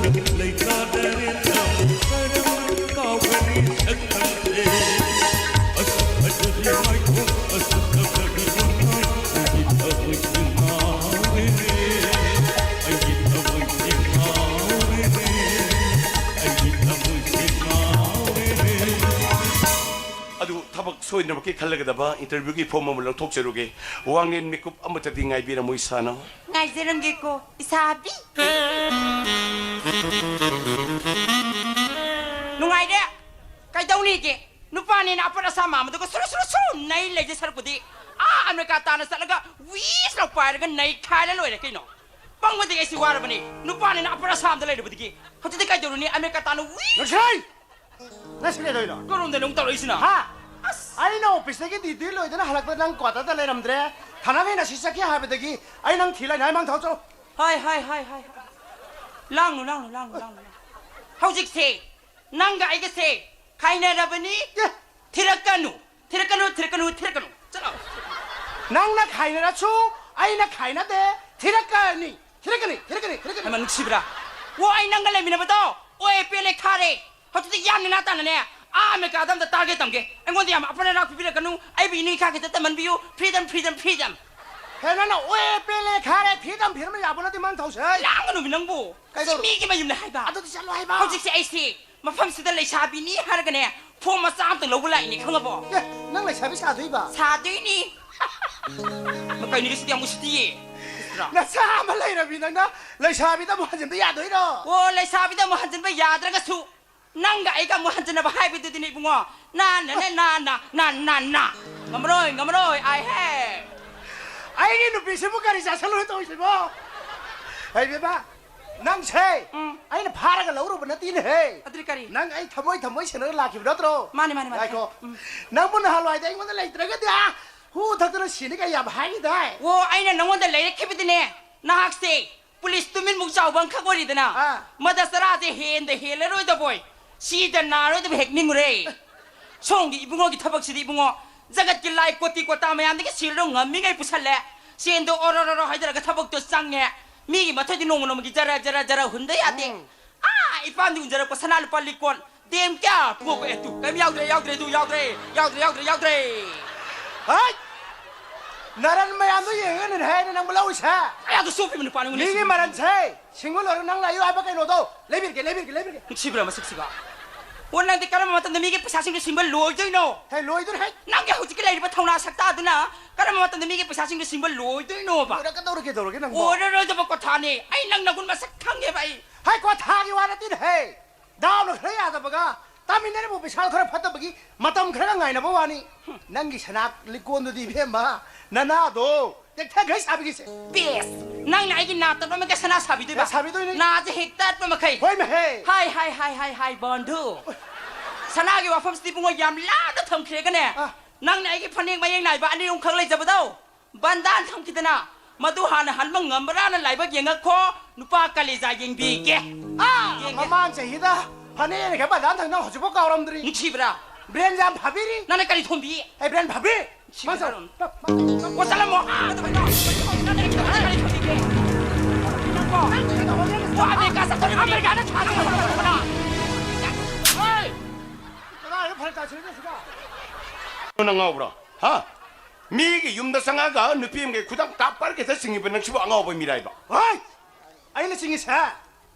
ꯂꯩꯇꯥꯗꯔꯦ ꯊꯃꯣꯏ, ꯀꯔꯝꯅ ꯀꯥꯎꯒꯅꯤ ꯁꯛꯇꯝꯁꯦ? ꯑꯁꯨꯛ ꯐꯖꯕꯤ ꯃꯥꯏꯊꯣꯡ, ꯑꯁꯨꯛ ꯐꯖꯕꯤ ꯃꯃꯥꯏ, ꯑꯩꯒꯤ ꯊꯃꯣꯏꯁꯦ ꯉꯥꯎꯔꯦꯅꯦ, ꯑꯩꯒꯤ ꯊꯃꯣꯏꯁꯦ ꯉꯥꯎꯔꯦꯅꯦ, ꯑꯩꯒꯤ ꯊꯃꯣꯏꯁꯦ ꯉꯥꯎꯔꯦꯅꯦ꯫ ꯑꯗꯨ ꯊꯕꯛ ꯁꯣꯏꯗꯅꯃꯛꯀꯤ ꯈꯜꯂꯒꯗꯕ interview ꯒꯤ form ꯑꯃ ꯂꯧꯊꯣꯛꯆꯔꯨꯒꯦ꯫ ꯋꯥꯡꯂꯦꯟ ꯃꯤꯀꯨꯞ ꯑꯃꯇꯗꯤ ꯉꯥꯏꯕꯤꯔꯝꯃꯨ ꯏꯁꯥꯅ꯫ ꯉꯥꯏꯖꯔꯝꯒꯦꯀꯣ, ꯏꯁꯥꯕꯤ꯫ ꯅꯨꯡꯉꯥꯏꯔꯦ꯫ ꯀꯩꯗꯧꯅꯤꯒꯦ? ꯅꯨꯄꯥꯅꯦꯅ ꯑꯄꯠ ꯑꯁꯥ ꯃꯥꯟꯕꯗꯨꯒ ꯁꯨꯔꯨ ꯁꯨꯔꯨ ꯁꯨꯔꯨ ꯅꯩ ꯂꯩꯖ ꯁꯔꯨꯛꯄꯨꯗꯤ, ꯑꯥ ꯑꯃꯦꯔꯤꯀꯥ ꯇꯥꯟꯅ ꯆꯠꯂꯒ ꯋꯤꯁ ꯂꯥꯎ ꯄꯥꯏꯔꯒ ꯅꯩꯈꯥꯏꯔ ꯂꯣꯏꯔꯦ ꯀꯩꯅꯣ꯫ ꯄꯪꯕꯗꯒꯤ ꯑꯩꯁꯤ ꯋꯥꯔꯕꯅꯤ꯫ ꯅꯨꯄꯥꯅꯦꯅ ꯑꯄꯠ ꯑꯁꯥ ꯑꯃꯗ ꯂꯩꯔꯨꯕꯗꯒꯤ꯫ ꯍꯧꯖꯤꯛꯇꯤ ꯀꯩꯗꯧꯔꯨꯅꯤ? ꯑꯃꯦꯔꯤꯀꯥ ꯇꯥꯟꯅ ꯋꯤꯁ ꯅꯪꯁꯦ! ꯅꯪꯁꯦ ꯀꯩꯗꯧꯔꯤꯅꯣ? ꯀꯔꯣꯝꯗꯅꯣ ꯑꯃꯨꯛ ꯇꯧꯔꯛꯏꯁꯤꯅ? ꯍꯥ? ꯑꯁ! ꯑꯩꯅ office ꯇꯒꯤ duty ꯂꯣꯏꯗꯅ ꯍꯜꯂꯛꯄꯗ ꯅꯪ quarter ꯗ ꯂꯩꯔꯝꯗ꯭ꯔꯦ꯫ ꯊꯅꯥ ꯍꯦꯟꯅ ꯁꯤ ꯆꯠꯈꯤ ꯍꯥꯏꯕꯗꯒꯤ ꯑꯩ ꯅꯪ ꯊꯤ ꯂꯩꯅꯤ ꯍꯥꯏ ꯃꯥꯡ ꯊꯧ ꯆꯠꯂꯣ꯫ ꯍꯥꯏ, ꯍꯥꯏ, ꯍꯥꯏ, ꯍꯥꯏ, ꯍꯥꯏ꯫ ꯂꯥꯡꯅꯨ, ꯂꯥꯡꯅꯨ, ꯂꯥꯡꯅꯨ, ꯂꯥꯡꯅꯨ, ꯂꯥꯡꯅꯨ꯫ ꯍꯧꯖꯤꯛꯁꯦ ꯅꯪꯒ ꯑꯩꯒꯁꯦ ꯈꯥꯏꯅꯔꯕꯅꯤ꯫ ꯑꯦ! ꯊꯤꯔꯛꯀꯅꯨ, ꯊꯤꯔꯛꯀꯅꯨ, ꯊꯤꯔꯛꯀꯅꯨ, ꯊꯤꯔꯛꯀꯅꯨ꯫ ꯆꯠꯂꯣ꯫ ꯅꯪꯅ ꯈꯥꯏꯅꯔꯁꯨ ꯑꯩꯅ ꯈꯥꯏꯅꯗꯦ꯫ ꯊꯤꯔꯛꯀꯅꯤ, ꯊꯤꯔꯛꯀꯅꯤ, ꯊꯤꯔꯛꯀꯅꯤ, ꯊꯤꯔꯛꯀꯅꯤ꯫ ꯍꯩꯃꯥ, ꯅꯨꯡꯁꯤꯕ꯭ꯔꯥ? ꯑꯣ, ꯑꯩ ꯅꯪꯒ ꯂꯩꯃꯤꯟꯅꯕꯗꯣ ꯑꯣꯏ ꯄꯦꯜꯂꯦ ꯈꯥꯔꯦ꯫ ꯍꯧꯖꯤꯛꯇꯤ ꯌꯥꯝ ꯅꯦꯅꯥ ꯇꯥꯅꯅꯦ, ꯑꯥ ꯑꯃꯦꯔꯤꯀꯥꯗ ꯑꯝꯇ ꯇꯥꯒꯦ ꯇꯝꯒꯦ꯫ ꯑꯩꯉꯣꯟꯗ ꯌꯥꯝ ꯑꯄꯟ ꯑꯔꯥꯛ ꯄꯤꯕꯤꯔꯛꯀꯅꯨ꯫ ꯑꯩꯕꯨ ꯏꯅꯤꯡ ꯏꯀꯥ ꯈꯤꯇ ꯇꯝꯍꯟꯕꯤꯌꯨ꯫ Freedom, freedom, freedom꯫ ꯍꯦ, ꯅꯪꯅ ꯑꯣꯏ ꯄꯦꯜꯂꯦ ꯈꯥꯔꯦ, freedom, freedom ꯌꯥꯕ ꯅꯠꯇꯦ, ꯃꯥꯡ ꯊꯧꯁꯦ꯫ ꯂꯥꯡꯒꯅꯨꯃꯤ ꯅꯪꯕꯨ꯫ ꯁꯤ ꯀꯩꯗꯧꯔꯕ? ꯃꯤꯒꯤ ꯃꯌꯨꯝꯅꯦ ꯍꯥꯏꯕ꯫ ꯑꯗꯨꯗꯤ ꯆꯠꯂꯣ ꯍꯥꯏꯕ꯫ ꯍꯧꯖꯤꯛꯁꯦ ꯑꯩꯁꯦ ꯃꯐꯝꯁꯤꯗ ꯂꯩꯁꯥꯕꯤꯅꯤ ꯍꯥꯏꯔꯒꯅꯦ, form ꯃꯆꯥ ꯑꯝꯇ ꯂꯧꯕ ꯂꯥꯛꯏꯅꯦ, ꯈꯪꯉꯕꯣ? ꯑꯦ, ꯅꯪ ꯂꯩꯁꯥꯕꯤ ꯁꯥꯗꯣꯏꯕ? ꯁꯥꯗꯣꯏꯅꯤ꯫ ꯃ-, ꯀꯩꯅꯣ ꯉꯁꯤꯗꯤ ꯌꯥꯝ ꯎꯁꯤꯠꯇꯤꯌꯦ꯫ ꯎꯁꯤꯠꯇ꯭ꯔꯥ? ꯅꯆꯥ ꯑꯃ ꯂꯩꯔꯕꯤ ꯅꯪꯅ ꯂꯩꯁꯥꯕꯤꯗ ꯑꯃꯨꯛ ꯍꯟꯖꯤꯟꯕ ꯌꯥꯗꯣꯏꯔꯣ? ꯑꯣ, ꯂꯩꯁꯥꯕꯤꯗ ꯑꯃꯨꯛ ꯍꯟꯖꯤꯟꯕ ꯌꯥꯗ꯭ꯔꯒꯁꯨ ꯅꯪꯒ ꯑꯩꯒ ꯑꯃꯨꯛ ꯍꯟꯖꯤꯟꯅꯕ ꯍꯥꯏꯕꯗꯨꯗꯤꯅꯦ ꯏꯕꯨꯡꯉꯣ꯫ ꯅꯥ, ꯅꯥ, ꯅꯥ, ꯅꯥ, ꯅꯥ, ꯅꯥ, ꯅꯥ, ꯅꯥ꯫ ꯉꯝꯃꯔꯣꯏ, ꯉꯝꯃꯔꯣꯏ, ꯑꯩ ꯍꯦ꯫ ꯑꯩꯒꯤ ꯅꯨꯄꯤꯁꯤꯕꯨ ꯀꯔꯤ ꯆꯥꯁꯜꯂꯨꯔꯦ ꯇꯧꯔꯤꯁꯤꯕꯣ? ꯍꯩꯕꯦꯝꯃ, ꯅꯪꯁꯦ ꯎꯝ꯫ ꯑꯩꯅ ꯐꯥꯔꯒ ꯂꯧꯔꯨꯕ ꯅꯠꯇꯦꯅꯦꯍꯦ꯫ ꯑꯗꯨꯗꯤ ꯀꯔꯤ? ꯅꯪ ꯑꯩ ꯊꯃꯣꯏ ꯊꯃꯣꯏ ꯁꯦꯟꯅꯔꯒ ꯂꯥꯛꯈꯤꯕ ꯅꯠꯇ꯭ꯔꯣ? ꯃꯥꯅꯦ, ꯃꯥꯅꯦ, ꯃꯥꯅꯦ꯫ ꯉꯥꯏꯈꯣ꯫ ꯎꯝ꯫ ꯅꯪꯕꯨ ꯅꯍꯥꯟꯋꯥꯏꯗ ꯑꯩꯉꯣꯟꯗ ꯂꯩꯇ꯭ꯔꯒꯗꯤ, ꯑꯥ, ꯍꯨ ꯊꯛꯇꯅ ꯁꯤꯅꯤ ꯀꯥꯏ ꯌꯥꯝ ꯍꯥꯏꯈꯤꯗꯥꯏ? ꯑꯣ, ꯑꯩꯅ ꯅꯪꯉꯣꯟꯗ ꯂꯩꯔꯛꯈꯤꯕꯗꯤꯅꯦ, ꯅꯍꯥꯛꯁꯦ ꯄꯨꯂꯤꯁ ꯇꯨꯃꯤꯟꯃꯨꯛ ꯆꯥꯎꯕ ꯑꯃꯈꯛ ꯑꯣꯏꯔꯤꯗꯅ, ꯑꯥ꯫ ꯃꯗ ꯆꯔꯥꯁꯦ ꯍꯦꯟꯗ ꯍꯦꯜꯂꯔꯣꯏꯗꯕꯣꯏ, ꯁꯤꯗ ꯅꯥꯔꯣꯏꯗꯕ ꯍꯦꯛ ꯅꯤꯡꯉꯨꯔꯦ꯫ ꯁꯣꯝꯒꯤ ꯏꯕꯨꯡꯉꯣꯒꯤ ꯊꯕꯛꯁꯤꯗꯤ ꯏꯕꯨꯡꯉꯣ, ꯖꯒꯠꯀꯤ ꯂꯥꯏ ꯀꯣꯇꯤ ꯀꯣꯇꯥ ꯃꯌꯥꯝꯗꯒꯤ ꯁꯦꯜꯗꯣ ꯉꯝꯃꯤꯉꯩ ꯄꯨꯁꯜꯂꯦ꯫ ꯁꯦꯟꯗꯣ ꯑꯣꯔꯣꯔꯣꯔꯣ ꯍꯥꯏꯗꯔꯒ ꯊꯕꯛꯇꯣ ꯆꯪꯉꯦ꯫ ꯃꯤꯒꯤ ꯃꯊꯣꯏꯗꯤ ꯅꯣꯡꯃ ꯅꯣꯡꯃꯒꯤ ꯖꯔ ꯖꯔ ꯖꯔ ꯍꯨꯟꯗ ꯌꯥꯗꯦ꯫ ꯎꯝ꯫ ꯑꯥ, ꯏꯄꯥꯝꯗꯤ ꯎꯟꯖꯔꯛꯄ ꯁꯅꯥ ꯂꯨꯄꯥ ꯂꯤꯛꯀꯣꯟ ꯗꯦꯝ ꯀꯌꯥ ꯄꯨꯕ ꯑꯦ ꯇꯨ, ꯀꯩꯝ ꯌꯥꯎꯗ꯭ꯔꯦ, ꯌꯥꯎꯗ꯭ꯔꯦ, ꯑꯗꯨ ꯌꯥꯎꯗ꯭ꯔꯦ, ꯌꯥꯎꯗ꯭ꯔꯦ, ꯌꯥꯎꯗ꯭ꯔꯦ, ꯌꯥꯎꯗ꯭ꯔꯦ꯫ ꯍꯥꯏ! ꯅꯔꯟ ꯃꯌꯥꯝꯗꯣ ꯌꯦꯡꯉꯒꯅꯦ ꯍꯥꯏꯅ ꯅꯪꯕꯨ ꯂꯧꯔꯤꯁꯦ꯫ ꯑꯩ ꯑꯗꯨ ꯆꯣꯞꯄꯤꯕ ꯅꯨꯄꯥꯅꯤ, ꯎꯅꯤꯡꯁꯤ꯫ ꯃꯤꯒꯤ ꯃꯔꯟꯁꯦ ꯁꯤꯡꯕ ꯂꯣꯏꯔꯒ ꯅꯪ ꯂꯥꯛꯏꯌꯨ ꯍꯥꯏꯕ ꯀꯩꯅꯣꯗꯣ ꯂꯩꯕꯤꯔꯒꯦ, ꯂꯩꯕꯤꯔꯒꯦ, ꯂꯩꯕꯤꯔꯒꯦ꯫ ꯅꯨꯡꯁꯤꯕ꯭ꯔꯥ ꯃꯁꯛꯁꯤꯒ? ꯑꯣ, ꯅꯪꯗꯤ ꯀꯔꯝꯕ ꯃꯇꯝꯗ ꯃꯤꯒꯤ ꯄꯩꯁꯥꯁꯤꯡꯗꯣ ꯁꯤꯡꯕ ꯂꯣꯏꯗꯣꯏꯅꯣ? ꯍꯦ, ꯂꯣꯏꯗꯣꯏꯅꯦ, ꯍꯦ꯫ ꯅꯪꯒꯤ ꯍꯧꯖꯤꯛꯀꯤ ꯂꯩꯔꯤꯕ ꯊꯧꯅꯥ ꯁꯛꯇꯥꯗꯨꯅ ꯀꯔꯝꯕ ꯃꯇꯝꯗ ꯃꯤꯒꯤ ꯄꯩꯁꯥꯁꯤꯡꯗꯣ ꯁꯤꯡꯕ ꯂꯣꯏꯗꯣꯏꯅꯣꯕ? ꯂꯣꯏꯔꯛꯀꯗꯧꯔꯒꯦ, ꯇꯧꯔꯒꯦ ꯅꯪꯕꯣ꯫ ꯑꯣꯏꯔꯔꯣꯏꯗꯕ ꯀꯣꯊꯥꯅꯤ꯫ ꯑꯩ ꯅꯪ ꯅꯒꯨꯟ ꯃꯁꯛ ꯈꯪꯉꯦꯕ ꯑꯩ꯫ ꯍꯦ, ꯀꯣꯊꯥꯒꯤ ꯋꯥ ꯅꯠꯇꯦꯅꯦ, ꯍꯦ꯫ ꯗꯥꯎꯅ ꯈꯔ ꯌꯥꯗꯕꯒ, ꯇꯥꯃꯤꯟꯅꯔꯤꯕ ꯄꯩꯁꯥ ꯈꯔ ꯐꯠꯇꯕꯒꯤ ꯃꯇꯝ ꯈꯔꯒ ꯉꯥꯏꯅꯕ ꯋꯥꯅꯤ꯫ ꯅꯪꯒꯤ ꯁꯅꯥ ꯂꯤꯛꯀꯣꯟꯗꯨꯗꯤ, ꯏꯕꯦꯝꯃ, ꯅꯅꯥꯗꯣ ꯇꯦꯛꯊꯈꯩ ꯁꯥꯕꯤꯒꯦꯁꯦ꯫ ꯄꯦꯁ! ꯅꯪꯅ ꯑꯩꯒꯤ ꯅꯥ ꯇꯠꯄ ꯃꯈꯩ ꯁꯅꯥ ꯁꯥꯕꯤꯗꯣꯏꯕ? ꯑꯦ, ꯁꯥꯕꯤꯗꯣꯏꯅꯤ꯫ ꯅꯥꯁꯦ ꯍꯦꯛ ꯇꯠꯄ ꯃꯈꯩ꯫ ꯍꯣꯏ, ꯃꯍꯦ꯫ ꯍꯥꯏ, ꯍꯥꯏ, ꯍꯥꯏ, ꯍꯥꯏ, ꯍꯥꯏ, ꯕꯟꯙꯨ꯫ ꯁꯅꯥꯒꯤ ꯋꯥꯐꯝꯁꯤꯗꯤ ꯏꯕꯨꯡꯉꯣ ꯌꯥꯝ ꯂꯥꯞꯅ ꯊꯝꯈ꯭ꯔꯦꯒꯅꯦ꯫ ꯑꯥ꯫ ꯅꯪꯅ ꯑꯩꯒꯤ ꯐꯅꯦꯛ ꯃꯌꯦꯛ ꯅꯥꯏꯕ ꯑꯅꯤ ꯑꯍꯨꯝꯈꯛ ꯂꯩꯖꯕꯗꯣ, ꯕꯟꯗꯥꯟ ꯊꯝꯈꯤꯗꯅ, ꯃꯗꯨ ꯍꯥꯟꯅ ꯍꯟꯕ ꯉꯝꯕ꯭ꯔꯥꯅ ꯂꯥꯏꯕꯛ ꯌꯦꯡꯉꯛꯈꯣ, ꯅꯨꯄꯥ ꯀꯂꯦꯖꯥ ꯌꯦꯡꯕꯤꯒꯦ꯫ ꯑꯥ, ꯌꯦꯡꯒꯦ꯫ ꯃꯃꯥꯡ ꯆꯍꯤꯗ ꯐꯅꯦꯛ ꯑꯅꯤꯈꯛ ꯕꯟꯗꯥꯟ ꯊꯝꯈꯤꯗ ꯅꯪ ꯍꯧꯖꯤꯛꯐꯥꯎ ꯀꯥꯎꯔꯝꯗ꯭ꯔꯤ꯫ ꯅꯨꯡꯁꯤꯕ꯭ꯔꯥ? ꯕ꯭ꯔꯦꯟ ꯌꯥꯝ ꯐꯕꯤꯔꯤ꯫ ꯅꯪꯅ ꯀꯔꯤ ꯊꯣꯝꯕꯤ? ꯑꯩ ꯕ꯭ꯔꯦꯟ ꯐꯕꯤ꯫ ꯅꯨꯡꯁꯤꯕ ꯃꯥꯡ ꯆꯠꯂꯣ꯫ ꯍꯥꯏꯔꯣ꯫ ꯑꯣ, ꯆꯠꯂꯝꯃꯣ꯫ ꯑꯥ, ꯅꯪꯅ ꯀꯔꯤ ꯊꯣꯝꯕꯤꯒꯦ? ꯅꯪꯕꯣ? ꯅꯪ ꯀꯩꯗꯧꯕꯒꯤ ꯑꯣ, ꯑꯃꯦꯔꯤꯀꯥ ꯆꯠꯇꯣꯔꯤꯕꯅꯤ꯫ ꯑꯃꯦꯔꯤꯀꯥꯗ ꯊꯥꯗꯣꯛꯑꯣ꯫ ꯍꯣꯏ꯫ ꯀꯗꯥꯏꯗ ꯐꯔꯛ ꯇꯥꯁꯤꯜꯂꯛꯏꯅꯣ ꯁꯤꯗ? ꯅꯪ ꯉꯥꯎꯕ꯭ꯔꯣ? ꯍꯥ? ꯃꯤꯒꯤ ꯌꯨꯝꯗ ꯆꯪꯉꯛꯑꯒ ꯅꯨꯄꯤ ꯑꯃꯒꯤ ꯈꯨꯗꯥꯡ ꯇꯥꯞ ꯄꯥꯏꯔ ꯈꯤꯇ ꯆꯤꯡꯉꯤꯕ ꯅꯪꯁꯤꯕꯨ ꯑꯉꯥꯎꯕ ꯃꯤꯔꯥꯏꯕ? ꯍꯣꯏ! ꯑꯩꯅ ꯆꯤꯡꯉꯤꯁꯦ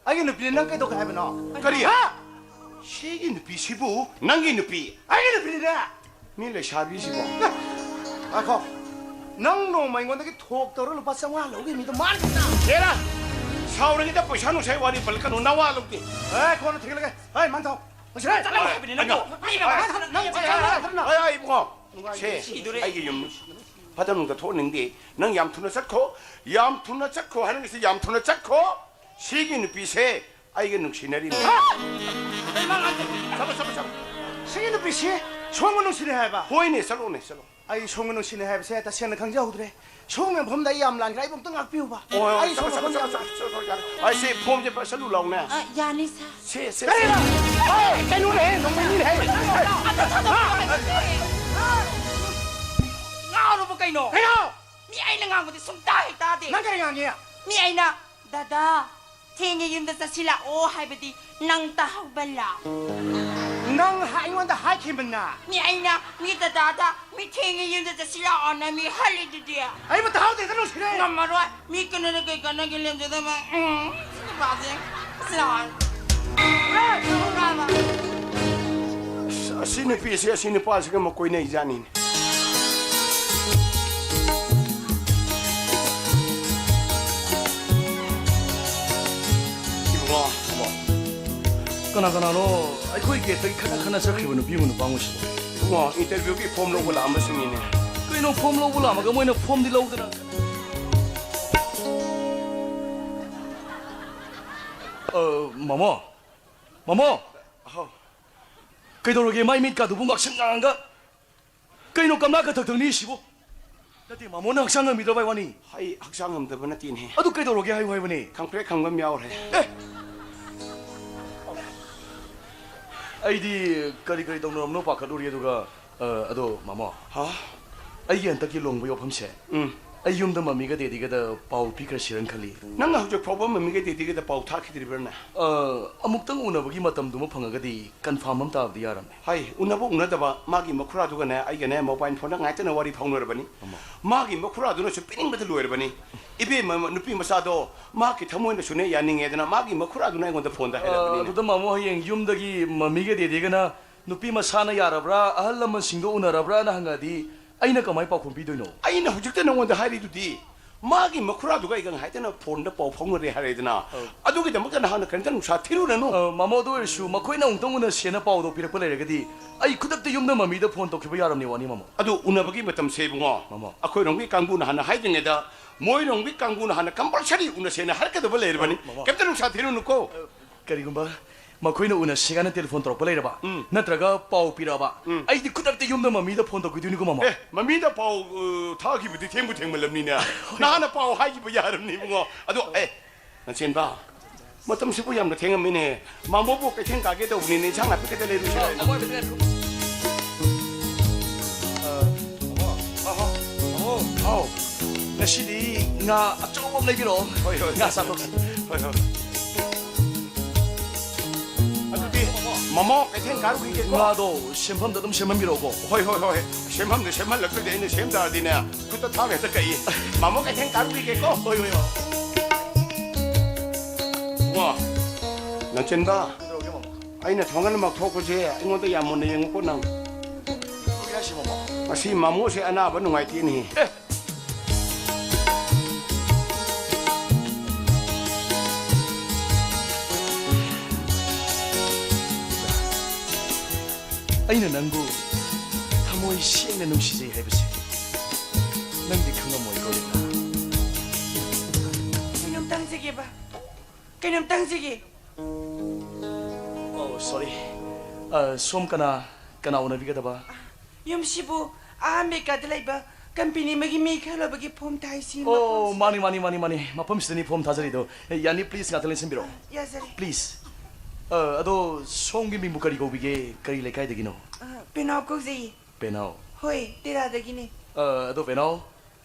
ꯑꯩꯒꯤ ꯅꯨꯄꯤꯅꯤ, ꯅꯪ ꯀꯩꯗꯧꯒꯦ ꯍꯥꯏꯕꯅꯣ? ꯀꯔꯤ? ꯍꯥ? ꯁꯤꯒꯤ ꯅꯨꯄꯤꯁꯤꯕꯨ ꯅꯪꯒꯤ ꯅꯨꯄꯤ? ꯑꯩꯒꯤ ꯅꯨꯄꯤꯅꯤꯅꯦ! ꯃꯤ ꯂꯩꯁꯥꯕꯤꯁꯤꯕꯣ? ꯉꯥꯏꯈꯣ, ꯅꯪ ꯅꯣꯡꯃ ꯑꯩꯉꯣꯟꯗꯒꯤ ꯊꯣꯛ ꯇꯧꯔꯒ ꯂꯨꯄꯥ ꯆꯥꯝꯃꯉꯥ ꯂꯧꯈꯤ ꯃꯤꯗꯣ ꯃꯥꯅ ꯈꯛꯇ! ꯍꯦꯔꯥ! ꯁꯥꯎꯔꯤꯉꯩꯗ ꯄꯩꯁꯥ ꯅꯨꯡꯁꯥ ꯋꯥꯔꯤ ꯄꯜꯂꯛꯀꯅꯨ, ꯅꯋꯥ ꯂꯧꯗꯦ! ꯑꯦ, ꯀꯣꯟꯅ ꯊꯦꯡꯂꯒꯦ꯫ ꯍꯣꯏ, ꯃꯥꯟꯊꯧ! ꯆꯠꯂꯣ ꯍꯥꯏꯕꯅꯤ ꯅꯪꯕꯣ꯫ ꯃꯤꯅ ꯅꯪ ꯆꯠꯂꯣ ꯍꯥꯏꯕꯅꯤ꯫ ꯑꯩ, ꯑꯩ, ꯏꯕꯨꯡꯉꯣ, ꯁꯦ, ꯁꯤꯗꯣꯔꯦ꯫ ꯑꯩꯒꯤ ꯌꯨꯝ ꯐꯠꯇ ꯅꯨꯡꯗ ꯊꯣꯛꯍꯟꯅꯤꯡꯗꯦ꯫ ꯅꯪ ꯌꯥꯝ ꯊꯨꯅ ꯆꯠꯈꯣ, ꯌꯥꯝ ꯊꯨꯅ ꯆꯠꯈꯣ ꯍꯥꯏꯔꯤꯁꯦ, ꯌꯥꯝ ꯊꯨꯅ ꯆꯠꯈꯣ꯫ ꯁꯤꯒꯤ ꯅꯨꯄꯤꯁꯦ ꯑꯩꯒ ꯅꯨꯡꯁꯤꯅꯔꯤꯅꯦ꯫ ꯍꯥ? ꯀꯩ ꯃꯥ ꯉꯥꯡꯗꯣꯏ? ꯆꯠꯂꯣ, ꯆꯠꯂꯣ, ꯆꯠꯂꯣ꯫ ꯁꯤꯒꯤ ꯅꯨꯄꯤꯁꯤ ꯁꯣꯝꯒ ꯅꯨꯡꯁꯤꯅꯩ ꯍꯥꯏꯕ? ꯍꯣꯏꯅꯦ, ꯆꯠꯂꯣꯅꯦ, ꯆꯠꯂꯣ꯫ ꯑꯩ ꯁꯣꯝꯒ ꯅꯨꯡꯁꯤꯅꯩ ꯍꯥꯏꯕꯁꯦ ꯇꯁꯦꯡꯅ ꯈꯪꯖꯍꯧꯗ꯭ꯔꯦ꯫ ꯁꯣꯝꯒꯤ ꯃꯐꯝꯗ ꯑꯩ ꯌꯥꯝ ꯂꯥꯟꯈ꯭ꯔꯦ꯫ ꯑꯩꯕꯨ ꯑꯝꯇ ꯉꯥꯛꯄꯤꯌꯨꯕ꯫ ꯍꯣꯏ, ꯍꯣꯏ, ꯑꯩ ꯆꯠꯂꯣ, ꯁꯣꯝꯒ ꯆꯠꯂꯣ, ꯆꯠꯂꯣ, ꯆꯠꯂꯣ, ꯆꯠꯂꯣ, ꯆꯠꯂꯣ꯫ ꯑꯩ ꯁꯤ ꯐꯣꯝꯁꯦ ꯄꯥꯏꯁꯜ-, ꯄꯥꯏꯁꯜꯂꯨ ꯂꯥꯎꯅꯦ꯫ ꯑ, ꯌꯥꯅꯤ, ꯁꯥꯔ꯫ ꯁꯦ, ꯁꯦ, ꯁꯦ꯫ ꯀꯔꯤꯅꯣ? ꯍꯦ, ꯀꯩꯅꯣꯅꯦꯍꯦ, ꯅꯣꯡꯃꯩꯅꯤꯅꯦꯍꯦ꯫ ꯉꯥꯎꯔꯕ ꯀꯩꯅꯣ? ꯀꯩꯅꯣ? ꯃꯤ ꯑꯩꯅ ꯉꯥꯡꯕꯗꯤ ꯁꯨꯡꯇꯥ ꯍꯦꯛ ꯇꯥꯗꯦ꯫ ꯅꯪ ꯀꯔꯤ ꯉꯥꯡꯉꯤ? ꯃꯤ ꯑꯩꯅ, "ꯗꯗꯥ, ꯊꯦꯡꯉꯦ, ꯌꯨꯝꯗ ꯆꯠꯁꯤꯜꯂꯛꯑꯣ" ꯍꯥꯏꯕꯗꯤ ꯅꯪ ꯇꯥꯍꯧꯕꯂꯥ? ꯅꯪ ꯍꯥ-, ꯑꯩꯉꯣꯟꯗ ꯍꯥꯏꯈꯤꯕꯅ? ꯃꯤ ꯑꯩꯅ, ꯃꯤ ꯗꯗꯥꯗ, "ꯃꯤ ꯊꯦꯡꯉꯦ, ꯌꯨꯝꯗ ꯆꯠꯁꯤꯜꯂꯛꯑꯣꯅ" ꯃꯤ ꯍꯜꯂꯤꯗꯨꯗꯤ꯫ ꯑꯩꯕꯨ ꯇꯥꯍꯧꯗꯦꯗ ꯅꯨꯡꯁꯤꯔꯦ꯫ ꯉꯝꯃꯔꯣꯏ꯫ ꯃꯤ ꯀꯩꯅꯣꯅ ꯀꯩ ꯀꯥꯟꯅꯒꯦ ꯂꯦꯝꯖꯗꯕ? ꯎꯝ, ꯁꯤ ꯅꯨꯄꯥꯁꯦ꯫ ꯑꯁ, ꯑꯁꯤ ꯅꯨꯄꯤꯁꯦ, ꯑꯁꯤ ꯅꯨꯄꯥꯁꯤꯒ ꯑꯃ ꯀꯣꯏꯅꯩꯖꯥꯠꯅꯤꯅꯦ꯫ ꯏꯕꯨꯡꯉꯣ, ꯏꯕꯨꯡꯉꯣ꯫ ꯀꯅꯥ ꯀꯅꯥꯅꯣ ꯑꯩꯈꯣꯏ ꯒꯦꯠꯇꯒꯤ ꯈꯠꯅ ꯈꯠꯅ ꯆꯠꯈ꯭ꯔꯤꯕ ꯅꯨꯄꯤ ꯑꯃ ꯅꯨꯄꯥ ꯑꯃꯁꯤꯕꯣ? ꯏꯕꯨꯡꯉꯣ, interview ꯒꯤ form ꯂꯧꯕ ꯂꯥꯛꯑꯝꯕꯁꯤꯡꯅꯤꯅꯦ꯫ ꯀꯩꯅꯣ form ꯂꯧꯕ ꯂꯥꯛꯑꯝꯃꯒ ꯃꯣꯏꯅ form ꯗꯤ ꯂꯧꯗꯅ? ꯑ, ꯃꯃꯣ, ꯃꯃꯣ! ꯑꯍꯣ꯫ ꯀꯩꯗꯧꯔꯒꯦ? ꯃꯥꯏ ꯃꯤꯠꯀꯥꯗꯨꯕꯨ ꯉꯥꯛꯁꯪ ꯉꯥꯡꯉꯒ꯫ ꯀꯩꯅꯣ ꯀꯝꯂꯥ ꯀꯊꯛꯇꯪ ꯅꯤꯛꯏꯁꯤꯕꯨ? ꯅꯠꯇꯦ, ꯃꯥꯃꯣ, ꯅꯪ ꯍꯛꯆꯥꯡ ꯉꯝꯃꯤꯗ꯭ꯔꯣ, ꯚꯥꯏ ꯋꯥꯅꯤ? ꯑꯩ ꯍꯛꯆꯥꯡ ꯉꯝꯗꯕ ꯅꯠꯇꯦꯅꯦꯍꯦ꯫ ꯑꯗꯨ ꯀꯩꯗꯧꯔꯒꯦ ꯍꯥꯏꯌꯨ ꯍꯥꯏꯕꯅꯦ꯫ ꯈꯪꯄ꯭ꯔꯦꯛ ꯈꯪꯕ ꯑꯃ ꯌꯥꯎꯔꯦ꯫ ꯑꯦ! ꯑꯩꯗꯤ ꯀꯔꯤ ꯀꯔꯤ ꯇꯧꯅꯔꯝꯅꯣ ꯄꯥꯈꯠꯂꯨꯔꯦ, ꯑꯗꯨꯒ, ꯑ, ꯑꯗꯣ, ꯃꯥꯃꯣ, ꯍꯥ? ꯑꯩꯒꯤ ꯍꯟꯗꯛꯀꯤ ꯂꯨꯍꯣꯡꯕꯒꯤ ꯋꯥꯐꯝꯁꯦ, ꯎꯝ꯫ ꯑꯩ ꯌꯨꯝꯗ ꯃꯝꯃꯤꯒ ꯗꯦꯗꯤꯒꯗ ꯄꯥꯎ ꯄꯤꯈ꯭ꯔꯁꯤꯔꯅ ꯈꯜꯂꯤ꯫ ꯅꯪꯅ ꯍꯧꯖꯤꯛ ꯐꯥꯎꯕ ꯃꯝꯃꯤꯒ ꯗꯦꯗꯤꯒꯗ ꯄꯥꯎ ꯊꯥꯈꯤꯗ꯭ꯔꯤꯕ꯭ꯔꯅꯦ? ꯑ, ꯑꯃꯨꯛꯇꯪ ꯎꯅꯕꯒꯤ ꯃꯇꯝꯗꯨꯃ ꯐꯪꯉꯒꯗꯤ confirm ꯑꯃ ꯇꯥꯕꯗꯤ ꯌꯥꯔꯝꯅꯦ꯫ ꯍꯩ, ꯎꯅꯕ ꯎꯅꯗꯕ, ꯃꯥꯒꯤ ꯃꯈꯨꯔꯥꯗꯨꯒꯅꯦ ꯑꯩꯒꯅꯦ mobile phone ꯗ ꯉꯥꯏꯇꯅ ꯋꯥꯔꯤ ꯐꯥꯎꯅꯔꯕꯅꯤ꯫ ꯑꯃ꯫ ꯃꯥꯒꯤ ꯃꯈꯨꯔꯥꯗꯨꯅꯁꯨ ꯄꯤꯅꯤꯡꯕꯗ ꯂꯣꯏꯔꯕꯅꯤ꯫ ꯏꯕꯦꯝꯃ, ꯅꯨꯄꯤ ꯃꯆꯥꯗꯣ ꯃꯍꯥꯛꯀꯤ ꯊꯃꯣꯏꯅꯁꯨꯅꯦ ꯌꯥꯅꯤꯡꯉꯦꯗꯅ ꯃꯥꯒꯤ ꯃꯈꯨꯔꯥꯗꯨꯅ ꯑꯩꯉꯣꯟꯗ phone ꯗ ꯑ, ꯍꯥꯏꯔꯛꯄꯅꯤꯅꯦ꯫ ꯑꯗꯨꯗ ꯃꯥꯃꯣ, ꯍꯌꯦꯡ ꯌꯨꯝꯗꯒꯤ ꯃꯝꯃꯤꯒ ꯗꯦꯗꯤꯒꯅ ꯅꯨꯄꯤ ꯃꯁꯥꯅ ꯌꯥꯔꯕ꯭ꯔꯥ, ꯑꯍꯜ ꯂꯃꯟꯁꯤꯡꯗꯣ ꯎꯅꯔꯕ꯭ꯔꯥꯅ ꯍꯪꯉꯛꯑꯗꯤ ꯑꯩꯅ ꯀꯃꯥꯏ ꯄꯥꯎꯈꯨꯝ ꯄꯤꯗꯣꯏꯅꯣ? ꯑꯩꯅ ꯍꯧꯖꯤꯛꯇ ꯅꯉꯣꯟꯗ ꯍꯥꯏꯔꯤꯗꯨꯗꯤ, ꯃꯥꯒꯤ ꯃꯈꯨꯔꯥꯗꯨꯒ ꯑꯩꯒ ꯉꯥꯏꯇꯅ phone ꯗ ꯄꯥꯎ ꯐꯥꯎꯅꯔꯦ ꯍꯥꯏꯔꯦꯗꯅ꯫ ꯑꯧ꯫ ꯑꯗꯨꯒꯤꯗꯃꯛꯇ ꯅꯍꯥꯛꯅ ꯀꯔꯤꯝꯇ ꯅꯨꯡꯁꯥ ꯊꯤꯔꯨꯔꯅꯨ꯫ ꯑ, ꯃꯥꯃꯣ, ꯑꯗꯨ ꯑꯣꯏꯔꯁꯨ ꯃꯈꯣꯏꯅ ꯑꯃꯨꯛꯇꯪ ꯎꯅꯁꯦꯅ ꯄꯥꯎꯗꯣ ꯄꯤꯔꯛꯄ ꯂꯩꯔꯒꯗꯤ ꯑꯩ ꯈꯨꯗꯛꯇ ꯌꯨꯝꯗ ꯃꯝꯃꯤꯗ phone ꯇꯧꯈꯤꯕ ꯌꯥꯔꯝꯅꯦ, ꯋꯥꯅꯤ, ꯃꯥꯃꯣ꯫ ꯑꯗꯨ ꯎꯅꯕꯒꯤ ꯃꯇꯝꯁꯦ, ꯏꯕꯨꯡꯉꯣ, ꯃꯥꯃꯣ꯫ ꯑꯩꯈꯣꯏꯔꯣꯝꯒꯤ ꯀꯥꯡꯕꯨꯅ ꯍꯥꯟꯅ ꯍꯥꯏꯗ꯭ꯔꯤꯉꯩꯗ ꯃꯣꯏꯔꯣꯝꯒꯤ ꯀꯥꯡꯕꯨꯅ ꯍꯥꯟꯅ compulsory ꯎꯅꯁꯦꯅ ꯍꯥꯏꯔꯛꯀꯗꯕ ꯂꯩꯔꯕꯅꯤ꯫ ꯃꯥꯃꯣ꯫ ꯀꯩꯝꯇ ꯅꯨꯡꯁꯥ ꯊꯤꯔꯨꯅꯨꯀꯣ꯫ ꯑ, ꯀꯔꯤꯒꯨꯝꯕ ꯃꯈꯣꯏꯅ ꯎꯅꯁꯤ ꯍꯥꯏꯅ ꯇꯦꯂꯤꯐꯣꯟ ꯇꯧꯔꯛꯄ ꯂꯩꯔꯕ? ꯎꯝ꯫ ꯅꯠꯇ꯭ꯔꯒ ꯄꯥꯎ ꯄꯤꯔꯛꯑꯕ? ꯎꯝ꯫ ꯑꯩꯗꯤ ꯈꯨꯗꯛꯇ ꯌꯨꯝꯗ ꯃꯃꯤꯗ ꯐꯣꯟ ꯇꯧꯈꯤꯗꯣꯏꯅꯤꯀꯣ, ꯃꯃꯥ꯫ ꯑꯦ, ꯃꯃꯤꯗ ꯄꯥꯎ, ꯑ, ꯊꯥꯈꯤꯕꯗꯤ ꯊꯦꯡꯕꯨ ꯊꯦꯡꯃꯜꯂꯝꯅꯤꯅꯦ꯫ ꯅꯍꯥꯟꯅ ꯄꯥꯎ ꯍꯥꯏꯈꯤꯕ ꯌꯥꯔꯕꯅꯤ, ꯏꯕꯨꯡꯉꯣ꯫ ꯑꯗꯣ, ꯑꯦ, ꯅꯆꯦꯟꯕ, ꯃꯇꯝꯁꯤꯕꯨ ꯌꯥꯝꯅ ꯊꯦꯡꯉꯝꯃꯤꯅꯦ꯫ ꯃꯥꯃꯣꯕꯨ ꯀꯩꯊꯦꯜ ꯀꯥꯒꯦ ꯇꯧꯕꯅꯤꯅꯦ, ꯏꯟꯁꯥꯡ ꯅꯥꯄꯤ ꯈꯛꯇ ꯂꯩꯔꯨꯁꯤꯔꯣ? ꯑ, ꯑꯃꯣꯏ ꯕꯦꯇꯔꯤ ꯂꯩꯔꯨ꯫ ꯑ, ꯑꯃꯣ, ꯑꯍꯣ, ꯑꯃꯣ, ꯍꯥꯎ꯫ ꯉꯁꯤꯗꯤ ꯉꯥ ꯑꯆꯧꯕ ꯑꯃ ꯂꯩꯕꯤꯔꯛꯑꯣ꯫ ꯍꯣꯏ, ꯍꯣꯏ꯫ ꯉꯥ ꯆꯥꯊꯣꯛꯁꯤ꯫ ꯍꯣꯏ, ꯍꯣꯏ꯫ ꯑꯗꯨꯗꯤ ꯃꯃꯣ ꯀꯩꯊꯦꯜ ꯀꯥꯔꯨꯈꯤꯒꯦꯀꯣ꯫ ꯉꯥꯗꯣ ꯁꯦꯝꯐꯝꯗ ꯑꯗꯨꯝ ꯁꯦꯝꯍꯟꯕꯤꯔꯛꯑꯣꯀꯣ꯫ ꯍꯣꯏ, ꯍꯣꯏ, ꯍꯣꯏ꯫ ꯁꯦꯝꯐꯝꯗ ꯁꯦꯝꯍꯜꯂꯛꯇ꯭ꯔꯗꯤ ꯑꯩꯅ ꯁꯦꯝ ꯇꯥꯔꯗꯤꯅꯦ, ꯈꯨꯠꯇ ꯊꯥꯡ ꯍꯦꯛꯇ ꯀꯛꯏ꯫ ꯃꯃꯣ ꯀꯩꯊꯦꯜ ꯀꯥꯔꯨꯈꯤꯒꯦꯀꯣ꯫ ꯍꯣꯏ, ꯍꯣꯏ, ꯍꯣꯏ꯫ ꯋꯥ, ꯅꯆꯦꯟꯕ, ꯀꯩꯗꯧꯔꯒꯦ, ꯃꯃꯣ? ꯑꯩꯅ ꯊꯣꯡꯒꯥꯟꯃꯛ ꯊꯣꯛꯄꯁꯦ ꯑꯩꯉꯣꯟꯗ ꯌꯥꯝ ꯃꯨꯟꯅ ꯌꯦꯡꯉꯨꯀꯣ ꯅꯪ꯫ ꯀꯩꯗꯧꯔꯒꯦ ꯍꯥꯏꯁꯤꯕꯣ, ꯃꯃꯣ? ꯉꯁꯤ ꯃꯃꯣꯁꯦ ꯑꯅꯥꯕ ꯅꯨꯡꯉꯥꯏꯇꯦꯅꯦ꯫ ꯑꯦ! ꯑꯩꯅ ꯅꯪꯕꯨ ꯊꯃꯣꯏ ꯁꯦꯡꯅ ꯅꯨꯡꯁꯤꯖꯩ ꯍꯥꯏꯕꯁꯦ ꯅꯪꯗꯤ ꯈꯪꯉꯝꯃꯣꯏꯀꯣ, ꯔꯤꯅꯥ꯫ ꯀꯩꯅꯣꯝꯇ ꯍꯪꯖꯒꯦꯕ꯫ ꯀꯩꯅꯣꯝꯇ ꯍꯪꯖꯒꯦ꯫ ꯑꯣ, sorry꯫ ꯑ, ꯁꯣꯝ ꯀꯅꯥ, ꯀꯅꯥ ꯎꯅꯕꯤꯒꯗꯕ? ꯌꯨꯝꯁꯤꯕꯨ ꯑꯥ ꯑꯃꯦꯔꯤꯀꯥꯗ ꯂꯩꯕ ꯀꯝꯄꯦꯅꯤ ꯑꯃꯒꯤ ꯃꯤ ꯈꯔ ꯂꯧꯕꯒꯤ ꯐꯣꯝ ꯊꯥꯏꯁꯤ ꯑꯣ, ꯃꯐꯝꯁꯤ- ꯃꯥꯅꯤ, ꯃꯥꯅꯤ, ꯃꯥꯅꯤ, ꯃꯥꯅꯤ꯫ ꯃꯐꯝꯁꯤꯗꯅꯤ ꯐꯣꯝ ꯊꯥꯖꯔꯤꯗꯣ꯫ ꯑꯦ, ꯌꯥꯅꯤ, please ꯉꯥꯛꯇ ꯂꯦꯡꯁꯤꯟꯕꯤꯔꯛꯑꯣ꯫ ꯌꯥꯖꯔꯦ꯫ Please꯫ ꯑ, ꯑꯗꯣ ꯁꯣꯝꯒꯤ ꯃꯤꯡꯕꯨ ꯀꯔꯤ ꯀꯧꯕꯤꯒꯦ? ꯀꯔꯤ ꯂꯩꯀꯥꯏꯗꯒꯤꯅꯣ? ꯑ, ꯄꯦꯅꯥꯎ ꯀꯧꯖꯩꯌꯦ꯫ ꯄꯦꯅꯥꯎ꯫ ꯍꯣꯏ, ꯇꯦꯔꯥꯗꯒꯤꯅꯦ꯫ ꯑ, ꯑꯗꯣ ꯄꯦꯅꯥꯎ,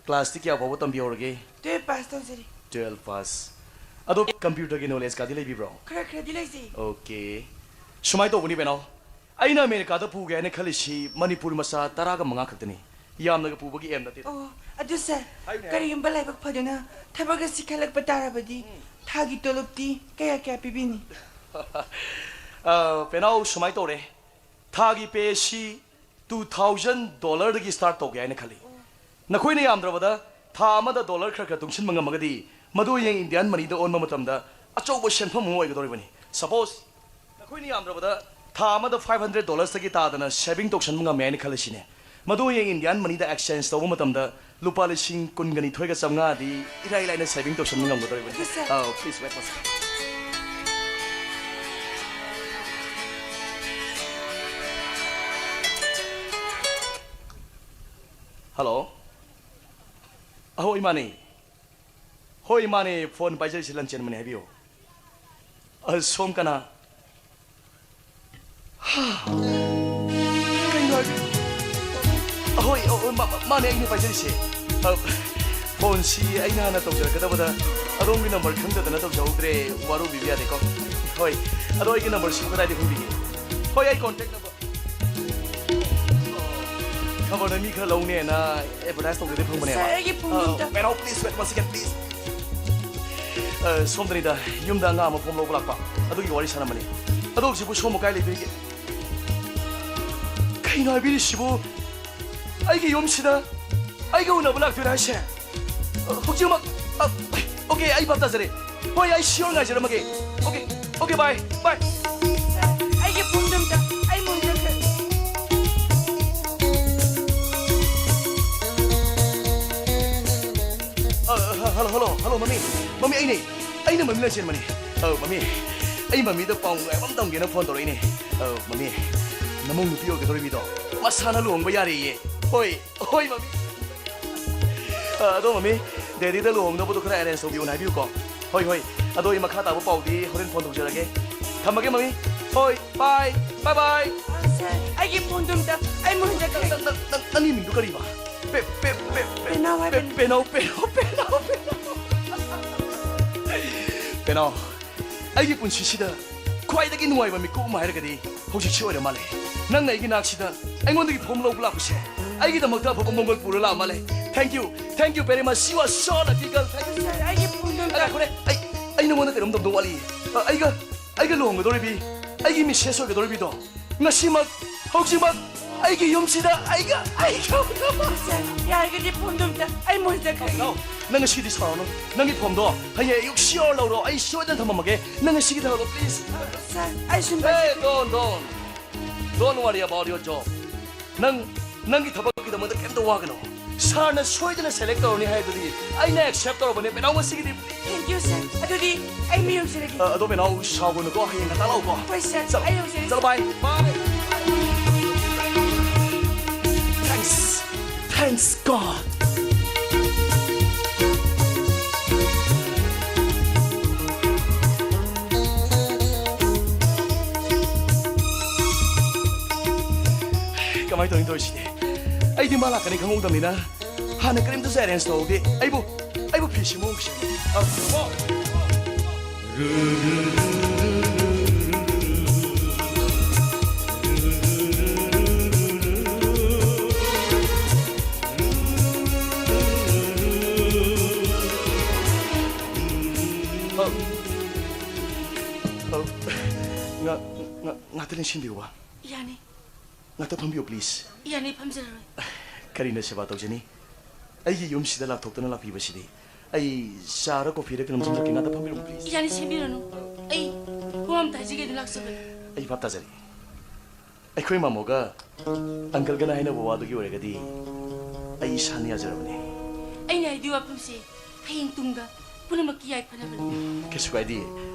class ꯇꯤ ꯀꯌꯥ ꯐꯥꯎꯕ ꯇꯝꯕꯤꯍꯧꯔꯒꯦ? Twelve pass ꯇꯧꯖꯔꯤ꯫ Twelve pass꯫ ꯑꯗꯣ computer ꯒꯤ knowledge ꯀꯥꯗꯤ ꯂꯩꯕꯤꯕ꯭ꯔꯣ? ꯈꯔ ꯈꯔꯗꯤ ꯂꯩꯖꯩ꯫ Okay꯫ ꯁꯨꯃꯥꯏꯅ ꯇꯧꯕꯅꯤ ꯄꯦꯅꯥꯎ, ꯑꯩꯅ ꯑꯃꯦꯔꯤꯀꯥꯗ ꯄꯨꯒꯦ ꯍꯥꯏꯅ ꯈꯜꯂꯤꯁꯤ ꯃꯅꯤꯄꯨꯔ ꯃꯆꯥ ꯇꯔꯥꯒ ꯃꯉꯥ ꯈꯛꯇꯅꯤ꯫ ꯌꯥꯝꯅꯒ ꯄꯨꯕꯒꯤ aim ꯅꯠꯇꯦ꯫ ꯑꯣ, ꯑꯗꯨ sir, ꯍꯥꯏꯌꯨꯅꯦ꯫ ꯀꯔꯤꯒꯨꯝꯕ ꯂꯥꯏꯕꯛ ꯐꯗꯨꯅ ꯊꯕꯛ ꯑꯁꯤ ꯈꯜꯂꯛꯄ ꯇꯥꯔꯕꯗꯤ ꯎꯝ꯫ ꯊꯥꯒꯤ ꯇꯣꯂꯣꯞꯇꯤ ꯀꯌꯥ ꯀꯌꯥ ꯄꯤꯕꯤꯅꯤ? ꯑ, ꯄꯦꯅꯥꯎ, ꯁꯨꯃꯥꯏꯅ ꯇꯧꯔꯦ, ꯊꯥꯒꯤ pay ꯑꯁꯤ two thousand dollar ꯗꯒꯤ start ꯇꯧꯒꯦ ꯍꯥꯏꯅ ꯈꯜꯂꯤ꯫ ꯅꯈꯣꯏꯅ ꯌꯥꯝꯗ꯭ꯔꯕꯗ ꯊꯥ ꯑꯃꯗ dollar ꯈꯔ ꯈꯔ ꯇꯨꯡꯁꯤꯟꯕ ꯉꯝꯃꯒꯗꯤ, ꯃꯗꯨ ꯍꯌꯦꯡ Indian money ꯗ ꯑꯣꯟꯕ ꯃꯇꯝꯗ ꯑꯆꯧꯕ ꯁꯦꯟꯐꯝ ꯑꯃ ꯑꯣꯏꯒꯗꯧꯔꯤꯕꯅꯤ꯫ Suppose, ꯅꯈꯣꯏꯅ ꯌꯥꯝꯗ꯭ꯔꯕꯗ ꯊꯥ ꯑꯃꯗ five hundred dollars ꯇꯒꯤ ꯇꯥꯗꯅ saving ꯇꯧꯁꯟꯕ ꯉꯝꯃꯦ ꯍꯥꯏꯅ ꯈꯜꯂꯁꯤꯅꯦ꯫ ꯃꯗꯨ ꯍꯌꯦꯡ Indian money ꯗ exchange ꯇꯧꯕ ꯃꯇꯝꯗ ꯂꯨꯄꯥ ꯂꯤꯁꯤꯡ ꯀꯨꯟꯒ ꯅꯤꯊꯣꯏꯒ ꯆꯥꯝꯃꯉꯥꯗꯤ ꯏꯔꯥꯏ ꯂꯥꯏꯅ saving ꯇꯧꯁꯟꯕ ꯉꯝꯒꯗꯧꯔꯤꯕꯅꯤ꯫ Yes, sir꯫ ꯑꯧ, please wait for a second꯫ Hello. ꯑꯍꯣꯏ, ꯃꯥꯅꯦ꯫ ꯍꯣꯏ, ꯃꯥꯅꯦ꯫ ꯐꯣꯟ ꯄꯥꯏꯖꯔꯤꯁꯤ ꯂꯟꯆꯦꯟꯕꯅꯦ, ꯍꯥꯏꯕꯤꯌꯨ꯫ ꯑ, ꯁꯣꯝ ꯀꯅꯥ? ꯍꯥ? ꯀꯩꯅꯣ ꯍꯥꯏꯕꯤ-, ꯑꯍꯣꯏ, ꯑꯍꯣꯏ, ꯃꯥ-, ꯃꯥ-, ꯃꯥꯅꯦ ꯑꯩꯅ ꯄꯥꯏꯖꯔꯤꯁꯦ꯫ ꯑ, ꯐꯣꯟꯁꯤ ꯑꯩꯅ ꯍꯥꯟꯅ ꯇꯧꯖꯔꯛꯀꯗꯕꯗ ꯑꯗꯣꯝꯒꯤ ꯅꯝꯕꯔ ꯈꯪꯗꯗꯅ ꯇꯧꯖꯍꯧꯗ꯭ꯔꯦ꯫ ꯋꯥꯔꯧꯕꯤꯕ ꯌꯥꯗꯦꯀꯣ꯫ ꯍꯣꯏ, ꯑꯗꯣ ꯑꯩꯒꯤ ꯅꯝꯕꯔꯁꯤꯕꯨ ꯀꯗꯥꯏꯗ ꯐꯪꯕꯤꯒꯦ? ꯍꯣꯏ, ꯑꯩ ꯀꯣꯟꯇꯦꯛ ꯅꯝꯕꯔ ꯈꯕꯔꯗ ꯃꯤ ꯈꯔ ꯂꯧꯅꯦꯅ ꯑꯦꯗꯚꯔꯇꯥꯏꯁ ꯇꯧꯖꯗꯦ ꯐꯪꯕꯅꯦꯕ꯫ ꯁꯥꯔ, ꯑꯩꯒꯤ ꯐꯣꯟ ꯑ, ꯑꯝꯇ꯫ ꯃꯦꯅꯥꯎ, please wait one second, please. ꯑ, ꯁꯣꯝꯗꯅꯤꯗ, ꯌꯨꯝꯗ ꯑꯉꯥꯡ ꯑꯃ ꯐꯣꯝ ꯂꯧꯕ ꯂꯥꯛꯄ, ꯑꯗꯨꯒꯤ ꯋꯥꯔꯤ ꯁꯥꯔꯝꯕꯅꯤ꯫ ꯑꯗꯣ ꯍꯧꯖꯤꯛꯄꯨ ꯁꯣꯝꯕꯨ ꯀꯥꯏ ꯂꯩꯕꯤꯔꯤꯒꯦ? ꯀꯩꯅꯣ ꯍꯥꯏꯕꯤꯔꯤꯁꯤꯕꯨ? ꯑꯩꯒꯤ ꯌꯨꯝꯁꯤꯗ ꯑꯩꯒ ꯎꯅꯕ ꯂꯥꯛꯇꯣꯏꯔꯥ ꯍꯥꯏꯁꯦ? ꯑ, ꯍꯧꯖꯤꯛꯃꯛ? ꯑ, ꯑꯣꯀꯦ, ꯑꯩ ꯚꯥꯞ ꯇꯥꯖꯔꯦ꯫ ꯍꯣꯏ, ꯑꯩ ꯁꯤꯌꯣꯔ ꯉꯥꯏꯖꯔꯝꯃꯒꯦ꯫ ꯑꯣꯀꯦ, ꯑꯣꯀꯦ, ꯕꯥꯏ, ꯕꯥꯏ꯫ ꯑꯩꯒꯤ ꯐꯣꯟꯗꯣ ꯑꯝꯇ, ꯑꯩ ꯃꯨꯟꯖꯈ꯭ꯔꯦ꯫ ꯑ, ꯍ-, ꯍꯜꯂꯣ, ꯍꯜꯂꯣ, ꯍꯜꯂꯣ, ꯃꯃꯤ꯫ ꯃꯃꯤ, ꯑꯩꯅꯦ꯫ ꯑꯩꯅ ꯃꯃꯤ ꯂꯟꯆꯦꯟꯕꯅꯦ꯫ ꯑ, ꯃꯃꯤ, ꯑꯩ ꯃꯃꯤꯗ ꯄꯥꯎ ꯅꯨꯡꯉꯥꯏꯕ ꯑꯃ ꯇꯝꯒꯦꯅ ꯐꯣꯟ ꯇꯧꯔꯛꯏꯅꯦ꯫ ꯑ, ꯃꯃꯤ, ꯅꯃꯧ ꯅꯨꯄꯤ ꯑꯣꯏꯒꯗꯧꯔꯤꯕꯤꯗꯣ ꯃꯁꯥꯅ ꯂꯨꯍꯣꯡꯕ ꯌꯥꯔꯦꯌꯦ꯫ ꯍꯣꯏ, ꯍꯣꯏ, ꯃꯃꯤ꯫ ꯑ, ꯑꯗꯣ ꯃꯃꯤ, ꯗꯦꯗꯤꯗ ꯂꯨꯍꯣꯡꯅꯕꯗꯣ ꯈꯔ ꯑꯦꯔꯦꯟꯖ ꯇꯧꯕꯤꯌꯣꯅ ꯍꯥꯏꯕꯤꯌꯨꯀꯣ꯫ ꯍꯣꯏ, ꯍꯣꯏ꯫ ꯑꯗꯣ ꯑꯩ ꯃꯈꯥ ꯇꯥꯕ ꯄꯥꯎꯗꯤ ꯍꯣꯔꯦꯟ ꯐꯣꯟ ꯇꯧꯖꯔꯒꯦ꯫ ꯊꯝꯃꯒꯦ, ꯃꯃꯤ꯫ ꯍꯣꯏ, ꯕꯥꯏ, ꯕꯥꯏ, ꯕꯥꯏ꯫ ꯑ, ꯁꯥꯔ, ꯑꯩꯒꯤ ꯐꯣꯟꯗꯣ ꯑꯝꯇ, ꯑꯩ ꯃꯨꯟꯖꯈ꯭ꯔꯦ꯫ ꯅꯪ, ꯅꯪ, ꯅꯪ, ꯅꯪꯒꯤ ꯃꯤꯡꯗꯣ ꯀꯔꯤꯕ? ꯄꯦ-, ꯄꯦ-, ꯄꯦ-, ꯄꯦ-, ꯄꯦꯅꯥꯎ ꯄꯦ-, ꯍꯥꯏꯕꯅꯤ꯫ ꯄꯦꯅꯥꯎ, ꯄꯦꯅꯥꯎ, ꯄꯦꯅꯥꯎ, ꯄꯦꯅꯥꯎ꯫ ꯄꯦꯅꯥꯎ, ꯑꯩꯒꯤ ꯄꯨꯟꯁꯤꯁꯤꯗ ꯈ꯭ꯋꯥꯏꯗꯒꯤ ꯅꯨꯡꯉꯥꯏꯕ ꯃꯤꯀꯨꯞ ꯑꯃ ꯍꯥꯏꯔꯒꯗꯤ ꯍꯧꯖꯤꯛꯁꯤ ꯑꯣꯏꯔ ꯃꯥꯜꯂꯦ꯫ ꯅꯪꯅ ꯑꯩꯒꯤ ꯅꯥꯛꯁꯤꯗ ꯑꯩꯉꯣꯟꯗꯒꯤ ꯐꯣꯝ ꯂꯧꯕ ꯂꯥꯛꯄꯁꯦ ꯑꯩꯒꯤꯗꯃꯛꯇ ꯑꯐꯕ ꯃꯪꯒꯣꯜ ꯄꯨꯔ ꯂꯥꯛꯑ ꯃꯥꯜꯂꯦ꯫ Thank you, thank you very much, you are so lucky girl, thank you꯫ ꯁꯥꯔ, ꯑꯩꯒꯤ ꯐꯣꯟꯗꯣ ꯑꯝꯇ꯫ ꯉꯥꯏꯈꯣꯅꯦ, ꯑꯩ, ꯑꯩ ꯅꯉꯣꯟꯗ ꯀꯩꯅꯣꯝ ꯇꯝꯗꯧ ꯋꯥꯠꯂꯤ꯫ ꯑ, ꯑꯩꯒ, ꯑꯩꯒ ꯂꯨꯍꯣꯡꯒꯗꯧꯔꯤꯕꯤ, ꯑꯩꯒꯤ ꯃꯤꯁꯦꯁ ꯑꯣꯏꯒꯗꯧꯔꯤꯕꯤꯗꯣ ꯉꯁꯤꯃꯛ, ꯍꯧꯖꯤꯛꯃꯛ ꯑꯩꯒꯤ ꯌꯨꯝꯁꯤꯗ ꯑꯩꯒ, ꯑꯩꯒ꯫ ꯁꯥꯔ, ꯌꯥꯔꯒꯗꯤ ꯐꯣꯟꯗꯣ ꯑꯝꯇ, ꯑꯩ ꯃꯨꯟꯖꯈ꯭ꯔꯦ꯫ No, ꯅꯪ ꯉꯁꯤꯗꯤ ꯁꯥꯎꯔꯅꯨ꯫ ꯅꯪꯒꯤ ꯐꯣꯟꯗꯣ ꯍꯌꯦꯡ ꯑꯌꯨꯛ ꯁꯤꯌꯣꯔ ꯂꯧꯔꯣ, ꯑꯩ ꯁꯣꯏꯗꯅ ꯊꯝꯃꯝꯃꯒꯦ꯫ ꯅꯪ ꯉꯁꯤꯒꯤ ꯊꯝꯍꯜꯂꯣ, please꯫ ꯁꯥꯔ, ꯑꯩ ꯁꯨꯝ Hey, don't, don't. Don't worry about your job. ꯅꯪ, ꯅꯪꯒꯤ ꯊꯕꯛꯀꯤꯗꯃꯛꯇ ꯀꯩꯝꯇ ꯋꯥꯒꯅꯨ꯫ ꯁꯥꯔꯅ ꯁꯣꯏꯗꯅ ꯁꯦꯂꯦꯛ ꯇꯧꯔꯅꯤ ꯍꯥꯏꯕꯗꯨꯗꯤ ꯑꯩꯅ ꯑꯦꯛꯁꯦꯞ ꯇꯧꯔꯕꯅꯦ, ꯄꯦꯅꯥꯎ, ꯉꯁꯤꯒꯤꯗꯤ꯫ Thank you, ꯁꯥꯔ꯫ ꯑꯗꯨꯗꯤ ꯑꯩ ꯃꯤ ꯌꯧꯖꯔꯒꯦ꯫ ꯑ, ꯑꯗꯣ ꯄꯦꯅꯥꯎ, ꯁꯥꯎꯒꯅꯨꯀꯣ, ꯍꯌꯦꯡ ꯉꯟꯇꯥ ꯂꯥꯛꯎꯀꯣ꯫ ꯍꯣꯏ, ꯁꯥꯔ, ꯆꯠꯂꯣ, ꯑꯩ ꯌꯧꯖꯔꯒꯦ꯫ ꯆꯠꯂꯣ, bye, bye. Thanks. Thanks God. ꯀꯃꯥꯏꯅ ꯇꯧꯅꯤ ꯇꯧꯔꯤꯁꯤꯗꯤ? ꯑꯩꯗꯤ ꯃꯥ ꯂꯥꯛꯀꯅꯤ ꯈꯪꯍꯧꯗꯕꯅꯤꯅ ꯍꯥꯟꯅ ꯀꯔꯤꯝꯇꯁꯨ arrange ꯇꯧꯍꯧꯗꯦ꯫ ꯑꯩꯕꯨ, ꯑꯩꯕꯨ ꯐꯤ ꯁꯤꯃꯨꯛ ꯁꯤꯃꯨꯛ꯫ ꯑ, ꯑꯣ꯫ ꯑ, ꯑ, ꯉ-, ꯉ-, ꯉꯥꯛꯇ ꯂꯦꯡꯁꯤꯟꯕꯤꯌꯨꯕ꯫ ꯌꯥꯅꯤ꯫ ꯉꯥꯛꯇ ꯐꯝꯕꯤꯌꯨ, please꯫ ꯌꯥꯅꯤ, ꯐꯝꯖꯔꯔꯣꯏ꯫ ꯀꯔꯤꯅ ꯁꯦꯕꯥ ꯇꯧꯖꯅꯤ? ꯑꯩꯒꯤ ꯌꯨꯝꯁꯤꯗ ꯂꯥꯛꯊꯣꯛꯇꯅ ꯂꯥꯛꯄꯤꯕꯁꯤꯗꯤ꯫ ꯑꯩ ꯆꯥꯔ ꯀꯣꯐꯤꯔ ꯀꯩꯅꯣꯝ ꯁꯦꯝꯖꯔꯛꯀꯦ, ꯉꯥꯛꯇ ꯐꯝꯕꯤꯔꯝꯃꯨ, please꯫ ꯌꯥꯅꯤ, ꯁꯦꯝꯕꯤꯔꯅꯨ꯫ ꯑꯩ ꯋꯥ ꯑꯝꯇ ꯍꯥꯏꯖꯒꯦ, ꯑꯗꯨ ꯂꯥꯛꯆꯕꯅꯤ꯫ ꯑꯩ ꯚꯥꯞ ꯇꯥꯖꯔꯦ꯫ ꯑꯩꯈꯣꯏ ꯃꯥꯃꯣꯒ ꯑꯪꯀꯜꯒꯅ ꯍꯥꯏꯅꯕ ꯋꯥꯗꯨꯒꯤ ꯑꯣꯏꯔꯒꯗꯤ ꯑꯩ ꯏꯁꯥꯅ ꯌꯥꯖꯔꯕꯅꯤ꯫ ꯑꯩꯅ ꯍꯥꯏꯗꯣꯏ ꯋꯥꯐꯝꯁꯦ ꯍꯌꯦꯡ ꯇꯨꯡꯗ ꯄꯨꯝꯅꯃꯛꯀꯤ ꯌꯥꯏꯐꯅꯕꯅꯤ꯫ ꯀꯩꯁꯨ ꯀꯥꯏꯗꯦ꯫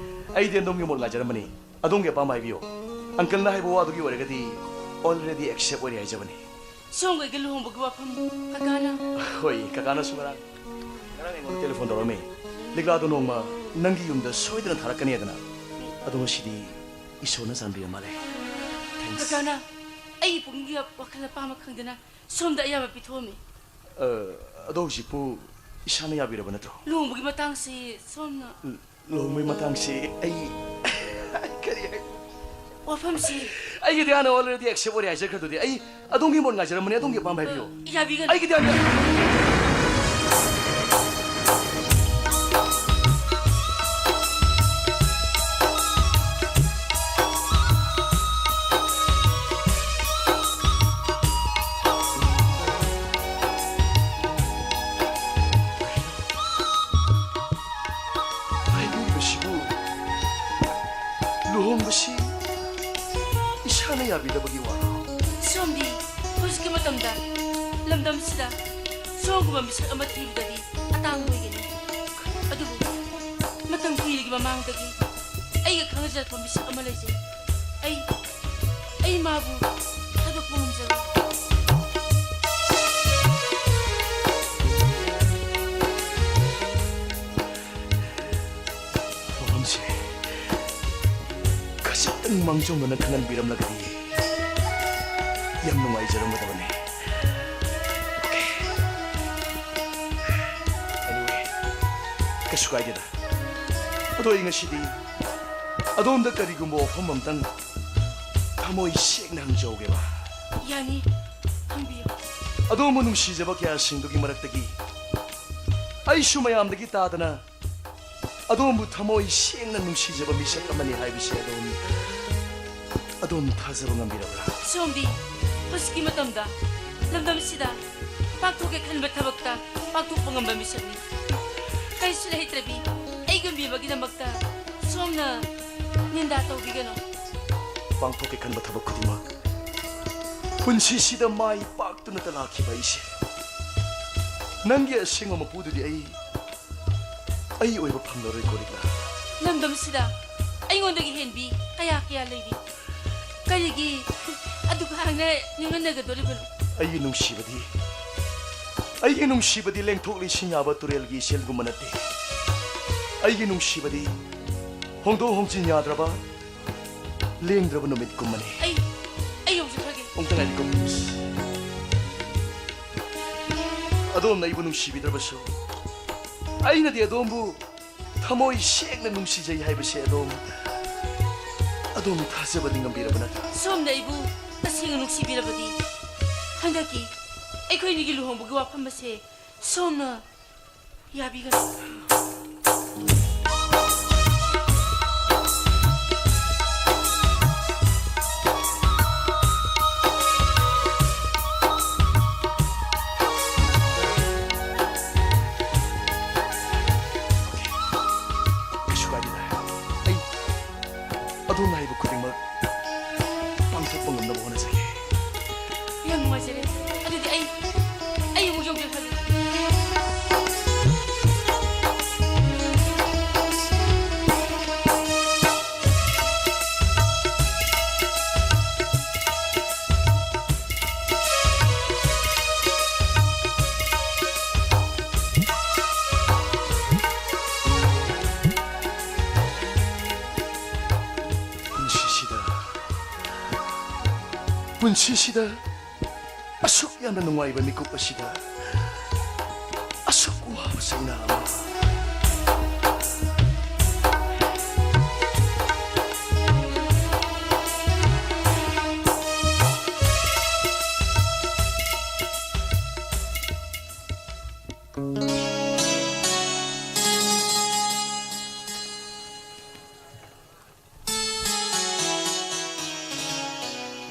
ꯑꯩꯗꯤ ꯑꯗꯣꯝꯒꯤ ꯃꯣꯠ ꯉꯥꯏꯖꯔꯝꯕꯅꯤ꯫ ꯑꯗꯣꯝꯒꯤ ꯑꯄꯥꯝꯕ ꯍꯥꯏꯕꯤꯌꯨ꯫ ꯑꯪꯀꯜꯅ ꯍꯥꯏꯕ ꯋꯥꯗꯨꯒꯤ ꯑꯣꯏꯔꯒꯗꯤ already accept ꯑꯣꯏꯔꯦ ꯍꯥꯏꯖꯕꯅꯤ꯫ ꯁꯣꯝꯒ ꯑꯩꯒ ꯂꯨꯍꯣꯡꯕꯒꯤ ꯋꯥꯐꯝ ꯀꯀꯥꯅ? ꯍꯣꯏ, ꯀꯀꯥꯅꯁꯨ ꯉꯔꯥꯡ, ꯉꯔꯥꯡ ꯑꯩꯉꯣꯟꯗ ꯇꯦꯂꯤꯐꯣꯟ ꯇꯧꯔꯛꯑꯝꯃꯤ꯫ "ꯂꯤꯛꯂꯥꯗꯣ ꯅꯣꯡꯃ ꯅꯪꯒꯤ ꯌꯨꯝꯗ ꯁꯣꯏꯗꯅ ꯊꯥꯔꯛꯀꯅꯤꯗꯅ꯫ ꯑꯗꯣ ꯉꯁꯤꯗꯤ ꯏꯁꯣꯔꯅ ꯆꯥꯟꯕꯤꯔ ꯃꯥꯜꯂꯦ꯫ Thanks." ꯀꯀꯥꯅ ꯑꯩꯒꯤ ꯄꯨꯛꯅꯤꯡꯒꯤ ꯋꯥꯈꯜ ꯑꯄꯥꯝꯕ ꯈꯪꯗꯅ ꯁꯣꯝꯗ ꯑꯌꯥꯕ ꯄꯤꯊꯣꯛꯑꯝꯃꯤ꯫ ꯑ, ꯑꯗꯣ ꯍꯧꯖꯤꯛꯄꯨ ꯏꯁꯥꯅ ꯌꯥꯕꯤꯔꯕ ꯅꯠꯇ꯭ꯔꯣ? ꯂꯨꯍꯣꯡꯕꯒꯤ ꯃꯇꯥꯡꯁꯤ ꯁꯣꯝꯅ ꯂꯨꯍꯣꯡꯕꯒꯤ ꯃꯇꯥꯡꯁꯤ ꯑꯩ, ꯑꯩ ꯀꯔꯤ ꯍꯥꯏ-, ꯋꯥꯐꯝꯁꯤ ꯑꯩꯒꯤꯗꯤ ꯍꯥꯟꯅ already accept ꯑꯣꯏꯔꯦ ꯍꯥꯏꯖꯈ꯭ꯔꯗꯨꯗꯤ꯫ ꯑꯩ ꯑꯗꯣꯝꯒꯤ ꯃꯣꯠ ꯉꯥꯏꯖꯔꯝꯕꯅꯤ, ꯑꯗꯣꯝꯒꯤ ꯑꯄꯥꯝꯕ ꯍꯥꯏꯕꯤꯌꯨ꯫ ꯌꯥꯕꯤꯒꯅꯤ꯫ ꯑꯩꯒꯤꯗꯤ ꯍꯥꯟꯅ ꯍꯥꯏꯕꯤꯔꯤꯕꯁꯤꯕꯨ ꯂꯨꯍꯣꯡꯕꯁꯤ ꯏꯁꯥꯅ ꯌꯥꯕꯤꯗꯕꯒꯤ ꯋꯥꯔꯣ? ꯁꯣꯝꯗꯤ ꯍꯧꯖꯤꯛꯀꯤ ꯃꯇꯝꯗ ꯂꯝꯗꯝꯁꯤꯗ ꯁꯣꯝꯒꯨꯝꯕ ꯃꯤꯁꯛ ꯑꯃ ꯊꯤꯕꯗꯗꯤ ꯑꯇꯥꯡꯕ ꯑꯣꯏꯒꯅꯤ꯫ ꯑꯗꯨꯕꯨ ꯃꯇꯝ ꯀꯨꯏꯔꯒꯤ ꯃꯃꯥꯡꯗꯒꯤ ꯑꯩꯒ ꯈꯪꯅꯖꯔꯛꯄ ꯃꯤꯁꯛ ꯑꯃ ꯂꯩꯖꯩ꯫ ꯑꯩ, ꯑꯩ ꯃꯥꯕꯨ ꯊꯥꯗꯣꯛꯄ ꯉꯝꯖꯔꯣꯏ꯫ ꯃꯥꯡꯖꯧꯅꯅ ꯈꯪꯍꯟꯕꯤꯔꯝꯂꯒꯗꯤ ꯌꯥꯝ ꯅꯨꯡꯉꯥꯏꯖꯔꯝꯒꯗꯕꯅꯤ꯫ Okay. Anyway, ꯀꯩꯁꯨ ꯀꯥꯏꯗꯦꯗ꯫ ꯑꯗꯣ ꯑꯩ ꯉꯁꯤꯗꯤ ꯑꯗꯣꯝꯗ ꯀꯔꯤꯒꯨꯝꯕ ꯋꯥꯐꯝ ꯑꯝꯇꯪ ꯊꯃꯣꯏ ꯁꯦꯡꯅ ꯍꯪꯖꯍꯧꯒꯦꯕ꯫ ꯌꯥꯅꯤ, ꯍꯪꯕꯤꯌꯨ꯫ ꯑꯗꯣꯝꯕꯨ ꯅꯨꯡꯁꯤꯖꯕ ꯀꯌꯥꯁꯤꯡꯗꯨꯒꯤ ꯃꯔꯛꯇꯒꯤ ꯑꯩꯁꯨ ꯃꯌꯥꯝꯗꯒꯤ ꯇꯥꯗꯅ ꯑꯗꯣꯝꯕꯨ ꯊꯃꯣꯏ ꯁꯦꯡꯅ ꯅꯨꯡꯁꯤꯖꯕ ꯃꯤꯁꯛ ꯑꯃꯅꯤ ꯍꯥꯏꯕꯁꯤ ꯑꯗꯣꯝ, ꯑꯗꯣꯝ ꯊꯥꯖꯕ ꯉꯝꯕꯤꯔꯕ꯭ꯔꯥ? ꯁꯣꯝꯗꯤ ꯍꯧꯖꯤꯛꯀꯤ ꯃꯇꯝꯗ ꯂꯝꯗꯝꯁꯤꯗ ꯄꯥꯡꯊꯣꯛꯀꯦ ꯈꯟꯕ ꯊꯕꯛꯇ ꯄꯥꯡꯊꯣꯛꯄ ꯉꯝꯕ ꯃꯤꯁꯛꯅꯤ꯫ ꯀꯔꯤꯁꯨ ꯂꯩꯇ꯭ꯔꯕꯤ ꯑꯩꯒꯨꯝꯕꯤꯕꯒꯤꯗꯃꯛꯇ ꯁꯣꯝꯅ ꯅꯤꯟꯗꯥ ꯇꯧꯕꯤꯒꯅꯨ꯫ ꯄꯥꯡꯊꯣꯛꯀꯦ ꯈꯟꯕ ꯊꯕꯛ ꯈꯨꯗꯤꯡꯃꯛ ꯄꯨꯟꯁꯤꯁꯤꯗ ꯃꯥꯏ ꯄꯥꯛꯇꯨꯅꯇ ꯂꯥꯛꯈꯤꯕ ꯑꯩꯁꯦ, ꯅꯪꯒꯤ ꯑꯁꯦꯡꯕ ꯃꯄꯨꯗꯨꯗꯤ ꯑꯩ, ꯑꯩ ꯑꯣꯏꯕ ꯐꯪꯂꯔꯣꯏꯀꯣ, ꯔꯤꯛꯂꯥ꯫ ꯂꯝꯗꯝꯁꯤꯗ ꯑꯩꯉꯣꯟꯗꯒꯤ ꯍꯦꯟꯕꯤ ꯀꯌꯥ ꯀꯌꯥ ꯂꯩꯔꯤ꯫ ꯀꯔꯤꯒꯤ ꯑꯗꯨꯒ ꯍꯥꯡꯅ ꯅꯤꯡꯍꯟꯅꯒꯗꯣꯔꯤꯕꯅꯣ? ꯑꯩꯒꯤ ꯅꯨꯡꯁꯤꯕꯗꯤ, ꯑꯩꯒꯤ ꯅꯨꯡꯁꯤꯕꯗꯤ ꯂꯦꯡꯊꯣꯛ ꯂꯦꯡꯁꯤꯟ ꯌꯥꯕ ꯇꯨꯔꯦꯜꯒꯤ ꯏꯆꯦꯜꯒꯨꯝꯕ ꯅꯠꯇꯦ꯫ ꯑꯩꯒꯤ ꯅꯨꯡꯁꯤꯕꯗꯤ ꯍꯣꯡꯗꯣꯛ ꯍꯣꯡꯖꯤꯟ ꯌꯥꯗ꯭ꯔꯕ, ꯂꯦꯡꯗ꯭ꯔꯕ ꯅꯨꯃꯤꯠꯀꯨꯝꯕꯅꯤ꯫ ꯑꯩ, ꯑꯩ ꯌꯧꯖꯈ꯭ꯔꯒꯦ꯫ ꯑꯃꯨꯛꯇ ꯉꯥꯏꯕꯤꯌꯨ꯫ ꯑꯗꯣꯝꯅ ꯑꯩꯕꯨ ꯅꯨꯡꯁꯤꯕꯤꯗ꯭ꯔꯕꯁꯨ, ꯑꯩꯅꯗꯤ ꯑꯗꯣꯝꯕꯨ ꯊꯃꯣꯏ ꯁꯦꯡꯅ ꯅꯨꯡꯁꯤꯖꯩ ꯍꯥꯏꯕꯁꯦ ꯑꯗꯣꯝ, ꯑꯗꯣꯝ ꯊꯥꯖꯕꯗꯤ ꯉꯝꯕꯤꯔꯕ ꯅꯠꯇ꯭ꯔꯥ? ꯁꯣꯝꯅ ꯑꯩꯕꯨ ꯇꯁꯦꯡꯅ ꯅꯨꯡꯁꯤꯕꯤꯔꯕꯗꯤ, ꯍꯟꯗꯛꯀꯤ ꯑꯩꯈꯣꯏꯅꯤꯒꯤ ꯂꯨꯍꯣꯡꯕꯒꯤ ꯋꯥꯐꯝ ꯑꯁꯦ ꯁꯣꯝꯅ ꯌꯥꯕꯤꯒꯅꯤ꯫ ꯀꯩꯁꯨ ꯀꯥꯏꯗꯦꯗ꯫ ꯑꯩ ꯑꯗꯣꯝꯅ ꯍꯥꯏꯕ ꯈꯨꯗꯤꯡꯃꯛ ꯄꯥꯡꯊꯣꯛꯄ ꯉꯝꯅꯕ ꯍꯣꯠꯅꯖꯒꯦ꯫ ꯌꯥꯝ ꯅꯨꯡꯉꯥꯏꯖꯔꯦ꯫ ꯑꯗꯨꯗꯤ ꯑꯩ, ꯑꯩ ꯑꯃꯨꯛ ꯌꯧꯖꯔꯛꯑꯒꯦ꯫ ꯄꯨꯟꯁꯤꯁꯤꯗ ꯑꯁꯨꯛ ꯌꯥꯝꯅ ꯅꯨꯡꯉꯥꯏꯕ ꯃꯤꯀꯨꯞ ꯑꯁꯤꯗ ꯑꯁꯨꯛ ꯋꯥꯕ ꯆꯩꯅꯥ ꯑꯃ꯫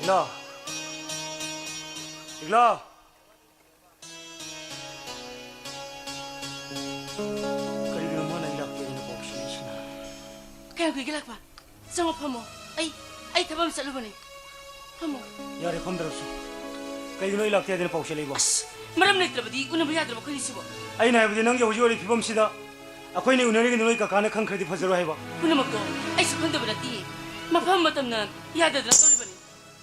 ꯏꯂꯥ! ꯏꯂꯥ! ꯀꯔꯤꯒꯤꯅꯣ ꯃꯥꯅ ꯑꯩ ꯂꯥꯛꯇꯦ ꯍꯥꯏꯅ ꯄꯥꯎ ꯁꯤꯟꯂꯛꯏꯁꯤꯅ? ꯀꯌꯥꯝ ꯀꯨꯏꯒꯦ ꯂꯥꯛꯄ? ꯆꯪꯉꯣ, ꯐꯝꯃꯣ꯫ ꯑꯩ, ꯑꯩ ꯊꯕꯛ ꯑꯃ ꯆꯠꯂꯨꯕꯅꯦ꯫ ꯐꯝꯃꯣ꯫ ꯌꯥꯔꯦ, ꯐꯝꯗ꯭ꯔꯁꯨ꯫ ꯀꯩꯒꯤꯅꯣ ꯑꯩ ꯂꯥꯛꯇꯦ ꯍꯥꯏꯗꯅ ꯄꯥꯎ ꯁꯤꯟꯂꯛꯏꯕꯣ? ꯑꯁ, ꯃꯔꯝ ꯂꯩꯇ꯭ꯔꯕꯗꯤ ꯎꯅꯕ ꯌꯥꯗ꯭ꯔꯕ ꯑꯩꯈꯣꯏꯅꯤꯁꯤꯕꯣ? ꯑꯩꯅ ꯍꯥꯏꯕꯗꯤ ꯅꯪꯒꯤ ꯍꯧꯖꯤꯛ ꯑꯣꯏꯔꯤꯕ ꯐꯤꯕꯝꯁꯤꯗ ꯑꯩꯈꯣꯏꯅꯤ ꯎꯅꯔꯤꯉꯩꯗ ꯅꯣꯏ ꯀꯀꯥꯅ ꯈꯪꯈ꯭ꯔꯗꯤ ꯐꯖꯔꯣꯏ ꯍꯥꯏꯕ꯫ ꯄꯨꯝꯅꯃꯛꯇꯣ ꯑꯩꯁꯨ ꯈꯪꯗꯕ ꯅꯠꯇꯤꯌꯦ꯫ ꯃꯐꯝ ꯃꯇꯝꯅ ꯌꯥꯗꯗꯅ ꯇꯧꯔꯤꯕꯅꯤ꯫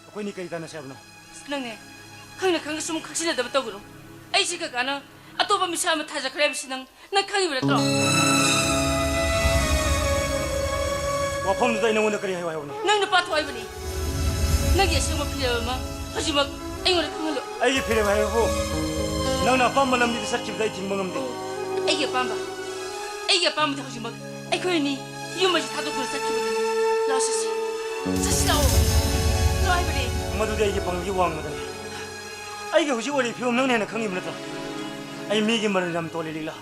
ꯑꯩꯈꯣꯏꯅꯤ ꯀꯔꯤ ꯇꯥꯟꯅꯁꯦ ꯍꯥꯏꯕꯅꯣ? ꯑꯁ, ꯅꯪꯅꯦ, ꯈꯪꯅ ꯈꯪꯅ ꯁꯨꯝ ꯈꯛꯁꯤꯟꯅꯗꯕ ꯇꯧꯒꯅꯨ꯫ ꯑꯩꯁꯦ ꯀꯀꯥꯅ ꯑꯇꯣꯞꯄ ꯃꯤꯁꯛ ꯑꯃ ꯊꯥꯖꯈ꯭ꯔꯦ ꯍꯥꯏꯕꯁꯤ ꯅꯪ, ꯅꯪ ꯈꯪꯉꯤꯕ ꯅꯠꯇ꯭ꯔꯣ? ꯋꯥꯐꯝꯗꯨꯗ ꯑꯩ ꯅꯉꯣꯟꯗ ꯀꯔꯤ ꯍꯥꯏꯌꯨ ꯍꯥꯏꯕꯅꯣ? ꯅꯪ ꯅꯨꯄꯥ ꯊꯣꯛ ꯍꯥꯏꯕꯅꯤ꯫ ꯅꯪꯒꯤ ꯑꯁꯦꯡꯕ ꯐꯤꯔꯦꯞ ꯑꯃ ꯍꯧꯖꯤꯛꯃꯛ ꯑꯩꯉꯣꯟꯗ ꯈꯪꯍꯜꯂꯨ꯫ ꯑꯩꯒꯤ ꯐꯤꯔꯦꯞ ꯍꯥꯏꯕꯕꯨ ꯅꯪꯅ ꯑꯄꯥꯝꯕ ꯂꯝꯕꯤꯗ ꯆꯠꯈꯤꯕꯗ ꯑꯩ ꯊꯤꯡꯕ ꯉꯝꯗꯦ꯫ ꯑꯩꯒꯤ ꯑꯄꯥꯝꯕ, ꯑꯩꯒꯤ ꯑꯄꯥꯝꯕꯗꯤ ꯍꯧꯖꯤꯛꯃꯛ ꯑꯩꯈꯣꯏ ꯑꯅꯤ ꯌꯨꯝ ꯑꯁꯤ ꯊꯥꯗꯣꯛꯇꯨꯅ ꯆꯠꯈꯤꯕꯗꯨꯅꯤ꯫ ꯂꯥꯛꯑꯣ ꯆꯠꯁꯤ꯫ ꯆꯠꯁꯤ ꯂꯥꯛꯑꯣ꯫ ꯂꯥꯛꯑꯣ ꯍꯥꯏꯕꯅꯦ꯫ ꯃꯗꯨꯗꯤ ꯑꯩꯒꯤ ꯄꯥꯡꯒꯜꯒꯤ ꯋꯥꯡꯃꯗꯅꯤ꯫ ꯑꯩꯒꯤ ꯍꯧꯖꯤꯛ ꯑꯣꯏꯔꯤꯕ ꯐꯤꯕꯝ ꯅꯪꯅ ꯍꯦꯟꯅ ꯈꯪꯉꯤꯕ ꯅꯠꯇ꯭ꯔꯣ? ꯑꯩ ꯃꯤꯒꯤ ꯃꯔꯟ ꯌꯥꯝ ꯇꯣꯜꯂꯤ, ꯂꯤꯛꯂꯥ꯫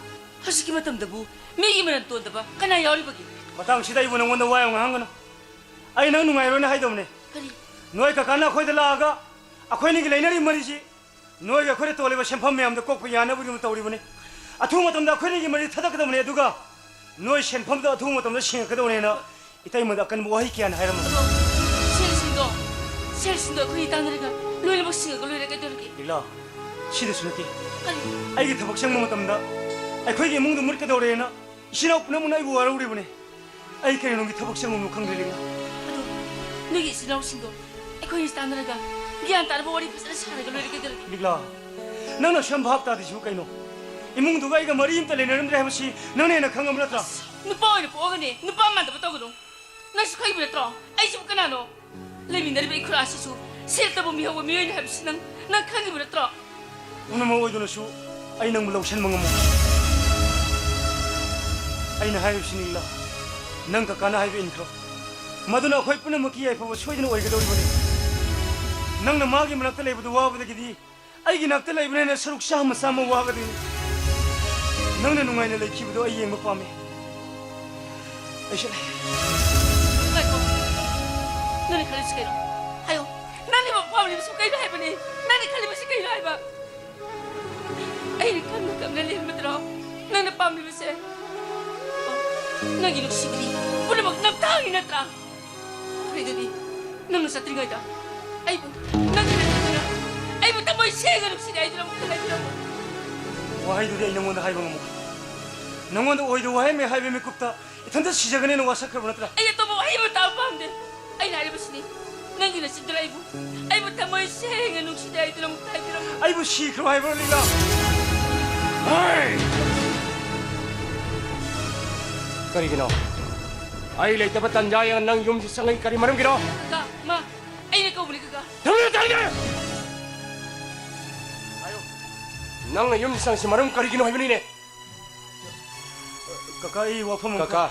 ꯍꯧꯖꯤꯛꯀꯤ ꯃꯇꯝꯗꯕꯨ ꯃꯤꯒꯤ ꯃꯔꯟ ꯇꯣꯟꯗꯕ ꯀꯅꯥ ꯌꯥꯎꯔꯤꯕꯒꯦ? ꯃꯇꯥꯡꯁꯤꯗ ꯑꯩꯕꯨ ꯅꯪꯉꯣꯟꯗ ꯋꯥ ꯌꯥꯝ ꯉꯥꯡꯍꯟꯒꯅꯨ꯫ ꯑꯩ ꯅꯪ ꯅꯨꯡꯉꯥꯏꯔꯣꯏꯅ ꯍꯥꯏꯗꯕꯅꯦ꯫ ꯀꯔꯤ? ꯅꯣꯏ ꯀꯀꯥꯅ ꯑꯩꯈꯣꯏꯗ ꯂꯥꯛꯑꯒ ꯑꯩꯈꯣꯏꯅꯤꯒꯤ ꯂꯩꯅꯔꯤꯕ ꯃꯔꯤꯁꯤ ꯅꯣꯏꯒꯤ ꯑꯩꯈꯣꯏꯗ ꯇꯣꯜꯂꯤꯕ ꯁꯦꯟꯐꯝ ꯃꯌꯥꯝꯗꯣ ꯀꯣꯛꯄ ꯌꯥꯅꯕꯒꯤꯗꯃꯛ ꯇꯧꯔꯤꯕꯅꯤ꯫ ꯑꯊꯨꯕ ꯃꯇꯝꯗ ꯑꯩꯈꯣꯏꯅꯤꯒꯤ ꯃꯔꯤ ꯊꯠꯇꯠꯀꯗꯕꯅꯤ, ꯑꯗꯨꯒ ꯅꯣꯏ ꯁꯦꯟꯐꯝꯗꯣ ꯑꯊꯨꯕ ꯃꯇꯝꯗ ꯁꯤꯡꯉꯛꯀꯗꯕꯅꯦꯅ ꯏꯇꯩꯃꯗ ꯑꯀꯟꯕ ꯋꯥꯍꯩ ꯀꯌꯥꯅ ꯍꯥꯏꯔꯝꯃꯤ꯫ ꯑꯗꯣ ꯁꯦꯜꯁꯤꯡꯗꯣ, ꯁꯦꯜꯁꯤꯡꯗꯣ ꯑꯩꯈꯣꯏꯅꯤ ꯇꯥꯟꯅꯔꯒ ꯂꯣꯏꯅꯃꯛ ꯁꯤꯡꯉꯒ ꯂꯣꯏꯔꯦ, ꯀꯩꯗꯧꯔꯒꯦ? ꯂꯤꯛꯂꯥ, ꯁꯤꯗꯁꯨ ꯅꯠꯇꯦ꯫ ꯀꯔꯤ? ꯑꯩꯒꯤ ꯊꯕꯛ ꯆꯪꯕ ꯃꯇꯝꯗ ꯑꯩꯈꯣꯏꯒꯤ ꯏꯃꯨꯡꯗꯣ ꯃꯨꯠꯀꯗꯧꯔꯦꯅ ꯏꯆꯤꯟ ꯏꯅꯥꯎ ꯄꯨꯝꯅꯃꯛꯅ ꯑꯩꯕꯨ ꯋꯥꯔꯧꯔꯤꯕꯅꯤ꯫ ꯑꯩ ꯀꯔꯤꯅꯨꯡꯒꯤ ꯊꯕꯛ ꯆꯪꯉꯨꯕꯅꯣ ꯈꯪꯗ꯭ꯔꯦ, ꯂꯤꯛꯂꯥ꯫ ꯑꯗꯣ ꯅꯣꯏꯒꯤ ꯏꯆꯤꯟ ꯏꯅꯥꯎꯁꯤꯡꯗꯣ ꯑꯩꯈꯣꯏ ꯑꯅꯤ ꯇꯥꯟꯅꯔꯒ ꯒ꯭ꯌꯥꯟ ꯇꯥꯅꯕ ꯋꯥꯔꯤ ꯐꯖꯅ ꯁꯥꯔꯒ ꯂꯣꯏꯔꯦ, ꯀꯩꯗꯧꯔꯒꯦ? ꯂꯤꯛꯂꯥ, ꯅꯪꯅ ꯑꯁꯨꯛ ꯌꯥꯝ ꯚꯥꯞ ꯇꯥꯗ꯭ꯔꯤꯁꯤꯕꯨ ꯀꯩꯅꯣ? ꯏꯃꯨꯡꯗꯨꯒ ꯑꯩꯒ ꯃꯔꯤ ꯑꯝꯇ ꯂꯩꯅꯔꯝꯗ꯭ꯔꯦ ꯍꯥꯏꯕꯁꯤ ꯅꯪꯅ ꯍꯦꯟꯅ ꯈꯪꯉꯕ ꯅꯠꯇ꯭ꯔꯥ? ꯅꯨꯄꯥ ꯑꯣꯏꯅ ꯄꯣꯛꯑꯒꯅꯦ ꯅꯨꯄꯥ ꯃꯥꯟꯗꯕ ꯇꯧꯒꯅꯨ꯫ ꯅꯪꯁꯨ ꯈꯪꯉꯤꯕ ꯅꯠꯇ꯭ꯔꯣ? ꯑꯩꯁꯤꯕꯨ ꯀꯅꯥꯅꯣ? ꯂꯩꯃꯤꯟꯅꯔꯤꯕ ꯏꯈꯨꯔꯥꯁꯤꯁꯨ ꯁꯦꯜ ꯇꯧꯕ ꯃꯤꯍꯧꯕ ꯃꯤꯑꯣꯏꯅꯤ ꯍꯥꯏꯕꯁꯤ ꯅꯪ, ꯅꯪ ꯈꯪꯉꯤꯕ ꯅꯠꯇ꯭ꯔꯣ? ꯄꯨꯝꯅꯃꯛ ꯑꯣꯏꯗꯨꯅꯁꯨ ꯑꯩ ꯅꯪꯕꯨ ꯂꯧꯁꯤꯟꯕ ꯉꯝꯃꯣꯏ꯫ ꯑꯩꯅ ꯍꯥꯏꯔꯤꯕꯁꯤꯅꯤ ꯂꯤꯂꯥ, ꯅꯪ ꯀꯀꯥꯅ ꯍꯥꯏꯕ ꯏꯟꯈ꯭ꯔꯣ꯫ ꯃꯗꯨꯅ ꯑꯩꯈꯣꯏ ꯄꯨꯝꯅꯃꯛꯀꯤ ꯌꯥꯏꯐꯕ ꯁꯣꯏꯗꯅ ꯑꯣꯏꯒꯗꯧꯔꯤꯕꯅꯤ꯫ ꯅꯪꯅ ꯃꯥꯒꯤ ꯃꯅꯥꯛꯇ ꯂꯩꯕꯗꯨ ꯋꯥꯕꯗꯒꯤꯗꯤ ꯑꯩꯒꯤ ꯅꯥꯛꯇ ꯂꯩꯕꯅ ꯍꯦꯟꯅ ꯁꯔꯨꯛ ꯆꯥꯝꯃ ꯆꯥꯝꯃ ꯋꯥꯒꯗꯣꯏꯅꯤ꯫ ꯅꯪꯅ ꯅꯨꯡꯉꯥꯏꯅ ꯂꯩꯈꯤꯕꯗꯣ ꯑꯩ ꯌꯦꯡꯕ ꯄꯥꯝꯃꯤ꯫ ꯑꯩꯁꯨ ꯂꯩ꯫ ꯉꯥꯏꯈꯣ꯫ ꯅꯪꯅ ꯈꯜꯂꯤꯁꯤ ꯀꯩꯅꯣ? ꯍꯥꯏꯌꯣ꯫ ꯅꯪꯅ ꯄꯥꯝꯂꯤꯕꯁꯤ ꯀꯩꯅꯣ ꯍꯥꯏꯕꯅꯤ? ꯅꯪꯅ ꯈꯜꯂꯤꯕꯁꯤ ꯀꯩꯅꯣ ꯍꯥꯏꯕ? ꯑꯩꯅ ꯀꯟꯅ ꯀꯞꯅ ꯂꯦꯟꯕꯗꯨꯔꯣ ꯅꯪꯅ ꯄꯥꯝꯂꯤꯕꯁꯦ? ꯑꯣ, ꯅꯪꯒꯤ ꯅꯨꯡꯁꯤꯕꯗꯤ ꯄꯨꯝꯅꯃꯛ ꯅꯝꯊꯥꯡꯅꯤ ꯅꯠꯇ꯭ꯔꯥ? ꯐꯔꯦ ꯑꯗꯨꯗꯤ, ꯅꯪꯅ ꯆꯠꯇ꯭ꯔꯤꯉꯩꯗ ꯑꯩꯕꯨ, ꯅꯪꯒꯤ ꯅꯠꯇ꯭ꯔꯒ ꯑꯩꯕꯨ ꯊꯃꯣꯏ ꯁꯦꯡꯅ ꯅꯨꯡꯁꯤꯅꯦ ꯍꯥꯏꯗꯨꯅ ꯑꯃꯨꯛꯇ ꯍꯥꯏꯕꯤꯔꯝꯃꯨ꯫ ꯋꯥꯍꯩꯗꯨꯗꯤ ꯑꯩ ꯅꯉꯣꯟꯗ ꯍꯥꯏꯕ ꯉꯝꯃꯣꯏ꯫ ꯅꯉꯣꯟꯗ ꯑꯣꯏꯗ ꯋꯥꯍꯩ ꯃꯌꯥꯝ ꯍꯥꯏꯕ ꯃꯤꯀꯨꯞꯇ ꯏꯊꯟꯇ ꯁꯤꯖꯒꯅꯦꯅ ꯋꯥꯁꯛꯈ꯭ꯔꯕ ꯅꯠꯇ꯭ꯔꯥ? ꯑꯩ ꯑꯇꯣꯞꯄ ꯋꯥꯍꯩ ꯑꯃ ꯇꯥꯕ ꯄꯥꯝꯗꯦ꯫ ꯑꯩꯅ ꯍꯥꯏꯔꯤꯕꯁꯤꯅꯤ, ꯅꯪꯒꯤ ꯅꯆꯤꯟꯗꯨꯅ ꯑꯩꯕꯨ, ꯑꯩꯕꯨ ꯊꯃꯣꯏ ꯁꯦꯡꯅ ꯅꯨꯡꯁꯤꯗꯦ ꯍꯥꯏꯗꯨꯅ ꯑꯃꯨꯛꯇ ꯍꯥꯏꯕꯤꯔꯝꯃꯨ꯫ ꯑꯩꯕꯨ ꯁꯤꯈ꯭ꯔꯣ ꯍꯥꯏꯕ꯭ꯔꯣ, ꯂꯤꯂꯥ? ꯍꯩ! ꯀꯔꯤꯒꯤꯅꯣ? ꯑꯩ ꯂꯩꯇꯕ ꯇꯟꯖꯥ ꯌꯦꯡꯉ ꯅꯪ ꯌꯨꯝꯁꯤ ꯆꯪꯉꯛꯏ ꯀꯔꯤ ꯃꯔꯝꯒꯤꯅꯣ? ꯀꯀꯥ, ꯃꯥ, ꯑꯩꯅ ꯀꯧꯕꯅꯤ, ꯀꯀꯥ꯫ ꯊꯝꯂꯤꯕ ꯇꯥꯏꯅꯦ! ꯍꯥꯏꯌꯨ꯫ ꯅꯪꯅ ꯌꯨꯝ ꯆꯪꯁꯤ ꯃꯔꯝ ꯀꯔꯤꯒꯤꯅꯣ ꯍꯥꯏꯕꯅꯤꯅꯦ? ꯀꯀꯥ, ꯑꯩ ꯋꯥꯐꯝ ꯑꯃ ꯀꯀꯥ,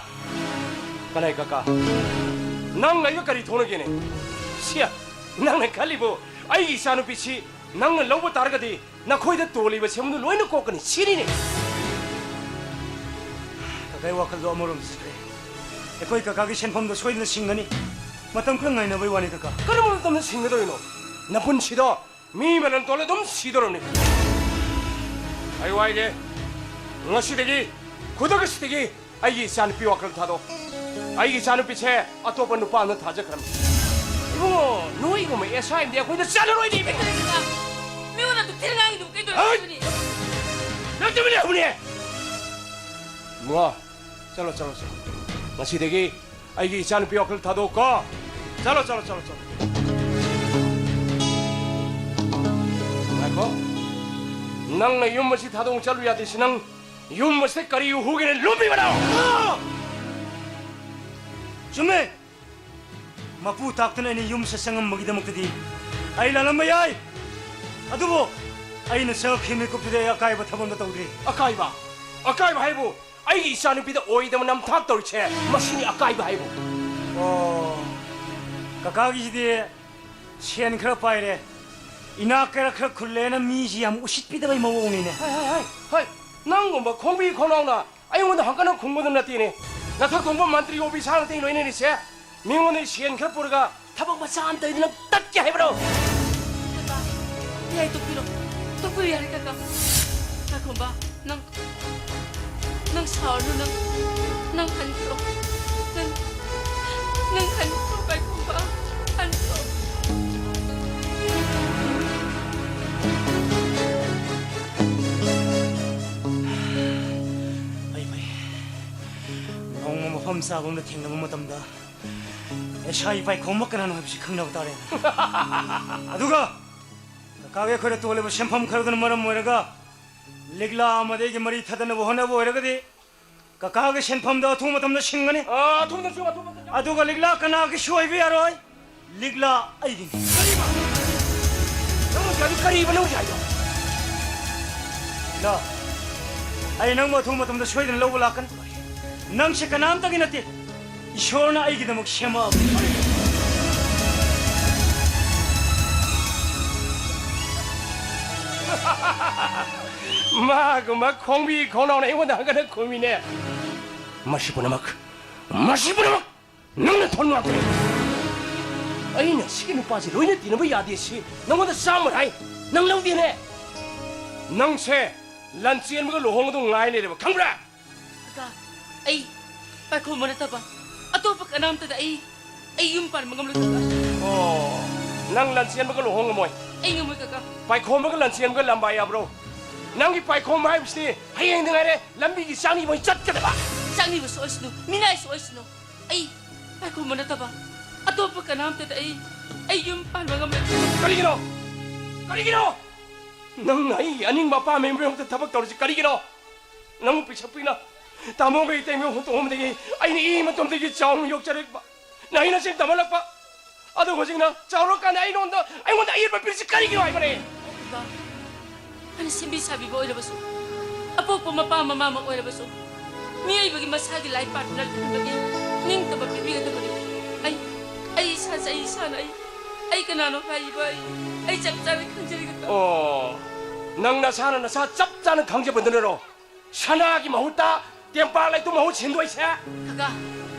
ꯀꯅꯥꯏ ꯀꯀꯥ? ꯅꯪ ꯑꯩꯒ ꯀꯔꯤ ꯊꯣꯛꯅꯒꯦꯅꯦ? ꯁꯤꯌꯥ, ꯅꯪꯅ ꯈꯜꯂꯤꯕꯣ ꯑꯩꯒꯤ ꯏꯆꯥꯅꯨꯄꯤꯁꯤ ꯅꯪꯅ ꯂꯧꯕ ꯇꯥꯔꯒꯗꯤ ꯅꯈꯣꯏꯗ ꯇꯣꯜꯂꯤꯕ ꯁꯦꯝꯕꯗꯨ ꯂꯣꯏꯅ ꯀꯣꯛꯀꯅꯤ ꯁꯤꯅꯤꯅꯦ? ꯀꯀꯥꯒꯤ ꯋꯥꯈꯜꯗꯣ ꯑꯃꯔꯣꯝꯗ ꯆꯠꯈ꯭ꯔꯦ꯫ ꯑꯩꯈꯣꯏ ꯀꯀꯥꯒꯤ ꯁꯦꯟꯐꯝꯗꯣ ꯁꯣꯏꯗꯅ ꯁꯤꯡꯒꯅꯤ꯫ ꯃꯇꯝ ꯈꯔ ꯉꯥꯏꯅꯕꯩ ꯋꯥꯅꯤ, ꯀꯀꯥ꯫ ꯀꯔꯝꯕ ꯃꯇꯝꯗ ꯁꯤꯡꯒꯗꯧꯔꯤꯅꯣ? ꯅꯄꯨꯟꯁꯤꯗꯣ ꯃꯤ ꯃꯔꯟ ꯇꯣꯜꯂ ꯑꯗꯨꯝ ꯁꯤꯗꯧꯔꯕꯅꯤ꯫ ꯑꯩ ꯋꯥꯏꯒꯦ꯫ ꯉꯁꯤꯗꯒꯤ, ꯈꯨꯗꯛ ꯑꯁꯤꯗꯒꯤ ꯑꯩꯒꯤ ꯏꯆꯥꯅꯨꯄꯤ ꯋꯥꯈꯜ ꯊꯥꯗꯣꯛ꯫ ꯑꯩꯒꯤ ꯏꯆꯥꯅꯨꯄꯤꯁꯦ ꯑꯇꯣꯞꯄ ꯅꯨꯄꯥ ꯑꯃꯅ ꯊꯥꯖꯈ꯭ꯔꯕꯅꯤ꯫ ꯏꯕꯨꯡꯉꯣ, ꯅꯣꯏꯒꯨꯝꯕ ꯑꯦꯁ ꯑꯥꯏ ꯑꯃꯗꯤ ꯑꯩꯈꯣꯏꯗ ꯆꯠꯂꯔꯣꯏꯅꯦ, ꯏꯕꯨꯡꯉꯣ꯫ ꯃꯤꯉꯣꯟꯗ ꯑꯗꯨꯝ ꯊꯤꯅ ꯉꯥꯡꯉꯤꯗꯨꯕꯨ ꯀꯩꯗꯧꯔꯒꯦ ꯍꯩꯠ! ꯍꯥꯏꯕꯅꯤ? ꯅꯪ ꯇꯨꯃꯤꯟ ꯂꯩꯍꯧꯅꯦ! ꯏꯕꯨꯡꯉꯣ, ꯆꯠꯂꯣ, ꯆꯠꯂꯣ, ꯆꯠꯂꯣ꯫ ꯉꯁꯤꯗꯒꯤ ꯑꯩꯒꯤ ꯏꯆꯥꯅꯨꯄꯤ ꯋꯥꯈꯜ ꯊꯥꯗꯣꯛꯀꯣ꯫ ꯆꯠꯂꯣ, ꯆꯠꯂꯣ, ꯆꯠꯂꯣ, ꯆꯠꯂꯣ꯫ ꯉꯥꯏꯈꯣ꯫ ꯅꯪꯅ ꯌꯨꯝ ꯑꯁꯤ ꯊꯥꯗꯣꯛ ꯆꯠꯂꯨ ꯌꯥꯗ꯭ꯔꯤꯁꯤ ꯅꯪ ꯌꯨꯝ ꯑꯁꯤꯗ ꯀꯔꯤ ꯎꯍꯨꯒꯦꯅ ꯂꯨꯝꯃꯤꯕꯅꯣ? ꯆꯨꯝꯃꯦ꯫ ꯃꯄꯨ ꯇꯥꯛꯇꯨꯅ ꯑꯩꯅ ꯌꯨꯝꯁꯤꯗ ꯆꯪꯉꯝꯕꯒꯤꯗꯃꯛꯇꯗꯤ ꯑꯩ ꯂꯥꯜꯂꯝꯕ ꯌꯥꯏ, ꯑꯗꯨꯕꯨ ꯑꯩꯅ ꯆꯪꯉꯛꯈꯤꯕ ꯃꯤꯀꯨꯞꯇꯨꯗꯤ ꯑꯩ ꯑꯀꯥꯏꯕ ꯊꯕꯛ ꯑꯝꯇ ꯇꯧꯗ꯭ꯔꯤ꯫ ꯑꯀꯥꯏꯕ? ꯑꯀꯥꯏꯕ ꯍꯥꯏꯕꯨ ꯑꯩꯒꯤ ꯏꯆꯥꯅꯨꯄꯤꯗ ꯑꯣꯏꯗꯕ ꯅꯝꯊꯥꯛ ꯇꯧꯔꯤꯁꯦ, ꯃꯁꯤꯅꯤ ꯑꯀꯥꯏꯕ ꯍꯥꯏꯕꯨ꯫ ꯑꯣ, ꯀꯀꯥꯒꯤꯁꯤꯗꯤ ꯁꯦꯟ ꯈꯔ ꯄꯥꯏꯔꯦ, ꯏꯅꯥꯛ ꯀꯩꯔꯥꯛ ꯈꯔ ꯈꯨꯜꯂꯦꯅ ꯃꯤꯁꯤ ꯌꯥꯝ ꯎꯁꯤꯠꯄꯤꯗꯕꯩ ꯃꯑꯣꯡꯅꯤꯅꯦ꯫ ꯍꯥꯏ, ꯍꯥꯏ, ꯍꯥꯏ, ꯍꯥꯏ꯫ ꯅꯪꯒꯨꯝꯕ ꯈꯣꯡꯕꯤ ꯈꯣꯡꯅꯥꯎꯅ ꯑꯩꯉꯣꯟꯗ ꯍꯪꯀꯠꯅ ꯈꯨꯝꯒꯗꯕ ꯅꯠꯇꯦꯅꯦ꯫ ꯅꯊꯛ ꯊꯣꯡꯕ ꯃꯟꯇ꯭ꯔꯤ ꯑꯣꯐꯤꯁꯥꯔ ꯅꯠꯇꯦ ꯂꯣꯏꯅꯔꯤꯁꯦ꯫ ꯃꯤꯉꯣꯟꯗꯒꯤ ꯁꯦꯟ ꯈꯔ ꯄꯨꯔꯒ ꯊꯕꯛ ꯃꯆꯥ ꯑꯃ ꯇꯧꯗꯅ ꯇꯠꯀꯦ ꯍꯥꯏꯕ꯭ꯔꯣ? ꯀꯀꯥ, ꯌꯥꯏ, ꯇꯣꯛꯄꯤꯔꯣ꯫ ꯇꯣꯛꯄꯤꯔꯣ ꯌꯥꯔꯦ, ꯀꯀꯥ꯫ ꯄꯥꯏꯈꯣꯝꯕ, ꯅꯪ, ꯅꯪ ꯁꯥꯎꯔꯅꯨ, ꯅꯪ, ꯅꯪ ꯍꯟꯈ꯭ꯔꯣ꯫ ꯅꯪ, ꯅꯪ ꯍꯟꯈ꯭ꯔꯣ, ꯄꯥꯏꯈꯣꯝꯕ, ꯍꯟꯈ꯭ꯔꯣ꯫ ꯐꯩ, ꯐꯩ꯫ ꯅꯣꯡꯃ ꯃꯐꯝ ꯆꯥꯕ ꯑꯃꯗ ꯊꯦꯡꯅꯕ ꯃꯇꯝꯗ ꯑꯦꯁꯥꯏ ꯄꯥꯏꯈꯣꯝꯕ ꯀꯅꯥꯅꯣ ꯍꯥꯏꯕꯁꯤ ꯈꯪꯅꯕ ꯇꯥꯔꯦ꯫ ꯑꯗꯨꯒ ꯀꯀꯥꯒꯤ ꯑꯩꯈꯣꯏꯅ ꯇꯣꯜꯂꯤꯕ ꯁꯦꯟꯐꯝ ꯈꯔꯗꯨꯅ ꯃꯔꯝ ꯑꯣꯏꯔꯒ ꯂꯤꯛꯂꯥ ꯑꯃꯗꯤ ꯑꯩꯒꯤ ꯃꯔꯤ ꯊꯗꯅꯕ ꯍꯣꯠꯅꯕ ꯑꯣꯏꯔꯒꯗꯤ ꯀꯀꯥꯒꯤ ꯁꯦꯟꯐꯝꯗꯣ ꯑꯊꯨꯕ ꯃꯇꯝꯗ ꯁꯤꯡꯒꯅꯤ꯫ ꯑꯥ, ꯑꯊꯨꯕꯗ ꯁꯤꯡꯉꯨ, ꯑꯊꯨꯕꯗ꯫ ꯑꯗꯨꯒ ꯂꯤꯛꯂꯥ ꯀꯅꯥꯒꯤꯁꯨ ꯑꯣꯏꯕ ꯌꯥꯔꯣꯏ꯫ ꯂꯤꯛꯂꯥ ꯑꯩꯒꯤꯅꯤ꯫ ꯀꯔꯤꯕ? ꯅꯪ ꯍꯧꯖꯤꯛ ꯍꯥꯏꯗꯣ ꯀꯔꯤꯕ ꯅꯪ ꯍꯧꯖꯤꯛ ꯍꯥꯏꯗꯣ? ꯂꯤꯛꯂꯥ, ꯑꯩ ꯅꯪꯕꯨ ꯑꯊꯨꯕ ꯃꯇꯝꯗ ꯁꯣꯏꯗꯅ ꯂꯧꯕ ꯂꯥꯛꯀꯅꯤ꯫ ꯅꯪꯁꯦ ꯀꯅꯥꯝꯇꯒꯤ ꯅꯠꯇꯦ, ꯏꯁꯣꯔꯅ ꯑꯩꯒꯤꯗꯃꯛ ꯁꯦꯝꯃꯛꯑꯕꯅꯤ꯫ ꯃꯥꯒꯨꯝꯕ ꯈꯣꯡꯕꯤ ꯈꯣꯡꯅꯥꯎꯅ ꯑꯩꯉꯣꯟꯗ ꯍꯪꯒꯠꯅ ꯈꯨꯝꯃꯤꯅꯦ꯫ ꯃꯁꯤ ꯄꯨꯝꯅꯃꯛ, ꯃꯁꯤ ꯄꯨꯝꯅꯃꯛ ꯅꯪꯅ ꯊꯣꯟ ꯉꯥꯛꯇꯅꯤ꯫ ꯑꯩꯅ ꯁꯤꯒꯤ ꯅꯨꯄꯥꯁꯤ ꯂꯣꯏꯅ ꯇꯤꯟꯅꯕ ꯌꯥꯗꯦ ꯁꯤ ꯅꯪꯉꯣꯟꯗ ꯆꯥꯝꯃ ꯍꯥꯏ, ꯅꯪ ꯂꯧꯗꯦꯅꯦ꯫ ꯅꯪꯁꯦ ꯂꯟꯆꯦꯟꯕꯒ ꯂꯨꯍꯣꯡꯒꯗꯧ ꯉꯥꯏ ꯂꯩꯔꯦꯕ, ꯈꯪꯕ꯭ꯔꯥ? ꯀꯀꯥ, ꯑꯩ ꯄꯥꯏꯈꯣꯝꯕ ꯅꯠꯇꯕ ꯑꯇꯣꯞꯄ ꯀꯅꯥꯝꯇꯗ ꯑꯩ, ꯑꯩ ꯌꯨꯝ ꯄꯥꯟꯕ ꯉꯝꯂꯣꯏ, ꯀꯀꯥ꯫ ꯑꯣ, ꯅꯪ ꯂꯟꯆꯦꯟꯕꯒ ꯂꯨꯍꯣꯡ ꯉꯝꯃꯣꯏ꯫ ꯑꯩ ꯉꯝꯃꯣꯏ, ꯀꯀꯥ꯫ ꯄꯥꯏꯈꯣꯝꯕꯒ ꯂꯟꯆꯦꯟꯕꯒ ꯂꯝꯕꯥ ꯌꯥꯕ꯭ꯔꯣ? ꯅꯪꯒꯤ ꯄꯥꯏꯈꯣꯝꯕ ꯍꯥꯏꯕꯁꯤꯗꯤ ꯍꯌꯦꯡꯗ ꯉꯥꯏꯔꯦ ꯂꯝꯕꯤꯒꯤ ꯆꯥꯛꯅꯤꯕ ꯑꯣꯏꯅ ꯆꯠꯀꯗꯕ꯫ ꯆꯥꯛꯅꯤꯕꯁꯨ ꯑꯣꯏꯁꯅꯨ, ꯃꯤꯅꯥꯏꯁꯨ ꯑꯣꯏꯁꯅꯨ꯫ ꯑꯩ ꯄꯥꯏꯈꯣꯝꯕ ꯅꯠꯇꯕ ꯑꯇꯣꯞꯄ ꯀꯅꯥꯝꯇꯗ ꯑꯩ, ꯑꯩ ꯌꯨꯝ ꯄꯥꯟꯕ ꯉꯝꯂꯣꯏ꯫ ꯀꯔꯤꯒꯤꯅꯣ? ꯀꯔꯤꯒꯤꯅꯣ? ꯅꯪꯅ ꯑꯩꯒꯤ ꯑꯅꯤꯡꯕ ꯑꯄꯥꯝꯕꯒꯤ ꯃꯥꯌꯣꯛꯇ ꯊꯕꯛ ꯇꯧꯔꯤꯁꯤ ꯀꯔꯤꯒꯤꯅꯣ? ꯅꯪꯕꯨ ꯄꯤꯛꯁꯛ ꯄꯤꯛꯅ ꯇꯥꯃꯣꯒ ꯏꯇꯩꯃꯒ ꯍꯨꯟꯗꯣꯛꯑꯝꯕꯗꯒꯤ ꯑꯩꯅ ꯏ ꯃꯇꯣꯝꯗꯒꯤ ꯆꯥꯎꯅ ꯌꯣꯛꯆꯔꯛꯄ, ꯅꯍꯩ ꯅꯁꯤꯡ ꯇꯝꯍꯜꯂꯛꯄ, ꯑꯗꯨ ꯍꯧꯖꯤꯛꯅ ꯆꯥꯎꯔꯀꯥꯟꯗ ꯑꯩꯉꯣꯟꯗ, ꯑꯩꯉꯣꯟꯗ ꯑꯌꯦꯠꯄ ꯄꯤꯔꯤꯁꯤ ꯀꯔꯤꯒꯤꯅꯣ ꯍꯥꯏꯕꯅꯦ? ꯏꯄꯥ, ꯑꯩꯅ ꯁꯦꯝꯕꯤ ꯁꯥꯕꯤꯕ ꯑꯣꯏꯔꯕꯁꯨ, ꯑꯄꯣꯛꯄ ꯃꯄꯥ ꯃꯃꯥꯃꯛ ꯑꯣꯏꯔꯕꯁꯨ, ꯃꯤꯑꯣꯏꯕꯒꯤ ꯃꯁꯥꯒꯤ ꯂꯥꯏ ꯄꯥꯔꯠꯅꯔ ꯈꯟꯕꯒꯤ ꯅꯤꯡꯇꯝꯕ ꯄꯤꯕꯤꯒꯗꯕꯅꯤ꯫ ꯑꯩ, ꯑꯩ ꯏꯁꯥꯁꯦ, ꯑꯩ ꯏꯁꯥꯅ ꯑꯩ, ꯑꯩ ꯀꯅꯥꯅꯣ ꯍꯥꯏꯔꯤꯕ ꯑꯩ, ꯑꯩ ꯆꯞ ꯆꯥꯅ ꯈꯪꯖꯔꯤ ꯀꯀꯥ꯫ ꯑꯣ, ꯅꯪ ꯅꯁꯥꯅ ꯅꯁꯥ ꯆꯞ ꯆꯥꯅ ꯈꯪꯖꯕꯗꯨꯅꯔꯣ ꯁꯅꯥꯒꯤ ꯃꯍꯨꯠꯇ ꯇꯦꯝꯄꯥꯛ ꯂꯩꯇꯨꯝ ꯃꯍꯨꯠ ꯁꯤꯟꯗꯣꯏꯁꯦ? ꯀꯀꯥ,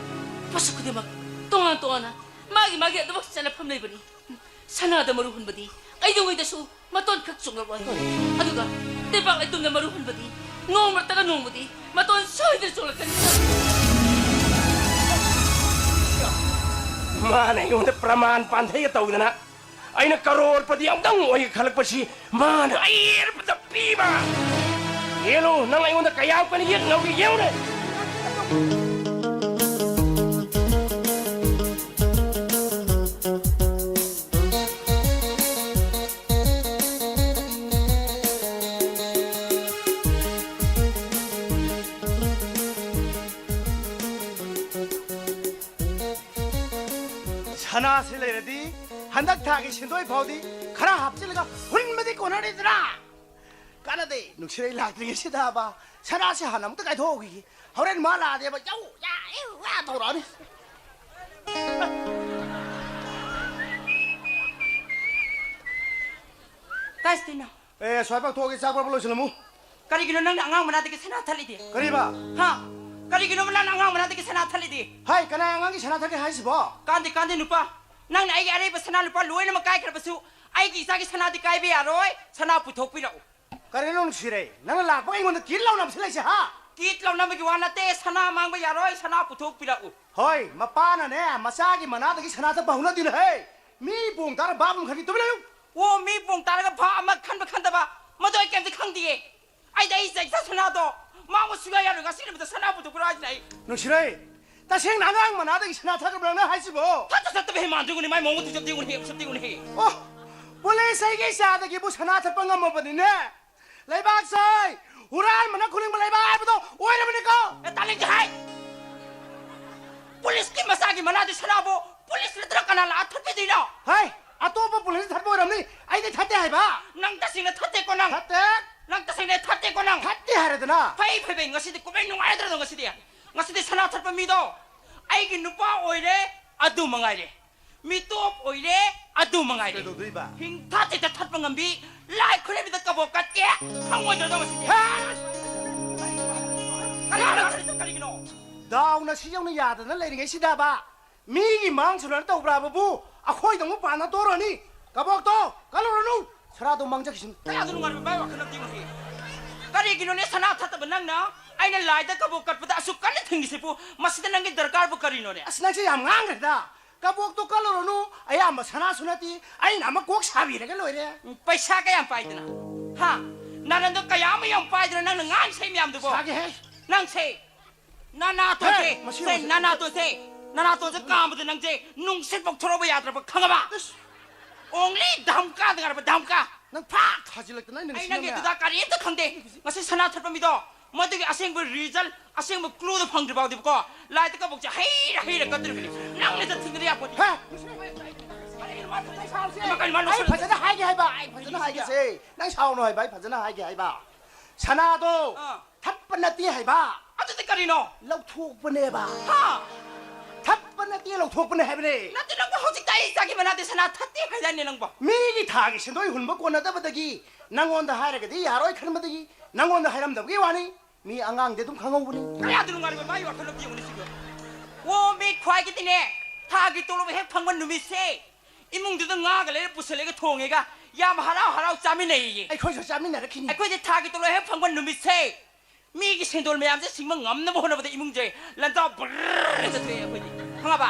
ꯄꯣꯠꯁꯛ ꯈꯨꯗꯤꯡꯃꯛ ꯇꯣꯉꯥꯟ ꯇꯣꯉꯥꯟꯅ ꯃꯥꯒꯤ ꯃꯥꯒꯤ ꯑꯗꯨꯃꯛ ꯆꯠꯅꯐꯝ ꯂꯩꯕꯅꯤ꯫ ꯁꯅꯥꯗ ꯃꯔꯨ ꯍꯨꯟꯕꯗꯤ ꯀꯩꯗꯧꯉꯩꯗꯁꯨ ꯃꯇꯣꯟ ꯈꯛ ꯆꯣꯡꯂꯛꯂꯣꯏ꯫ ꯑꯗꯨꯒ ꯇꯦꯝꯄꯥꯛ ꯂꯩꯇꯨꯝꯗ ꯃꯔꯨ ꯍꯨꯟꯕꯗꯤ ꯅꯣꯡꯃ ꯅꯠꯇ꯭ꯔꯒ ꯅꯣꯡꯃꯗꯤ ꯃꯇꯣꯟ ꯁꯣꯏꯗꯅ ꯆꯣꯡꯂꯛꯀꯅꯤ꯫ ꯃꯥꯅ ꯑꯩꯉꯣꯟꯗ ꯄ꯭ꯔꯃꯥꯟ ꯄꯥꯟꯊꯩꯒ ꯇꯧꯗꯅ ꯑꯩꯅ ꯀꯔꯣꯔꯄꯇꯤ ꯑꯃꯨꯛꯇꯪ ꯑꯣꯏꯒꯦ ꯈꯜꯂꯛꯄꯁꯤ ꯃꯥꯅ ꯑꯌꯦꯠꯄꯗ ꯄꯤꯕ꯫ ꯌꯦꯡꯉꯨ, ꯅꯪ ꯑꯩꯉꯣꯟꯗ ꯀꯌꯥꯝ ꯀꯟꯅ ꯌꯦꯠ ꯉꯝꯒꯦ ꯌꯦꯡꯉꯨꯅꯦ꯫ ꯁꯅꯥꯁꯤ ꯂꯩꯔꯗꯤ ꯍꯟꯗꯛ ꯊꯥꯒꯤ ꯁꯦꯟꯗꯣꯏ ꯐꯥꯎꯗꯤ ꯈꯔ ꯍꯥꯞꯆꯤꯜꯂꯒ ꯍꯨꯟꯕꯗꯤ ꯀꯣꯟꯅꯔꯤꯗꯅ꯫ ꯀꯥꯟꯅꯗꯦ, ꯅꯨꯡꯁꯤꯔꯩ ꯂꯥꯛꯇ꯭ꯔꯤꯉꯩꯁꯤꯗꯕ ꯁꯅꯥꯁꯤ ꯍꯥꯟꯅ ꯑꯃꯨꯛꯇ ꯀꯥꯏꯊꯣꯛꯍꯧꯈꯤꯒꯦ꯫ ꯍꯣꯔꯦꯟ ꯃꯥ ꯂꯥꯛꯑꯗꯤꯕ ꯌꯧ ꯌꯥ ꯏꯎ ꯌꯥ ꯇꯧꯔꯛꯑꯅꯤ꯫ ꯀꯥꯏ ꯆꯠꯇꯣꯏꯅꯣ? ꯑꯦ, ꯁ꯭ꯋꯥꯏ ꯄꯥꯛꯊꯣꯛꯑꯒꯦ, ꯆꯥꯛ ꯄꯥꯛꯄ ꯂꯣꯏꯁꯤꯜꯂꯝꯃꯨ꯫ ꯀꯔꯤꯒꯤꯅꯣ ꯅꯪꯅ ꯑꯉꯥꯡ ꯃꯅꯥꯗꯒꯤ ꯁꯅꯥ ꯊꯠꯂꯤꯗꯤ? ꯀꯔꯤꯕ? ꯍꯥ? ꯀꯔꯤꯒꯤꯅꯣꯕ ꯅꯪꯅ ꯑꯉꯥꯡ ꯃꯅꯥꯗꯒꯤ ꯁꯅꯥ ꯊꯠꯂꯤꯗꯤ? ꯍꯥꯏ, ꯀꯅꯥ ꯑꯉꯥꯡꯒꯤ ꯁꯅꯥ ꯊꯠꯀꯦ ꯍꯥꯏꯁꯤꯕꯣ? ꯀꯥꯟꯗꯦ, ꯀꯥꯟꯗꯦ ꯅꯨꯄꯥ, ꯅꯪꯅ ꯑꯩꯒꯤ ꯑꯔꯩꯕ ꯁꯅꯥ ꯂꯨꯄꯥ ꯂꯣꯏꯅꯃꯛ ꯀꯥꯏꯈ꯭ꯔꯕꯁꯨ ꯑꯩꯒꯤ ꯏꯆꯥꯒꯤ ꯁꯅꯥꯗꯤ ꯀꯥꯏꯕ ꯌꯥꯔꯣꯏ꯫ ꯁꯅꯥ ꯄꯨꯊꯣꯛꯄꯤꯔꯛꯎ꯫ ꯀꯔꯤꯅꯣ ꯅꯨꯡꯁꯤꯔꯩ? ꯅꯪꯅ ꯂꯥꯛꯄꯒ ꯑꯩꯉꯣꯟꯗ ꯀꯤꯠ ꯂꯥꯎꯅ ꯅꯝꯁꯤꯜꯂꯛꯏꯁꯦ, ꯍꯥ? ꯀꯤꯠ ꯂꯥꯎꯅꯕꯒꯤ ꯋꯥ ꯅꯠꯇꯦ, ꯁꯅꯥ ꯃꯥꯡꯕ ꯌꯥꯔꯣꯏ, ꯁꯅꯥ ꯄꯨꯊꯣꯛꯄꯤꯔꯛꯎ꯫ ꯍꯣꯏ, ꯃꯄꯥꯅꯅꯦ ꯃꯆꯥꯒꯤ ꯃꯅꯥꯗꯒꯤ ꯁꯅꯥ ꯊꯠꯄ ꯍꯧꯅꯗꯦꯅꯦꯍꯦ꯫ ꯃꯤ ꯄꯣꯡ ꯇꯥꯔ ꯚꯥꯞ ꯑꯃ ꯈꯪꯗꯦ, ꯇꯨꯃꯤꯟ ꯂꯩꯌꯨ꯫ ꯑꯣ, ꯃꯤ ꯄꯣꯡ ꯇꯥꯔꯒ ꯚꯥꯞ ꯑꯃ ꯈꯟꯕ ꯈꯟꯗꯕ, ꯃꯗꯨ ꯑꯩ ꯀꯩꯝꯇ ꯈꯪꯗꯤꯌꯦ꯫ ꯑꯩꯗꯤ ꯑꯩ ꯏꯆꯥ ꯏꯆꯥ ꯁꯅꯥꯗꯣ ꯃꯥꯡꯕ ꯁꯨꯡꯌꯥ ꯌꯥꯔꯣꯏ, ꯉꯁꯤ ꯅꯨꯃꯤꯠꯇ ꯁꯅꯥ ꯄꯨꯊꯣꯛꯄꯤꯔꯣ ꯍꯥꯏꯁꯤꯅ ꯑꯩ꯫ ꯅꯨꯡꯁꯤꯔꯩ, ꯇꯁꯦꯡꯅ ꯑꯉꯥꯡ ꯃꯅꯥꯗꯒꯤ ꯁꯅꯥ ꯊꯠꯈ꯭ꯔꯕ꯭ꯔꯥ ꯅꯪ ꯍꯥꯏꯁꯤꯕꯣ? ꯊꯠꯇ ꯊꯠꯇꯕ ꯍꯦ ꯃꯥꯟꯗ꯭ꯔꯤꯒꯨꯅꯤ, ꯃꯥꯏ ꯃꯑꯣꯡ ꯃꯇꯧ ꯆꯠꯇ꯭ꯔꯤꯒꯨꯅꯤ ꯍꯦ, ꯎꯁꯤꯠꯇ꯭ꯔꯤꯒꯨꯅꯤ ꯍꯦ꯫ ꯑꯣ, ꯄꯨꯂꯤꯁ ꯑꯩꯒꯤ ꯏꯆꯥꯗꯒꯤꯕꯨ ꯁꯅꯥ ꯊꯠꯄ ꯉꯝꯃꯕꯅꯤꯅꯦ꯫ ꯂꯩꯕꯥꯛꯁꯦ ꯍꯨꯔꯥꯟꯕꯅ ꯈꯨꯂꯤꯡꯕ ꯂꯩꯕꯥꯛ ꯍꯥꯏꯕꯗꯣ ꯑꯣꯏꯔꯕꯅꯤꯀꯣ꯫ ꯑꯦ, ꯇꯥꯅꯤꯡꯗꯦ ꯍꯥꯏ꯫ ꯄꯨꯂꯤꯁꯀꯤ ꯃꯆꯥꯒꯤ ꯃꯅꯥꯗꯤ ꯁꯅꯥꯕꯨ ꯄꯨꯂꯤꯁ ꯅꯠꯇ꯭ꯔ ꯀꯅꯥ ꯂꯥꯛꯑ ꯊꯠꯄꯤꯗꯣꯏꯅꯣ? ꯍꯩ, ꯑꯇꯣꯞꯄ ꯄꯨꯂꯤꯁ ꯊꯠꯄ ꯑꯣꯏꯔꯝꯅꯤ, ꯑꯩꯗꯤ ꯊꯠꯇꯦ ꯍꯥꯏꯕ꯫ ꯅꯪ ꯇꯁꯦꯡꯅ ꯊꯠꯇꯦꯀꯣ ꯅꯪ? ꯊꯠꯇꯦ꯫ ꯅꯪ ꯇꯁꯦꯡꯅ ꯊꯠꯇꯦꯀꯣ ꯅꯪ? ꯊꯠꯇꯦ ꯍꯥꯏꯔꯦꯗꯅ꯫ ꯐꯩ, ꯐꯩ, ꯐꯩ, ꯉꯁꯤꯗꯤ ꯀꯨꯝꯍꯩ ꯅꯨꯡꯉꯥꯏꯗ꯭ꯔꯗꯣ ꯉꯁꯤꯗꯤ? ꯉꯁꯤꯗꯤ ꯁꯅꯥ ꯊꯠꯄ ꯃꯤꯗꯣ ꯑꯩꯒꯤ ꯅꯨꯄꯥ ꯑꯣꯏꯔꯦ, ꯑꯗꯨ ꯃꯉꯥꯏꯔꯦ꯫ ꯃꯤꯇꯣꯞ ꯑꯣꯏꯔꯦ, ꯑꯗꯨ ꯃꯉꯥꯏꯔꯦ꯫ ꯀꯩꯗꯧꯗꯣꯏꯕ? ꯍꯤꯡꯊꯥ ꯇꯦꯛꯇ ꯊꯠꯄ ꯉꯝꯕꯤ, ꯂꯥꯏ ꯈꯨꯔꯨꯝꯕꯤꯗ ꯀꯕꯣꯛ ꯀꯠꯀꯦ ꯐꯪꯉꯣꯏꯗ꯭ꯔꯗꯣ ꯉꯁꯤꯗꯤ? ꯍꯦ! ꯀꯔꯤꯅꯣ ꯅꯪ ꯈꯜꯂꯤꯁꯦ ꯀꯔꯤꯒꯤꯅꯣ? ꯗꯥꯎꯅ ꯁꯤ ꯌꯧꯅ ꯌꯥꯗꯅ ꯂꯩꯔꯤꯉꯩꯁꯤꯗꯕ, ꯃꯤꯒꯤ ꯃꯥꯡ ꯁꯨꯅꯔ ꯇꯧꯕ꯭ꯔꯥꯕꯕꯨ ꯑꯩꯈꯣꯏꯗ ꯑꯃꯨꯛ ꯄꯥꯟꯅ ꯇꯣꯔꯅꯤ꯫ ꯀꯕꯣꯛꯇꯣ ꯀꯜꯂꯨꯔꯅꯨ, ꯁꯅꯥꯗꯣ ꯃꯥꯡꯖꯈꯤꯁꯅꯨ꯫ ꯀꯌꯥꯗ ꯅꯨꯡꯉꯥꯏꯕ ꯃꯥꯏ ꯋꯥꯈꯜ ꯑꯃꯗꯤ ꯉꯁꯤ? ꯀꯔꯤꯒꯤꯅꯣꯅꯦ ꯁꯅꯥ ꯊꯠꯇꯕ ꯅꯪꯅ ꯑꯩꯅ ꯂꯥꯏꯗ ꯀꯕꯣꯛ ꯀꯠꯄꯗ ꯑꯁꯨꯛ ꯀꯟꯅ ꯊꯤꯡꯉꯤꯁꯤꯕꯨ? ꯃꯁꯤꯗ ꯅꯪꯒꯤ ꯗꯔꯀꯥꯔꯕꯨ ꯀꯔꯤꯅꯣꯅꯦ? ꯑꯁ, ꯅꯪꯁꯦ ꯌꯥꯝ ꯉꯥꯡꯈ꯭ꯔꯦꯗ꯫ ꯀꯕꯣꯛꯇꯣ ꯀꯜꯂꯨꯔꯅꯨ, ꯑꯌꯥꯝꯕ ꯁꯅꯥꯁꯨ ꯅꯠꯇꯦ, ꯑꯩꯅ ꯑꯃ ꯀꯣꯛ ꯁꯥꯕꯤꯔꯒ ꯂꯣꯏꯔꯦ꯫ ꯎꯝ, ꯄꯩꯁꯥ ꯀꯌꯥꯝ ꯄꯥꯏꯗꯅ? ꯍꯥ? ꯅꯥꯔꯟꯗꯣ ꯀꯌꯥ ꯑꯃ ꯌꯥꯝ ꯄꯥꯏꯗꯅ ꯅꯪꯅ ꯉꯥꯡ ꯁꯩ ꯃꯌꯥꯝꯗꯨꯕꯣ? ꯁꯥꯒꯦꯍꯦ꯫ ꯅꯪꯁꯦ ꯅꯅꯥꯇꯣꯟꯁꯦ, ꯍꯦ, ꯃꯁꯤ ꯁꯦ, ꯃꯁꯤ꯫ ꯅꯅꯥꯇꯣꯟꯁꯦ, ꯅꯅꯥꯇꯣꯟꯁꯦ ꯀꯥꯝꯕꯗ ꯅꯪꯁꯦ ꯅꯨꯡꯁꯤꯠ ꯄꯣꯛꯊꯣꯔꯛꯄ ꯌꯥꯗ꯭ꯔꯕ, ꯈꯪꯉꯕ? ꯏꯁ꯫ Only ꯙꯝꯀꯥꯗ ꯉꯥꯏꯔꯕ, ꯙꯝꯀꯥ꯫ ꯅꯪ ꯐꯥ ꯊꯥꯖꯤꯜꯂꯛꯇꯅ ꯑꯩꯅ ꯑꯩ ꯅꯪꯒꯤ ꯅꯤꯡꯁꯤꯡꯉꯝꯃꯦ꯫ ꯑꯗꯨꯗ ꯀꯔꯤꯝꯇ ꯈꯪꯗꯦ꯫ ꯉꯁꯤ ꯁꯅꯥ ꯊꯠꯄ ꯃꯤꯗꯣ, ꯃꯗꯨꯒꯤ ꯑꯁꯦꯡꯕ result, ꯑꯁꯦꯡꯕ clueꯗꯣ ꯐꯪꯗ꯭ꯔꯤ ꯐꯥꯎꯗꯤꯕꯀꯣ, ꯂꯥꯏꯗ ꯀꯕꯣꯛꯁꯦ ꯍꯩꯔ ꯍꯩꯔ ꯀꯠꯇ꯭ꯔꯤꯕꯅꯤ꯫ ꯅꯪꯅ ꯆꯠꯊꯤꯡꯗꯅ ꯌꯥꯄꯣꯠꯇꯦ꯫ ꯍꯦ! ꯀꯔꯤꯅꯣ ꯃꯥ ꯊꯣꯛꯇ ꯁꯥꯎꯔꯤꯁꯦ? ꯀꯩꯅꯣ ꯃꯥ ꯑꯩ ꯅꯣꯛꯁꯜꯂꯤꯁꯦ? ꯐꯖꯅ ꯍꯥꯏꯒꯦ ꯍꯥꯏꯕ, ꯑꯩ ꯐꯖꯅ ꯍꯥꯏꯒꯦꯁꯦ꯫ ꯅꯪ ꯁꯥꯎꯅꯨ ꯍꯥꯏꯕ, ꯑꯩ ꯐꯖꯅ ꯍꯥꯏꯒꯦ ꯍꯥꯏꯕ꯫ ꯁꯅꯥꯗꯣ ꯑꯥ꯫ ꯊꯠꯄ ꯅꯠꯇꯦ ꯍꯥꯏꯕ꯫ ꯑꯗꯨꯗꯤ ꯀꯔꯤꯅꯣ? ꯂꯧꯊꯣꯛꯄꯅꯦꯕ꯫ ꯍꯥ? ꯊꯠꯄ ꯅꯠꯇꯦ, ꯂꯧꯊꯣꯛꯄꯅꯦ ꯍꯥꯏꯕꯅꯦ꯫ ꯅꯠꯇꯦ, ꯅꯪꯕꯨ ꯍꯧꯖꯤꯛꯇ ꯑꯩ ꯏꯆꯥꯒꯤ ꯃꯅꯥꯗꯤ ꯁꯅꯥ ꯊꯠꯇꯦ ꯍꯥꯏꯗꯥꯏꯅꯦ ꯅꯪꯕꯣ? ꯃꯤꯒꯤ ꯊꯥꯒꯤ ꯁꯦꯟꯗꯣꯏ ꯍꯨꯟꯕ ꯀꯣꯟꯅꯗꯕꯗꯒꯤ ꯅꯪꯉꯣꯟꯗ ꯍꯥꯏꯔꯒꯗꯤ ꯌꯥꯔꯣꯏ ꯈꯟꯕꯗꯒꯤ ꯅꯪꯉꯣꯟꯗ ꯍꯥꯏꯔꯝꯗꯕꯒꯤ ꯋꯥꯅꯤ꯫ ꯃꯤ ꯑꯉꯥꯡꯗꯤ ꯑꯗꯨꯝ ꯈꯪꯍꯧꯕꯅꯤ꯫ ꯀꯌꯥꯗ ꯅꯨꯡꯉꯥꯏꯔꯤꯕ ꯃꯥꯒꯤ ꯋꯥꯈꯜꯂꯣꯟꯗꯣ ꯌꯦꯡꯉꯨꯅꯦ ꯁꯤꯕꯣ꯫ ꯑꯣ, ꯃꯤ ꯈ꯭ꯋꯥꯏꯒꯤꯗꯤꯅꯦ, ꯊꯥꯒꯤ ꯇꯣꯂꯣꯞ ꯍꯦꯛ ꯐꯪꯕ ꯅꯨꯃꯤꯠꯁꯦ ꯏꯃꯨꯡꯗꯨꯗ ꯉꯥꯒ ꯂꯩꯔ ꯄꯨꯁꯜꯂꯒ ꯊꯣꯡꯉꯦꯒ ꯌꯥꯝ ꯍꯔꯥꯎ ꯍꯔꯥꯎ ꯆꯥꯃꯤꯟꯅꯩꯌꯦ꯫ ꯑꯩꯈꯣꯏꯁꯨ ꯆꯥꯃꯤꯟꯅꯔꯛꯈꯤꯅꯤ꯫ ꯑꯩꯈꯣꯏꯗꯤ ꯊꯥꯒꯤ ꯇꯣꯂꯣꯞ ꯍꯦꯛ ꯐꯪꯕ ꯅꯨꯃꯤꯠꯁꯦ ꯃꯤꯒꯤ ꯁꯦꯟꯗꯣꯜ ꯃꯌꯥꯝꯁꯦ ꯁꯤꯡꯕ ꯉꯝꯅꯕ ꯍꯣꯠꯅꯕꯗ ꯏꯃꯨꯡꯁꯦ ꯂꯟꯖꯥꯎ ꯕ꯭ꯔꯔ ꯍꯦꯛꯇ ꯊꯣꯛꯑꯦ ꯑꯩꯈꯣꯏꯗꯤ꯫ ꯈꯪꯉꯕ?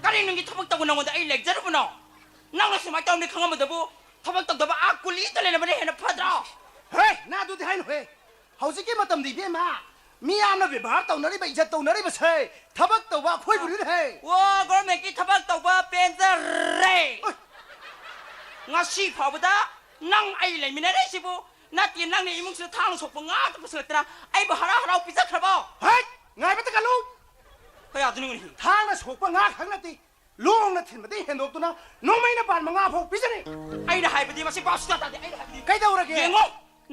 ꯀꯔꯤ ꯅꯨꯡꯒꯤ ꯊꯕꯛ ꯇꯧꯕ ꯅꯪꯉꯣꯟꯗ ꯑꯩ ꯂꯦꯛꯆꯔꯨꯕꯅꯣ? ꯅꯪꯅ ꯁꯨꯃꯥꯏꯅ ꯇꯧꯔꯝꯅꯤ ꯈꯪꯉꯝꯕꯗꯕꯨ ꯊꯕꯛ ꯇꯧꯗꯕ ꯑꯥ ꯀꯨꯂꯤꯗ ꯂꯩꯔꯝꯕꯅ ꯍꯦꯟꯅ ꯐꯗ꯭ꯔꯣ? ꯍꯦ! ꯅꯪ ꯑꯗꯨꯗꯤ ꯍꯥꯏꯅꯨꯍꯦ꯫ ꯍꯧꯖꯤꯛꯀꯤ ꯃꯇꯝꯗꯤ ꯏꯕꯦꯝꯃ, ꯃꯤꯌꯥꯝꯅ ꯕꯦꯕꯥꯔ ꯇꯧꯅꯔꯤꯕ, ꯏꯖꯠ ꯇꯧꯅꯔꯤꯕꯁꯦ ꯊꯕꯛ ꯇꯧꯕ ꯑꯩꯈꯣꯏꯕꯨꯅꯤꯅꯦꯍꯦ꯫ ꯑꯣ, ꯒꯣꯔꯃꯦꯟꯒꯤ ꯊꯕꯛ ꯇꯧꯕ ꯄꯦꯟꯖꯔꯦ꯫ ꯑꯣꯏ꯫ ꯉꯁꯤ ꯐꯥꯎꯕꯗ ꯅꯪ ꯑꯩ ꯂꯩꯃꯤꯟꯅꯔꯛꯏꯁꯤꯕꯨ ꯅꯠꯇꯦ, ꯅꯪꯅ ꯏꯃꯨꯡꯁꯤꯗ ꯊꯥꯡꯅ ꯁꯣꯛꯄ ꯉꯥ ꯑꯗꯨ ꯄꯨꯁꯤꯜꯂꯛꯇꯅ ꯑꯩꯕꯨ ꯍꯔꯥꯎ ꯍꯔꯥꯎ ꯄꯤꯖꯈ꯭ꯔꯕꯣ? ꯍꯩꯠ! ꯉꯥꯏꯕꯇ ꯀꯜꯂꯨ! ꯀꯌꯥꯗꯨꯅꯤꯡꯉꯨꯅꯦ? ꯊꯥꯡꯅ ꯁꯣꯛꯄ ꯉꯥ ꯈꯛ ꯅꯠꯇꯦ, ꯂꯣꯡꯅ ꯊꯤꯟꯕꯗꯒꯤ ꯍꯦꯟꯗꯣꯛꯇꯨꯅ ꯅꯣꯡꯃꯩꯅ ꯄꯥꯟ ꯃꯉꯥ ꯐꯥꯎ ꯄꯤꯖꯅꯤ꯫ ꯑꯩꯅ ꯍꯥꯏꯕꯗꯤ ꯃꯁꯤ ꯚꯥꯞ ꯁꯨꯡꯇꯥ ꯇꯥꯗꯦ꯫ ꯑꯩꯅ ꯍꯥꯏꯕꯗꯤ ꯀꯩꯗꯧꯔꯒꯦ? ꯌꯦꯡꯉꯣ,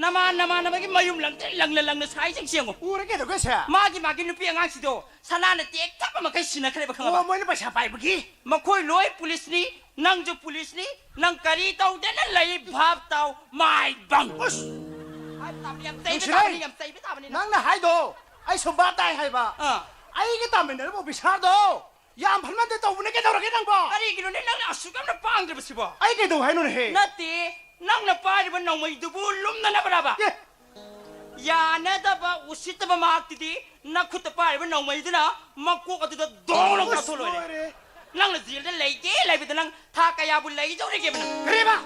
ꯅꯃꯥꯟ ꯅꯃꯥꯟꯅꯕꯒꯤ ꯃꯌꯨꯝ ꯂꯪꯇ꯭ꯔꯤꯛ ꯂꯪꯅ ꯂꯪꯅ ꯁꯥꯏꯁꯤꯡꯁꯦ ꯌꯦꯡꯉꯣ꯫ ꯎꯔꯒꯦ ꯇꯧꯒꯦꯁꯦ꯫ ꯃꯥꯒꯤ ꯃꯥꯒꯤ ꯅꯨꯄꯤ ꯑꯉꯥꯡꯁꯤꯗꯣ ꯁꯅꯥꯅ ꯇꯦꯛ ꯊꯞꯄ ꯃꯈꯩ ꯁꯤꯟꯅꯈ꯭ꯔꯦꯕ, ꯈꯪꯉꯕ? ꯑꯣ, ꯃꯣꯏꯅ ꯄꯩꯁꯥ ꯄꯥꯏꯕꯒꯤ? ꯃꯈꯣꯏ ꯂꯣꯏ ꯄꯨꯂꯤꯁꯅꯤ, ꯅꯪꯁꯨ ꯄꯨꯂꯤꯁꯅꯤ, ꯅꯪ ꯀꯔꯤ ꯇꯧꯗꯅ ꯂꯩ? ꯚꯥꯞ ꯇꯥꯎ, ꯃꯥꯏ ꯕꯪ꯫ ꯑꯁ! ꯍꯥꯏꯕ ꯇꯥꯕꯅꯤ, ꯌꯥꯝ ꯆꯩꯕ ꯅꯨꯡꯁꯤꯔꯩ, ꯇꯥꯕꯅꯤ, ꯌꯥꯝ ꯆꯩꯕ ꯇꯥꯕꯅꯤ ꯅꯪ꯫ ꯅꯪꯅ ꯍꯥꯏꯗꯣ ꯑꯩ ꯁꯨꯝ ꯚꯥꯞ ꯇꯥꯏ ꯍꯥꯏꯕ꯫ ꯑꯥ꯫ ꯑꯩꯒ ꯇꯥꯃꯤꯟꯅꯔꯤꯕ ꯑꯣꯐꯤꯁꯥꯔꯗꯣ ꯌꯥꯝ ꯐꯅꯗꯦ ꯇꯧꯕꯅꯦ, ꯀꯩꯗꯧꯔꯒꯦ ꯅꯪꯕꯣ? ꯀꯔꯤꯒꯤꯅꯣꯅꯦ ꯅꯪꯅ ꯑꯁꯨꯛ ꯌꯥꯝꯅ ꯄꯥꯡꯗ꯭ꯔꯤꯕꯁꯤꯕꯣ? ꯑꯩ ꯀꯩꯗꯧ ꯍꯥꯏꯅꯣꯅꯦꯍꯦ? ꯅꯠꯇꯦ, ꯅꯪꯅ ꯄꯥꯏꯔꯤꯕ ꯅꯣꯡꯃꯩꯗꯨꯕꯨ ꯂꯨꯝꯅꯅꯕꯔꯕ? ꯑꯦ! ꯌꯥꯅꯗꯕ ꯎꯁꯤꯠꯇꯕ ꯃꯍꯥꯛꯇꯨꯗꯤ ꯅꯈꯨꯠꯇ ꯄꯥꯏꯔꯤꯕ ꯅꯣꯡꯃꯩꯗꯨꯅ ꯃꯀꯣꯛ ꯑꯗꯨꯗ ꯗꯣꯡ ꯂꯥꯎ ꯑꯁ, ꯀꯥꯞꯊꯣꯛ ꯂꯣꯏꯔꯦ꯫ ꯂꯣꯏꯔꯦ꯫ ꯅꯪꯅ ꯖꯦꯜꯗ ꯂꯩꯒꯦ ꯂꯩꯕꯗ ꯅꯪ ꯊꯥ ꯀꯌꯥꯕꯨ ꯂꯩꯗꯧꯔꯤꯒꯦꯕ ꯅꯪ? ꯀꯔꯤꯕ?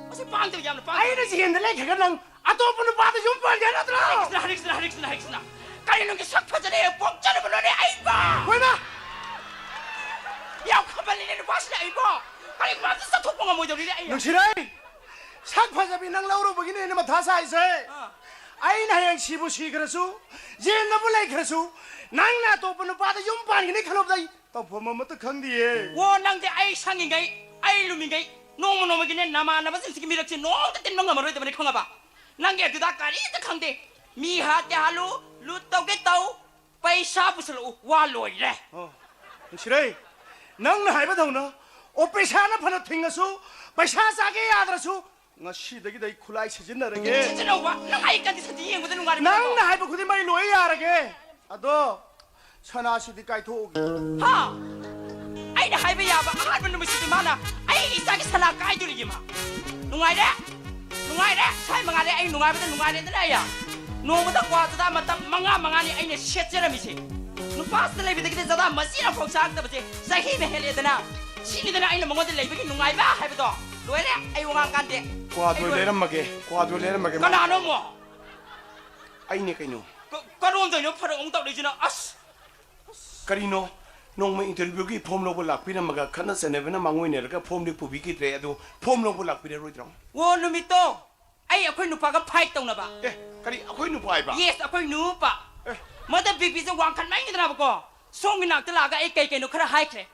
ꯃꯁꯤ ꯄꯥꯡꯗꯕ ꯌꯥꯝꯅ ꯄꯥꯡꯗꯕ꯫ ꯑꯩꯅ ꯖꯦꯜꯗ ꯂꯩꯈ꯭ꯔꯒ ꯅꯪ ꯑꯇꯣꯞꯄ ꯅꯨꯄꯥꯗ ꯌꯨꯝ ꯄꯥꯟꯒꯦ ꯅꯠꯇ꯭ꯔꯣ? ꯍꯔꯤꯀ꯭ꯔꯤꯁꯅ, ꯍꯔꯤꯀ꯭ꯔꯤꯁꯅ, ꯍꯔꯤꯀ꯭ꯔꯤꯁꯅ, ꯍꯔꯤꯀ꯭ꯔꯤꯁꯅ꯫ ꯀꯔꯤ ꯅꯪꯒꯤ ꯁꯛ ꯐꯖꯔꯦ ꯄꯣꯛꯆꯔꯕ ꯂꯣꯏꯔꯦ ꯑꯩꯕ? ꯍꯣꯏꯃ! ꯌꯥꯝ ꯈꯝꯕꯜꯂꯤꯅꯦ ꯅꯨꯄꯥꯁꯤꯅ ꯑꯩꯕꯣ꯫ ꯀꯔꯤꯒꯨꯝꯕ ꯑꯝꯇ ꯆꯠꯊꯣꯛꯄ ꯉꯝꯃꯣꯏꯗꯧꯔꯤꯅꯦ ꯑꯩ꯫ ꯅꯨꯡꯁꯤꯔꯩ! ꯁꯛ ꯐꯖꯕꯤ ꯅꯪ ꯂꯧꯔꯨꯕꯒꯤꯅꯦ ꯑꯩꯅ ꯃꯊꯥ ꯁꯥꯏꯁꯦ꯫ ꯑꯥ꯫ ꯑꯩꯅ ꯍꯌꯦꯡ ꯁꯤꯕꯨ ꯁꯤꯈ꯭ꯔꯁꯨ, ꯖꯦꯜꯗꯕꯨ ꯂꯩꯈ꯭ꯔꯁꯨ, ꯅꯪꯅ ꯑꯇꯣꯞꯄ ꯅꯨꯄꯥꯗ ꯌꯨꯝ ꯄꯥꯟꯒꯅꯤ ꯈꯜꯂꯨꯕꯗ ꯑꯩ ꯇꯧꯐꯝ ꯑꯃꯠꯇ ꯈꯪꯗꯤꯌꯦ꯫ ꯑꯣ, ꯅꯪꯗꯤ ꯑꯩ ꯁꯪꯉꯤꯉꯩ, ꯑꯩ ꯂꯨꯝꯃꯤꯉꯩ, ꯅꯣꯡꯃ ꯅꯣꯡꯃꯒꯤꯅꯦ ꯅꯃꯥꯟꯅꯕꯁꯤꯡꯁꯤꯒꯤ ꯃꯤꯔꯛꯁꯦ ꯅꯣꯡꯃꯇ ꯇꯤꯟꯕ ꯉꯝꯃꯔꯣꯏꯗꯕꯅꯤ, ꯈꯪꯉꯕ? ꯅꯪꯒꯤ ꯑꯗꯨꯗ ꯀꯔꯤꯝꯇ ꯈꯪꯗꯦ꯫ ꯃꯤ ꯍꯥꯠꯇꯦ ꯍꯥꯠꯂꯨ, ꯂꯨꯠ ꯇꯧꯒꯦ ꯇꯧ, ꯄꯩꯁꯥ ꯄꯨꯁꯜꯂꯛꯎ, ꯋꯥ ꯂꯣꯏꯔꯦ꯫ ꯑꯣ, ꯅꯨꯡꯁꯤꯔꯩ, ꯅꯪꯅ ꯍꯥꯏꯕꯗꯧꯅ ꯑꯣꯄꯔꯦꯁꯟꯅ ꯐꯅ ꯊꯤꯡꯉꯁꯨ, ꯄꯩꯁꯥ ꯆꯥꯒꯦ ꯌꯥꯗ꯭ꯔꯁꯨ, ꯉꯁꯤꯗꯒꯤꯗꯤ ꯑꯩ ꯈꯨꯠꯂꯥꯏ ꯁꯤꯖꯤꯟꯅꯔꯒꯦ꯫ ꯁꯤꯖꯤꯟꯅꯧꯕ, ꯅꯪ ꯑꯩ ꯀꯟꯗꯤꯁꯟꯗꯤ ꯌꯦꯡꯕꯗ ꯅꯨꯡꯉꯥꯏꯔꯤꯕ ꯅꯪꯅ ꯅꯠꯇ꯭ꯔꯣ? ꯍꯥꯏꯕ ꯈꯨꯗꯤꯡꯃꯛ ꯑꯩ ꯂꯣꯏ ꯌꯥꯔꯒꯦ꯫ ꯑꯗꯣ ꯁꯅꯥꯁꯤꯗꯤ ꯀꯥꯏꯊꯣꯛꯎꯒꯦ꯫ ꯍꯥ? ꯑꯩꯅ ꯍꯥꯏꯕ ꯌꯥꯕ ꯑꯍꯥꯟꯕ ꯅꯨꯃꯤꯠꯁꯤꯗꯤ ꯃꯥꯅ ꯑꯩ ꯏꯆꯥꯒꯤ ꯁꯅꯥ ꯀꯥꯏꯗꯣꯔꯤꯒꯦ ꯃꯥ꯫ ꯅꯨꯡꯉꯥꯏꯔꯦ? ꯅꯨꯡꯉꯥꯏꯔꯦ? ꯁ꯭ꯋꯥꯏ ꯃꯉꯥꯜꯂꯦ ꯑꯩ ꯅꯨꯡꯉꯥꯏꯕꯗ ꯅꯨꯡꯉꯥꯏꯔꯦꯗꯅ ꯑꯩ꯫ ꯅꯣꯡꯃꯗ ꯀ꯭ꯋꯥ ꯆꯗꯥ ꯃꯇꯝ ꯃꯉꯥ ꯃꯉꯥꯅꯤ ꯑꯩꯅ ꯁꯦꯠꯆꯔꯝꯃꯤꯁꯦ꯫ ꯅꯨꯄꯥꯁꯤꯗ ꯂꯩꯕꯗꯒꯤꯗꯤ ꯆꯗꯥ ꯃꯆꯦꯠ ꯑꯃꯐꯥꯎ ꯆꯥꯔꯛꯇꯕꯁꯦ ꯆꯍꯤꯅ ꯍꯦꯜꯂꯦꯗꯅ꯫ ꯁꯤꯅꯤꯗꯅ ꯑꯩꯅ ꯃꯉꯣꯟꯗ ꯂꯩꯕꯒꯤ ꯅꯨꯡꯉꯥꯏꯕ ꯍꯥꯏꯕꯗꯣ꯫ ꯂꯣꯏꯔꯦ, ꯑꯩ ꯋꯥ ꯉꯥꯡ ꯀꯥꯟꯗꯦ꯫ ꯀ꯭ꯋꯥꯗꯣ ꯑꯩ ꯂꯣꯏꯔꯦ꯫ ꯂꯩꯔꯝꯃꯒꯦ, ꯀ꯭ꯋꯥꯗꯣ ꯂꯩꯔꯝꯃꯒꯦ꯫ ꯀꯅꯥꯅꯣ ꯑꯃꯨꯛ? ꯑꯩꯅꯦ ꯀꯩꯅꯣ꯫ ꯀ-, ꯀꯔꯣꯝꯗꯩꯅꯣ ꯐꯔꯛ ꯑꯃꯨꯛ ꯇꯧꯔꯛꯏꯁꯤꯅ? ꯑꯁ! ꯀꯔꯤꯅꯣ? ꯅꯣꯡꯃ ꯏꯟꯇꯔꯚ꯭ꯌꯨꯒꯤ ꯐꯣꯝ ꯂꯧꯕ ꯂꯥꯛꯄꯤꯔꯝꯃꯒ ꯈꯠꯅ ꯆꯩꯅꯕꯅ ꯃꯥꯡꯑꯣꯏꯅꯔꯒ ꯐꯣꯝꯗꯤ ꯄꯨꯕꯤꯈꯤꯗ꯭ꯔꯦ, ꯑꯗꯨ ꯐꯣꯝ ꯂꯧꯕ ꯂꯥꯛꯄꯤꯔꯔꯣꯏꯗ꯭ꯔꯣ? ꯑꯣ, ꯅꯨꯃꯤꯠꯇꯣ ꯑꯩ ꯑꯩꯈꯣꯏ ꯅꯨꯄꯥꯒ ꯐꯥꯏꯠ ꯇꯧꯅꯕ꯫ ꯑꯦ, ꯀꯔꯤ ꯑꯩꯈꯣꯏ ꯅꯨꯄꯥ ꯍꯥꯏꯕ? ꯌꯦꯁ, ꯑꯩꯈꯣꯏ ꯅꯨꯄꯥ꯫ ꯑꯦ꯫ ꯃꯗ ꯕꯤ ꯄꯤꯁꯦ ꯋꯥꯡꯈꯠꯃꯟꯈꯤꯗꯅꯕꯀꯣ, ꯁꯣꯝꯒꯤ ꯅꯥꯛꯇ ꯂꯥꯛꯑꯒ ꯑꯩ ꯀꯩ ꯀꯩꯅꯣ ꯈꯔ ꯍꯥꯏꯈ꯭ꯔꯦ꯫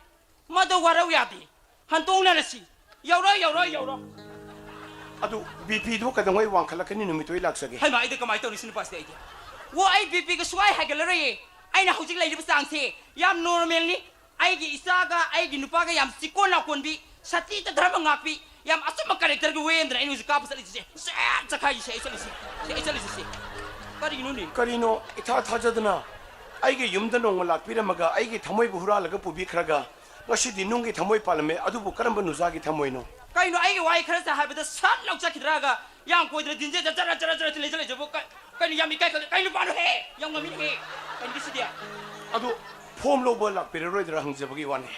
ꯃꯗꯨ ꯋꯥꯔꯧ ꯌꯥꯗꯦ꯫ ꯍꯟꯇꯣꯛꯅꯔꯁꯤ꯫ ꯌꯧꯔꯣ, ꯌꯧꯔꯣ, ꯌꯧꯔꯣ꯫ ꯑꯗꯨ ꯕꯤ ꯄꯤꯗꯨ ꯀꯩꯗꯧꯉꯩ ꯋꯥꯡꯈꯠꯂꯛꯀꯅꯤ? ꯅꯨꯃꯤꯠꯇꯨ ꯑꯩ ꯂꯥꯛꯆꯒꯦ꯫ ꯍꯩꯃꯥ, ꯑꯩꯗꯤ ꯀꯃꯥꯏꯅ ꯇꯧꯅꯤ ꯁꯤ ꯅꯨꯄꯥꯁꯤꯗꯤ ꯑꯩꯗꯤ? ꯑꯣ, ꯑꯩ ꯕꯤ ꯄꯤꯒ ꯁꯨꯡꯍꯥꯏ ꯍꯥꯏꯒꯠꯂꯔꯣꯏꯌꯦ꯫ ꯑꯩꯅ ꯍꯧꯖꯤꯛ ꯂꯩꯔꯤꯕ ꯆꯥꯡꯁꯦ ꯌꯥꯝ ꯅꯣꯔꯃꯦꯜꯅꯤ꯫ ꯑꯩꯒꯤ ꯏꯆꯥꯒ ꯑꯩꯒꯤ ꯅꯨꯄꯥꯒ ꯌꯥꯝ ꯆꯤꯛꯀꯣꯟ ꯅꯥꯀꯣꯟꯕꯤ, ꯁꯇꯤꯗ ꯙꯔꯃ ꯉꯥꯛꯄꯤ, ꯌꯥꯝ ꯑꯆꯨꯝꯕ ꯀꯦꯔꯦꯛꯇꯔꯒꯤ ꯋꯦ ꯑꯃꯗꯅ ꯑꯩꯅ ꯍꯧꯖꯤꯛ ꯀꯥꯞꯄ ꯆꯠꯂꯤꯁꯦ꯫ ꯆꯦꯠ ꯆꯈꯥꯏꯔꯤꯁꯦ ꯑꯩ ꯆꯠꯂꯤꯁꯦ꯫ ꯁꯤ ꯑꯩ ꯆꯠꯂꯤꯁꯦ ꯁꯤ꯫ ꯀꯔꯤꯒꯤꯅꯣꯅꯦ? ꯀꯔꯤꯅꯣ ꯏꯊꯥ ꯊꯥꯖꯗꯅ ꯑꯩꯒꯤ ꯌꯨꯝꯗ ꯅꯣꯡꯃ ꯂꯥꯛꯄꯤꯔꯝꯃꯒ ꯑꯩꯒꯤ ꯊꯃꯣꯏꯕꯨ ꯍꯨꯔꯥꯜꯂꯒ ꯄꯨꯕꯤꯈ꯭ꯔꯒ ꯉꯁꯤꯗꯤ ꯅꯨꯡꯒꯤ ꯊꯃꯣꯏ ꯄꯥꯜꯂꯝꯃꯦ꯫ ꯑꯗꯨꯕꯨ ꯀꯔꯝꯕ ꯅꯨꯖꯥꯒꯤ ꯊꯃꯣꯏꯅꯣ? ꯀꯩꯅꯣ, ꯑꯩꯒꯤ ꯋꯥꯍꯩ ꯈꯔ ꯁꯥ ꯍꯥꯏꯕꯗ ꯁꯠ ꯂꯥꯎ ꯆꯠꯈꯤꯗ꯭ꯔꯒ ꯌꯥꯝ ꯀꯣꯏꯗꯅ ꯗꯤꯟꯖꯦꯗ ꯆꯔ ꯆꯔ ꯆꯔ ꯆꯠꯂ ꯂꯩꯖꯕꯨ ꯀ-, ꯀꯩꯅꯣ, ꯌꯥꯝ ꯏꯀꯥꯏ ꯈꯪꯗꯦ꯫ ꯀꯩ ꯅꯨꯄꯥꯅꯣꯍꯦ? ꯌꯥꯝ ꯉꯝꯃꯤꯅꯦꯍꯦ꯫ ꯀꯩꯅꯣ ꯁꯤꯗꯤ? ꯑꯗꯨ ꯐꯣꯝ ꯂꯧꯕ ꯂꯥꯛꯄꯤꯔꯔꯣꯏꯗ꯭ꯔꯥ ꯍꯪꯖꯕꯒꯤ ꯋꯥꯅꯤ꯫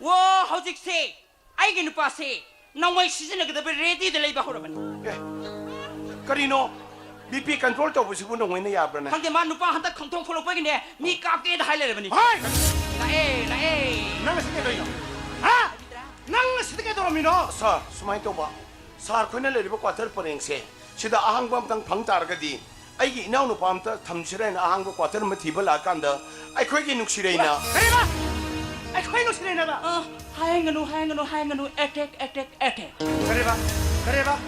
ꯑꯣ, ꯍꯧꯖꯤꯛꯁꯦ ꯑꯩꯒꯤ ꯅꯨꯄꯥꯁꯦ ꯅꯣꯡꯃꯩ ꯁꯤꯖꯤꯟꯅꯒꯗꯕ ꯔꯦꯗꯤꯗ ꯂꯩꯕ ꯍꯧꯔꯕꯅꯤ꯫ ꯑꯦ, ꯀꯔꯤꯅꯣ? ꯕꯤ ꯄꯤ ꯀꯟꯇ꯭ꯔꯣꯜ ꯇꯧꯕꯁꯤꯕꯨ ꯅꯣꯡꯃꯩꯅ ꯌꯥꯕ꯭ꯔꯥꯅꯦ? ꯈꯪꯗꯦ, ꯃꯥ ꯅꯨꯄꯥ ꯍꯟꯗꯛ ꯈꯪꯊꯣꯛ ꯊꯣꯛꯂꯛꯄꯒꯤꯅꯦ, ꯃꯤ ꯀꯥꯞꯀꯦꯗ ꯍꯥꯏ ꯂꯩꯔꯕꯅꯤ꯫ ꯍꯣꯏ! ꯂꯥꯛꯑꯦ, ꯂꯥꯛꯑꯦ꯫ ꯅꯪ ꯑꯁꯤꯗ ꯀꯩꯗꯧꯔꯤꯅꯣ? ꯍꯥ? ꯅꯪ ꯑꯁꯤꯗ ꯀꯩꯗꯧꯔꯝꯃꯤꯅꯣ? ꯁꯥꯔ, ꯁꯨꯃꯥꯏꯅ ꯇꯧꯕ, ꯁꯥꯔ ꯈꯣꯏꯅ ꯂꯩꯔꯤꯕ ꯀ꯭ꯋꯥꯇꯔ ꯄꯔꯦꯡꯁꯦ ꯁꯤꯗ ꯑꯍꯥꯡꯕ ꯑꯝꯇꯪ ꯐꯪ ꯇꯥꯔꯒꯗꯤ ꯑꯩꯒꯤ ꯏꯅꯥꯎꯅꯨꯄꯥ ꯑꯝꯇ ꯊꯝꯁꯤꯔ ꯍꯥꯏꯅ ꯑꯍꯥꯡꯕ ꯀ꯭ꯋꯥꯇꯔ ꯑꯃ ꯊꯤꯕ ꯂꯥꯛꯑꯀꯥꯟꯗ ꯑꯩꯈꯣꯏꯒꯤ ꯅꯨꯡꯁꯤꯔꯩꯅ ꯀꯔꯤꯕ? ꯑꯩꯈꯣꯏ ꯅꯨꯡꯁꯤꯔꯩꯅꯕ? ꯑ, ꯍꯥꯏꯍꯟꯒꯅꯨ, ꯍꯥꯏꯍꯟꯒꯅꯨ, ꯍꯥꯏꯍꯟꯒꯅꯨ꯫ Attack, attack, attack. ꯀꯔꯤꯕ? ꯀꯔꯤꯕ?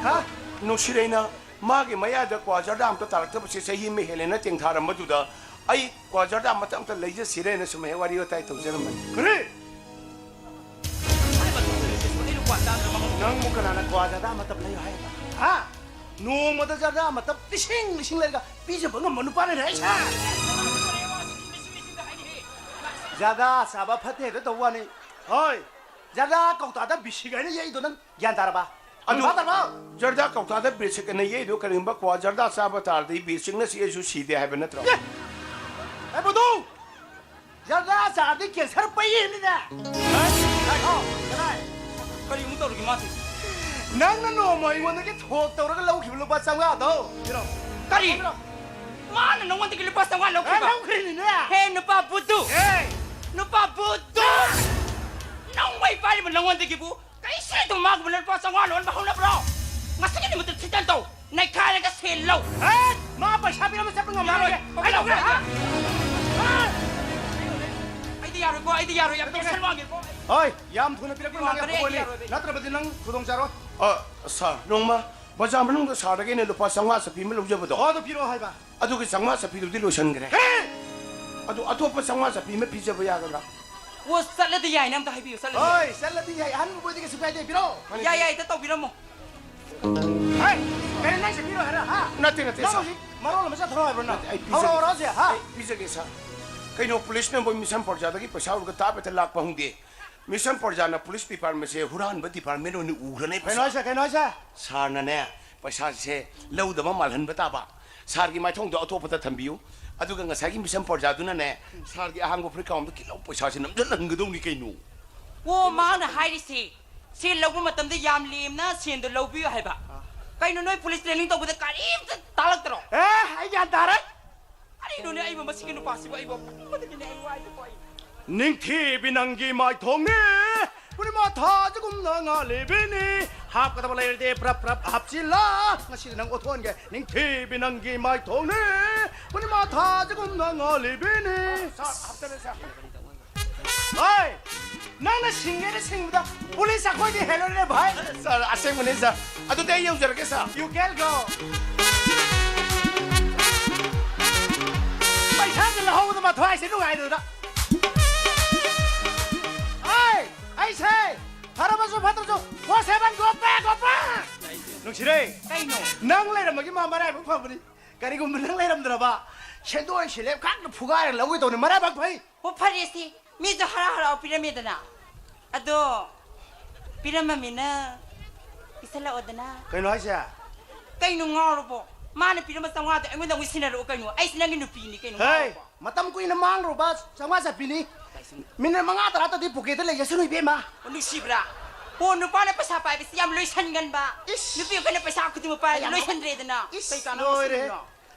ꯍꯥ? ꯅꯨꯡꯁꯤꯔꯩꯅ ꯃꯥꯒꯤ ꯃꯌꯥꯗ ꯀ꯭ꯋꯥ ꯖꯔꯗꯥ ꯑꯝꯇ ꯇꯥꯔꯛꯇꯕꯁꯦ ꯆꯍꯤ ꯑꯃ ꯍꯦꯜꯂꯦꯅ ꯇꯦꯡꯊꯥꯔꯝꯕꯗꯨꯗ ꯑꯩ ꯀ꯭ꯋꯥ ꯖꯔꯗꯥ ꯃꯇꯝ ꯑꯝꯇ ꯂꯩꯖꯁꯤꯔꯦꯅ ꯁꯨꯝ ꯍꯦꯛ ꯋꯥꯔꯤ ꯋꯥꯇꯥꯏ ꯇꯧꯖꯔꯝꯕꯅꯤ꯫ ꯀꯔꯤ? ꯅꯪꯕꯨ ꯀꯅꯥꯅ ꯀ꯭ꯋꯥ ꯖꯔꯗꯥ ꯃꯇꯞ ꯂꯩꯌꯨ ꯍꯥꯏꯕ? ꯍꯥ? ꯅꯣꯡꯃꯗ ꯖꯔꯗꯥ ꯃꯇꯞ ꯂꯤꯁꯤꯡ ꯂꯤꯁꯤꯡ ꯂꯩꯔꯒ ꯄꯤꯖꯕ ꯉꯝꯕ ꯅꯨꯄꯥꯅꯅꯦ ꯑꯩꯁꯦ? ꯖꯔꯗꯥ ꯆꯥꯕ ꯐꯠꯇꯦ ꯍꯦꯛꯇ ꯇꯧꯕ ꯋꯥꯅꯤ꯫ ꯍꯣꯏ, ꯖꯔꯗꯥ ꯀꯧꯇꯥꯗ ꯕꯤꯁꯤꯛ ꯍꯥꯏꯅ ꯌꯩꯗꯣ ꯅꯪ ꯒ꯭ꯌꯥꯟ ꯇꯥꯔꯕ? ꯑꯗꯨ ꯒ꯭ꯌꯥꯟ ꯇꯥꯔꯕ? ꯖꯔꯗꯥ ꯀꯧꯇꯥꯗ ꯕꯤꯁꯤꯛ ꯑꯅ ꯌꯩꯗꯣ ꯀꯔꯤꯒꯨꯝꯕ ꯀ꯭ꯋꯥ ꯖꯔꯗꯥ ꯆꯥꯕ ꯇꯥꯔꯗꯤ ꯕꯤꯁꯤꯛꯅ ꯆꯤꯛꯑꯁꯨ ꯁꯤꯗꯦ ꯍꯥꯏꯕ ꯅꯠꯇ꯭ꯔꯣ? ꯑꯦ! ꯑꯦ, ꯕꯨꯙꯨ! ꯖꯔꯗꯥ ꯆꯥꯔꯗꯤ ꯀꯦꯟꯁꯔ ꯄꯩꯌꯦꯅꯤꯅꯦ! ꯍꯥꯏ! ꯍꯥꯏ! ꯑꯣ, ꯀꯗꯥꯏ? ꯀꯔꯤ ꯑꯃꯨꯛ ꯇꯧꯔꯒꯦ ꯃꯥꯁꯦ? ꯅꯪꯅ ꯅꯣꯡꯃ ꯑꯩꯉꯣꯟꯗꯒꯤ ꯊꯣꯛ ꯇꯧꯔꯒ ꯂꯧꯈꯤꯕ ꯂꯨꯄꯥ ꯆꯥꯝꯃꯉꯥꯗꯣ? ꯄꯤꯔꯣ꯫ ꯀꯔꯤ? ꯄꯤꯔꯣ꯫ ꯃꯥꯅ ꯅꯉꯣꯟꯗꯒꯤ ꯂꯨꯄꯥ ꯆꯥꯝꯃꯉꯥ ꯑꯦ, ꯂꯧꯈꯤꯕ? ꯂꯧꯈ꯭ꯔꯤꯅꯤꯅꯦ! ꯍꯦ, ꯅꯨꯄꯥ ꯕꯨꯗꯨ! ꯑꯦ! ꯅꯨꯄꯥ ꯕꯨꯗꯨ! ꯅꯣꯡꯃꯩ ꯄꯥꯏꯔꯤꯕ ꯅꯉꯣꯟꯗꯒꯤꯕꯨ ꯀꯩꯁꯨ ꯃꯥꯒꯨꯝꯕꯅ ꯂꯨꯄꯥ ꯆꯥꯝꯃꯉꯥ ꯂꯣꯟꯕ ꯍꯧꯅꯕ꯭ꯔꯣ? ꯉꯁꯤꯒꯤ ꯅꯨꯃꯤꯠꯇ ꯊꯤꯇꯟ ꯇꯧ, ꯅꯩꯈꯥꯏꯔꯒ ꯁꯦꯜ ꯂꯧ꯫ ꯑꯦ! ꯃꯥ ꯄꯩꯁꯥ ꯄꯤꯔꯝꯕ ꯆꯠꯄ ꯉꯝꯃꯔꯣꯏ꯫ ꯌꯥꯔꯣꯏ꯫ ꯀꯩꯗꯧꯒꯦ, ꯍꯥ? ꯍꯥ? ꯑꯩꯗꯤ ꯌꯥꯔꯣꯏꯀꯣ, ꯑꯩꯗꯤ ꯌꯥꯔꯣꯏ, ꯌꯥꯝ ꯇꯦꯟꯁꯟ ꯋꯥꯡꯉꯦꯀꯣ꯫ ꯍꯣꯏ, ꯌꯥꯝ ꯊꯨꯅ ꯄꯤꯔꯛꯄꯤꯔꯣ, ꯅꯪꯒꯤ ꯋꯥꯡꯈꯠꯂꯦ, ꯑꯐꯕ ꯑꯣꯏꯅꯤ꯫ ꯑꯩꯗꯤ ꯌꯥꯔꯣꯏ꯫ ꯅꯠꯇ꯭ꯔꯕꯗꯤ ꯅꯪ ꯈꯨꯗꯣꯡ ꯆꯥꯔꯣꯏ꯫ ꯑ, ꯁꯥꯔ, ꯅꯣꯡꯃ ꯕꯖꯥꯔ ꯃꯅꯨꯡꯗ ꯁꯥꯔꯗꯒꯤ ꯑꯩꯅ ꯂꯨꯄꯥ ꯆꯥꯝꯃꯉꯥ ꯆꯠꯄꯤ ꯑꯃ ꯂꯧꯖꯕꯗꯣ꯫ ꯑꯣ, ꯑꯗꯨ ꯄꯤꯔꯛꯑꯣ ꯍꯥꯏꯕ꯫ ꯑꯗꯨꯒꯤ ꯆꯥꯝꯃꯉꯥ ꯆꯠꯄꯤꯗꯨꯗꯤ ꯂꯣꯏꯁꯟꯈ꯭ꯔꯦ꯫ ꯍꯦ! ꯑꯗꯨ ꯑꯇꯣꯞꯄ ꯆꯥꯝꯃꯉꯥ ꯆꯠꯄꯤ ꯑꯃ ꯄꯤꯖꯕ ꯌꯥꯒꯗ꯭ꯔꯥ? ꯑꯣ, ꯆꯠꯂꯗꯤ ꯌꯥꯏꯅ ꯑꯝꯇ ꯍꯥꯏꯕꯤꯌꯨ, ꯆꯠꯂꯗꯤ ꯍꯣꯏ, ꯌꯥꯏ꯫ ꯆꯠꯂꯗꯤ ꯌꯥꯏ, ꯑꯍꯟꯕꯕꯨꯗꯤ ꯀꯩꯁꯨ ꯀꯥꯏꯗꯦ, ꯄꯤꯔꯛꯑꯣ꯫ ꯌꯥꯏ, ꯌꯥꯏ, ꯍꯦꯛꯇ ꯇꯧꯕꯤꯔꯝꯃꯣ꯫ ꯍꯦ! ꯀꯩꯅꯣ ꯅꯪ ꯆꯠꯄꯤꯔꯣ ꯍꯥꯏꯔ, ꯍꯥ? ꯅꯠꯇꯦ, ꯅꯠꯇꯦ, ꯅꯪ ꯁꯥꯔ꯫ ꯍꯧꯖꯤꯛ ꯃꯔꯣꯜ ꯑꯃ ꯆꯠꯊꯔꯣ ꯍꯥꯏꯕ꯭ꯔꯣ ꯅꯪ? ꯅꯠꯇꯦ, ꯑꯩ ꯄꯤꯖꯒꯦ꯫ ꯍꯧꯔꯛꯑꯣ, ꯍꯧꯔꯛꯑꯣꯁꯦ, ꯍꯥ? ꯑꯩ ꯄꯤꯖꯒꯦ, ꯁꯥꯔ꯫ ꯀꯩꯅꯣ, ꯄꯨꯂꯤꯁꯅ ꯃꯣꯏ ꯃꯤꯁꯝ ꯄ꯭ꯔꯖꯥꯗꯒꯤ ꯄꯩꯁꯥ ꯎꯔꯒ ꯇꯥꯞ ꯍꯦꯛꯇ ꯂꯥꯛꯄ ꯍꯧꯅꯗꯦ꯫ ꯃꯤꯁꯝ ꯄ꯭ꯔꯖꯥꯅ ꯄꯨꯂꯤꯁ ꯗꯤꯄꯥꯔꯠꯃꯦꯟꯁꯦ ꯍꯨꯔꯥꯟꯕ ꯗꯤꯄꯥꯔꯠꯃꯦꯟ ꯑꯣꯏꯅ ꯎꯈ꯭ꯔꯅꯦ, ꯀꯩꯅꯣ ꯁꯥꯔ꯫ ꯍꯥꯏꯁꯦ, ꯀꯩꯅꯣ ꯍꯥꯏꯁꯦ? ꯁꯥꯔꯅꯅꯦ, ꯄꯩꯁꯥꯁꯦ ꯂꯧꯗꯕ ꯃꯥꯜꯍꯟꯕ ꯇꯥꯕ꯫ ꯁꯥꯔꯒꯤ ꯃꯥꯏꯊꯣꯡꯗꯣ ꯑꯇꯣꯞꯄꯗ ꯊꯝꯕꯤꯌꯨ꯫ ꯑꯗꯨꯒ ꯉꯁꯥꯏꯒꯤ ꯃꯤꯁꯝ ꯄ꯭ꯔꯖꯥꯗꯨꯅꯅꯦ, ꯁꯥꯔꯒꯤ ꯑꯍꯥꯡꯕ ꯐꯨꯔꯤꯠ ꯈꯥꯎꯗ ꯀꯤꯂꯧ ꯄꯩꯁꯥꯁꯦ ꯅꯝꯁꯤꯜꯍꯟꯒꯗꯧꯅꯤ ꯀꯩꯅꯣ꯫ ꯑꯣ, ꯃꯥꯅ ꯍꯥꯏꯔꯤꯁꯦ, ꯁꯦꯜ ꯂꯧꯕ ꯃꯇꯝꯗ ꯌꯥꯝ ꯂꯦꯝꯅ ꯁꯦꯟꯗꯣ ꯂꯧꯕꯤꯌꯨ ꯍꯥꯏꯕ꯫ ꯑꯥ꯫ ꯀꯩꯅꯣ, ꯅꯣꯏ ꯄꯨꯂꯤꯁ ꯇ꯭ꯔꯦꯅꯤꯡ ꯇꯧꯕꯗ ꯀꯔꯤꯝꯇ ꯇꯥꯛꯂꯛꯇ꯭ꯔꯣ? ꯑꯦ, ꯑꯩ ꯒ꯭ꯌꯥꯟ ꯇꯥꯔꯦ꯫ ꯀꯔꯤꯅꯣꯅꯦ, ꯑꯩꯕꯨ ꯃꯁꯤꯒꯤ ꯅꯨꯄꯥꯁꯤꯕꯨ ꯑꯩꯕꯨ ꯑꯄꯪꯕꯗꯒꯤꯅꯦ ꯑꯩ ꯋꯥꯏꯗꯀꯣ ꯑꯩ꯫ ꯅꯤꯡꯊꯤꯕꯤ ꯅꯪꯒꯤ ꯃꯥꯏꯊꯣꯡꯅꯤ, ꯄꯨꯔꯅꯤꯃꯥ ꯊꯥꯁꯤꯒꯨꯝꯅ ꯉꯥꯜꯂꯤꯕꯤꯅꯤ꯫ ꯍꯥꯞꯀꯗꯕ ꯂꯩꯔꯗꯤ ꯄ꯭ꯔꯞ ꯄ꯭ꯔꯞ ꯍꯥꯞꯆꯤꯜꯂꯣ꯫ ꯉꯁꯤꯗꯤ ꯅꯪ ꯑꯣꯊꯣꯛꯍꯟꯒꯦ, ꯅꯤꯡꯊꯤꯕꯤ ꯅꯪꯒꯤ ꯃꯥꯏꯊꯣꯡꯅꯤ, ꯄꯨꯔꯅꯤꯃꯥ ꯊꯥꯁꯤꯒꯨꯝꯅ ꯉꯥꯜꯂꯤꯕꯤꯅꯤ꯫ ꯁꯥꯔ, ꯍꯥꯞꯆꯔꯦ, ꯁꯥꯔ꯫ ꯍꯣꯏ, ꯅꯪꯅ ꯁꯤꯡꯒꯦꯅ ꯁꯤꯡꯕꯗ ꯄꯨꯂꯤꯁ ꯑꯩꯈꯣꯏꯗꯤ ꯍꯦꯜꯂꯣꯏꯅꯦ ꯚꯥꯏ꯫ ꯁꯥꯔ, ꯑꯁꯦꯡꯕꯅꯦ ꯁꯥꯔ꯫ ꯑꯗꯨꯗꯤ ꯑꯩ ꯌꯧꯖꯔꯒꯦ ꯁꯥꯔ꯫ You can go. ꯄꯩꯁꯥꯁꯦ ꯂꯧꯍꯧꯕꯗ ꯃꯊ꯭ꯋꯥꯏꯁꯦ ꯅꯨꯡꯉꯥꯏꯗꯅ꯫ ꯑꯩ, ꯑꯩꯁꯦ ꯐꯔꯕꯁꯨ ꯐꯠꯇ꯭ꯔꯁꯨ ꯒꯣ ꯁꯦꯕꯟ ꯒꯣꯄꯦ, ꯒꯣꯄꯦ꯫ ꯅꯨꯡꯁꯤꯔꯦ꯫ ꯀꯩꯅꯣ? ꯅꯪ ꯂꯩꯔꯝꯕꯒꯤ ꯃꯥ ꯃꯔꯥꯏꯕꯛ ꯐꯕꯅꯤ꯫ ꯀꯔꯤꯒꯨꯝꯕ ꯅꯪ ꯂꯩꯔꯝꯗ꯭ꯔꯕ ꯁꯦꯟꯗꯣꯏ ꯁꯦꯂꯦꯞ ꯈꯛꯇ ꯐꯨꯒꯥꯏꯔꯒ ꯂꯧꯒꯦ ꯇꯧꯅꯤ꯫ ꯃꯔꯥꯏꯕꯛ ꯐꯩ꯫ ꯑꯣ, ꯐꯔꯦꯁꯦ, ꯃꯤꯁꯨ ꯍꯔꯥꯎ ꯍꯔꯥꯎ ꯄꯤꯔꯝꯃꯦꯗꯅ꯫ ꯑꯗꯣ ꯄꯤꯔꯝꯃꯃꯤꯅ ꯄꯤꯁꯜꯂꯛꯑꯣꯗꯅ꯫ ꯀꯩꯅꯣ ꯍꯥꯏꯁꯦ? ꯀꯩꯅꯣ ꯉꯥꯎꯔꯕꯣ? ꯃꯥꯅ ꯄꯤꯔꯝꯕ ꯆꯥꯝꯃꯉꯥꯗꯣ ꯑꯩꯉꯣꯟꯗ ꯑꯃꯨꯛ ꯁꯤꯟꯅꯔꯛꯑꯣ ꯀꯩꯅꯣ? ꯑꯩꯁꯦ ꯅꯪꯒꯤ ꯅꯨꯄꯤꯅꯤ ꯀꯩꯅꯣ, ꯍꯦ, ꯉꯥꯎꯔꯕꯣ? ꯃꯇꯝ ꯀꯨꯏꯅ ꯃꯥꯡꯂꯨꯔꯕ ꯆꯥꯝꯃꯉꯥ ꯆꯠꯄꯤꯅꯤ꯫ ꯃꯤꯅꯤꯠ ꯃꯉꯥ ꯇꯔꯥ ꯇꯗꯤ ꯄꯣꯀꯦꯠꯇ ꯂꯩꯖꯁꯅꯨ, ꯏꯕꯦꯝꯃ꯫ ꯑꯣ, ꯅꯨꯡꯁꯤꯕ꯭ꯔꯥ? ꯑꯣ, ꯅꯨꯄꯥꯅ ꯄꯩꯁꯥ ꯄꯥꯏꯕꯁꯤ ꯌꯥꯝ ꯂꯣꯏꯁꯟꯒꯟꯕ꯫ ꯏꯁ! ꯅꯨꯄꯤ ꯑꯩꯈꯣꯏꯅ ꯄꯩꯁꯥ ꯈꯨꯗꯤꯡꯃꯛ ꯄꯥꯏꯔꯗꯤ ꯌꯥꯝ ꯂꯣꯏꯁꯟꯗ꯭ꯔꯦꯗꯅ꯫ ꯏꯁ, ꯀꯩ ꯀꯥꯟꯅꯕ ꯂꯣꯏꯔꯦ꯫ ꯁꯤꯖꯤꯟꯅꯣ?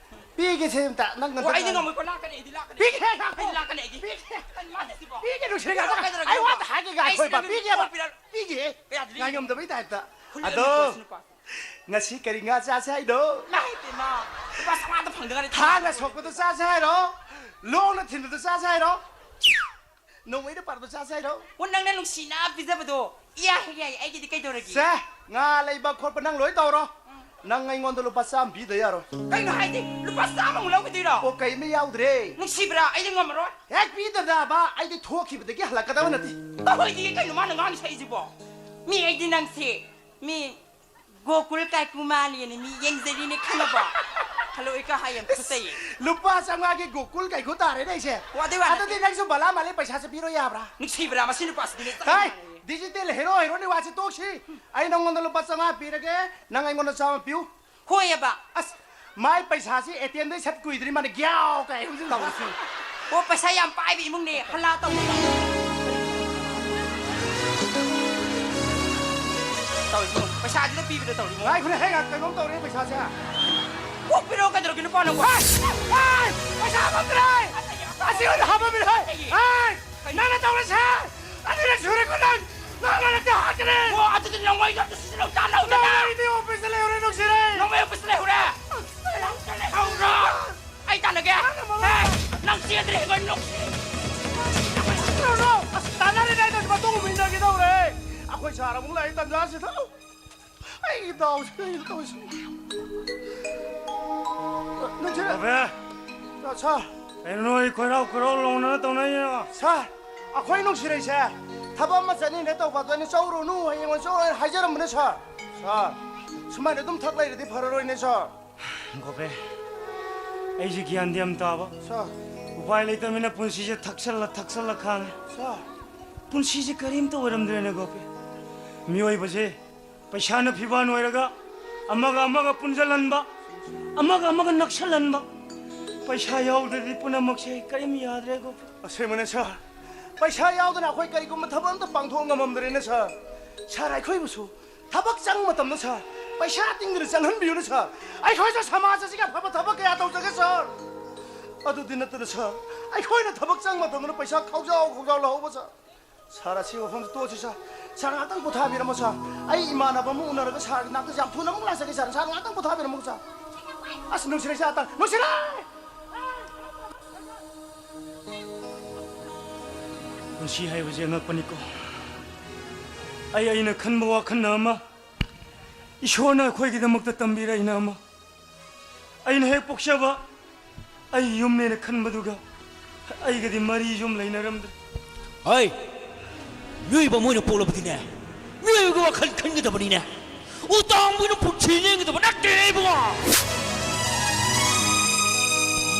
ꯄꯤꯒꯦꯁꯦ ꯑꯝꯇ, ꯅꯪ ꯑꯣ, ꯑꯝꯇ ꯑꯩꯗꯤ ꯉꯥꯏꯌꯨ꯫ ꯉꯝꯃꯣꯏꯀꯣ, ꯂꯥꯛꯀꯅꯤ, ꯑꯩꯗꯤ ꯂꯥꯛꯀꯅꯤ꯫ ꯄꯤꯒꯦ, ꯑꯩꯗꯤ ꯂꯥꯛꯀꯅꯤ, ꯑꯩꯗꯤ꯫ ꯄꯤꯒꯦ꯫ ꯀꯩꯅꯣ ꯃꯥꯅ ꯁꯤꯕꯣ? ꯄꯤꯒꯦ, ꯅꯨꯡꯁꯤꯔꯦ, ꯄꯤꯔꯣ, ꯀꯩꯗꯧꯔꯒꯦ? ꯑꯩ ꯋꯥ ꯑꯝꯇ ꯍꯥꯏꯒꯦ, ꯑꯩ ꯉꯥꯏꯈꯣ, ꯁꯤꯗ ꯏꯕ, ꯄꯤꯒꯦꯕ꯫ ꯄꯤꯔꯣ꯫ ꯄꯤꯒꯦ꯫ ꯀꯌꯥꯗꯤ ꯂꯤꯛꯏꯅꯣ? ꯉꯥꯏꯉꯝꯗꯕꯩ ꯇꯥꯏꯞꯇ꯫ ꯍꯨꯜꯂꯒ ꯑꯗꯣ, ꯅꯨꯄꯥꯁꯤ, ꯅꯨꯄꯥꯁꯤ꯫ ꯉꯁꯤ ꯀꯔꯤ ꯉꯥ ꯆꯥꯁꯦ ꯍꯥꯏꯅꯣ? ꯏꯃꯥꯏ ꯄꯦꯝꯃ, ꯂꯨꯄꯥ ꯆꯥꯝꯃꯉꯥꯗ ꯐꯪꯗ ꯉꯥꯏꯔꯤ꯫ ꯊꯥꯡꯅ ꯁꯣꯛꯄꯗ ꯆꯥꯁꯦ ꯍꯥꯏꯔꯣ? ꯂꯣꯡꯅ ꯊꯤꯟꯕꯗ ꯆꯥꯁꯦ ꯍꯥꯏꯔꯣ? ꯅꯣꯡꯃꯩꯗ ꯄꯥꯟꯕ ꯆꯥꯁꯦ ꯍꯥꯏꯔꯣ? ꯑꯣ, ꯅꯪꯅ ꯅꯨꯡꯁꯤꯅ ꯄꯤꯖꯕꯗꯣ ꯏꯌꯥ ꯍꯦꯛ ꯌꯥꯏ, ꯑꯩꯒꯤꯗꯤ ꯀꯩꯗꯧꯔꯒꯦ? ꯁꯦ, ꯉꯥ ꯂꯩꯕ ꯈꯣꯠꯄ ꯅꯪ ꯂꯣꯏ ꯇꯧꯔꯣ꯫ ꯅꯪ ꯑꯩꯉꯣꯟꯗ ꯂꯨꯄꯥ ꯆꯥꯝꯃ ꯄꯤꯗ ꯌꯥꯔꯣꯏ꯫ ꯀꯩꯅꯣ ꯍꯥꯏꯗꯤ? ꯂꯨꯄꯥ ꯆꯥꯝꯃꯃꯨꯛ ꯂꯧꯈꯤꯗꯣꯏꯔꯣ? ꯑꯣ, ꯀꯩꯃ ꯌꯥꯎꯗ꯭ꯔꯦ꯫ ꯅꯨꯡꯁꯤꯕ꯭ꯔꯥ? ꯑꯩꯗꯤ ꯉꯝꯃꯔꯣꯏ꯫ ꯍꯦꯛ ꯄꯤꯗꯕ ꯑꯩꯗꯤ ꯊꯣꯛꯈꯤꯕꯗꯒꯤ ꯍꯜꯂꯛꯀꯗꯕ ꯅꯠꯇꯦ꯫ ꯀꯍꯣꯏꯗꯤ ꯀꯩꯅꯣ ꯃꯥꯅ ꯉꯥꯡꯉꯤ ꯁꯛꯏꯁꯤꯕꯣ? ꯃꯤ ꯑꯩꯗꯤ ꯅꯪꯁꯦ ꯃꯤ ꯒꯣꯀꯨꯜ ꯀꯥꯏꯀꯨ ꯃꯥꯜꯂꯦꯅ ꯃꯤ ꯌꯦꯡꯖꯔꯤꯅꯦ ꯈꯪꯉꯕꯣ? ꯍꯜꯂꯣ, ꯏꯀꯥ ꯍꯥꯏ ꯌꯥꯝ ꯐꯖꯩꯌꯦ꯫ ꯂꯨꯄꯥ ꯆꯥꯝꯃꯉꯥꯒꯤ ꯒꯣꯀꯨꯜ ꯀꯥꯏꯀꯨ ꯇꯥꯔꯦꯅꯦ ꯑꯩꯁꯦ꯫ ꯑꯣ, ꯑꯗꯨꯏ ꯋꯥ ꯅꯠꯇꯦ꯫ ꯑꯗꯨꯗꯤ ꯅꯪꯁꯨ ꯕꯂꯥ ꯃꯥꯜꯂꯦ, ꯄꯩꯁꯥꯁꯦ ꯄꯤꯔꯣ ꯌꯥꯕ꯭ꯔꯥ? ꯅꯨꯡꯁꯤꯕ꯭ꯔꯥ ꯃꯁꯤ ꯅꯨꯄꯥꯁꯤꯗꯤ? ꯍꯥꯏ, ꯗꯤꯖꯤꯇꯦꯜ ꯍꯦꯔꯣ ꯍꯦꯔꯣꯅꯤ ꯋꯥꯁꯤ ꯇꯣꯛꯁꯤ꯫ ꯑꯩ ꯅꯪꯉꯣꯟꯗ ꯂꯨꯄꯥ ꯆꯥꯝꯃꯉꯥ ꯄꯤꯔꯒꯦ, ꯅꯪ ꯑꯩꯉꯣꯟꯗ ꯆꯥꯝꯃ ꯄꯤꯌꯨ꯫ ꯍꯣꯏꯑꯕ꯫ ꯑꯁ, ꯃꯥꯏ ꯄꯩꯁꯥꯁꯤ ꯑꯦ ꯇꯤ ꯑꯦꯝꯗꯩ ꯁꯠ ꯀꯨꯏꯗ꯭ꯔꯤ ꯃꯥꯅ ꯒ꯭ꯌꯥꯎ ꯀꯥꯏ ꯍꯧꯖꯤꯛ ꯇꯧꯔꯤꯁꯤ꯫ ꯑꯣ, ꯄꯩꯁꯥ ꯌꯥꯝ ꯄꯥꯏꯕ ꯏꯃꯨꯡꯅꯦ, ꯍꯜꯂꯥ ꯇꯧꯔꯤꯁꯤ꯫ ꯇꯧꯔꯤꯁꯤ, ꯄꯩꯁꯥꯁꯤꯗ ꯄꯤꯕꯗ ꯇꯧꯔꯤ꯫ ꯉꯥꯏꯈꯣꯅꯦ, ꯍꯦ, ꯉꯥꯏ-, ꯀꯩꯅꯣꯝ ꯇꯧꯔꯦ ꯄꯩꯁꯥꯁꯦ꯫ ꯀꯣꯛ ꯄꯤꯔꯛꯑꯣ, ꯀꯩꯗꯧꯔꯒꯦ ꯅꯨꯄꯥ ꯅꯪꯕꯣ? ꯍꯦ! ꯍꯦ! ꯄꯩꯁꯥ ꯍꯥꯞꯄꯝꯗ꯭ꯔꯦ! ꯑꯁꯤ ꯑꯣꯏꯅ ꯍꯥꯞꯄꯝꯃꯤꯔꯣ? ꯍꯦ! ꯀꯩꯅꯣ? ꯅꯪꯅ ꯇꯧꯔꯤꯁꯦ! ꯑꯅꯤꯔꯛ ꯁꯨꯔꯦꯀꯣ ꯅꯪ! ꯅꯪ ꯃꯔꯛꯇ ꯍꯥꯠꯀꯅꯤ! ꯑꯣ, ꯑꯗꯨꯗꯤ ꯅꯣꯡꯃꯩꯗꯣ ꯑꯗꯨ ꯁꯤꯖꯤꯟꯅꯧ, ꯆꯥꯅꯧꯗꯅ! ꯅꯣꯡꯃꯩꯗꯤ ꯑꯣꯐꯤꯁꯇ ꯂꯩꯍꯧꯔꯦ, ꯅꯨꯡꯁꯤꯔꯦ! ꯅꯣꯡꯃꯩ ꯑꯣꯐꯤꯁꯇ ꯂꯩꯍꯧꯔꯦ? ꯅꯪ ꯆꯠꯂꯍꯧꯔꯣ! ꯑꯩ ꯇꯥꯟꯅꯒꯦ! ꯅꯪꯅ ꯃꯔꯣꯜ ꯍꯦ! ꯅꯪ ꯆꯦꯟꯗ꯭ꯔꯦ, ꯑꯩꯈꯣꯏ ꯅꯨꯡꯁꯤ! ꯅꯣ, ꯅꯣ! ꯑꯁ, ꯇꯥꯟꯅꯔꯤꯉꯩꯗ ꯃꯇꯨꯡ ꯏꯟꯅꯒꯦ ꯇꯧꯔꯦ! ꯑꯩꯈꯣꯏ ꯁꯥꯔ ꯑꯃꯨꯛ ꯂꯥꯛꯏ ꯇꯟꯖꯥꯁꯤꯗ! ꯑꯩꯒꯤ ꯗꯥꯎꯁꯦ ꯀꯩꯅꯣ ꯇꯧꯔꯤꯁꯤꯕꯣ? ꯅꯨꯡꯁꯤꯔꯦ! ꯕꯥꯕꯦ! ꯁꯥꯔ! ꯀꯩꯅꯣ ꯅꯣꯏ ꯈꯣꯏꯔꯥꯎ ꯈꯣꯏꯔꯥꯎ ꯂꯥꯎꯅ ꯇꯧꯅꯩꯅꯣ? ꯁꯥꯔ, ꯑꯩꯈꯣꯏ ꯅꯨꯡꯁꯤꯔꯩꯁꯦ ꯊꯕꯛ ꯑꯃ ꯆꯠꯅꯤꯅ ꯇꯧꯕ, ꯑꯗꯨ ꯑꯩꯅ "ꯆꯧꯔꯨꯅꯨ, ꯍꯌꯦꯡ ꯑꯣꯏꯅ ꯆꯧꯔꯨ" ꯍꯥꯏꯅ ꯍꯥꯏꯖꯔꯝꯕꯅꯦ, ꯁꯥꯔ꯫ ꯁꯥꯔ, ꯁꯨꯃꯥꯏꯅ ꯑꯗꯨꯝ ꯊꯛ ꯂꯩꯔꯗꯤ ꯐꯔꯔꯣꯏꯅꯦ, ꯁꯥꯔ꯫ ꯒꯣꯄꯦ, ꯑꯩꯁꯦ ꯒ꯭ꯌꯥꯟꯗꯤ ꯌꯥꯝ ꯇꯥꯕ꯫ ꯁꯥꯔ꯫ ꯎꯄꯥꯏ ꯂꯩꯇꯕꯅꯤꯅ ꯄꯨꯟꯁꯤꯁꯦ ꯊꯛꯆꯜꯂ, ꯊꯛꯆꯜꯂ ꯈꯥꯡꯉꯦ꯫ ꯁꯥꯔ꯫ ꯄꯨꯟꯁꯤꯁꯦ ꯀꯔꯤꯝꯇ ꯑꯣꯏꯔꯝꯗ꯭ꯔꯦꯅꯦ, ꯒꯣꯄꯦ꯫ ꯃꯤꯑꯣꯏꯕꯁꯦ ꯄꯩꯁꯥꯅ ꯐꯤꯕꯥꯟ ꯑꯣꯏꯔꯒ ꯑꯃꯒ ꯑꯃꯒ ꯄꯨꯟꯖꯜꯍꯟꯕ, ꯑꯃꯒ ꯑꯃꯒ ꯅꯛꯁꯜꯍꯟꯕ꯫ ꯄꯩꯁꯥ ꯌꯥꯎꯗ꯭ꯔꯗꯤ ꯄꯨꯝꯅꯃꯛꯁꯦ ꯀꯔꯤꯝ ꯌꯥꯗ꯭ꯔꯦ, ꯒꯣꯄꯦ꯫ ꯑꯁꯦꯡꯕꯅꯦ ꯁꯥꯔ, ꯄꯩꯁꯥ ꯌꯥꯎꯗꯅ ꯑꯩꯈꯣꯏ ꯀꯔꯤꯒꯨꯝꯕ ꯊꯕꯛ ꯑꯝꯇ ꯄꯥꯡꯊꯣꯛ ꯉꯝꯃꯝꯗ꯭ꯔꯦꯅꯦ ꯁꯥꯔ꯫ ꯁꯥꯔ, ꯑꯩꯈꯣꯏꯕꯨꯁꯨ ꯊꯕꯛ ꯆꯪ ꯃꯇꯝꯗ ꯁꯥꯔ, ꯄꯩꯁꯥ ꯇꯤꯡꯗꯅ ꯆꯪꯍꯟꯕꯤꯌꯨꯅꯦ ꯁꯥꯔ꯫ ꯑꯩꯈꯣꯏꯁꯨ ꯁꯃꯥꯖ ꯑꯁꯤꯒꯤ ꯑꯐꯕ ꯊꯕꯛ ꯀꯌꯥ ꯇꯧꯖꯒꯦ ꯁꯥꯔ꯫ ꯑꯗꯨꯗꯤ ꯅꯠꯇꯅ ꯁꯥꯔ, ꯑꯩꯈꯣꯏꯅ ꯊꯕꯛ ꯆꯪ ꯃꯇꯝꯗꯅ ꯄꯩꯁꯥ ꯈꯥꯎꯖꯥꯎ ꯈꯥꯎꯖꯥꯎ ꯂꯧꯍꯧꯕ ꯁꯥꯔ꯫ ꯁꯥꯔ, ꯑꯁꯤ ꯋꯥꯐꯝꯁꯤ ꯇꯣꯛꯑꯁꯤ ꯁꯥꯔ꯫ ꯁꯥꯔ, ꯉꯥꯏꯍꯥꯛꯇꯪ ꯄꯣꯊꯥꯕꯤꯔꯝꯃꯣ ꯁꯥꯔ꯫ ꯑꯩ ꯏꯃꯥꯟꯅꯕ ꯑꯃ ꯎꯅꯔꯒ ꯁꯥꯔꯒꯤ ꯅꯥꯛꯇ ꯌꯥꯝ ꯊꯨꯅ ꯑꯃꯨꯛ ꯂꯥꯛꯆꯒꯦ ꯁꯥꯔ꯫ ꯁꯥꯔ, ꯉꯥꯏꯍꯥꯛꯇꯪ ꯄꯣꯊꯥꯕꯤꯔꯝꯃꯣ ꯁꯥꯔ꯫ ꯑꯁ, ꯅꯨꯡꯁꯤꯔꯩ ꯁꯥꯔ, ꯅꯨꯡꯁꯤꯔꯩ! ꯄꯨꯟꯁꯤ ꯍꯥꯏꯕꯁꯦ ꯑꯉꯛꯄꯅꯤꯀꯣ꯫ ꯑꯩ ꯑꯩꯅ ꯈꯟꯕ ꯋꯥꯈꯜꯅ ꯑꯃ, ꯏꯁꯣꯔꯅ ꯑꯩꯈꯣꯏꯒꯤꯗꯃꯛꯇ ꯇꯝꯕꯤꯔꯛꯏꯅ ꯑꯃ꯫ ꯑꯩꯅ ꯍꯦꯛ ꯄꯣꯛꯆꯕ ꯑꯩ ꯌꯨꯝꯅꯦꯅ ꯈꯟꯕꯗꯨꯒ ꯑꯩꯒꯗꯤ ꯃꯔꯤꯁꯨ ꯑꯃ ꯂꯩꯅꯔꯝꯗ꯭ꯔꯦ꯫ ꯍꯩ! ꯃꯤꯑꯣꯏꯕ ꯑꯃ ꯑꯣꯏꯅ ꯄꯣꯛꯂꯕꯗꯤꯅꯦ, ꯃꯤꯑꯣꯏꯕꯒꯤ ꯋꯥꯈꯜ ꯈꯟꯒꯗꯕꯅꯤꯅꯦ꯫ ꯎꯇꯥꯡꯕꯤꯅ ꯄꯨꯟꯁꯤ ꯂꯦꯟꯒꯗꯕ ꯅꯠꯇꯦ ꯏꯕꯨꯡꯉꯣ꯫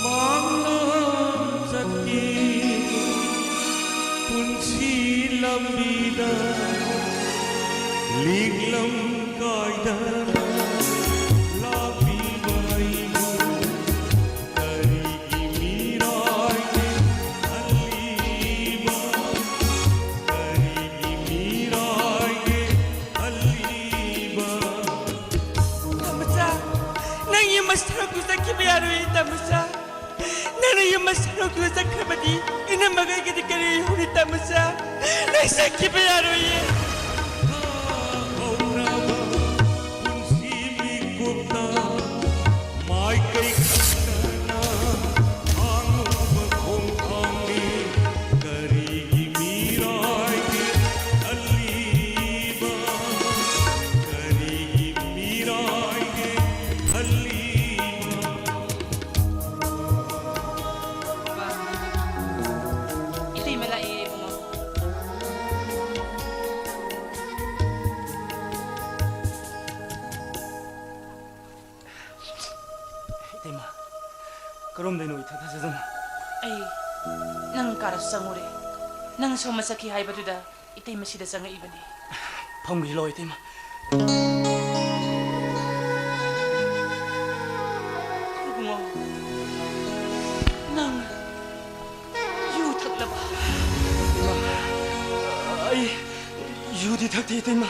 ꯃꯥꯡꯂꯣꯝ ꯆꯠꯈꯤ ꯄꯨꯟꯁꯤ ꯂꯝꯕꯤꯗ, ꯂꯤꯛꯂꯝ ꯀꯥꯏꯗꯅ ꯂꯥꯛꯂꯤꯕ ꯑꯩꯕꯨ ꯀꯔꯤꯒꯤ ꯃꯤꯔꯥꯏꯒꯦ ꯈꯜꯂꯤꯕ? ꯀꯔꯤꯒꯤ ꯃꯤꯔꯥꯏꯒꯦ ꯈꯜꯂꯤꯕ? ꯇꯥꯃꯣꯆꯥ, ꯅꯪ ꯌꯨꯝ ꯁꯔꯨꯛꯇꯨ ꯆꯠꯈꯤꯕ ꯌꯥꯔꯣꯏ, ꯇꯥꯃꯣꯆꯥ꯫ ꯅꯪꯅ ꯌꯨꯝ ꯁꯔꯨꯛꯇꯨ ꯆꯠꯈ꯭ꯔꯕꯗꯤ ꯏꯅꯝꯃꯒ ꯑꯩꯒꯗꯤ ꯀꯔꯤ ꯍꯧꯔꯤ, ꯇꯥꯃꯣꯆꯥ? ꯅꯪ ꯆꯠꯈꯤꯕ ꯌꯥꯔꯣꯏꯌꯦ꯫ ꯍꯧꯔꯕ ꯄꯨꯟꯁꯤ ꯃꯤꯀꯨꯞꯇ ꯃꯥꯏꯀꯩ ꯈꯪꯗꯅ ꯍꯥꯡꯂꯨꯕ ꯈꯣꯡꯊꯥꯡꯅꯤ꯫ ꯀꯔꯤꯒꯤ ꯃꯤꯔꯥꯏꯒꯦ ꯈꯜꯂꯤꯕ? ꯀꯔꯤꯒꯤ ꯃꯤꯔꯥꯏꯒꯦ ꯈꯜꯂꯤꯕ? ꯏꯇꯩꯃ ꯂꯥꯛꯑꯦ, ꯏꯕꯨꯡꯉꯣ꯫ ꯏꯇꯩꯃ, ꯀꯔꯣꯝꯗꯩꯅꯣ ꯏꯊꯥ ꯊꯥꯖꯗꯅ? ꯑꯩ ꯅꯪ ꯀꯥꯗ ꯆꯪꯉꯨꯔꯦ꯫ ꯅꯪ ꯁꯣꯝꯗ ꯆꯠꯈꯤ ꯍꯥꯏꯕꯗꯨꯗ ꯏꯇꯩꯃ ꯁꯤꯗ ꯆꯪꯉꯛꯏꯕꯅꯤ꯫ ꯐꯝꯈꯤꯁꯤ ꯂꯥꯛꯑꯣ, ꯏꯇꯩꯃ꯫ ꯏꯕꯨꯡꯉꯣ, ꯅꯪ ꯌꯨ ꯊꯛꯂꯕ? ꯏꯃꯥ, ꯑꯩ ꯌꯨꯗꯤ ꯊꯛꯇꯦ, ꯏꯇꯩꯃ꯫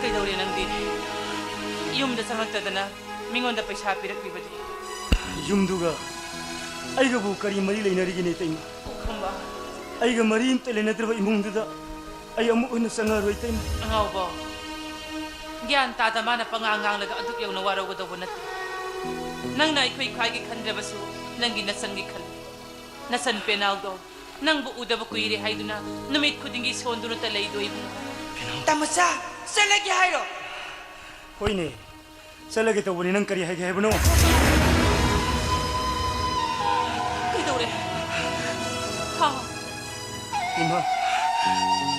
ꯀꯩꯗꯧꯔꯦ ꯅꯪꯗꯤ? ꯌꯨꯝꯗ ꯆꯪꯂꯛꯇꯗꯅ ꯃꯤꯉꯣꯟꯗ ꯄꯩꯁꯥ ꯄꯤꯔꯛꯂꯤꯕꯗꯤ? ꯌꯨꯝꯗꯨꯒ ꯑꯩꯒꯕꯨ ꯀꯔꯤ ꯃꯔꯤ ꯂꯩꯅꯔꯤꯒꯦꯅꯦ, ꯏꯇꯩꯃ? ꯄꯨꯈꯝꯕ꯫ ꯑꯩꯒ ꯃꯔꯤ ꯑꯝꯇ ꯂꯩꯅꯗ꯭ꯔꯕ ꯏꯃꯨꯡꯗꯨꯗ ꯑꯩ ꯑꯃꯨꯛ ꯍꯟꯅ ꯆꯪꯉꯔꯣꯏ, ꯏꯇꯩꯃ꯫ ꯑꯉꯥꯎꯕ, ꯒ꯭ꯌꯥꯟ ꯇꯥꯗ ꯃꯥꯅ ꯄꯉꯥꯡ ꯉꯥꯡꯂꯒ ꯑꯗꯨꯛ ꯌꯧꯅ ꯋꯥꯔꯧꯒꯗꯧꯕ ꯅꯠꯇꯦ꯫ ꯅꯪꯅ ꯑꯩꯈꯣꯏ ꯈ꯭ꯋꯥꯏꯒꯤ ꯈꯟꯗ꯭ꯔꯕꯁꯨ ꯅꯪꯒꯤ ꯅꯆꯟꯒꯤ ꯈꯜꯂꯨ꯫ ꯅꯆꯟ ꯄꯦꯅꯥꯎꯗꯣ ꯅꯪꯕꯨ ꯎꯗꯕ ꯀꯨꯏꯔꯦ ꯍꯥꯏꯗꯨꯅ ꯅꯨꯃꯤꯠ ꯈꯨꯗꯤꯡꯒꯤ ꯁꯣꯟꯗꯨꯅꯇ ꯂꯩꯗꯣ ꯏꯕꯨꯡꯉꯣ꯫ ꯇꯥꯃꯣꯆꯥ, ꯆꯠꯂꯒꯦ ꯍꯥꯏꯔꯣ? ꯍꯣꯏꯅꯦ, ꯆꯠꯂꯒꯦ ꯇꯧꯕꯅꯤ꯫ ꯅꯪ ꯀꯔꯤ ꯍꯥꯏꯒꯦ ꯍꯥꯏꯕꯅꯣ? ꯀꯩꯗꯧꯔꯦ? ꯍꯥ? ꯏꯃꯥ,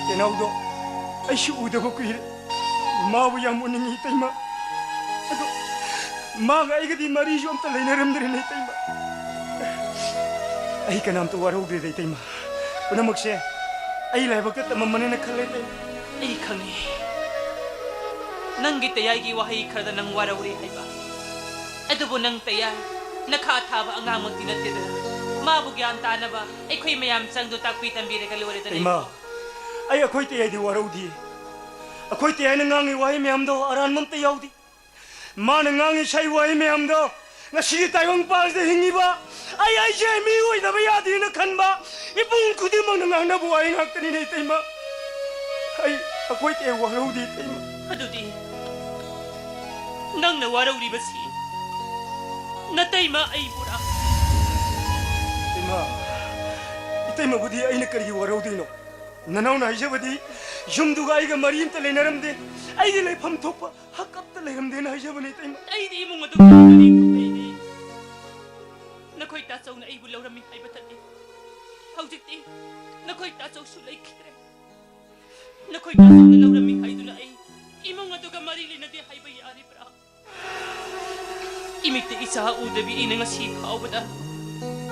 ꯇꯦꯅꯥꯎꯗꯣ ꯑꯩꯁꯨ ꯎꯗꯕ ꯀꯨꯏꯔꯦ꯫ ꯃꯥꯕꯨ ꯌꯥꯝ ꯎꯅꯤꯡꯉꯤ, ꯏꯇꯩꯃ꯫ ꯑꯗꯣ ꯃꯥꯒ ꯑꯩꯒꯗꯤ ꯃꯔꯤꯁꯨ ꯑꯝꯇ ꯂꯩꯅꯔꯝꯗ꯭ꯔꯦꯅꯦ, ꯏꯇꯩꯃ꯫ ꯑꯩ ꯀꯅꯥꯝꯇ ꯋꯥꯔꯧꯗ꯭ꯔꯦꯗ, ꯏꯇꯩꯃ꯫ ꯄꯨꯝꯅꯃꯛꯁꯦ ꯑꯩ ꯂꯥꯏꯕꯛꯇ ꯇꯝꯃꯝꯕꯅꯦꯅ ꯈꯜꯂꯦ, ꯏꯇꯩꯃ꯫ ꯑꯩ ꯈꯪꯉꯤ, ꯅꯪꯒꯤ ꯇꯌꯥꯏꯒꯤ ꯋꯥꯍꯩ ꯈꯔꯗ ꯅꯪ ꯋꯥꯔꯧꯔꯦ ꯍꯥꯏꯕ꯫ ꯑꯗꯨꯕꯨ ꯅꯪ ꯇꯌꯥꯏ, ꯅꯈꯥ ꯊꯥꯕ ꯑꯉꯥꯡꯃꯛꯇꯤ ꯅꯠꯇꯦꯗꯅ꯫ ꯃꯥꯕꯨ ꯒ꯭ꯌꯥꯟ ꯇꯥꯅꯕ ꯑꯩꯈꯣꯏ ꯃꯌꯥꯝ ꯆꯪꯗꯨ ꯇꯥꯛꯄꯤ ꯇꯝꯕꯤꯔꯒ ꯂꯣꯏꯔꯦꯗꯅ, ꯏꯃꯥ꯫ ꯏꯕꯨꯡꯉꯣ꯫ ꯑꯩ ꯑꯩꯈꯣꯏ ꯇꯌꯥꯏꯗꯤ ꯋꯥꯔꯧꯗꯦ꯫ ꯑꯩꯈꯣꯏ ꯇꯌꯥꯏꯅ ꯉꯥꯡꯉꯤ ꯋꯥꯍꯩ ꯃꯌꯥꯝꯗꯣ ꯑꯔꯥꯟꯕ ꯑꯝꯇ ꯌꯥꯎꯗꯦ꯫ ꯃꯥꯅ ꯉꯥꯡꯉꯤ ꯁꯥꯏ ꯋꯥꯍꯩ ꯃꯌꯥꯝꯗꯣ ꯉꯁꯤꯒꯤ ꯇꯥꯏꯕꯪ ꯄꯥꯟꯁꯤꯗ ꯍꯤꯡꯉꯤꯕ ꯑꯩ, ꯑꯩꯁꯦ ꯃꯤ ꯑꯣꯏꯗꯕ ꯌꯥꯗꯦꯅ ꯈꯟꯕ ꯏꯕꯨꯡ ꯈꯨꯗꯤꯡꯃꯛꯅ ꯉꯥꯡꯅꯕ ꯋꯥꯍꯩ ꯉꯥꯛꯇꯅꯤꯅꯦ, ꯏꯇꯩꯃ꯫ ꯑꯩ ꯑꯩꯈꯣꯏ ꯇꯌꯥꯏ ꯋꯥꯔꯧꯗꯦ, ꯏꯇꯩꯃ꯫ ꯑꯗꯨꯗꯤ ꯅꯪꯅ ꯋꯥꯔꯧꯔꯤꯕꯁꯤ ꯅꯇꯩꯃ ꯑꯩꯕꯨꯔꯥ? ꯏꯃꯥ, ꯏꯇꯩꯃꯕꯨꯗꯤ ꯑꯩꯅ ꯀꯔꯤꯒꯤ ꯋꯥꯔꯧꯗꯣꯏꯅꯣ? ꯅꯅꯥꯎꯅ ꯍꯥꯏꯖꯕꯗꯤ ꯌꯨꯝꯗꯨꯒ ꯑꯩꯒ ꯃꯔꯤ ꯑꯝꯇ ꯂꯩꯅꯔꯝꯗꯦ꯫ ꯑꯩꯒꯤ ꯂꯩꯐꯝ ꯊꯣꯛꯄ ꯍꯛ ꯑꯝꯇ ꯂꯩꯔꯝꯗꯦꯅ ꯍꯥꯏꯖꯕꯅꯤ, ꯏꯇꯩꯃ꯫ ꯑꯩꯗꯤ ꯏꯃꯨꯡ ꯑꯗꯨꯒꯤ ꯃꯔꯤ ꯊꯨꯡꯅꯩꯅꯦ꯫ ꯅꯈꯣꯏ ꯇꯥꯆꯧꯅ ꯑꯩꯕꯨ ꯂꯧꯔꯝꯃꯤ ꯍꯥꯏꯕꯇꯅꯤ꯫ ꯍꯧꯖꯤꯛꯇꯤ ꯅꯈꯣꯏ ꯇꯥꯆꯧꯁꯨ ꯂꯩꯈꯤꯗ꯭ꯔꯦ꯫ ꯅꯈꯣꯏ ꯇꯥꯆꯧꯅ ꯂꯧꯔꯝꯃꯤ ꯍꯥꯏꯗꯨꯅ ꯑꯩ ꯏꯃꯨꯡ ꯑꯗꯨꯒ ꯃꯔꯤ ꯂꯩꯅꯗꯦ ꯍꯥꯏꯕ ꯌꯥꯔꯤꯕ꯭ꯔꯥ? ꯏꯃꯤꯠꯇ ꯏꯆꯥ ꯎꯗꯕꯤ ꯑꯩꯅ ꯉꯁꯤ ꯐꯥꯎꯕꯗ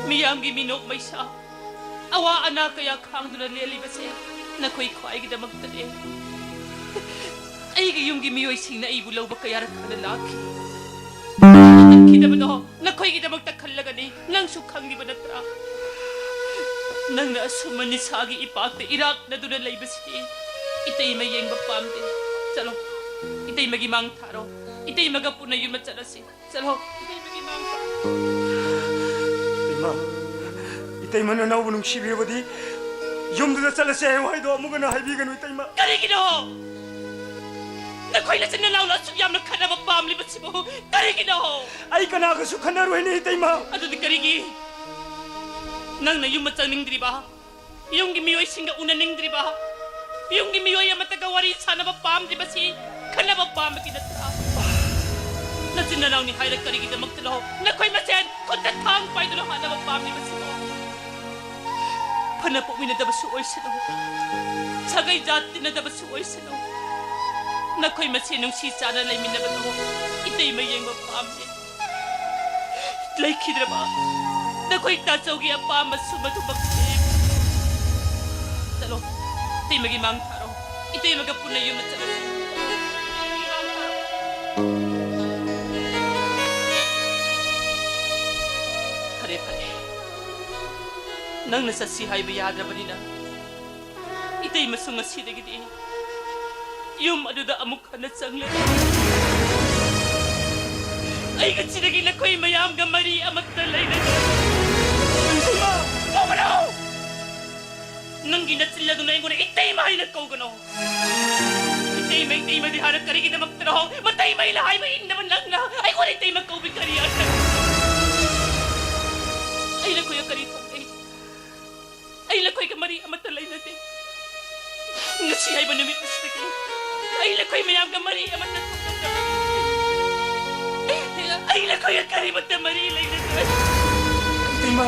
ꯃꯤꯌꯥꯝꯒꯤ ꯃꯤꯅꯣꯛ ꯃꯩꯁꯥ, ꯑꯋꯥ ꯑꯅꯥ ꯀꯌꯥ ꯈꯥꯡꯗꯨꯅ ꯂꯦꯜꯂꯤꯕꯁꯦ ꯅꯈꯣꯏ ꯈ꯭ꯋꯥꯏꯒꯤꯗꯃꯛꯇꯅꯦ꯫ ꯑꯩꯒꯤ ꯌꯨꯝꯒꯤ ꯃꯤꯑꯣꯏꯁꯤꯡꯅ ꯑꯩꯕꯨ ꯂꯧꯕ ꯀꯌꯥꯔꯛ ꯍꯟꯅ ꯂꯥꯛꯈꯤ꯫ ꯆꯠꯈꯤꯗꯕꯗꯣ ꯅꯈꯣꯏꯒꯤꯗꯃꯛꯇ ꯈꯜꯂꯒꯅꯤ, ꯅꯪꯁꯨ ꯈꯪꯂꯤꯕ ꯅꯠꯇ꯭ꯔꯥ? ꯅꯪꯅ ꯑꯁꯨꯝꯕ ꯅꯤꯁꯥꯒꯤ ꯏꯄꯥꯛꯇ ꯏꯔꯥꯛꯅꯗꯨꯅ ꯂꯩꯕꯁꯤ ꯏꯇꯩꯃ ꯌꯦꯡꯕ ꯄꯥꯝꯗꯦ꯫ ꯆꯠꯂꯣ, ꯏꯇꯩꯃꯒꯤ ꯃꯥꯡ ꯊꯥꯔꯣ, ꯏꯇꯩꯃꯒ ꯄꯨꯟꯅ ꯌꯨꯝꯗ ꯆꯠꯂꯁꯤ꯫ ꯆꯠꯂꯣ, ꯏꯇꯩꯃꯒꯤ ꯃꯥꯡ ꯊꯥꯔꯣ꯫ ꯏꯃꯥ, ꯏꯇꯩꯃ ꯅꯅꯥꯎꯕꯨ ꯅꯨꯡꯁꯤꯕꯤꯔꯕꯗꯤ ꯌꯨꯝꯗꯨꯗ ꯆꯠꯂꯁꯦ ꯍꯥꯏꯌꯨ ꯍꯥꯏꯗꯣ ꯑꯃꯨꯛ ꯍꯟꯅ ꯍꯥꯏꯕꯤꯒꯅꯨ, ꯏꯇꯩꯃ꯫ ꯀꯔꯤꯒꯤꯅꯣ? ꯅꯈꯣꯏ ꯅꯆꯤꯟ ꯅꯅꯥꯎꯅ ꯑꯁꯨꯛ ꯌꯥꯝꯅ ꯈꯠꯅꯕ ꯄꯥꯝꯂꯤꯕꯁꯤꯕꯨ ꯀꯔꯤꯒꯤꯅꯣ? ꯑꯩ ꯀꯅꯥꯒꯁꯨ ꯈꯠꯅꯔꯣꯏꯅꯦ, ꯏꯇꯩꯃ꯫ ꯑꯗꯨꯗꯤ ꯀꯔꯤꯒꯤ ꯅꯪꯅ ꯌꯨꯝꯗ ꯆꯪꯅꯤꯡꯗ꯭ꯔꯤꯕ? ꯌꯨꯝꯒꯤ ꯃꯤꯑꯣꯏꯁꯤꯡꯒ ꯎꯅꯅꯤꯡꯗ꯭ꯔꯤꯕ, ꯌꯨꯝꯒꯤ ꯃꯤꯑꯣꯏ ꯑꯃꯠꯇꯒ ꯋꯥꯔꯤ ꯁꯥꯟꯅꯕ ꯄꯥꯝꯗ꯭ꯔꯤꯕꯁꯤ ꯈꯟꯅꯕ ꯄꯥꯝꯕꯒꯤ ꯅꯠꯇ꯭ꯔꯥ? ꯅꯆꯤꯟ ꯅꯅꯥꯎꯅꯤ ꯍꯥꯏꯔ ꯀꯔꯤꯒꯤꯗꯃꯛꯇꯅꯣ ꯅꯈꯣꯏ ꯃꯁꯦꯟ ꯈꯨꯠꯇ ꯊꯥꯡ ꯄꯥꯏꯗꯨꯅ ꯍꯥꯠꯅꯕ ꯄꯥꯝꯂꯤꯕꯁꯤꯕꯣ? ꯐꯅ ꯄꯣꯛꯃꯤꯟꯅꯗꯕꯁꯨ ꯑꯣꯏꯁꯅꯨ, ꯁꯥꯒꯩ ꯖꯥꯠ ꯇꯤꯟꯅꯗꯕꯁꯨ ꯑꯣꯏꯁꯅꯨ, ꯅꯈꯣꯏ ꯃꯁꯦꯟ ꯅꯨꯡꯁꯤ ꯆꯥꯟꯅ ꯂꯩꯃꯤꯟꯅꯕꯗꯣ ꯏꯇꯩꯃ ꯌꯦꯡꯕ ꯄꯥꯝꯃꯤ꯫ ꯂꯩꯈꯤꯗ꯭ꯔꯕ ꯅꯈꯣꯏ ꯇꯥꯆꯧꯒꯤ ꯑꯄꯥꯝꯕꯁꯨ ꯃꯗꯨꯃꯛꯅꯤ꯫ ꯆꯠꯂꯣ, ꯏꯇꯩꯃꯒꯤ ꯃꯥꯡ ꯊꯥꯔꯣ꯫ ꯏꯇꯩꯃꯒ ꯄꯨꯟꯅ ꯌꯨꯝꯗ ꯆꯠꯂꯁꯤ꯫ ꯐꯔꯦ, ꯐꯔꯦ꯫ ꯅꯪꯅ ꯆꯠꯁꯤ ꯍꯥꯏꯕ ꯌꯥꯗ꯭ꯔꯕꯅꯤꯅ, ꯏꯇꯩꯃꯁꯨ ꯉꯁꯤꯗꯒꯤꯗꯤ ꯌꯨꯝ ꯑꯗꯨꯗ ꯑꯃꯨꯛ ꯍꯟꯅ ꯆꯪꯂꯔꯣꯏ꯫ ꯑꯩ ꯉꯁꯤꯗꯒꯤ ꯅꯈꯣꯏ ꯃꯌꯥꯝꯒ ꯃꯔꯤ ꯑꯃꯠꯇ ꯂꯩꯅꯔꯣꯏ꯫ ꯏꯃꯥ! ꯀꯧꯒꯅꯨ! ꯅꯪꯒꯤ ꯅꯆꯤꯜ ꯑꯗꯨꯅ ꯑꯩꯉꯣꯟꯗ ꯏꯇꯩꯃ ꯍꯥꯏꯅ ꯀꯧꯒꯅꯨ꯫ ꯏꯇꯩꯃ, ꯏꯇꯩꯃꯗꯤ ꯍꯥꯏꯔ ꯀꯔꯤꯒꯤꯗꯃꯛꯇꯅꯣ? ꯃꯇꯩ ꯃꯩꯅ ꯍꯥꯏꯕ ꯏꯟꯗꯕ ꯅꯪꯅ ꯑꯩꯉꯣꯟꯗ ꯏꯇꯩꯃ ꯀꯧꯕꯤ ꯀꯔꯤ ꯑꯔꯊ? ꯑꯩ ꯅꯈꯣꯏꯒ ꯀꯔꯤ ꯊꯣꯛꯏ? ꯑꯩ ꯅꯈꯣꯏꯒ ꯃꯔꯤ ꯑꯃꯠꯇ ꯂꯩꯅꯗꯦ꯫ ꯉꯁꯤ ꯍꯥꯏꯕ ꯅꯨꯃꯤꯠ ꯑꯁꯤꯗꯒꯤ ꯑꯩ ꯅꯈꯣꯏ ꯃꯌꯥꯝꯒ ꯃꯔꯤ ꯑꯃꯠꯇ ꯊꯣꯛꯅꯗꯕꯅꯤ꯫ ꯑꯩ ꯅꯈꯣꯏꯒ ꯀꯔꯤꯃꯠꯇ ꯃꯔꯤ ꯂꯩꯅꯗꯦ꯫ ꯏꯇꯩꯃ,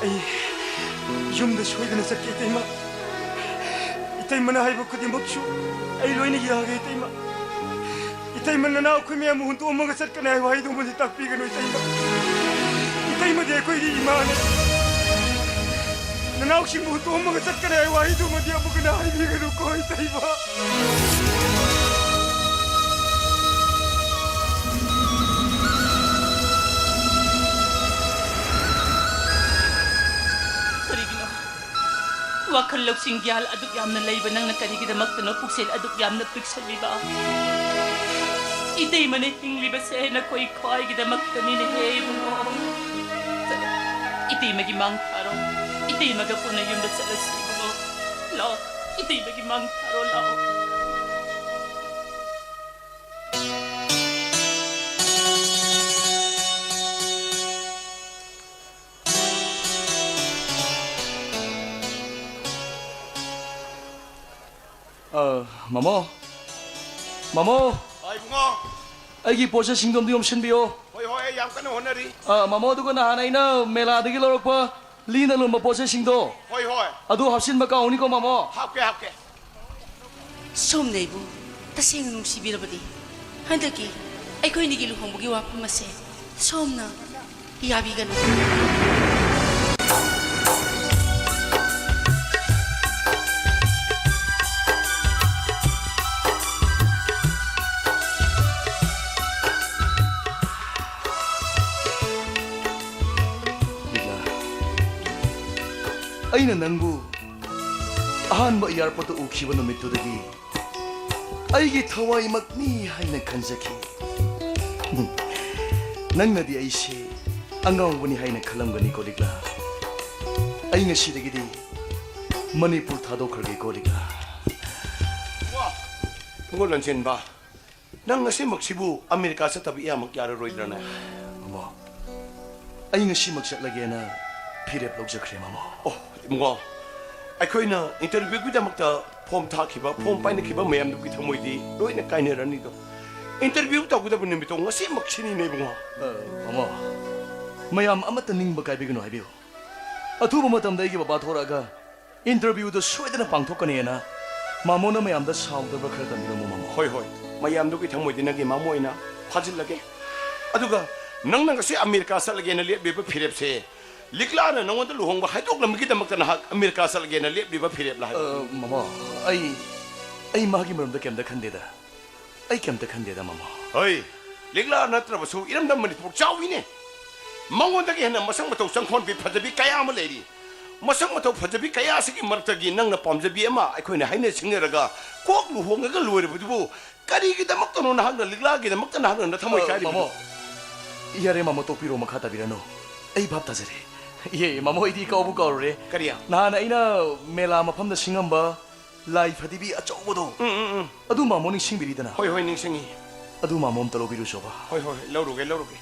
ꯑꯩ ꯌꯨꯝꯗ ꯁꯣꯏꯗꯅ ꯆꯠꯀꯦ, ꯏꯇꯩꯃ꯫ ꯏꯇꯩꯃꯅ ꯍꯥꯏꯕ ꯈꯨꯗꯤꯡꯃꯛꯁꯨ ꯑꯩ ꯂꯣꯏꯅ ꯌꯥꯒꯦ, ꯏꯇꯩꯃ꯫ ꯏꯇꯩꯃ, ꯅꯅꯥꯎ ꯑꯩꯈꯣꯏ ꯃꯌꯥꯝ ꯍꯨꯟꯗꯣꯛꯑꯝꯃꯒ ꯆꯠꯀꯅꯤ ꯍꯥꯏꯕ ꯋꯥꯍꯩꯗꯨꯃꯗꯤ ꯇꯥꯛꯄꯤꯒꯅꯨ, ꯏꯇꯩꯃ꯫ ꯏꯇꯩꯃꯗꯤ ꯑꯩꯈꯣꯏꯒꯤ ꯏꯃꯥꯅꯤ꯫ ꯅꯅꯥꯎꯁꯤꯡꯕꯨ ꯍꯨꯟꯗꯣꯛꯑꯝꯃꯒ ꯆꯠꯀꯅꯤ ꯍꯥꯏꯕ ꯋꯥꯍꯩꯗꯨꯃꯗꯤ ꯑꯃꯨꯛ ꯍꯟꯅ ꯍꯥꯏꯕꯤꯒꯅꯨꯀꯣ, ꯏꯇꯩꯃ꯫ ꯀꯔꯤꯒꯤꯅꯣ? ꯋꯥꯈꯜ ꯂꯧꯁꯤꯡ ꯒ꯭ꯌꯥꯟ ꯑꯗꯨꯛ ꯌꯥꯝꯅ ꯂꯩꯕ ꯅꯪꯅ ꯀꯔꯤꯒꯤꯗꯃꯛꯇꯅꯣ ꯄꯨꯛꯆꯦꯜ ꯑꯗꯨꯛ ꯌꯥꯝꯅ ꯄꯤꯛꯁꯜꯂꯤꯕ? ꯏꯇꯩꯃꯅ ꯍꯤꯡꯂꯤꯕꯁꯦ ꯅꯈꯣꯏ ꯈ꯭ꯋꯥꯏꯒꯤꯗꯃꯛꯇꯅꯤꯅꯦꯍꯦ, ꯏꯕꯨꯡꯉꯣ꯫ ꯆꯠꯂꯣ, ꯏꯇꯩꯃꯒꯤ ꯃꯥꯡ ꯊꯥꯔꯣ꯫ ꯏꯇꯩꯃꯒ ꯄꯨꯟꯅ ꯌꯨꯝꯗ ꯆꯠꯂꯁꯤ, ꯏꯕꯨꯡꯉꯣ꯫ ꯂꯥꯛꯑꯣ, ꯏꯇꯩꯃꯒꯤ ꯃꯥꯡ ꯊꯥꯔꯣ, ꯂꯥꯛꯑꯣ꯫ ꯃꯃꯣ, ꯃꯃꯣ, ꯑ, ꯏꯕꯨꯡꯉꯣ꯫ ꯑꯩꯒꯤ ꯄꯣꯠ ꯆꯩꯁꯤꯡꯗꯣ ꯑꯝꯇ ꯌꯣꯝꯁꯤꯟꯕꯤꯌꯣ꯫ ꯍꯣꯏ, ꯍꯣꯏ, ꯑꯩ ꯌꯥꯝ ꯀꯟꯅ ꯍꯣꯠꯅꯔꯤ꯫ ꯑ, ꯃꯃꯣ, ꯑꯗꯨꯒ ꯅꯍꯥꯟ ꯑꯩꯅ ꯃꯦꯂꯥꯗꯒꯤ ꯂꯧꯔꯛꯄ ꯂꯤꯅ ꯂꯣꯟꯕ ꯄꯣꯠ ꯆꯩꯁꯤꯡꯗꯣ, ꯍꯣꯏ, ꯍꯣꯏ꯫ ꯑꯗꯨ ꯍꯥꯞꯆꯤꯟꯕ ꯀꯥꯎꯅꯤꯀꯣ, ꯃꯃꯣ꯫ ꯍꯥꯞꯀꯦ, ꯍꯥꯞꯀꯦ꯫ ꯁꯣꯝꯅ ꯑꯩꯕꯨ ꯇꯁꯦꯡꯅ ꯅꯨꯡꯁꯤꯕꯤꯔꯕꯗꯤ, ꯍꯟꯗꯛꯀꯤ ꯑꯩꯈꯣꯏ ꯑꯅꯤꯒꯤ ꯂꯨꯍꯣꯡꯕꯒꯤ ꯋꯥꯐꯝ ꯑꯁꯦ ꯁꯣꯝꯅ ꯌꯥꯕꯤꯒꯅꯨ꯫ ꯂꯤꯛꯂꯥ, ꯑꯩꯅ ꯅꯪꯕꯨ ꯑꯍꯥꯟꯕ ꯑꯦꯌꯥꯔꯄꯣꯔꯠꯇ ꯎꯈꯤꯕ ꯅꯨꯃꯤꯠꯇꯨꯗꯒꯤ ꯑꯩꯒꯤ ꯊꯋꯥꯏꯃꯛꯅꯤ ꯍꯥꯏꯅ ꯈꯟꯖꯈꯤ꯫ ꯅꯪꯅꯗꯤ ꯑꯩꯁꯦ ꯑꯉꯥꯎꯕꯅꯤ ꯍꯥꯏꯅ ꯈꯜꯂꯝꯒꯅꯤꯀꯣ, ꯂꯤꯛꯂꯥ꯫ ꯑꯩ ꯉꯁꯤꯗꯒꯤꯗꯤ ꯃꯅꯤꯄꯨꯔ ꯊꯥꯗꯣꯛꯈ꯭ꯔꯒꯦꯀꯣ, ꯂꯤꯛꯂꯥ꯫ ꯏꯕꯨꯡꯉꯣ ꯂꯟꯆꯦꯟꯕ, ꯅꯪ ꯉꯁꯤꯃꯛꯁꯤꯕꯨ ꯑꯃꯦꯔꯤꯀꯥ ꯆꯠꯇꯕ ꯏꯌꯥꯃꯛ ꯌꯥꯔꯔꯣꯏꯗ꯭ꯔꯅꯦ? ꯃꯃꯣ, ꯑꯩ ꯉꯁꯤꯃꯛ ꯆꯠꯂꯒꯦꯅ ꯐꯤꯔꯦꯞ ꯂꯧꯖꯈ꯭ꯔꯦ, ꯃꯃꯣ꯫ ꯑꯣ, ꯏꯕꯨꯡꯉꯣ, ꯑꯩꯈꯣꯏꯅ ꯏꯟꯇꯔꯚ꯭ꯌꯨꯒꯤꯗꯃꯛꯇ ꯐꯣꯝ ꯊꯥꯈꯤꯕ, ꯐꯣꯝ ꯄꯥꯏꯅꯈꯤꯕ ꯃꯌꯥꯝꯗꯨꯒꯤ ꯊꯃꯣꯏꯗꯤ ꯂꯣꯏꯅ ꯀꯥꯏꯅꯔꯅꯤꯗꯣ꯫ ꯏꯟꯇꯔꯚ꯭ꯌꯨ ꯇꯧꯒꯗꯕ ꯅꯨꯃꯤꯠꯇꯣ ꯉꯁꯤꯃꯛꯁꯤꯅꯤꯅꯦ, ꯏꯕꯨꯡꯉꯣ꯫ ꯑ, ꯃꯃꯣ, ꯃꯌꯥꯝ ꯑꯃꯠꯇ ꯅꯤꯡꯕ ꯀꯥꯏꯕꯤꯒꯅꯨ ꯍꯥꯏꯕꯤꯌꯨ꯫ ꯑꯊꯨꯕ ꯃꯇꯝꯗ ꯑꯩꯒꯤ ꯕꯕꯥ ꯊꯣꯔꯛꯑꯒ ꯏꯟꯇꯔꯚ꯭ꯌꯨꯗꯣ ꯁꯣꯏꯗꯅ ꯄꯥꯡꯊꯣꯛꯀꯅꯤꯅ ꯃꯃꯣꯅ ꯃꯌꯥꯝꯗ ꯁꯥꯎꯗꯕ ꯈꯔ ꯇꯝꯕꯤꯔꯝꯃꯨ, ꯃꯃꯣ꯫ ꯍꯣꯏ, ꯍꯣꯏ꯫ ꯃꯌꯥꯝꯗꯨꯒꯤ ꯊꯃꯣꯏꯗꯤ ꯅꯪꯒꯤ ꯃꯃꯣ ꯑꯣꯏꯅ ꯐꯥꯖꯤꯜꯂꯒꯦ꯫ ꯑꯗꯨꯒ ꯅꯪꯅ ꯉꯁꯤ ꯑꯃꯦꯔꯤꯀꯥ ꯆꯠꯂꯒꯦꯅ ꯂꯦꯞꯂꯤꯕ ꯐꯤꯔꯦꯞꯁꯦ ꯂꯤꯛꯂꯥꯅ ꯅꯪꯉꯣꯟꯗ ꯂꯨꯍꯣꯡꯕ ꯍꯥꯏꯗꯣꯛꯂꯝꯕꯒꯤꯗꯃꯛꯇ ꯅꯍꯥꯛ ꯑꯃꯦꯔꯤꯀꯥ ꯆꯠꯂꯒꯦꯅ ꯂꯦꯞꯂꯤꯕ ꯐꯤꯔꯦꯞꯂ ꯍꯥꯏꯕ? ꯑ, ꯃꯃꯣ, ꯑꯩ, ꯑꯩ ꯃꯥꯒꯤ ꯃꯔꯝꯗ ꯀꯩꯝꯇ ꯈꯟꯗꯦꯗ꯫ ꯑꯩ ꯀꯩꯝꯇ ꯈꯟꯗꯦꯗ, ꯃꯃꯣ꯫ ꯍꯣꯏ, ꯂꯤꯛꯂꯥ ꯅꯠꯇ꯭ꯔꯕꯁꯨ ꯏꯔꯝꯗꯝ ꯃꯅꯤꯄꯨꯔ ꯆꯥꯎꯏꯅꯦ꯫ ꯃꯉꯣꯟꯗꯒꯤ ꯍꯦꯟꯅ ꯃꯁꯛ ꯃꯇꯧ ꯆꯪꯈꯣꯟꯕꯤ ꯐꯖꯕꯤ ꯀꯌꯥ ꯑꯃ ꯂꯩꯔꯤ꯫ ꯃꯁꯛ ꯃꯇꯧ ꯐꯖꯕꯤ ꯀꯌꯥ ꯑꯁꯤꯒꯤ ꯃꯔꯛꯇꯒꯤ ꯅꯪꯅ ꯄꯥꯝꯖꯕꯤ ꯑꯃ ꯑꯩꯈꯣꯏꯅ ꯍꯥꯏꯅ ꯁꯤꯡꯅꯔꯒ ꯀꯣꯛ ꯂꯨꯍꯣꯡꯉꯒ ꯂꯣꯏꯔꯕꯗꯨꯕꯨ ꯀꯔꯤꯒꯤꯗꯃꯛꯇꯅꯣ ꯅꯍꯥꯛꯅ ꯂꯤꯛꯂꯥꯒꯤꯗꯃꯛꯇ ꯅꯍꯥꯛꯅ ꯅꯊꯃꯣꯏ ꯑ, ꯀꯥꯏꯔꯤꯕꯗꯨ? ꯃꯃꯣ, ꯌꯥꯔꯦ, ꯃꯃꯣ, ꯇꯣꯛꯄꯤꯔꯣ, ꯃꯈꯥ ꯇꯥꯕꯤꯔꯅꯨ꯫ ꯑꯩ ꯚꯥꯞ ꯇꯥꯖꯔꯦ꯫ ꯏꯍꯦ, ꯃꯃꯣ, ꯑꯩꯗꯤ ꯀꯥꯎꯕꯨ ꯀꯥꯎꯔꯨꯔꯦ꯫ ꯀꯔꯤ? ꯅꯍꯥꯟ ꯑꯩꯅ ꯃꯦꯂꯥ ꯃꯐꯝꯗ ꯁꯤꯡꯉꯝꯕ ꯂꯥꯏ ꯐꯗꯤꯕꯤ ꯑꯆꯧꯕꯗꯣ꯫ ꯎꯝ, ꯎꯝ, ꯎꯝ꯫ ꯑꯗꯨ ꯃꯃꯣ ꯅꯤꯡꯁꯤꯡꯕꯤꯔꯤꯗꯅ? ꯍꯣꯏ, ꯍꯣꯏ, ꯅꯤꯡꯁꯤꯡꯉꯤ꯫ ꯑꯗꯨ ꯃꯃꯣ ꯑꯝꯇ ꯂꯧꯕꯤꯔꯨꯆꯣꯕ꯫ ꯍꯣꯏ, ꯍꯣꯏ, ꯂꯧꯔꯨꯒꯦ, ꯂꯧꯔꯨꯒꯦ꯫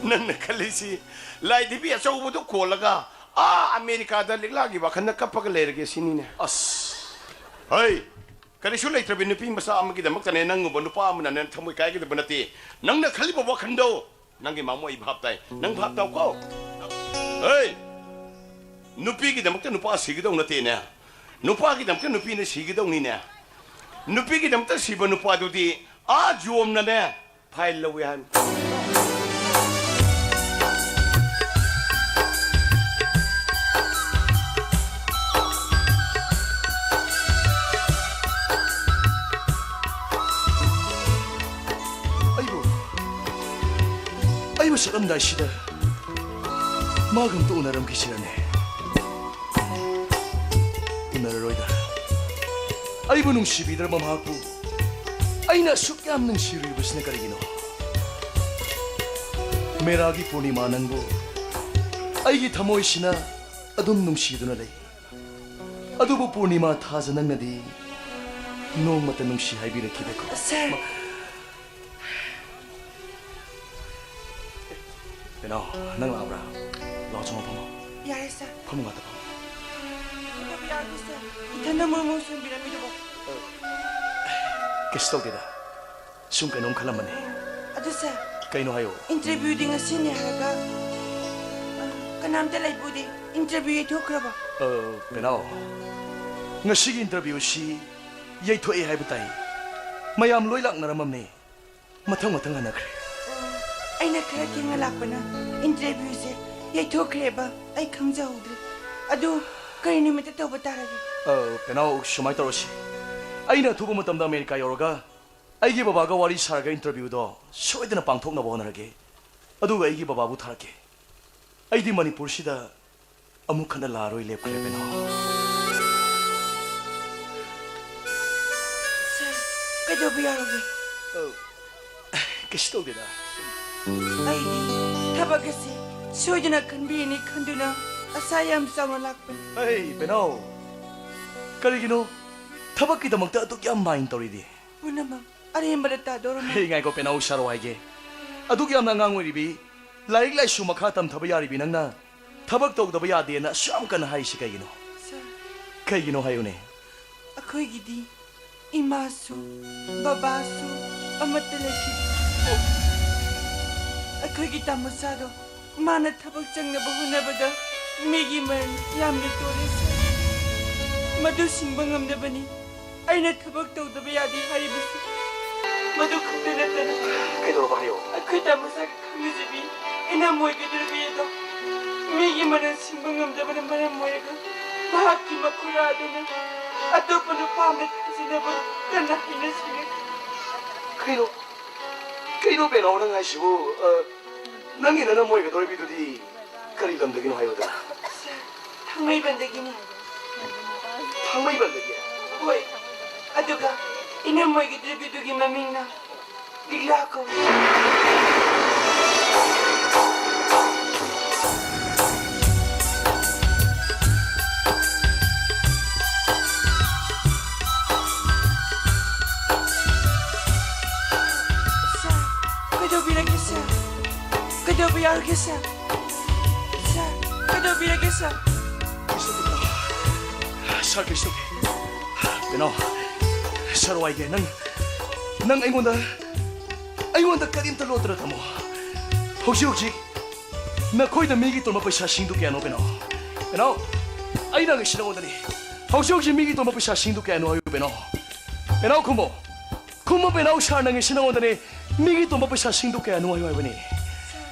ꯅꯪꯅ ꯈꯜꯂꯤꯁꯤ ꯂꯥꯏ ꯐꯗꯤꯕꯤ ꯑꯆꯧꯕꯗꯨ ꯀꯣꯜꯂꯒ ꯑꯥ ꯑꯃꯦꯔꯤꯀꯥꯗ ꯂꯤꯛꯂꯥꯒꯤ ꯋꯥꯈꯜꯗ ꯀꯞꯄꯒ ꯂꯩꯔꯒꯦ ꯁꯤꯅꯤꯅꯦ꯫ ꯑꯁ, ꯍꯩ, ꯀꯔꯤꯁꯨ ꯂꯩꯇ꯭ꯔꯕꯤ ꯅꯨꯄꯤ ꯃꯆꯥ ꯑꯃꯒꯤꯗꯃꯛꯇꯅꯦ ꯅꯪꯒꯨꯝꯕ ꯅꯨꯄꯥ ꯑꯃꯅꯅꯦ ꯊꯃꯣꯏ ꯀꯥꯏꯒꯗꯕ ꯅꯠꯇꯦ꯫ ꯅꯪꯅ ꯈꯜꯂꯤꯕ ꯋꯥꯈꯜꯗꯣ ꯅꯪꯒꯤ ꯃꯥꯃꯣ ꯑꯩ ꯚꯥꯞ ꯇꯥꯏ꯫ ꯅꯪ ꯚꯥꯞ ꯇꯥꯎꯀꯣ꯫ ꯍꯩ, ꯅꯨꯄꯤꯒꯤꯗꯃꯛꯇ ꯅꯨꯄꯥ ꯁꯤꯒꯗꯧ ꯅꯠꯇꯦꯅꯦ꯫ ꯅꯨꯄꯥꯒꯤꯗꯃꯛꯇ ꯅꯨꯄꯤꯅ ꯁꯤꯒꯗꯧꯅꯤꯅꯦ꯫ ꯅꯨꯄꯤꯒꯤꯗꯃꯛꯇ ꯁꯤꯕ ꯅꯨꯄꯥꯗꯨꯗꯤ ꯑꯥ ꯖꯣꯝꯅꯅꯦ ꯐꯥꯏꯜ ꯂꯧꯏ ꯍꯥꯏꯕꯅꯤ꯫ ꯑꯩꯕꯨ, ꯑꯩꯕꯨ ꯆꯠꯂꯝꯗꯥꯏꯁꯤꯗ ꯃꯥꯒ ꯑꯝꯇ ꯎꯅꯔꯝꯈꯤꯁꯤꯔꯅꯦ? ꯎꯅꯔꯔꯣꯏꯗ꯫ ꯑꯩꯕꯨ ꯅꯨꯡꯁꯤꯕꯤꯗ꯭ꯔꯕ ꯃꯍꯥꯛꯄꯨ ꯑꯩꯅ ꯑꯁꯨꯛ ꯌꯥꯝ ꯅꯨꯡꯁꯤꯔꯨꯔꯤꯕꯁꯤꯅ ꯀꯔꯤꯒꯤꯅꯣ? ꯃꯦꯔꯥꯒꯤ ꯄꯨꯔꯅꯤꯃꯥ, ꯅꯪꯕꯨ ꯑꯩꯒꯤ ꯊꯃꯣꯏꯁꯤꯅ ꯑꯗꯨꯝ ꯅꯨꯡꯁꯤꯗꯨꯅ ꯂꯩ꯫ ꯑꯗꯨꯕꯨ ꯄꯨꯔꯅꯤꯃꯥ ꯊꯥꯖ ꯅꯪꯅꯗꯤ ꯅꯣꯡꯃꯇ ꯅꯨꯡꯁꯤ ꯍꯥꯏꯕꯤꯔꯛꯈꯤꯗꯦꯀꯣ? ꯁꯥꯔ꯫ ꯀꯩꯅꯣ, ꯅꯪ ꯂꯥꯛꯑꯕ꯭ꯔꯥ? ꯂꯥꯛꯑꯣ, ꯆꯪꯉꯣ, ꯐꯝꯃꯣ꯫ ꯌꯥꯔꯦ, ꯁꯥꯔ꯫ ꯐꯃꯨꯡ ꯉꯥꯛꯇ ꯐꯝꯃꯣ꯫ ꯀꯩꯗꯧꯕ ꯌꯥꯔꯒꯦ, ꯁꯥꯔ? ꯏꯊꯟꯗ ꯃꯣꯏ ꯃꯣꯏ ꯁꯣꯟꯕꯤꯔꯝꯃꯤꯗꯨꯕꯣ? ꯀꯩꯁꯨ ꯇꯧꯗꯦꯗ꯫ ꯁꯨꯝ ꯀꯩꯅꯣꯝ ꯈꯜꯂꯝꯕꯅꯤ꯫ ꯑꯗꯨ, ꯁꯥꯔ, ꯀꯩꯅꯣ ꯍꯥꯏꯌꯣ꯫ ꯏꯟꯇꯔꯚ꯭ꯌꯨꯗꯤ ꯉꯁꯤꯅꯦ ꯍꯥꯏꯔꯒ, ꯑ, ꯀꯅꯥꯝꯇ ꯂꯩꯕꯨꯗꯤ꯫ ꯏꯟꯇꯔꯚ꯭ꯌꯨ ꯌꯩꯊꯣꯛꯈ꯭ꯔꯕ? ꯑ, ꯄꯦꯅꯥꯎ, ꯉꯁꯤꯒꯤ ꯏꯟꯇꯔꯚ꯭ꯌꯨꯁꯤ ꯌꯩꯊꯣꯛꯑꯦ ꯍꯥꯏꯕ ꯇꯥꯏ꯫ ꯃꯌꯥꯝ ꯂꯣꯏ ꯂꯥꯛꯅꯔꯝꯃꯕꯅꯤ꯫ ꯃꯊꯪ ꯃꯊꯪ ꯍꯟꯅꯈ꯭ꯔꯦ꯫ ꯑꯣ, ꯑꯩꯅ ꯈꯔ ꯊꯦꯡꯅ ꯂꯥꯛꯄꯅ ꯏꯟꯇꯔꯚ꯭ꯌꯨꯁꯦ ꯌꯩꯊꯣꯛꯈ꯭ꯔꯦꯕ꯫ ꯑꯩ ꯈꯪꯖꯍꯧꯗ꯭ꯔꯦ꯫ ꯑꯗꯨ ꯀꯔꯤ ꯅꯨꯃꯤꯠꯇ ꯇꯧꯕ ꯇꯥꯔꯒꯦ? ꯑ, ꯄꯦꯅꯥꯎ, ꯁꯨꯃꯥꯏꯅ ꯇꯧꯔꯁꯤ꯫ ꯑꯩꯅ ꯑꯊꯨꯕ ꯃꯇꯝꯗ ꯑꯃꯦꯔꯤꯀꯥ ꯌꯧꯔꯒ ꯑꯩꯒꯤ ꯕꯕꯥꯒ ꯋꯥꯔꯤ ꯁꯥꯔꯒ ꯏꯟꯇꯔꯚ꯭ꯌꯨꯗꯣ ꯁꯣꯏꯗꯅ ꯄꯥꯡꯊꯣꯛꯅꯕ ꯍꯣꯠꯅꯔꯒꯦ꯫ ꯑꯗꯨꯒ ꯑꯩꯒꯤ ꯕꯕꯥꯕꯨ ꯊꯥꯔꯛꯀꯦ꯫ ꯑꯩꯗꯤ ꯃꯅꯤꯄꯨꯔꯁꯤꯗ ꯑꯃꯨꯛ ꯍꯟꯅ ꯂꯥꯛꯑꯔꯣꯏ ꯂꯦꯞꯈ꯭ꯔꯦ, ꯄꯦꯅꯥꯎ꯫ ꯁꯥꯔ, ꯀꯩꯗꯧꯕ ꯌꯥꯎꯔꯒꯦ? ꯑ, ꯀꯩꯁꯨ ꯇꯧꯗꯦꯗ꯫ ꯑꯩꯗꯤ ꯊꯕꯛ ꯑꯁꯤ ꯁꯣꯏꯗꯅ ꯈꯟꯕꯤꯔꯅꯤ ꯈꯟꯗꯨꯅ ꯑꯁꯥ ꯌꯥꯝ ꯆꯥꯎꯅ ꯂꯥꯛꯄꯅꯤ꯫ ꯑꯩ, ꯄꯦꯅꯥꯎ, ꯀꯔꯤꯒꯤꯅꯣ ꯊꯕꯛꯀꯤꯗꯃꯛꯇ ꯑꯗꯨꯛ ꯌꯥꯝ ꯃꯥꯏꯟ ꯇꯧꯔꯤꯗꯤ? ꯄꯨꯝꯅꯃꯛ ꯑꯔꯦꯝꯕꯗ ꯇꯥꯗꯧꯔꯝꯃꯦ꯫ ꯍꯦ, ꯉꯥꯏꯈꯣ, ꯄꯦꯅꯥꯎ, ꯁꯥꯔꯣ ꯍꯥꯏꯒꯦ꯫ ꯑꯗꯨꯛ ꯌꯥꯝꯅ ꯑꯉꯥꯡ ꯑꯣꯏꯔꯤꯕꯤ, ꯂꯥꯏꯔꯤꯛ ꯂꯥꯏꯁꯨ ꯃꯈꯥ ꯇꯝꯊꯕ ꯌꯥꯔꯤꯕꯤ ꯅꯪꯅ ꯊꯕꯛ ꯇꯧꯗꯕ ꯌꯥꯗꯦꯅ ꯑꯁꯨꯛ ꯌꯥꯝ ꯀꯟꯅ ꯍꯥꯏꯔꯤꯁꯤ ꯀꯩꯒꯤꯅꯣ? ꯁꯥꯔ, ꯀꯩꯒꯤꯅꯣ ꯍꯥꯏꯌꯨꯅꯦ? ꯑꯩꯈꯣꯏꯒꯤꯗꯤ ꯏꯃꯥꯁꯨ ꯕꯕꯥꯁꯨ ꯑꯃꯠꯇ ꯂꯩꯈꯤꯗꯦ꯫ ꯑꯩꯈꯣꯏꯒꯤ ꯇꯥꯃꯣꯆꯥꯗꯣ ꯃꯥꯅ ꯊꯕꯛ ꯆꯪꯅꯕ ꯍꯣꯠꯅꯕꯗ ꯃꯤꯒꯤ ꯃꯔꯟ ꯌꯥꯝꯅ ꯇꯣꯜꯂꯦ ꯁꯥꯔ꯫ ꯃꯗꯨ ꯁꯤꯡꯕ ꯉꯝꯅꯕꯅꯤ ꯑꯩꯅ ꯊꯕꯛ ꯇꯧꯗꯕ ꯌꯥꯗꯦ ꯍꯥꯏꯔꯤꯕꯁꯤ꯫ ꯃꯗꯨ ꯈꯛꯇ ꯅꯠꯇꯅ ꯀꯩꯗꯧꯔꯕ ꯍꯥꯏꯌꯣ꯫ ꯑꯩꯈꯣꯏ ꯇꯥꯃꯣꯆꯥꯒꯤ ꯈꯪꯅꯖꯕꯤ ꯏꯅꯝ ꯑꯣꯏꯒꯗꯧꯔꯤꯕꯤ ꯑꯗꯣ ꯃꯤꯒꯤ ꯃꯔꯟ ꯁꯤꯡꯕ ꯉꯝꯗꯕꯅ ꯃꯔꯝ ꯑꯣꯏꯔꯒ ꯃꯍꯥꯛꯀꯤ ꯃꯈꯨꯔꯥ ꯑꯗꯨꯅ ꯑꯇꯣꯞꯄ ꯅꯨꯄꯥ ꯑꯃꯗ ꯊꯥꯖꯤꯟꯅꯕ ꯀꯟꯅ ꯍꯥꯏꯅ ꯁꯤꯡꯅꯈꯤ꯫ ꯀꯩꯅꯣ? ꯀꯩꯅꯣ ꯕꯦꯅꯥꯎ ꯅꯪ ꯍꯥꯏꯁꯤꯕꯨ? ꯑ, ꯅꯪꯒꯤ ꯅꯅꯝ ꯑꯣꯏꯒꯗꯧꯔꯤꯕꯤꯗꯨꯗꯤ ꯀꯔꯤ ꯂꯝꯗꯒꯤꯅꯣ ꯍꯥꯏꯌꯨꯗꯅ? ꯊꯥꯡꯃꯩꯕꯟꯗꯒꯤꯅꯤ꯫ ꯊꯥꯡꯃꯩꯕꯟꯗꯒꯤ? ꯍꯣꯏ꯫ ꯑꯗꯨꯒ ꯏꯅꯝ ꯑꯣꯏꯒꯗꯧꯔꯤꯕꯤꯗꯨꯒꯤ ꯃꯃꯤꯡꯅ ꯂꯤꯛꯂꯥ ꯀꯧꯏ꯫ ꯁꯥꯔ, ꯀꯩꯗꯧꯕꯤꯔꯒꯦ ꯁꯥꯔ? ꯀꯩꯗꯧꯕ ꯌꯥꯎꯔꯒꯦ ꯁꯥꯔ? ꯁꯥꯔ, ꯀꯩꯗꯧꯕꯤꯔꯒꯦ ꯁꯥꯔ? ꯁꯥꯔ ꯀꯩꯁꯨ ꯇꯧꯗꯦ꯫ ꯀꯩꯅꯣ, ꯁꯥꯔ ꯋꯥꯏꯒꯦ, ꯅꯪ, ꯅꯪ ꯑꯩꯉꯣꯟꯗ, ꯑꯩꯉꯣꯟꯗ ꯀꯔꯤꯝꯇ ꯂꯣꯠꯇꯅ ꯊꯝꯃꯣ꯫ ꯍꯧꯖꯤꯛ ꯍꯧꯖꯤꯛ ꯅꯈꯣꯏꯗ ꯃꯤꯒꯤ ꯇꯣꯟꯕ ꯄꯩꯁꯥꯁꯤꯡꯗꯨ ꯀꯌꯥꯅꯣ, ꯕꯦꯅꯥꯎ? ꯕꯦꯅꯥꯎ, ꯑꯩꯅ ꯍꯪꯉꯤꯁꯤ ꯅꯉꯣꯟꯗꯅꯤ꯫ ꯍꯧꯖꯤꯛ ꯍꯧꯖꯤꯛ ꯃꯤꯒꯤ ꯇꯣꯟꯕ ꯄꯩꯁꯥꯁꯤꯡꯗꯨ ꯀꯌꯥꯅꯣ ꯍꯥꯏꯌꯨ, ꯕꯦꯅꯥꯎ꯫ ꯕꯦꯅꯥꯎ, ꯈꯨꯝꯃꯣ꯫ ꯈꯨꯝꯃꯣ, ꯕꯦꯅꯥꯎ, ꯁꯥꯔꯅ ꯍꯪꯉꯤꯁꯤ ꯅꯉꯣꯟꯗꯅꯤ꯫ ꯃꯤꯒꯤ ꯇꯣꯟꯕ ꯄꯩꯁꯥꯁꯤꯡꯗꯨ ꯀꯌꯥꯅꯣ ꯍꯥꯏꯌꯨ ꯍꯥꯏꯕꯅꯤ꯫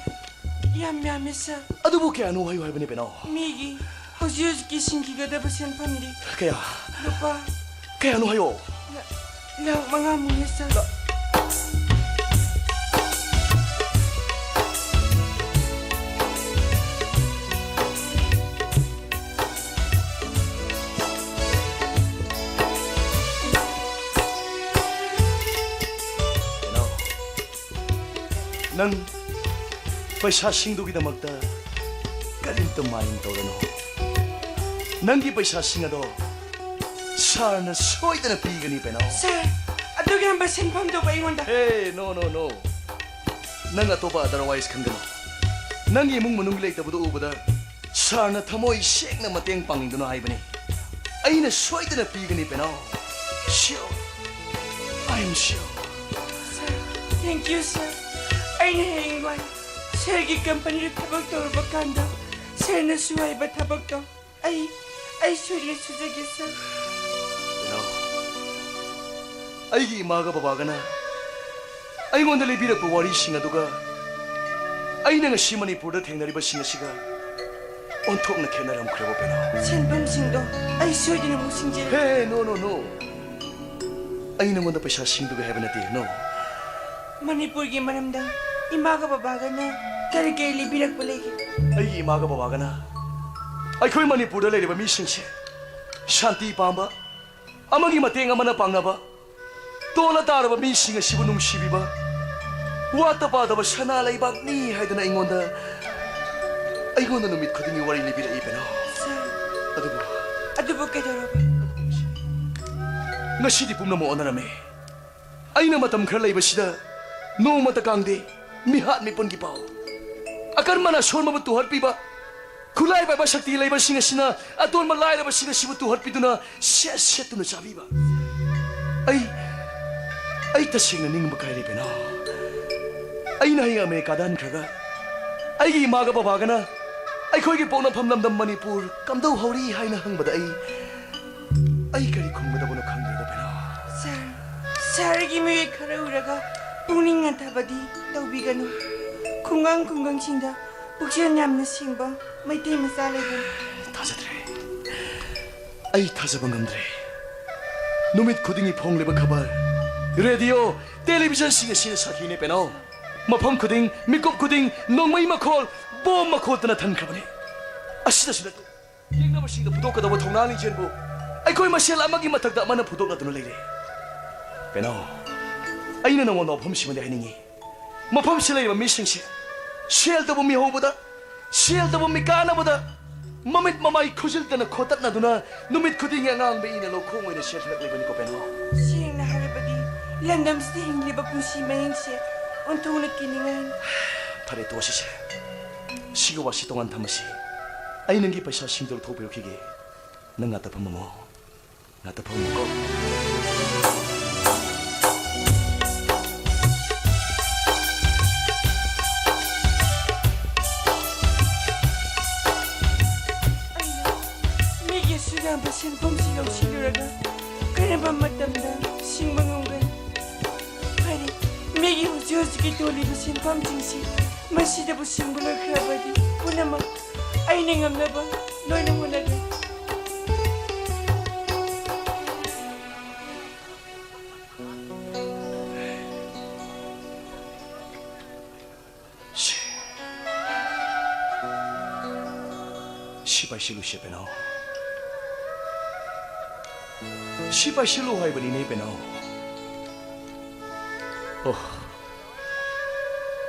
ꯌꯥꯝ ꯌꯥꯝꯃꯤ, ꯁꯥꯔ꯫ ꯑꯗꯨꯕꯨ ꯀꯌꯥꯅꯣ ꯍꯥꯏꯌꯨ ꯍꯥꯏꯕꯅꯤ, ꯕꯦꯅꯥꯎ꯫ ꯃꯤꯒꯤ ꯍꯧꯖꯤꯛ ꯍꯧꯖꯤꯛꯀꯤ ꯁꯤꯡꯈꯤꯒꯗꯕ ꯁꯦꯟꯐꯝꯗꯤ ꯀꯌꯥ? ꯂꯨꯄꯥ ꯀꯌꯥꯅꯣ ꯍꯥꯏꯌꯣ꯫ ꯂꯥ-, ꯂꯥꯈ ꯃꯉꯥꯃꯨꯛꯅꯤ, ꯁꯥꯔ꯫ ꯂꯥ-, ꯀꯩꯅꯣ? ꯅꯪ ꯄꯩꯁꯥꯁꯤꯡꯗꯨꯒꯤꯗꯃꯛꯇ ꯀꯔꯤꯝꯇ ꯃꯥꯏꯟ ꯇꯧꯔꯅꯨ꯫ ꯅꯪꯒꯤ ꯄꯩꯁꯥꯁꯤꯡ ꯑꯗꯣ ꯁꯥꯔꯅ ꯁꯣꯏꯗꯅ ꯄꯤꯒꯅꯤ, ꯕꯦꯅꯥꯎ꯫ ꯁꯥꯔ, ꯑꯗꯨꯒꯤ ꯍꯝꯕ ꯁꯦꯟꯐꯝꯗꯨꯕꯨ ꯑꯩꯉꯣꯟꯗ ꯍꯦ, no, no, no. ꯅꯪ ꯑꯇꯣꯞꯄ otherwise ꯈꯟꯒꯅꯨ꯫ ꯅꯪꯒꯤ ꯏꯃꯨꯡ ꯃꯅꯨꯡꯒꯤ ꯂꯩꯇꯕꯗꯨ ꯎꯕꯗ ꯁꯥꯔꯅ ꯊꯃꯣꯏ ꯁꯦꯡꯅ ꯃꯇꯦꯡ ꯄꯥꯡꯅꯤꯡꯗꯨꯅ ꯍꯥꯏꯕꯅꯤ꯫ ꯑꯩꯅ ꯁꯣꯏꯗꯅ ꯄꯤꯒꯅꯤ, ꯄꯦꯅꯥꯎ꯫ Sure. I am sure. Sir, thank you, sir. ꯑꯩꯅ ꯍꯌꯦꯡꯋꯥꯏ ꯁꯔꯒꯤ ꯀꯝꯄꯅꯤꯗ ꯊꯕꯛ ꯇꯧꯔꯕ ꯀꯥꯟꯗ ꯁꯔꯅ ꯁꯨꯍꯥꯏꯕ ꯊꯕꯛꯇꯣ ꯑꯩ ꯑꯩ ꯁꯣꯏꯗꯅ ꯁꯨꯖꯒꯦ, ꯁꯔ꯫ ꯄꯦꯅꯥꯎ, ꯑꯩꯒꯤ ꯏꯃꯥꯒ ꯕꯕꯥꯒꯅ ꯑꯩꯉꯣꯟꯗ ꯂꯤꯕꯤꯔꯛꯄ ꯋꯥꯔꯤꯁꯤꯡ ꯑꯗꯨꯒ ꯑꯩꯅ ꯉꯁꯤ ꯃꯅꯤꯄꯨꯔꯗ ꯊꯦꯡꯅꯔꯤꯕꯁꯤꯡ ꯑꯁꯤꯒ ꯑꯣꯟꯊꯣꯛꯅ ꯈꯦꯠꯅꯔꯝꯈ꯭ꯔꯦꯕ, ꯄꯦꯅꯥꯎ꯫ ꯁꯦꯟꯐꯝꯁꯤꯡꯗꯣ ꯑꯩ ꯁꯣꯏꯗꯅ ꯑꯃꯨꯛ ꯁꯤꯡꯖꯔꯒꯦ꯫ ꯍꯦ, no, no, no. ꯑꯩ ꯅꯉꯣꯟꯗ ꯄꯩꯁꯥ ꯁꯤꯡꯗꯣꯛꯀꯦ ꯍꯥꯏꯕ ꯅꯠꯇꯦ, no. ꯃꯅꯤꯄꯨꯔꯒꯤ ꯃꯔꯝꯗ ꯏꯃꯥꯒ ꯕꯕꯥꯒꯅ ꯀꯔꯤ ꯀꯔꯤ ꯂꯤꯕꯤꯔꯛꯄ ꯂꯩꯒꯦ? ꯑꯩꯒꯤ ꯏꯃꯥꯒ ꯕꯕꯥꯒꯅ ꯑꯩꯈꯣꯏ ꯃꯅꯤꯄꯨꯔꯗ ꯂꯩꯔꯤꯕ ꯃꯤꯁꯤꯡꯁꯦ ꯁꯥꯟꯇꯤ ꯄꯥꯝꯕ, ꯑꯃꯒꯤ ꯃꯇꯦꯡ ꯑꯃꯅ ꯄꯥꯡꯅꯕ, ꯇꯣꯜꯂ ꯇꯥꯔꯕ ꯃꯤꯁꯤꯡ ꯑꯁꯤꯕꯨ ꯅꯨꯡꯁꯤꯕꯤꯕ, ꯋꯥꯠꯇ ꯄꯥꯗꯕ ꯁꯅꯥ ꯂꯩꯕꯥꯛꯅꯤ ꯍꯥꯏꯗꯨꯅ ꯑꯩꯉꯣꯟꯗ ꯑꯩꯉꯣꯟꯗ ꯅꯨꯃꯤꯠ ꯈꯨꯗꯤꯡꯒꯤ ꯋꯥꯔꯤ ꯂꯤꯕꯤꯔꯛꯏ, ꯄꯦꯅꯥꯎ꯫ ꯁꯔ, ꯑꯗꯨꯕꯨ ꯑꯗꯨꯕꯨ ꯀꯩꯗꯧꯔꯕ? ꯉꯁꯤꯗꯤ ꯄꯨꯝꯅꯃꯛ ꯑꯣꯟꯅꯔꯝꯃꯦ꯫ ꯑꯩꯅ ꯃꯇꯝ ꯈꯔ ꯂꯩꯕꯁꯤꯗ ꯅꯣꯡꯃꯇ ꯀꯥꯡꯗꯦ, ꯃꯤꯍꯥꯠ ꯃꯤꯄꯨꯟꯒꯤ ꯄꯥꯎ, ꯑꯀꯟꯕꯅ ꯑꯁꯣꯟꯕꯕꯨ ꯇꯨꯍꯠꯄꯤꯕ, ꯈꯨꯠꯂꯥꯏ ꯄꯥꯏꯕ ꯁꯛꯇꯤ ꯂꯩꯕꯁꯤꯡ ꯑꯁꯤꯅ ꯑꯇꯣꯟꯕ ꯂꯥꯏꯔꯕꯁꯤꯡ ꯑꯁꯤꯕꯨ ꯇꯨꯍꯠꯄꯤꯗꯨꯅ ꯁꯦꯠ ꯁꯦꯠꯇꯨꯅ ꯆꯥꯕꯤꯕ꯫ ꯑꯩ ꯑꯩ ꯇꯁꯦꯡꯅ ꯅꯤꯡꯕ ꯀꯥꯏꯔꯦ, ꯄꯦꯅꯥꯎ꯫ ꯑꯩꯅ ꯍꯌꯦꯡ ꯑꯃꯦꯔꯤꯀꯥꯗ ꯍꯟꯈ꯭ꯔꯒ ꯑꯩꯒꯤ ꯏꯃꯥꯒ ꯕꯕꯥꯒꯅ ꯑꯩꯈꯣꯏꯒꯤ ꯄꯣꯛꯅꯐꯝ ꯂꯝꯗꯝ ꯃꯅꯤꯄꯨꯔ ꯀꯝꯗꯧꯍꯧꯔꯤ ꯍꯥꯏꯅ ꯍꯪꯕꯗ ꯑꯩ ꯑꯩ ꯀꯔꯤ ꯈꯨꯝꯒꯗꯕꯅꯣ ꯈꯪꯗ꯭ꯔꯦꯗ, ꯄꯦꯅꯥꯎ꯫ ꯁꯔ, ꯁꯔꯒꯤ ꯃꯤꯑꯣꯏ ꯈꯔ ꯎꯔꯒ ꯄꯨꯛꯅꯤꯡ ꯍꯟꯊꯕꯗꯤ ꯇꯧꯕꯤꯒꯅꯨ꯫ ꯈꯨꯡꯒꯪ ꯈꯨꯡꯒꯪꯁꯤꯡꯗ ꯄꯨꯛꯆꯦꯜ ꯌꯥꯝꯅ ꯁꯦꯡꯕ ꯃꯩꯇꯩ ꯃꯆꯥ ꯂꯩꯕꯅꯤ꯫ ꯊꯥꯖꯗ꯭ꯔꯦ꯫ ꯑꯩ ꯊꯥꯖꯕ ꯉꯝꯗ꯭ꯔꯦ꯫ ꯅꯨꯃꯤꯠ ꯈꯨꯗꯤꯡꯒꯤ ꯐꯣꯡꯂꯤꯕ ꯈꯕꯔ, ꯔꯦꯗꯤꯑꯣ, ꯇꯦꯂꯤꯚꯤꯖꯟꯁꯤꯡ ꯑꯁꯤꯅ ꯁꯥꯈꯤꯅꯦ, ꯄꯦꯅꯥꯎ꯫ ꯃꯐꯝ ꯈꯨꯗꯤꯡ, ꯃꯤꯀꯨꯞ ꯈꯨꯗꯤꯡ ꯅꯣꯡꯃꯩ ꯃꯈꯣꯜ, ꯕꯣꯝ ꯃꯈꯣꯜꯇꯅ ꯊꯟꯈ꯭ꯔꯕꯅꯤ꯫ ꯑꯁꯤꯗꯁꯨ ꯅꯠꯇꯦ, ꯌꯦꯡꯅꯕꯁꯤꯡꯗ ꯐꯨꯗꯣꯛꯀꯗꯧꯕ ꯊꯧꯅꯥ ꯂꯤꯡꯖꯦꯜꯕꯨ ꯑꯩꯈꯣꯏ ꯃꯁꯦꯜ ꯑꯃꯒꯤ ꯃꯊꯛꯇ ꯑꯃꯅ ꯐꯨꯗꯣꯛꯅꯗꯨꯅ ꯂꯩꯔꯦ꯫ ꯄꯦꯅꯥꯎ, ꯑꯩꯅ ꯅꯉꯣꯟꯗ ꯋꯥꯐꯝꯁꯤꯃꯗꯤ ꯍꯥꯏꯅꯤꯡꯏ꯫ ꯃꯐꯝꯁꯤꯗ ꯂꯩꯔꯤꯕ ꯃꯤꯁꯤꯡꯁꯦ ꯁꯦꯜ ꯇꯧꯕ ꯃꯤꯍꯧꯕꯗ, ꯁꯦꯜ ꯇꯧꯕ ꯃꯤꯀꯥꯟꯅꯕꯗ ꯃꯃꯤꯠ ꯃꯃꯥꯏ ꯈꯨꯖꯤꯜꯗꯅ ꯈꯣꯠꯇꯠꯅꯗꯨꯅ ꯅꯨꯃꯤꯠ ꯈꯨꯗꯤꯡꯒꯤ ꯑꯉꯥꯡꯕ ꯏꯅ ꯂꯧꯈꯣꯡ ꯑꯣꯏꯅ ꯁꯦꯠꯊꯔꯛꯂꯤꯕꯅꯤꯀꯣ, ꯄꯦꯅꯥꯎ꯫ ꯁꯦꯡꯅ ꯍꯥꯏꯔꯕꯗꯤ ꯂꯝꯗꯝꯁꯤꯗ ꯍꯤꯡꯂꯤꯕ ꯄꯨꯟꯁꯤ ꯃꯍꯤꯡꯁꯦ ꯑꯣꯟꯊꯣꯛꯅ ꯀꯤꯅꯤꯡꯉꯥꯏꯅꯤ꯫ ꯐꯔꯦ, ꯇꯣꯛꯑꯁꯤꯁꯦ꯫ ꯁꯤꯒꯤ ꯋꯥꯁꯤ ꯇꯣꯉꯥꯟ ꯊꯝꯃꯁꯤ꯫ ꯑꯩ ꯅꯪꯒꯤ ꯄꯩꯁꯥꯁꯤꯡꯗꯨ ꯂꯧꯊꯣꯛꯄꯤꯔꯛꯈꯤꯒꯦ꯫ ꯅꯪ ꯉꯥꯛꯇ ꯐꯝꯃꯝꯃꯣ꯫ ꯉꯥꯛꯇ ꯐꯝꯃꯨꯀꯣ꯫ ꯑꯩꯅ ꯃꯤꯒꯤ ꯑꯁꯨꯛ ꯌꯥꯝꯕ ꯁꯦꯟꯐꯝꯁꯤ ꯂꯧꯁꯤꯜꯂꯨꯔꯒ ꯀꯔꯝꯕ ꯃꯇꯝꯗ ꯁꯤꯡꯕ ꯉꯝꯒꯅꯤ? ꯐꯔꯦ, ꯃꯤꯒꯤ ꯍꯧꯖꯤꯛ ꯍꯧꯖꯤꯛꯀꯤ ꯇꯣꯜꯂꯤꯕ ꯁꯦꯟꯐꯝꯁꯤꯡꯁꯤ ꯃꯁꯤꯗꯕꯨ ꯁꯤꯡꯕ ꯂꯣꯏꯈ꯭ꯔꯕꯗꯤ ꯄꯨꯝꯅꯃꯛ ꯑꯩꯅ ꯉꯝꯅꯕ ꯂꯣꯏꯅ ꯍꯣꯠꯅꯒꯦ꯫ ꯁꯤ, ꯁꯤ ꯄꯥꯏꯁꯤꯜꯂꯨꯁꯦ, ꯄꯦꯅꯥꯎ꯫ ꯁꯤ ꯄꯥꯏꯁꯤꯜꯂꯨ ꯍꯥꯏꯕꯅꯤꯅꯦ, ꯄꯦꯅꯥꯎ꯫ ꯑꯣ,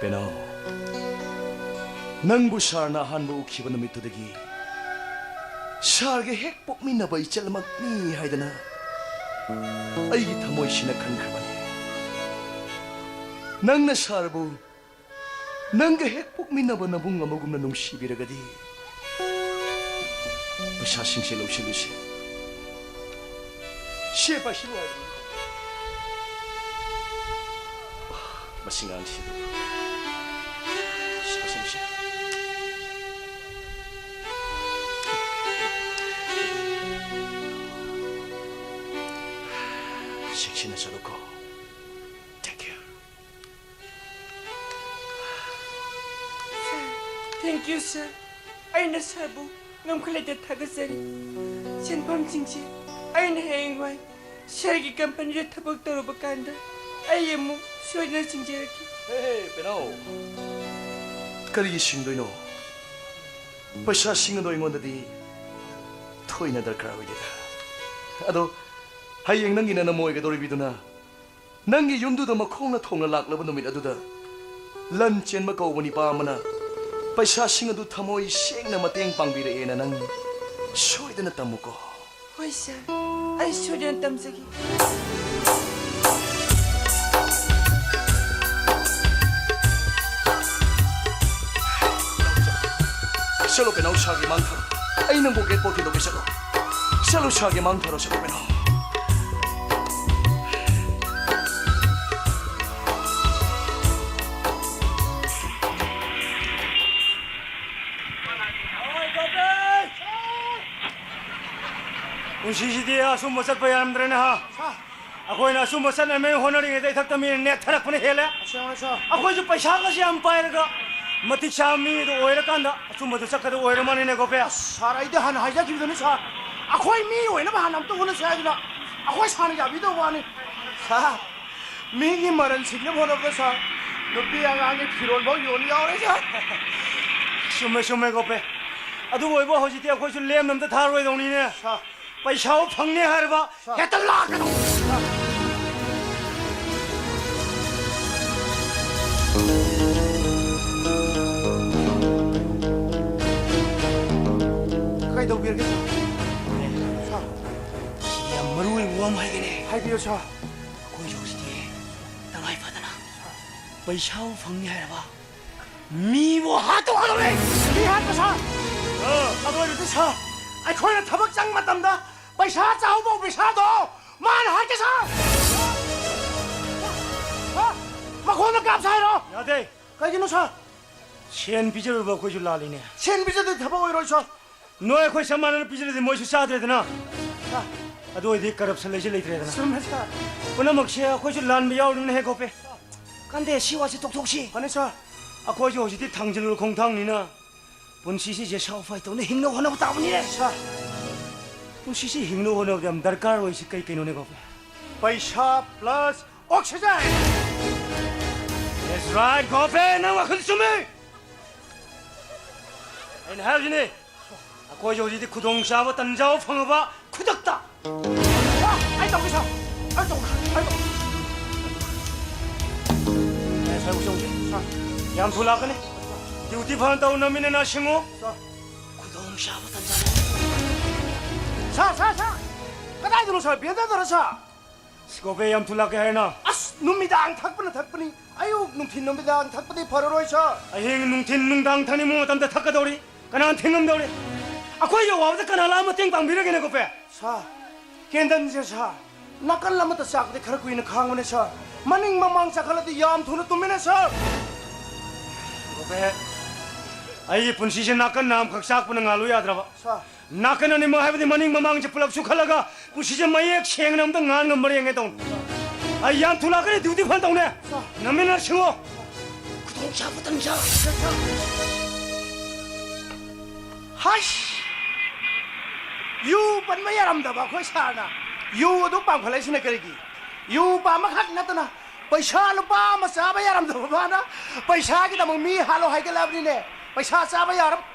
ꯄꯦꯅꯥꯎ, ꯅꯪꯕꯨ ꯁꯥꯔꯅ ꯑꯍꯥꯟꯕ ꯎꯈꯤꯕ ꯅꯨꯃꯤꯠꯇꯨꯗꯒꯤ ꯁꯥꯔꯒ ꯍꯦꯛ ꯄꯣꯛꯃꯤꯟꯅꯕ ꯏꯆꯜꯃꯛꯅꯤ ꯍꯥꯏꯗꯅ ꯑꯩꯒꯤ ꯊꯃꯣꯏꯁꯤꯅ ꯈꯟꯈ꯭ꯔꯕꯅꯤ꯫ ꯅꯪꯅ ꯁꯥꯔꯕꯨ ꯅꯪꯒ ꯍꯦꯛ ꯄꯣꯛꯃꯤꯟꯅꯕ ꯅꯕꯨꯡ ꯑꯃꯒꯨꯝꯅ ꯅꯨꯡꯁꯤꯕꯤꯔꯒꯗꯤ, ꯄꯩꯁꯥꯁꯤꯡꯁꯦ ꯂꯧꯁꯤꯜꯂꯨꯁꯦ꯫ ꯁꯦ, ꯄꯥꯏꯁꯤꯜꯂꯨ ꯍꯥꯏꯕꯅꯤ꯫ ꯃꯁꯤ ꯉꯥꯡꯁꯤꯗꯤ꯫ ꯁꯦ, ꯄꯥꯏꯁꯤꯜꯂꯨꯁꯦ꯫ ꯆꯦꯛꯁꯤꯟꯅ ꯆꯠꯂꯨꯀꯣ꯫ Take care. Thank you, sir. ꯑꯩꯅ ꯁꯥꯔꯕꯨ ꯉꯝꯈꯩ ꯂꯩꯇ ꯊꯥꯒꯠꯆꯔꯤ꯫ ꯁꯦꯟꯐꯝꯁꯤꯡꯁꯤ ꯑꯩꯅ ꯍꯌꯦꯡꯋꯥꯏ ꯁꯥꯔꯒꯤ ꯀꯝꯄꯅꯤꯗ ꯊꯕꯛ ꯇꯧꯔꯨꯕ ꯀꯥꯟꯗ ꯑꯩ ꯑꯃꯨꯛ ꯁꯣꯏꯗꯅ ꯁꯤꯡꯖꯔꯛꯀꯦ꯫ ꯍꯦ, ꯍꯦ, ꯄꯦꯅꯥꯎ꯫ ꯀꯔꯤꯒꯤ ꯁꯤꯡꯗꯣꯏꯅꯣ? ꯄꯩꯁꯥꯁꯤꯡ ꯑꯗꯣ ꯑꯩꯉꯣꯟꯗꯗꯤ ꯊꯣꯏꯅ ꯗꯔꯀꯥꯔ ꯑꯣꯏꯗꯦꯗ꯫ ꯑꯗꯣ ꯍꯌꯦꯡ ꯅꯪꯒꯤ ꯅꯅꯝꯃ ꯑꯣꯏꯒꯗꯧꯔꯤꯕꯤꯗꯨꯅ ꯅꯪꯒꯤ ꯌꯨꯝꯗꯨꯗ ꯃꯈꯣꯡꯅ ꯊꯣꯡꯅ ꯂꯥꯛꯂꯕ ꯅꯨꯃꯤꯠ ꯑꯗꯨꯗ, ꯂꯟ ꯆꯦꯟꯕ ꯀꯧꯕ ꯅꯤꯄꯥ ꯑꯃꯅ ꯄꯩꯁꯥꯁꯤꯡ ꯑꯗꯨ ꯊꯃꯣꯏ ꯁꯦꯡꯅ ꯃꯇꯦꯡ ꯄꯥꯡꯕꯤꯔꯛꯑꯦꯅ ꯅꯪ ꯁꯣꯏꯗꯅ ꯇꯝꯃꯨꯀꯣ꯫ ꯍꯣꯏ, ꯁꯥꯔ, ꯑꯩ ꯁꯣꯏꯗꯅ ꯇꯝꯖꯒꯦ꯫ ꯆꯠꯂꯣ, ꯄꯦꯅꯥꯎ, ꯁꯥꯔꯒꯤ ꯃꯥꯡ ꯊꯝꯃꯨ꯫ ꯑꯩ ꯅꯪꯕꯨ ꯒꯦꯠ ꯐꯥꯎ ꯊꯤꯟꯗꯣꯛꯀꯦ, ꯆꯠꯂꯣ꯫ ꯆꯠꯂꯨ ꯁꯥꯒꯦ, ꯃꯥꯡꯊꯔꯣ ꯁꯥꯒꯦ ꯀꯩꯅꯣ꯫ ꯄꯨꯟꯁꯤꯁꯤꯗꯤ ꯑꯆꯨꯝꯕ ꯆꯠꯄ ꯌꯥꯔꯝꯗ꯭ꯔꯦꯅꯦ ꯍꯥ꯫ ꯑꯩꯈꯣꯏꯅ ꯑꯆꯨꯝꯕ ꯆꯠꯅꯉꯥꯏ ꯍꯣꯠꯅꯔꯤꯉꯩꯗ ꯏꯊꯛꯇ ꯃꯤꯅ ꯅꯦꯠꯊꯔꯛꯄꯅ ꯍꯦꯜꯂꯦ꯫ ꯑꯁꯦꯡꯕꯅꯦ ꯁꯥꯔ꯫ ꯑꯩꯈꯣꯏꯁꯨ ꯄꯩꯁꯥꯒꯁꯦ ꯌꯥꯝ ꯄꯥꯏꯔꯒ ꯃꯇꯤꯛ ꯆꯥꯕ ꯃꯤꯗꯣ ꯑꯣꯏꯔꯀꯥꯟꯗ ꯑꯆꯨꯝꯕꯗꯣ ꯆꯠꯀꯗꯕ ꯑꯣꯏꯔ ꯃꯥꯜꯂꯦꯅꯦ ꯒꯣꯄꯦ꯫ ꯁꯥꯔ, ꯑꯩꯗꯤ ꯍꯥꯟꯅ ꯍꯥꯏꯖꯈꯤꯕꯗꯨꯅꯤ ꯁꯥꯔ, ꯑꯩꯈꯣꯏ ꯃꯤ ꯑꯣꯏꯅꯕ ꯍꯥꯟꯅ ꯑꯝꯇ ꯍꯣꯠꯅꯁꯤ ꯍꯥꯏꯗꯅ꯫ ꯑꯩꯈꯣꯏ ꯁꯥꯔꯅ ꯌꯥꯕꯤꯗꯕ ꯋꯥꯅꯤ ꯁꯥꯔ꯫ ꯃꯤꯒꯤ ꯃꯔꯜ ꯁꯤꯡꯅꯕ ꯍꯣꯠꯅꯕꯗ ꯁꯥꯔ, ꯅꯨꯄꯤ ꯑꯉꯥꯡꯒꯤ ꯐꯤꯔꯣꯜ ꯐꯥꯎ ꯌꯣꯟ ꯌꯥꯎꯔꯦ ꯁꯥꯔ꯫ ꯆꯨꯝꯃꯦ, ꯆꯨꯝꯃꯦ ꯒꯣꯄꯦ꯫ ꯑꯗꯨꯕꯨ ꯑꯣꯏꯕ ꯍꯧꯖꯤꯛꯇꯤ ꯑꯩꯈꯣꯏꯁꯨ ꯂꯦꯝꯅ ꯑꯝꯇ ꯊꯥꯔꯣꯏꯗꯧꯅꯤꯅꯦ꯫ ꯁꯥꯔ꯫ ꯄꯩꯁꯥ ꯐꯪꯅꯤ ꯍꯥꯏꯔꯕ ꯁꯥꯔ꯫ ꯍꯦꯛꯇ ꯂꯥꯛꯀꯅꯨ꯫ ꯁꯥꯔ꯫ ꯀꯩꯗꯧꯕꯤꯔꯒꯦ ꯁꯥꯔ? ꯁꯥꯔ꯫ ꯁꯤꯗꯤ ꯌꯥꯝ ꯃꯔꯨ ꯑꯣꯏꯕ ꯋꯥ ꯑꯃ ꯍꯥꯏꯒꯦꯅꯦ꯫ ꯍꯥꯏꯕꯤꯌꯨ ꯁꯥꯔ꯫ ꯑꯩꯈꯣꯏꯁꯨ ꯍꯧꯖꯤꯛꯇꯤ ꯇꯉꯥꯏ ꯐꯗꯅ ꯄꯩꯁꯥꯕꯨ ꯐꯪꯅꯤ ꯍꯥꯏꯔꯕ ꯃꯤꯕꯨ ꯍꯥꯠꯇꯣꯛꯀꯗꯧꯔꯦ! ꯃꯤ ꯍꯥꯠꯄ ꯁꯥꯔ! ꯑꯥ꯫ ꯑꯗꯨ ꯑꯣꯏꯔꯗꯤ ꯁꯥꯔ, ꯑꯩꯈꯣꯏꯅ ꯊꯕꯛ ꯆꯪ ꯃꯇꯝꯗ ꯄꯩꯁꯥ ꯆꯥꯍꯧꯕ ꯄꯩꯁꯥꯗꯣ ꯃꯥꯅ ꯍꯥꯠꯀꯦ ꯁꯥꯔ! ꯁꯥꯔ, ꯃꯈꯣꯡꯗ ꯀꯥꯞꯁꯦ ꯍꯥꯏꯔꯣ? ꯌꯥꯗꯦ꯫ ꯀꯩꯒꯤꯅꯣ ꯁꯥꯔ? ꯁꯦꯟ ꯄꯤꯖꯔꯨꯕ ꯑꯩꯈꯣꯏꯁꯨ ꯂꯥꯜꯂꯤꯅꯦ꯫ ꯁꯦꯟ ꯄꯤꯖꯗꯗꯤ ꯊꯕꯛ ꯑꯣꯏꯔꯣꯏ ꯁꯥꯔ꯫ ꯅꯣꯏ ꯑꯩꯈꯣꯏ ꯁꯃꯥꯟꯅꯅ ꯄꯤꯖꯔꯗꯤ ꯃꯣꯏꯁꯨ ꯆꯥꯗ꯭ꯔꯦꯗꯅ꯫ ꯁꯥꯔ꯫ ꯑꯗꯨ ꯑꯣꯏꯔꯗꯤ ꯀꯔꯞꯁꯟ ꯂꯩꯁꯦ ꯂꯩꯇ꯭ꯔꯦꯗꯅ꯫ ꯆꯨꯝꯃꯦ ꯁꯥꯔ꯫ ꯄꯨꯝꯅꯃꯛꯁꯦ ꯑꯩꯈꯣꯏꯁꯨ ꯂꯥꯟꯕ ꯌꯥꯎꯔꯤꯕꯅꯦ ꯍꯦ ꯒꯣꯄꯦ꯫ ꯀꯥꯟꯗꯦ, ꯁꯤ ꯋꯥꯁꯤ ꯇꯣꯛꯊꯣꯛꯁꯤ꯫ ꯐꯅꯤ ꯁꯥꯔ꯫ ꯑꯩꯈꯣꯏꯁꯨ ꯍꯧꯖꯤꯛꯇꯤ ꯊꯥꯡꯖꯤꯜꯂꯨꯔ ꯈꯣꯡꯊꯥꯡꯅꯤꯅ ꯄꯨꯟꯁꯤꯁꯤ ꯖꯦꯁꯥ ꯎꯄꯥꯏ ꯇꯧꯅ ꯍꯤꯡꯅꯕ ꯍꯣꯠꯅꯕ ꯇꯥꯕꯅꯤꯅꯦ꯫ ꯁꯥꯔ꯫ ꯄꯨꯟꯁꯤꯁꯤ ꯍꯤꯡꯅꯕ ꯍꯣꯠꯅꯕꯗ ꯌꯥꯝ ꯗꯔꯀꯥꯔ ꯑꯣꯏꯁꯤ ꯀꯩ ꯀꯩꯅꯣꯅꯦ ꯒꯣꯄꯦ? ꯄꯩꯁꯥ plus oxygen! That's right, ꯒꯣꯄꯦ, ꯅꯪ ꯋꯥꯈꯜ ꯆꯨꯝꯃꯤ꯫ ꯑꯩꯅ ꯍꯥꯏꯕꯁꯤꯅꯤ, ꯑꯩꯈꯣꯏꯁꯨ ꯍꯧꯖꯤꯛꯇꯤ ꯈꯨꯗꯣꯡꯆꯥꯕ ꯇꯟꯖꯥ ꯐꯪꯉꯕ ꯈꯨꯗꯛꯇ꯫ ꯁꯥꯔ, ꯑꯩ ꯇꯧꯒꯦ, ꯁꯥꯔ꯫ ꯑꯩ ꯇꯧꯒꯦ, ꯑꯩ ꯇꯧꯒꯦ꯫ ꯑꯦ, ꯁꯥꯔ, ꯎꯁꯦ, ꯎꯁꯦ꯫ ꯁꯥꯔ꯫ ꯌꯥꯝ ꯊꯨ ꯂꯥꯛꯀꯅꯤ꯫ ꯗ꯭ꯌꯨꯇꯤ ꯐꯅ ꯇꯧꯅꯕꯅꯤꯅ ꯁꯤꯡꯉꯨ꯫ ꯁꯥꯔ꯫ ꯈꯨꯗꯣꯡꯆꯥꯕ ꯇꯟꯖꯥ꯫ ꯁꯥꯔ, ꯁꯥꯔ, ꯁꯥꯔ! ꯀꯗꯥꯏꯗꯅꯣ, ꯁꯥꯔ? ꯚꯦꯟꯗꯔꯗꯔꯣ, ꯁꯥꯔ? ꯁ꯭ꯀꯣꯄꯦ ꯌꯥꯝ ꯊꯨ ꯂꯥꯛꯀꯦ ꯍꯥꯏꯔꯅ? ꯑꯁ, ꯅꯨꯃꯤꯗꯥꯡ ꯊꯛꯄꯅ ꯊꯛꯄꯅꯤ꯫ ꯑꯌꯨꯛ, ꯅꯨꯡꯊꯤꯟ, ꯅꯨꯃꯤꯗꯥꯡ ꯊꯛꯄꯗꯤ ꯐꯔꯔꯣꯏ, ꯁꯥꯔ꯫ ꯑꯍꯤꯡ, ꯅꯨꯡꯊꯤꯟ, ꯅꯨꯡꯗꯥꯡ ꯊꯛꯅꯤꯡꯕ ꯃꯇꯝꯗ ꯊꯛꯀꯗꯧꯔꯤ꯫ ꯀꯅꯥꯅ ꯊꯤꯡꯉꯝꯗꯧꯔꯤ? ꯑꯩꯈꯣꯏꯒꯤ ꯑꯋꯥꯕꯗ ꯀꯅꯥ ꯂꯥꯛꯑ ꯃꯇꯦꯡ ꯄꯥꯡꯕꯤꯔꯒꯦꯅꯦ, ꯁ꯭ꯀꯣꯄꯦ? ꯁꯥꯔ, ꯀꯦꯟꯗꯜꯁꯦ ꯁꯥꯔ, ꯅꯥꯀꯜ ꯑꯃꯗ ꯆꯥꯛꯄꯗꯤ ꯈꯔ ꯀꯨꯏꯅ ꯈꯥꯡꯕꯅꯦ ꯁꯥꯔ꯫ ꯃꯅꯤꯡ ꯃꯃꯥꯡ ꯆꯥꯛꯈꯠꯂꯗꯤ ꯌꯥꯝ ꯊꯨꯅ ꯇꯨꯝꯃꯤꯅꯦ ꯁꯥꯔ꯫ ꯒꯣꯄꯦ, ꯑꯩꯒꯤ ꯄꯨꯟꯁꯤꯁꯦ ꯅꯥꯀꯜ ꯅꯥꯝꯈꯛ ꯆꯥꯛꯄꯅ ꯉꯥꯜꯂꯨ ꯌꯥꯗ꯭ꯔꯕ꯫ ꯁꯥꯔ꯫ ꯅꯥꯀꯜ ꯑꯅꯤꯃꯛ ꯍꯥꯏꯕꯗꯤ ꯃꯅꯤꯡ ꯃꯃꯥꯡꯁꯦ ꯄꯨꯂꯞ ꯆꯨꯈꯠꯂꯒ ꯄꯨꯟꯁꯤꯁꯦ ꯃꯌꯦꯛ ꯁꯦꯡꯅ ꯑꯝꯇ ꯉꯥꯟ ꯉꯝꯕ꯭ꯔꯥ ꯌꯦꯡꯒꯦ ꯇꯧꯅꯤ꯫ ꯑꯩ ꯌꯥꯝ ꯊꯨ ꯂꯥꯛꯀꯅꯤ, ꯗ꯭ꯌꯨꯇꯤ ꯐꯟ ꯇꯧꯅꯦ꯫ ꯁꯥꯔ꯫ ꯅꯝꯃꯤꯟꯅ ꯁꯤꯡꯉꯣ꯫ ꯈꯨꯗꯣꯡ ꯆꯥꯕ ꯇꯟꯖꯥ꯫ ꯍꯥꯏꯁ! ꯌꯨ ꯄꯟꯕ ꯌꯥꯔꯝꯗꯕ ꯑꯩꯈꯣꯏ ꯁꯥꯔꯅ ꯌꯨ ꯑꯗꯨ ꯄꯥꯝꯈꯠꯂꯛꯏꯁꯤꯅ ꯀꯔꯤꯒꯤ? ꯌꯨ ꯄꯥꯝꯕꯈꯛ ꯅꯠꯇꯅ ꯄꯩꯁꯥ ꯂꯨꯄꯥ ꯑꯃ ꯆꯥꯕ ꯌꯥꯔꯝꯗꯕ ꯃꯥꯅ ꯄꯩꯁꯥꯒꯤꯗꯃꯛ ꯃꯤ ꯍꯥꯠꯂꯣ ꯍꯥꯏꯒꯠꯂꯛꯑꯕꯅꯤꯅꯦ꯫ ꯄꯩꯁꯥ ꯆꯥꯕ ꯌꯥꯔꯝ-,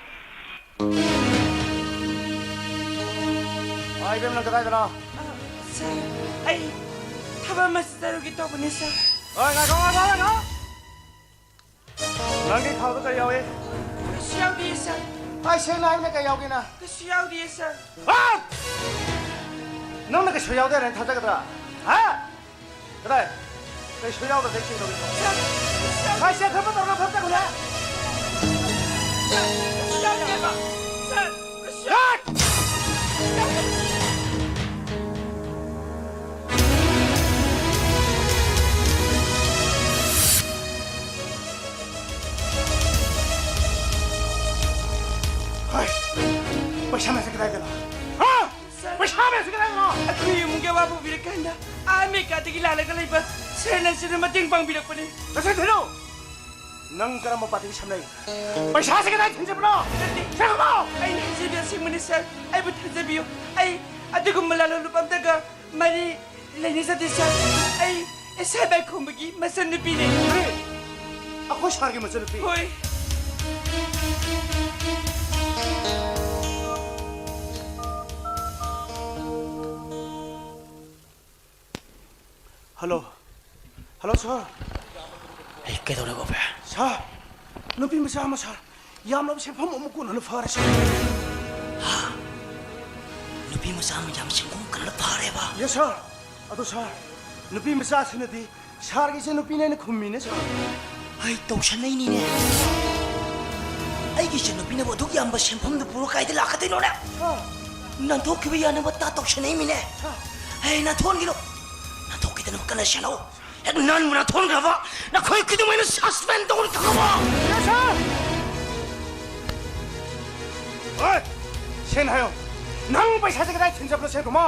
ꯑꯥ, ꯏꯕꯦꯝ, ꯅꯪ ꯀꯗꯥꯏꯗꯅꯣ? ꯑ, ꯁꯥꯔ, ꯑꯩ ꯊꯕꯛ ꯑꯃ ꯆꯠꯆꯔꯨꯒꯦ ꯇꯧꯕꯅꯦ, ꯁꯥꯔ꯫ ꯍꯣꯏ, ꯉꯥꯏꯈꯣ, ꯉꯥꯏꯈꯣ, ꯉꯥꯏꯈꯣ! ꯅꯪꯒꯤ ꯈꯥꯎꯗ ꯀꯔꯤ ꯌꯥꯎꯏ? ꯀꯩꯁꯨ ꯌꯥꯎꯗꯤꯌꯦ, ꯁꯥꯔ꯫ ꯑꯩ ꯁꯦꯡꯅ ꯍꯥꯏꯕꯅꯦ, ꯀꯔꯤ ꯌꯥꯎꯒꯦꯅ? ꯀꯩꯁꯨ ꯌꯥꯎꯗꯤꯌꯦ, ꯁꯥꯔ꯫ ꯑꯥ! ꯅꯪꯅ ꯀꯩꯁꯨ ꯌꯥꯎꯗꯦ ꯍꯥꯏꯅ ꯊꯥꯖꯒꯗ꯭ꯔꯥ? ꯍꯥ? ꯀꯗꯥꯏ? ꯀꯩꯁꯨ ꯌꯥꯎꯗ꯭ꯔꯗꯤ ꯑꯩ ꯆꯦꯛ ꯇꯧꯒꯦ꯫ ꯁꯥꯔ, ꯀꯩꯁꯨ ꯌꯥꯎꯗꯦ꯫ ꯁꯥꯔ, ꯆꯦꯛ ꯈꯔ ꯇꯧꯔꯒ ꯐꯠ ꯇꯧꯅꯦ꯫ ꯁꯥꯔ, ꯀꯩꯁꯨ ꯌꯥꯎꯗꯦꯕ꯫ ꯁꯥꯔ, ꯀꯩꯁꯨ ꯌꯥꯎꯗꯦ꯫ ꯁꯥꯔ! ꯍꯩ! ꯄꯩꯁꯥ ꯃꯌꯥꯝꯁꯦ ꯀꯗꯥꯏꯗꯅꯣ? ꯍꯥ? ꯁꯥꯔ, ꯄꯩꯁꯥ ꯃꯌꯥꯝꯁꯦ ꯀꯗꯥꯏꯗꯅꯣ? ꯑꯩꯈꯣꯏ ꯏꯃꯨꯡꯒꯤ ꯑꯋꯥꯕ ꯎꯕꯤꯔꯀꯥꯟꯗ ꯑꯥ ꯑꯃꯦꯔꯤꯀꯥꯗꯒꯤ ꯂꯥꯛꯂꯒ ꯂꯩꯕ ꯁꯥꯔ ꯅꯟꯁꯤꯅ ꯃꯇꯦꯡ ꯄꯥꯡꯕꯤꯔꯛꯄꯅꯤ꯫ ꯅꯁꯛ ꯊꯤꯅꯨ! ꯅꯪ ꯀꯔꯝꯕ ꯄꯥꯔꯇꯤꯒ ꯁꯝꯅꯩ? ꯄꯩꯁꯥꯁꯦ ꯀꯗꯥꯏ ꯊꯤꯟꯖꯕꯅꯣ? ꯅꯠꯇꯦ꯫ ꯁꯦꯡꯉꯕꯣ? ꯑꯩꯅ ꯍꯥꯏꯖꯕꯗꯤ ꯑꯁꯦꯡꯕꯅꯤ, ꯁꯥꯔ꯫ ꯑꯩꯕꯨ ꯊꯥꯖꯕꯤꯌꯨ꯫ ꯑꯩ ꯑꯗꯨꯒꯨꯝꯕ ꯂꯥꯂꯣꯟ ꯂꯨꯄꯥ ꯑꯝꯇꯒ ꯃꯔꯤ ꯂꯩꯅꯖꯗꯦ, ꯁꯥꯔ꯫ ꯑꯩ ꯏꯁꯥ ꯏꯕꯥꯏ ꯈꯣꯝꯕꯒꯤ ꯃꯆꯟꯅꯨꯄꯤꯅꯦ꯫ ꯀꯔꯤ? ꯑꯩꯈꯣꯏ ꯁꯥꯔꯒꯤ ꯃꯆꯟꯅꯨꯄꯤ? ꯍꯣꯏ꯫ ꯍꯜꯂꯣ꯫ ꯍꯜꯂꯣ, ꯁꯥꯔ꯫ ꯑꯩ ꯀꯩꯗꯧꯔꯦ, ꯒꯣꯄꯦ? ꯁꯥꯔ, ꯅꯨꯄꯤ ꯃꯆꯥ ꯑꯃ, ꯁꯥꯔ, ꯌꯥꯝꯂꯕ ꯁꯦꯟꯐꯝ ꯑꯃ ꯀꯣꯟꯅꯅ ꯐꯥꯔꯦ, ꯁꯥꯔ꯫ ꯍꯥ? ꯅꯨꯄꯤ ꯃꯆꯥ ꯑꯃ ꯌꯥꯝ ꯁꯦꯟꯐꯝ ꯀꯟꯅ ꯐꯥꯔꯦꯕ? ꯌꯦꯁ, ꯁꯥꯔ꯫ ꯑꯗꯣ, ꯁꯥꯔ, ꯅꯨꯄꯤ ꯃꯆꯥꯁꯤꯅꯗꯤ ꯁꯥꯔꯒꯤ ꯏꯆꯟꯅꯨꯄꯤꯅꯦꯅ ꯈꯨꯝꯃꯤꯅꯦ, ꯁꯥꯔ꯫ ꯑꯩ ꯇꯧꯁꯟꯅꯩꯅꯤꯅꯦ꯫ ꯑꯩꯒꯤ ꯏꯆꯟꯅꯨꯄꯤꯅꯕꯨ ꯑꯗꯨꯛ ꯌꯥꯝꯕ ꯁꯦꯟꯐꯝꯗꯨ ꯄꯨꯔ ꯀꯥꯏꯗ ꯂꯥꯛꯀꯗꯣꯏꯅꯣꯅꯦ? ꯁꯥꯔ, ꯅꯥꯟꯊꯣꯛꯈꯤꯕ ꯌꯥꯅꯕ ꯇꯥ ꯇꯧꯁꯟꯅꯩꯃꯤꯅꯦ꯫ ꯍꯦ, ꯅꯥꯟꯊꯣꯛꯍꯟꯈꯤꯅꯣ꯫ ꯅꯥꯟꯊꯣꯛꯈꯤꯗꯅꯕ ꯀꯟꯅ ꯁꯦꯟꯅꯧ꯫ ꯍꯦꯛ ꯅꯥꯟꯕ ꯅꯥꯟꯊꯣꯛꯍꯟꯈ꯭ꯔꯕ, ꯅꯈꯣꯏ ꯈꯨꯗꯤꯡꯃꯛ ꯑꯩꯅ suspend ꯇꯧꯔ ꯊꯝꯃꯕ꯫ ꯁꯥꯔ! ꯍꯣꯏ! ꯁꯦꯟ ꯍꯥꯏꯌꯣ꯫ ꯅꯪ ꯄꯩꯁꯥꯁꯦ ꯀꯗꯥꯏ ꯊꯤꯟ ꯆꯠꯄꯅꯣ, ꯁꯦꯟ ꯈꯨꯝꯃꯣ?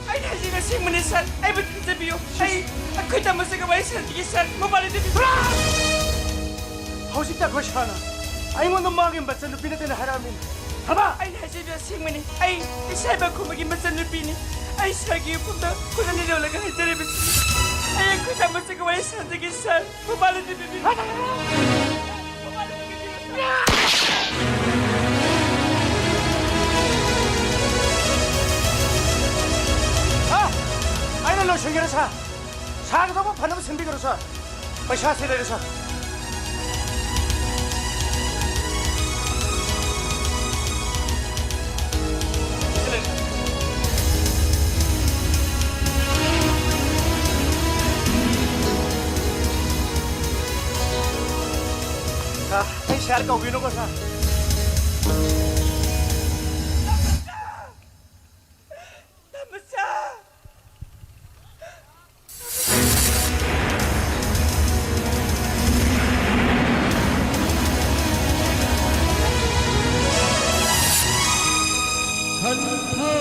ꯑꯩꯅ ꯍꯥꯏꯖꯕ ꯑꯁꯦꯡꯕꯅꯤ, ꯁꯥꯔ꯫ ꯑꯩꯕꯨ ꯊꯥꯖꯕꯤꯌꯨ꯫ ꯑꯩ ꯑꯩꯈꯣꯏ ꯇꯥꯃꯣꯁꯤꯒ ꯋꯥꯔꯤ ꯁꯥꯟꯅꯈꯤꯒꯦ, ꯁꯥꯔ꯫ ꯃꯣꯕꯥꯏꯜ ꯑꯗꯨ ꯄꯤꯕꯤꯌꯨ꯫ ꯍꯧꯖꯤꯛꯇ ꯑꯩꯈꯣꯏ ꯁꯥꯔꯅ ꯑꯩꯉꯣꯟꯗ ꯃꯥꯒꯤ ꯃꯆꯟꯅꯨꯄꯤ ꯅꯠꯇꯦꯅ ꯍꯥꯏꯔꯛꯑꯝꯃꯤꯅꯦ꯫ ꯊꯕ! ꯑꯩꯅ ꯍꯥꯏꯖꯕ ꯑꯁꯦꯡꯕꯅꯤ꯫ ꯑꯩ ꯏꯁꯥ ꯏꯕ ꯈꯨꯝꯕꯒꯤ ꯃꯆꯟꯅꯨꯄꯤꯅꯤ꯫ ꯑꯩ ꯁꯥꯔꯒꯤ ꯌꯨꯝꯐꯝꯗ ꯈꯨꯠ ꯑꯅꯤ ꯌꯣꯜꯂꯒ ꯍꯥꯏꯖꯔꯤꯕꯁꯤ꯫ ꯑꯩ ꯑꯩꯈꯣꯏ ꯇꯥꯃꯣꯁꯤꯒ ꯋꯥꯔꯤ ꯁꯥꯟꯅꯖꯒꯦ, ꯁꯥꯔ꯫ ꯃꯣꯕꯥꯏꯜ ꯑꯗꯨ ꯄꯤꯕꯤꯌꯨ꯫ ꯃꯣꯕꯥꯏꯜ ꯑꯗꯨ ꯄꯤꯕꯤꯌꯨ, ꯁꯥꯔ꯫ ꯁꯥꯔ! ꯑꯩꯅ ꯂꯣꯏꯁꯤꯟꯒꯦꯅ, ꯁꯥꯔ꯫ ꯁꯥꯔꯒꯤꯗꯃꯛ ꯐꯅꯕ ꯁꯤꯟꯕꯤꯈ꯭ꯔꯣ, ꯁꯥꯔ꯫ ꯄꯩꯁꯥꯁꯤ ꯂꯩꯔꯦ, ꯁꯥꯔ꯫ ꯁꯥꯔ, ꯑꯩ ꯁꯥꯔ ꯀꯧꯕꯤꯅꯨꯀꯣ, ꯁꯥꯔ꯫ ꯇꯥꯃꯣꯆꯥ!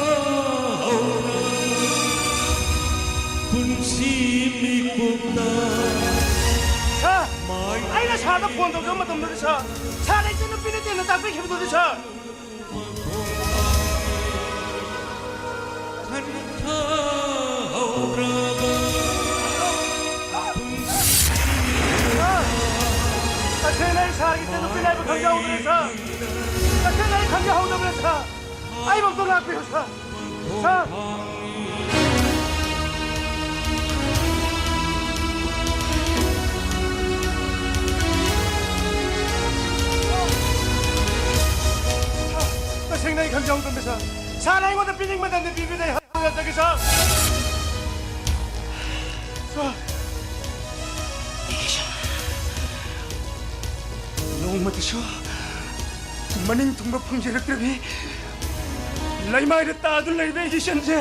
ꯈꯟꯊꯍꯧꯅ ꯄꯨꯟꯁꯤ ꯃꯤꯀꯨꯞꯇ ꯁꯥꯔ, ꯑꯩꯅ ꯁꯥꯔꯗ ꯐꯣꯟ ꯇꯧꯖꯕ ꯃꯇꯝꯗꯗꯤ, ꯁꯥꯔ, ꯁꯥꯔ, ꯑꯩꯁꯦ ꯅꯨꯄꯤ ꯅꯠꯇꯦꯅ ꯇꯥꯛꯄꯤꯈꯤꯕꯗꯨꯗꯤ, ꯁꯥꯔ꯫ ꯁꯥꯔ, ꯇꯁꯦꯡꯅ ꯑꯩ ꯁꯥꯔꯒꯤ ꯏꯆꯟꯅꯨꯄꯤꯅꯤ ꯍꯥꯏꯕ ꯈꯪꯖꯍꯧꯗ꯭ꯔꯦ, ꯁꯥꯔ꯫ ꯇꯁꯦꯡꯅ ꯑꯩ ꯈꯪꯖꯍꯧꯗꯕꯅꯦ, ꯁꯥꯔ꯫ ꯑꯩꯕꯨ ꯑꯝꯇ ꯉꯥꯛꯄꯤꯌꯨ, ꯁꯥꯔ꯫ ꯁꯥꯔ! ꯇꯁꯦꯡꯅ ꯑꯩ ꯈꯪꯖꯍꯧꯗꯕꯅꯤ, ꯁꯥꯔ꯫ ꯁꯥꯔꯅ ꯑꯩꯉꯣꯟꯗ ꯄꯤꯅꯤꯡꯕꯗ ꯄꯤꯕꯤꯔꯦ꯫ ꯍꯟꯖꯔꯒꯦ, ꯁꯥꯔ꯫ ꯁꯥꯔ! ꯅꯣꯡꯃꯇꯁꯨ ꯃꯅꯤꯡ ꯊꯨꯡꯕ ꯐꯪꯖꯔꯛꯇ꯭ꯔꯕꯤ ꯏꯃꯥꯏꯗ ꯇꯥꯗꯨꯅ ꯂꯩꯕ ꯑꯩꯒꯤ ꯏꯆꯟꯁꯦ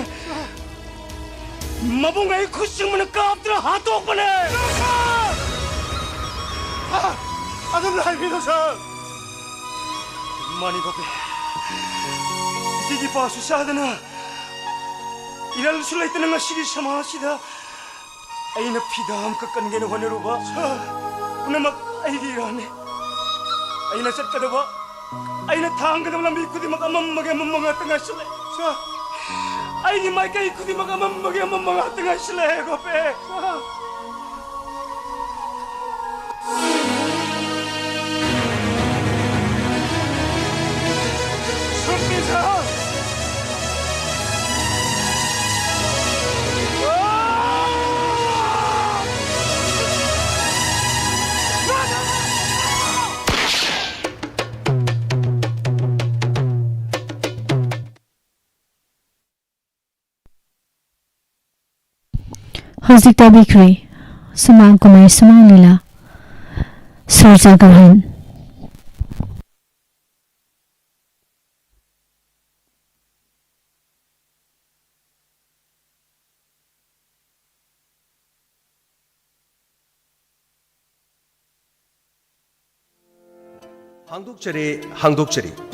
ꯃꯕꯨꯡ ꯑꯩ ꯈꯨꯠꯁꯤꯡꯕꯅ ꯀꯥꯞꯇꯨꯅ ꯍꯥꯠꯇꯣꯛꯄꯅꯦ꯫ ꯑꯗꯨꯝ ꯍꯥꯏꯕꯤꯔꯣ, ꯁꯥꯔ꯫ ꯃꯥꯅꯤ, ꯕꯣꯕꯤ꯫ ꯏꯆꯦꯒꯤ ꯄꯥꯁꯨ ꯆꯥꯗꯅ, ꯏꯔꯜꯁꯨ ꯂꯩꯇꯅ ꯉꯁꯤꯒꯤ ꯁꯃꯥꯖꯁꯤꯗ ꯑꯩꯅ ꯐꯤꯗꯥ ꯑꯃꯈꯛ ꯀꯟꯒꯦꯅ ꯍꯣꯠꯅꯔꯨꯕ ꯄꯨꯝꯅꯃꯛ ꯑꯩꯒꯤ ꯏꯔꯥꯟꯅꯤ꯫ ꯑꯩꯅ ꯆꯠꯀꯗꯕ, ꯑꯩꯅ ꯊꯥꯡꯒꯗꯕ ꯂꯝꯕꯤ ꯈꯨꯗꯤꯡꯃꯛ ꯑꯃꯝꯕꯒꯤ ꯑꯃꯝꯕ ꯉꯥꯛꯇ ꯉꯥꯏꯁꯤꯜꯂꯦ꯫ ꯑꯩꯒꯤ ꯃꯥꯏꯀꯩ ꯈꯨꯗꯤꯡꯃꯛ ꯑꯃꯝꯕꯒꯤ ꯑꯃꯝꯕ ꯉꯥꯛꯇ ꯉꯥꯏꯁꯤꯜꯂꯦ, ꯒꯣꯄꯦ꯫ ꯍꯧꯖꯤꯛ ꯇꯥꯕꯤꯈ꯭ꯔꯦ ꯁꯨꯃꯥꯡ ꯀꯨꯝꯍꯩ ꯁꯨꯃꯥꯡ ꯂꯤꯂꯥ ꯁꯨꯔꯖꯥꯒ꯭ꯔꯍꯟ꯫ ꯍꯥꯡꯗꯣꯛꯆꯔꯦ, ꯍꯥꯡꯗꯣꯛꯆꯔꯦ꯫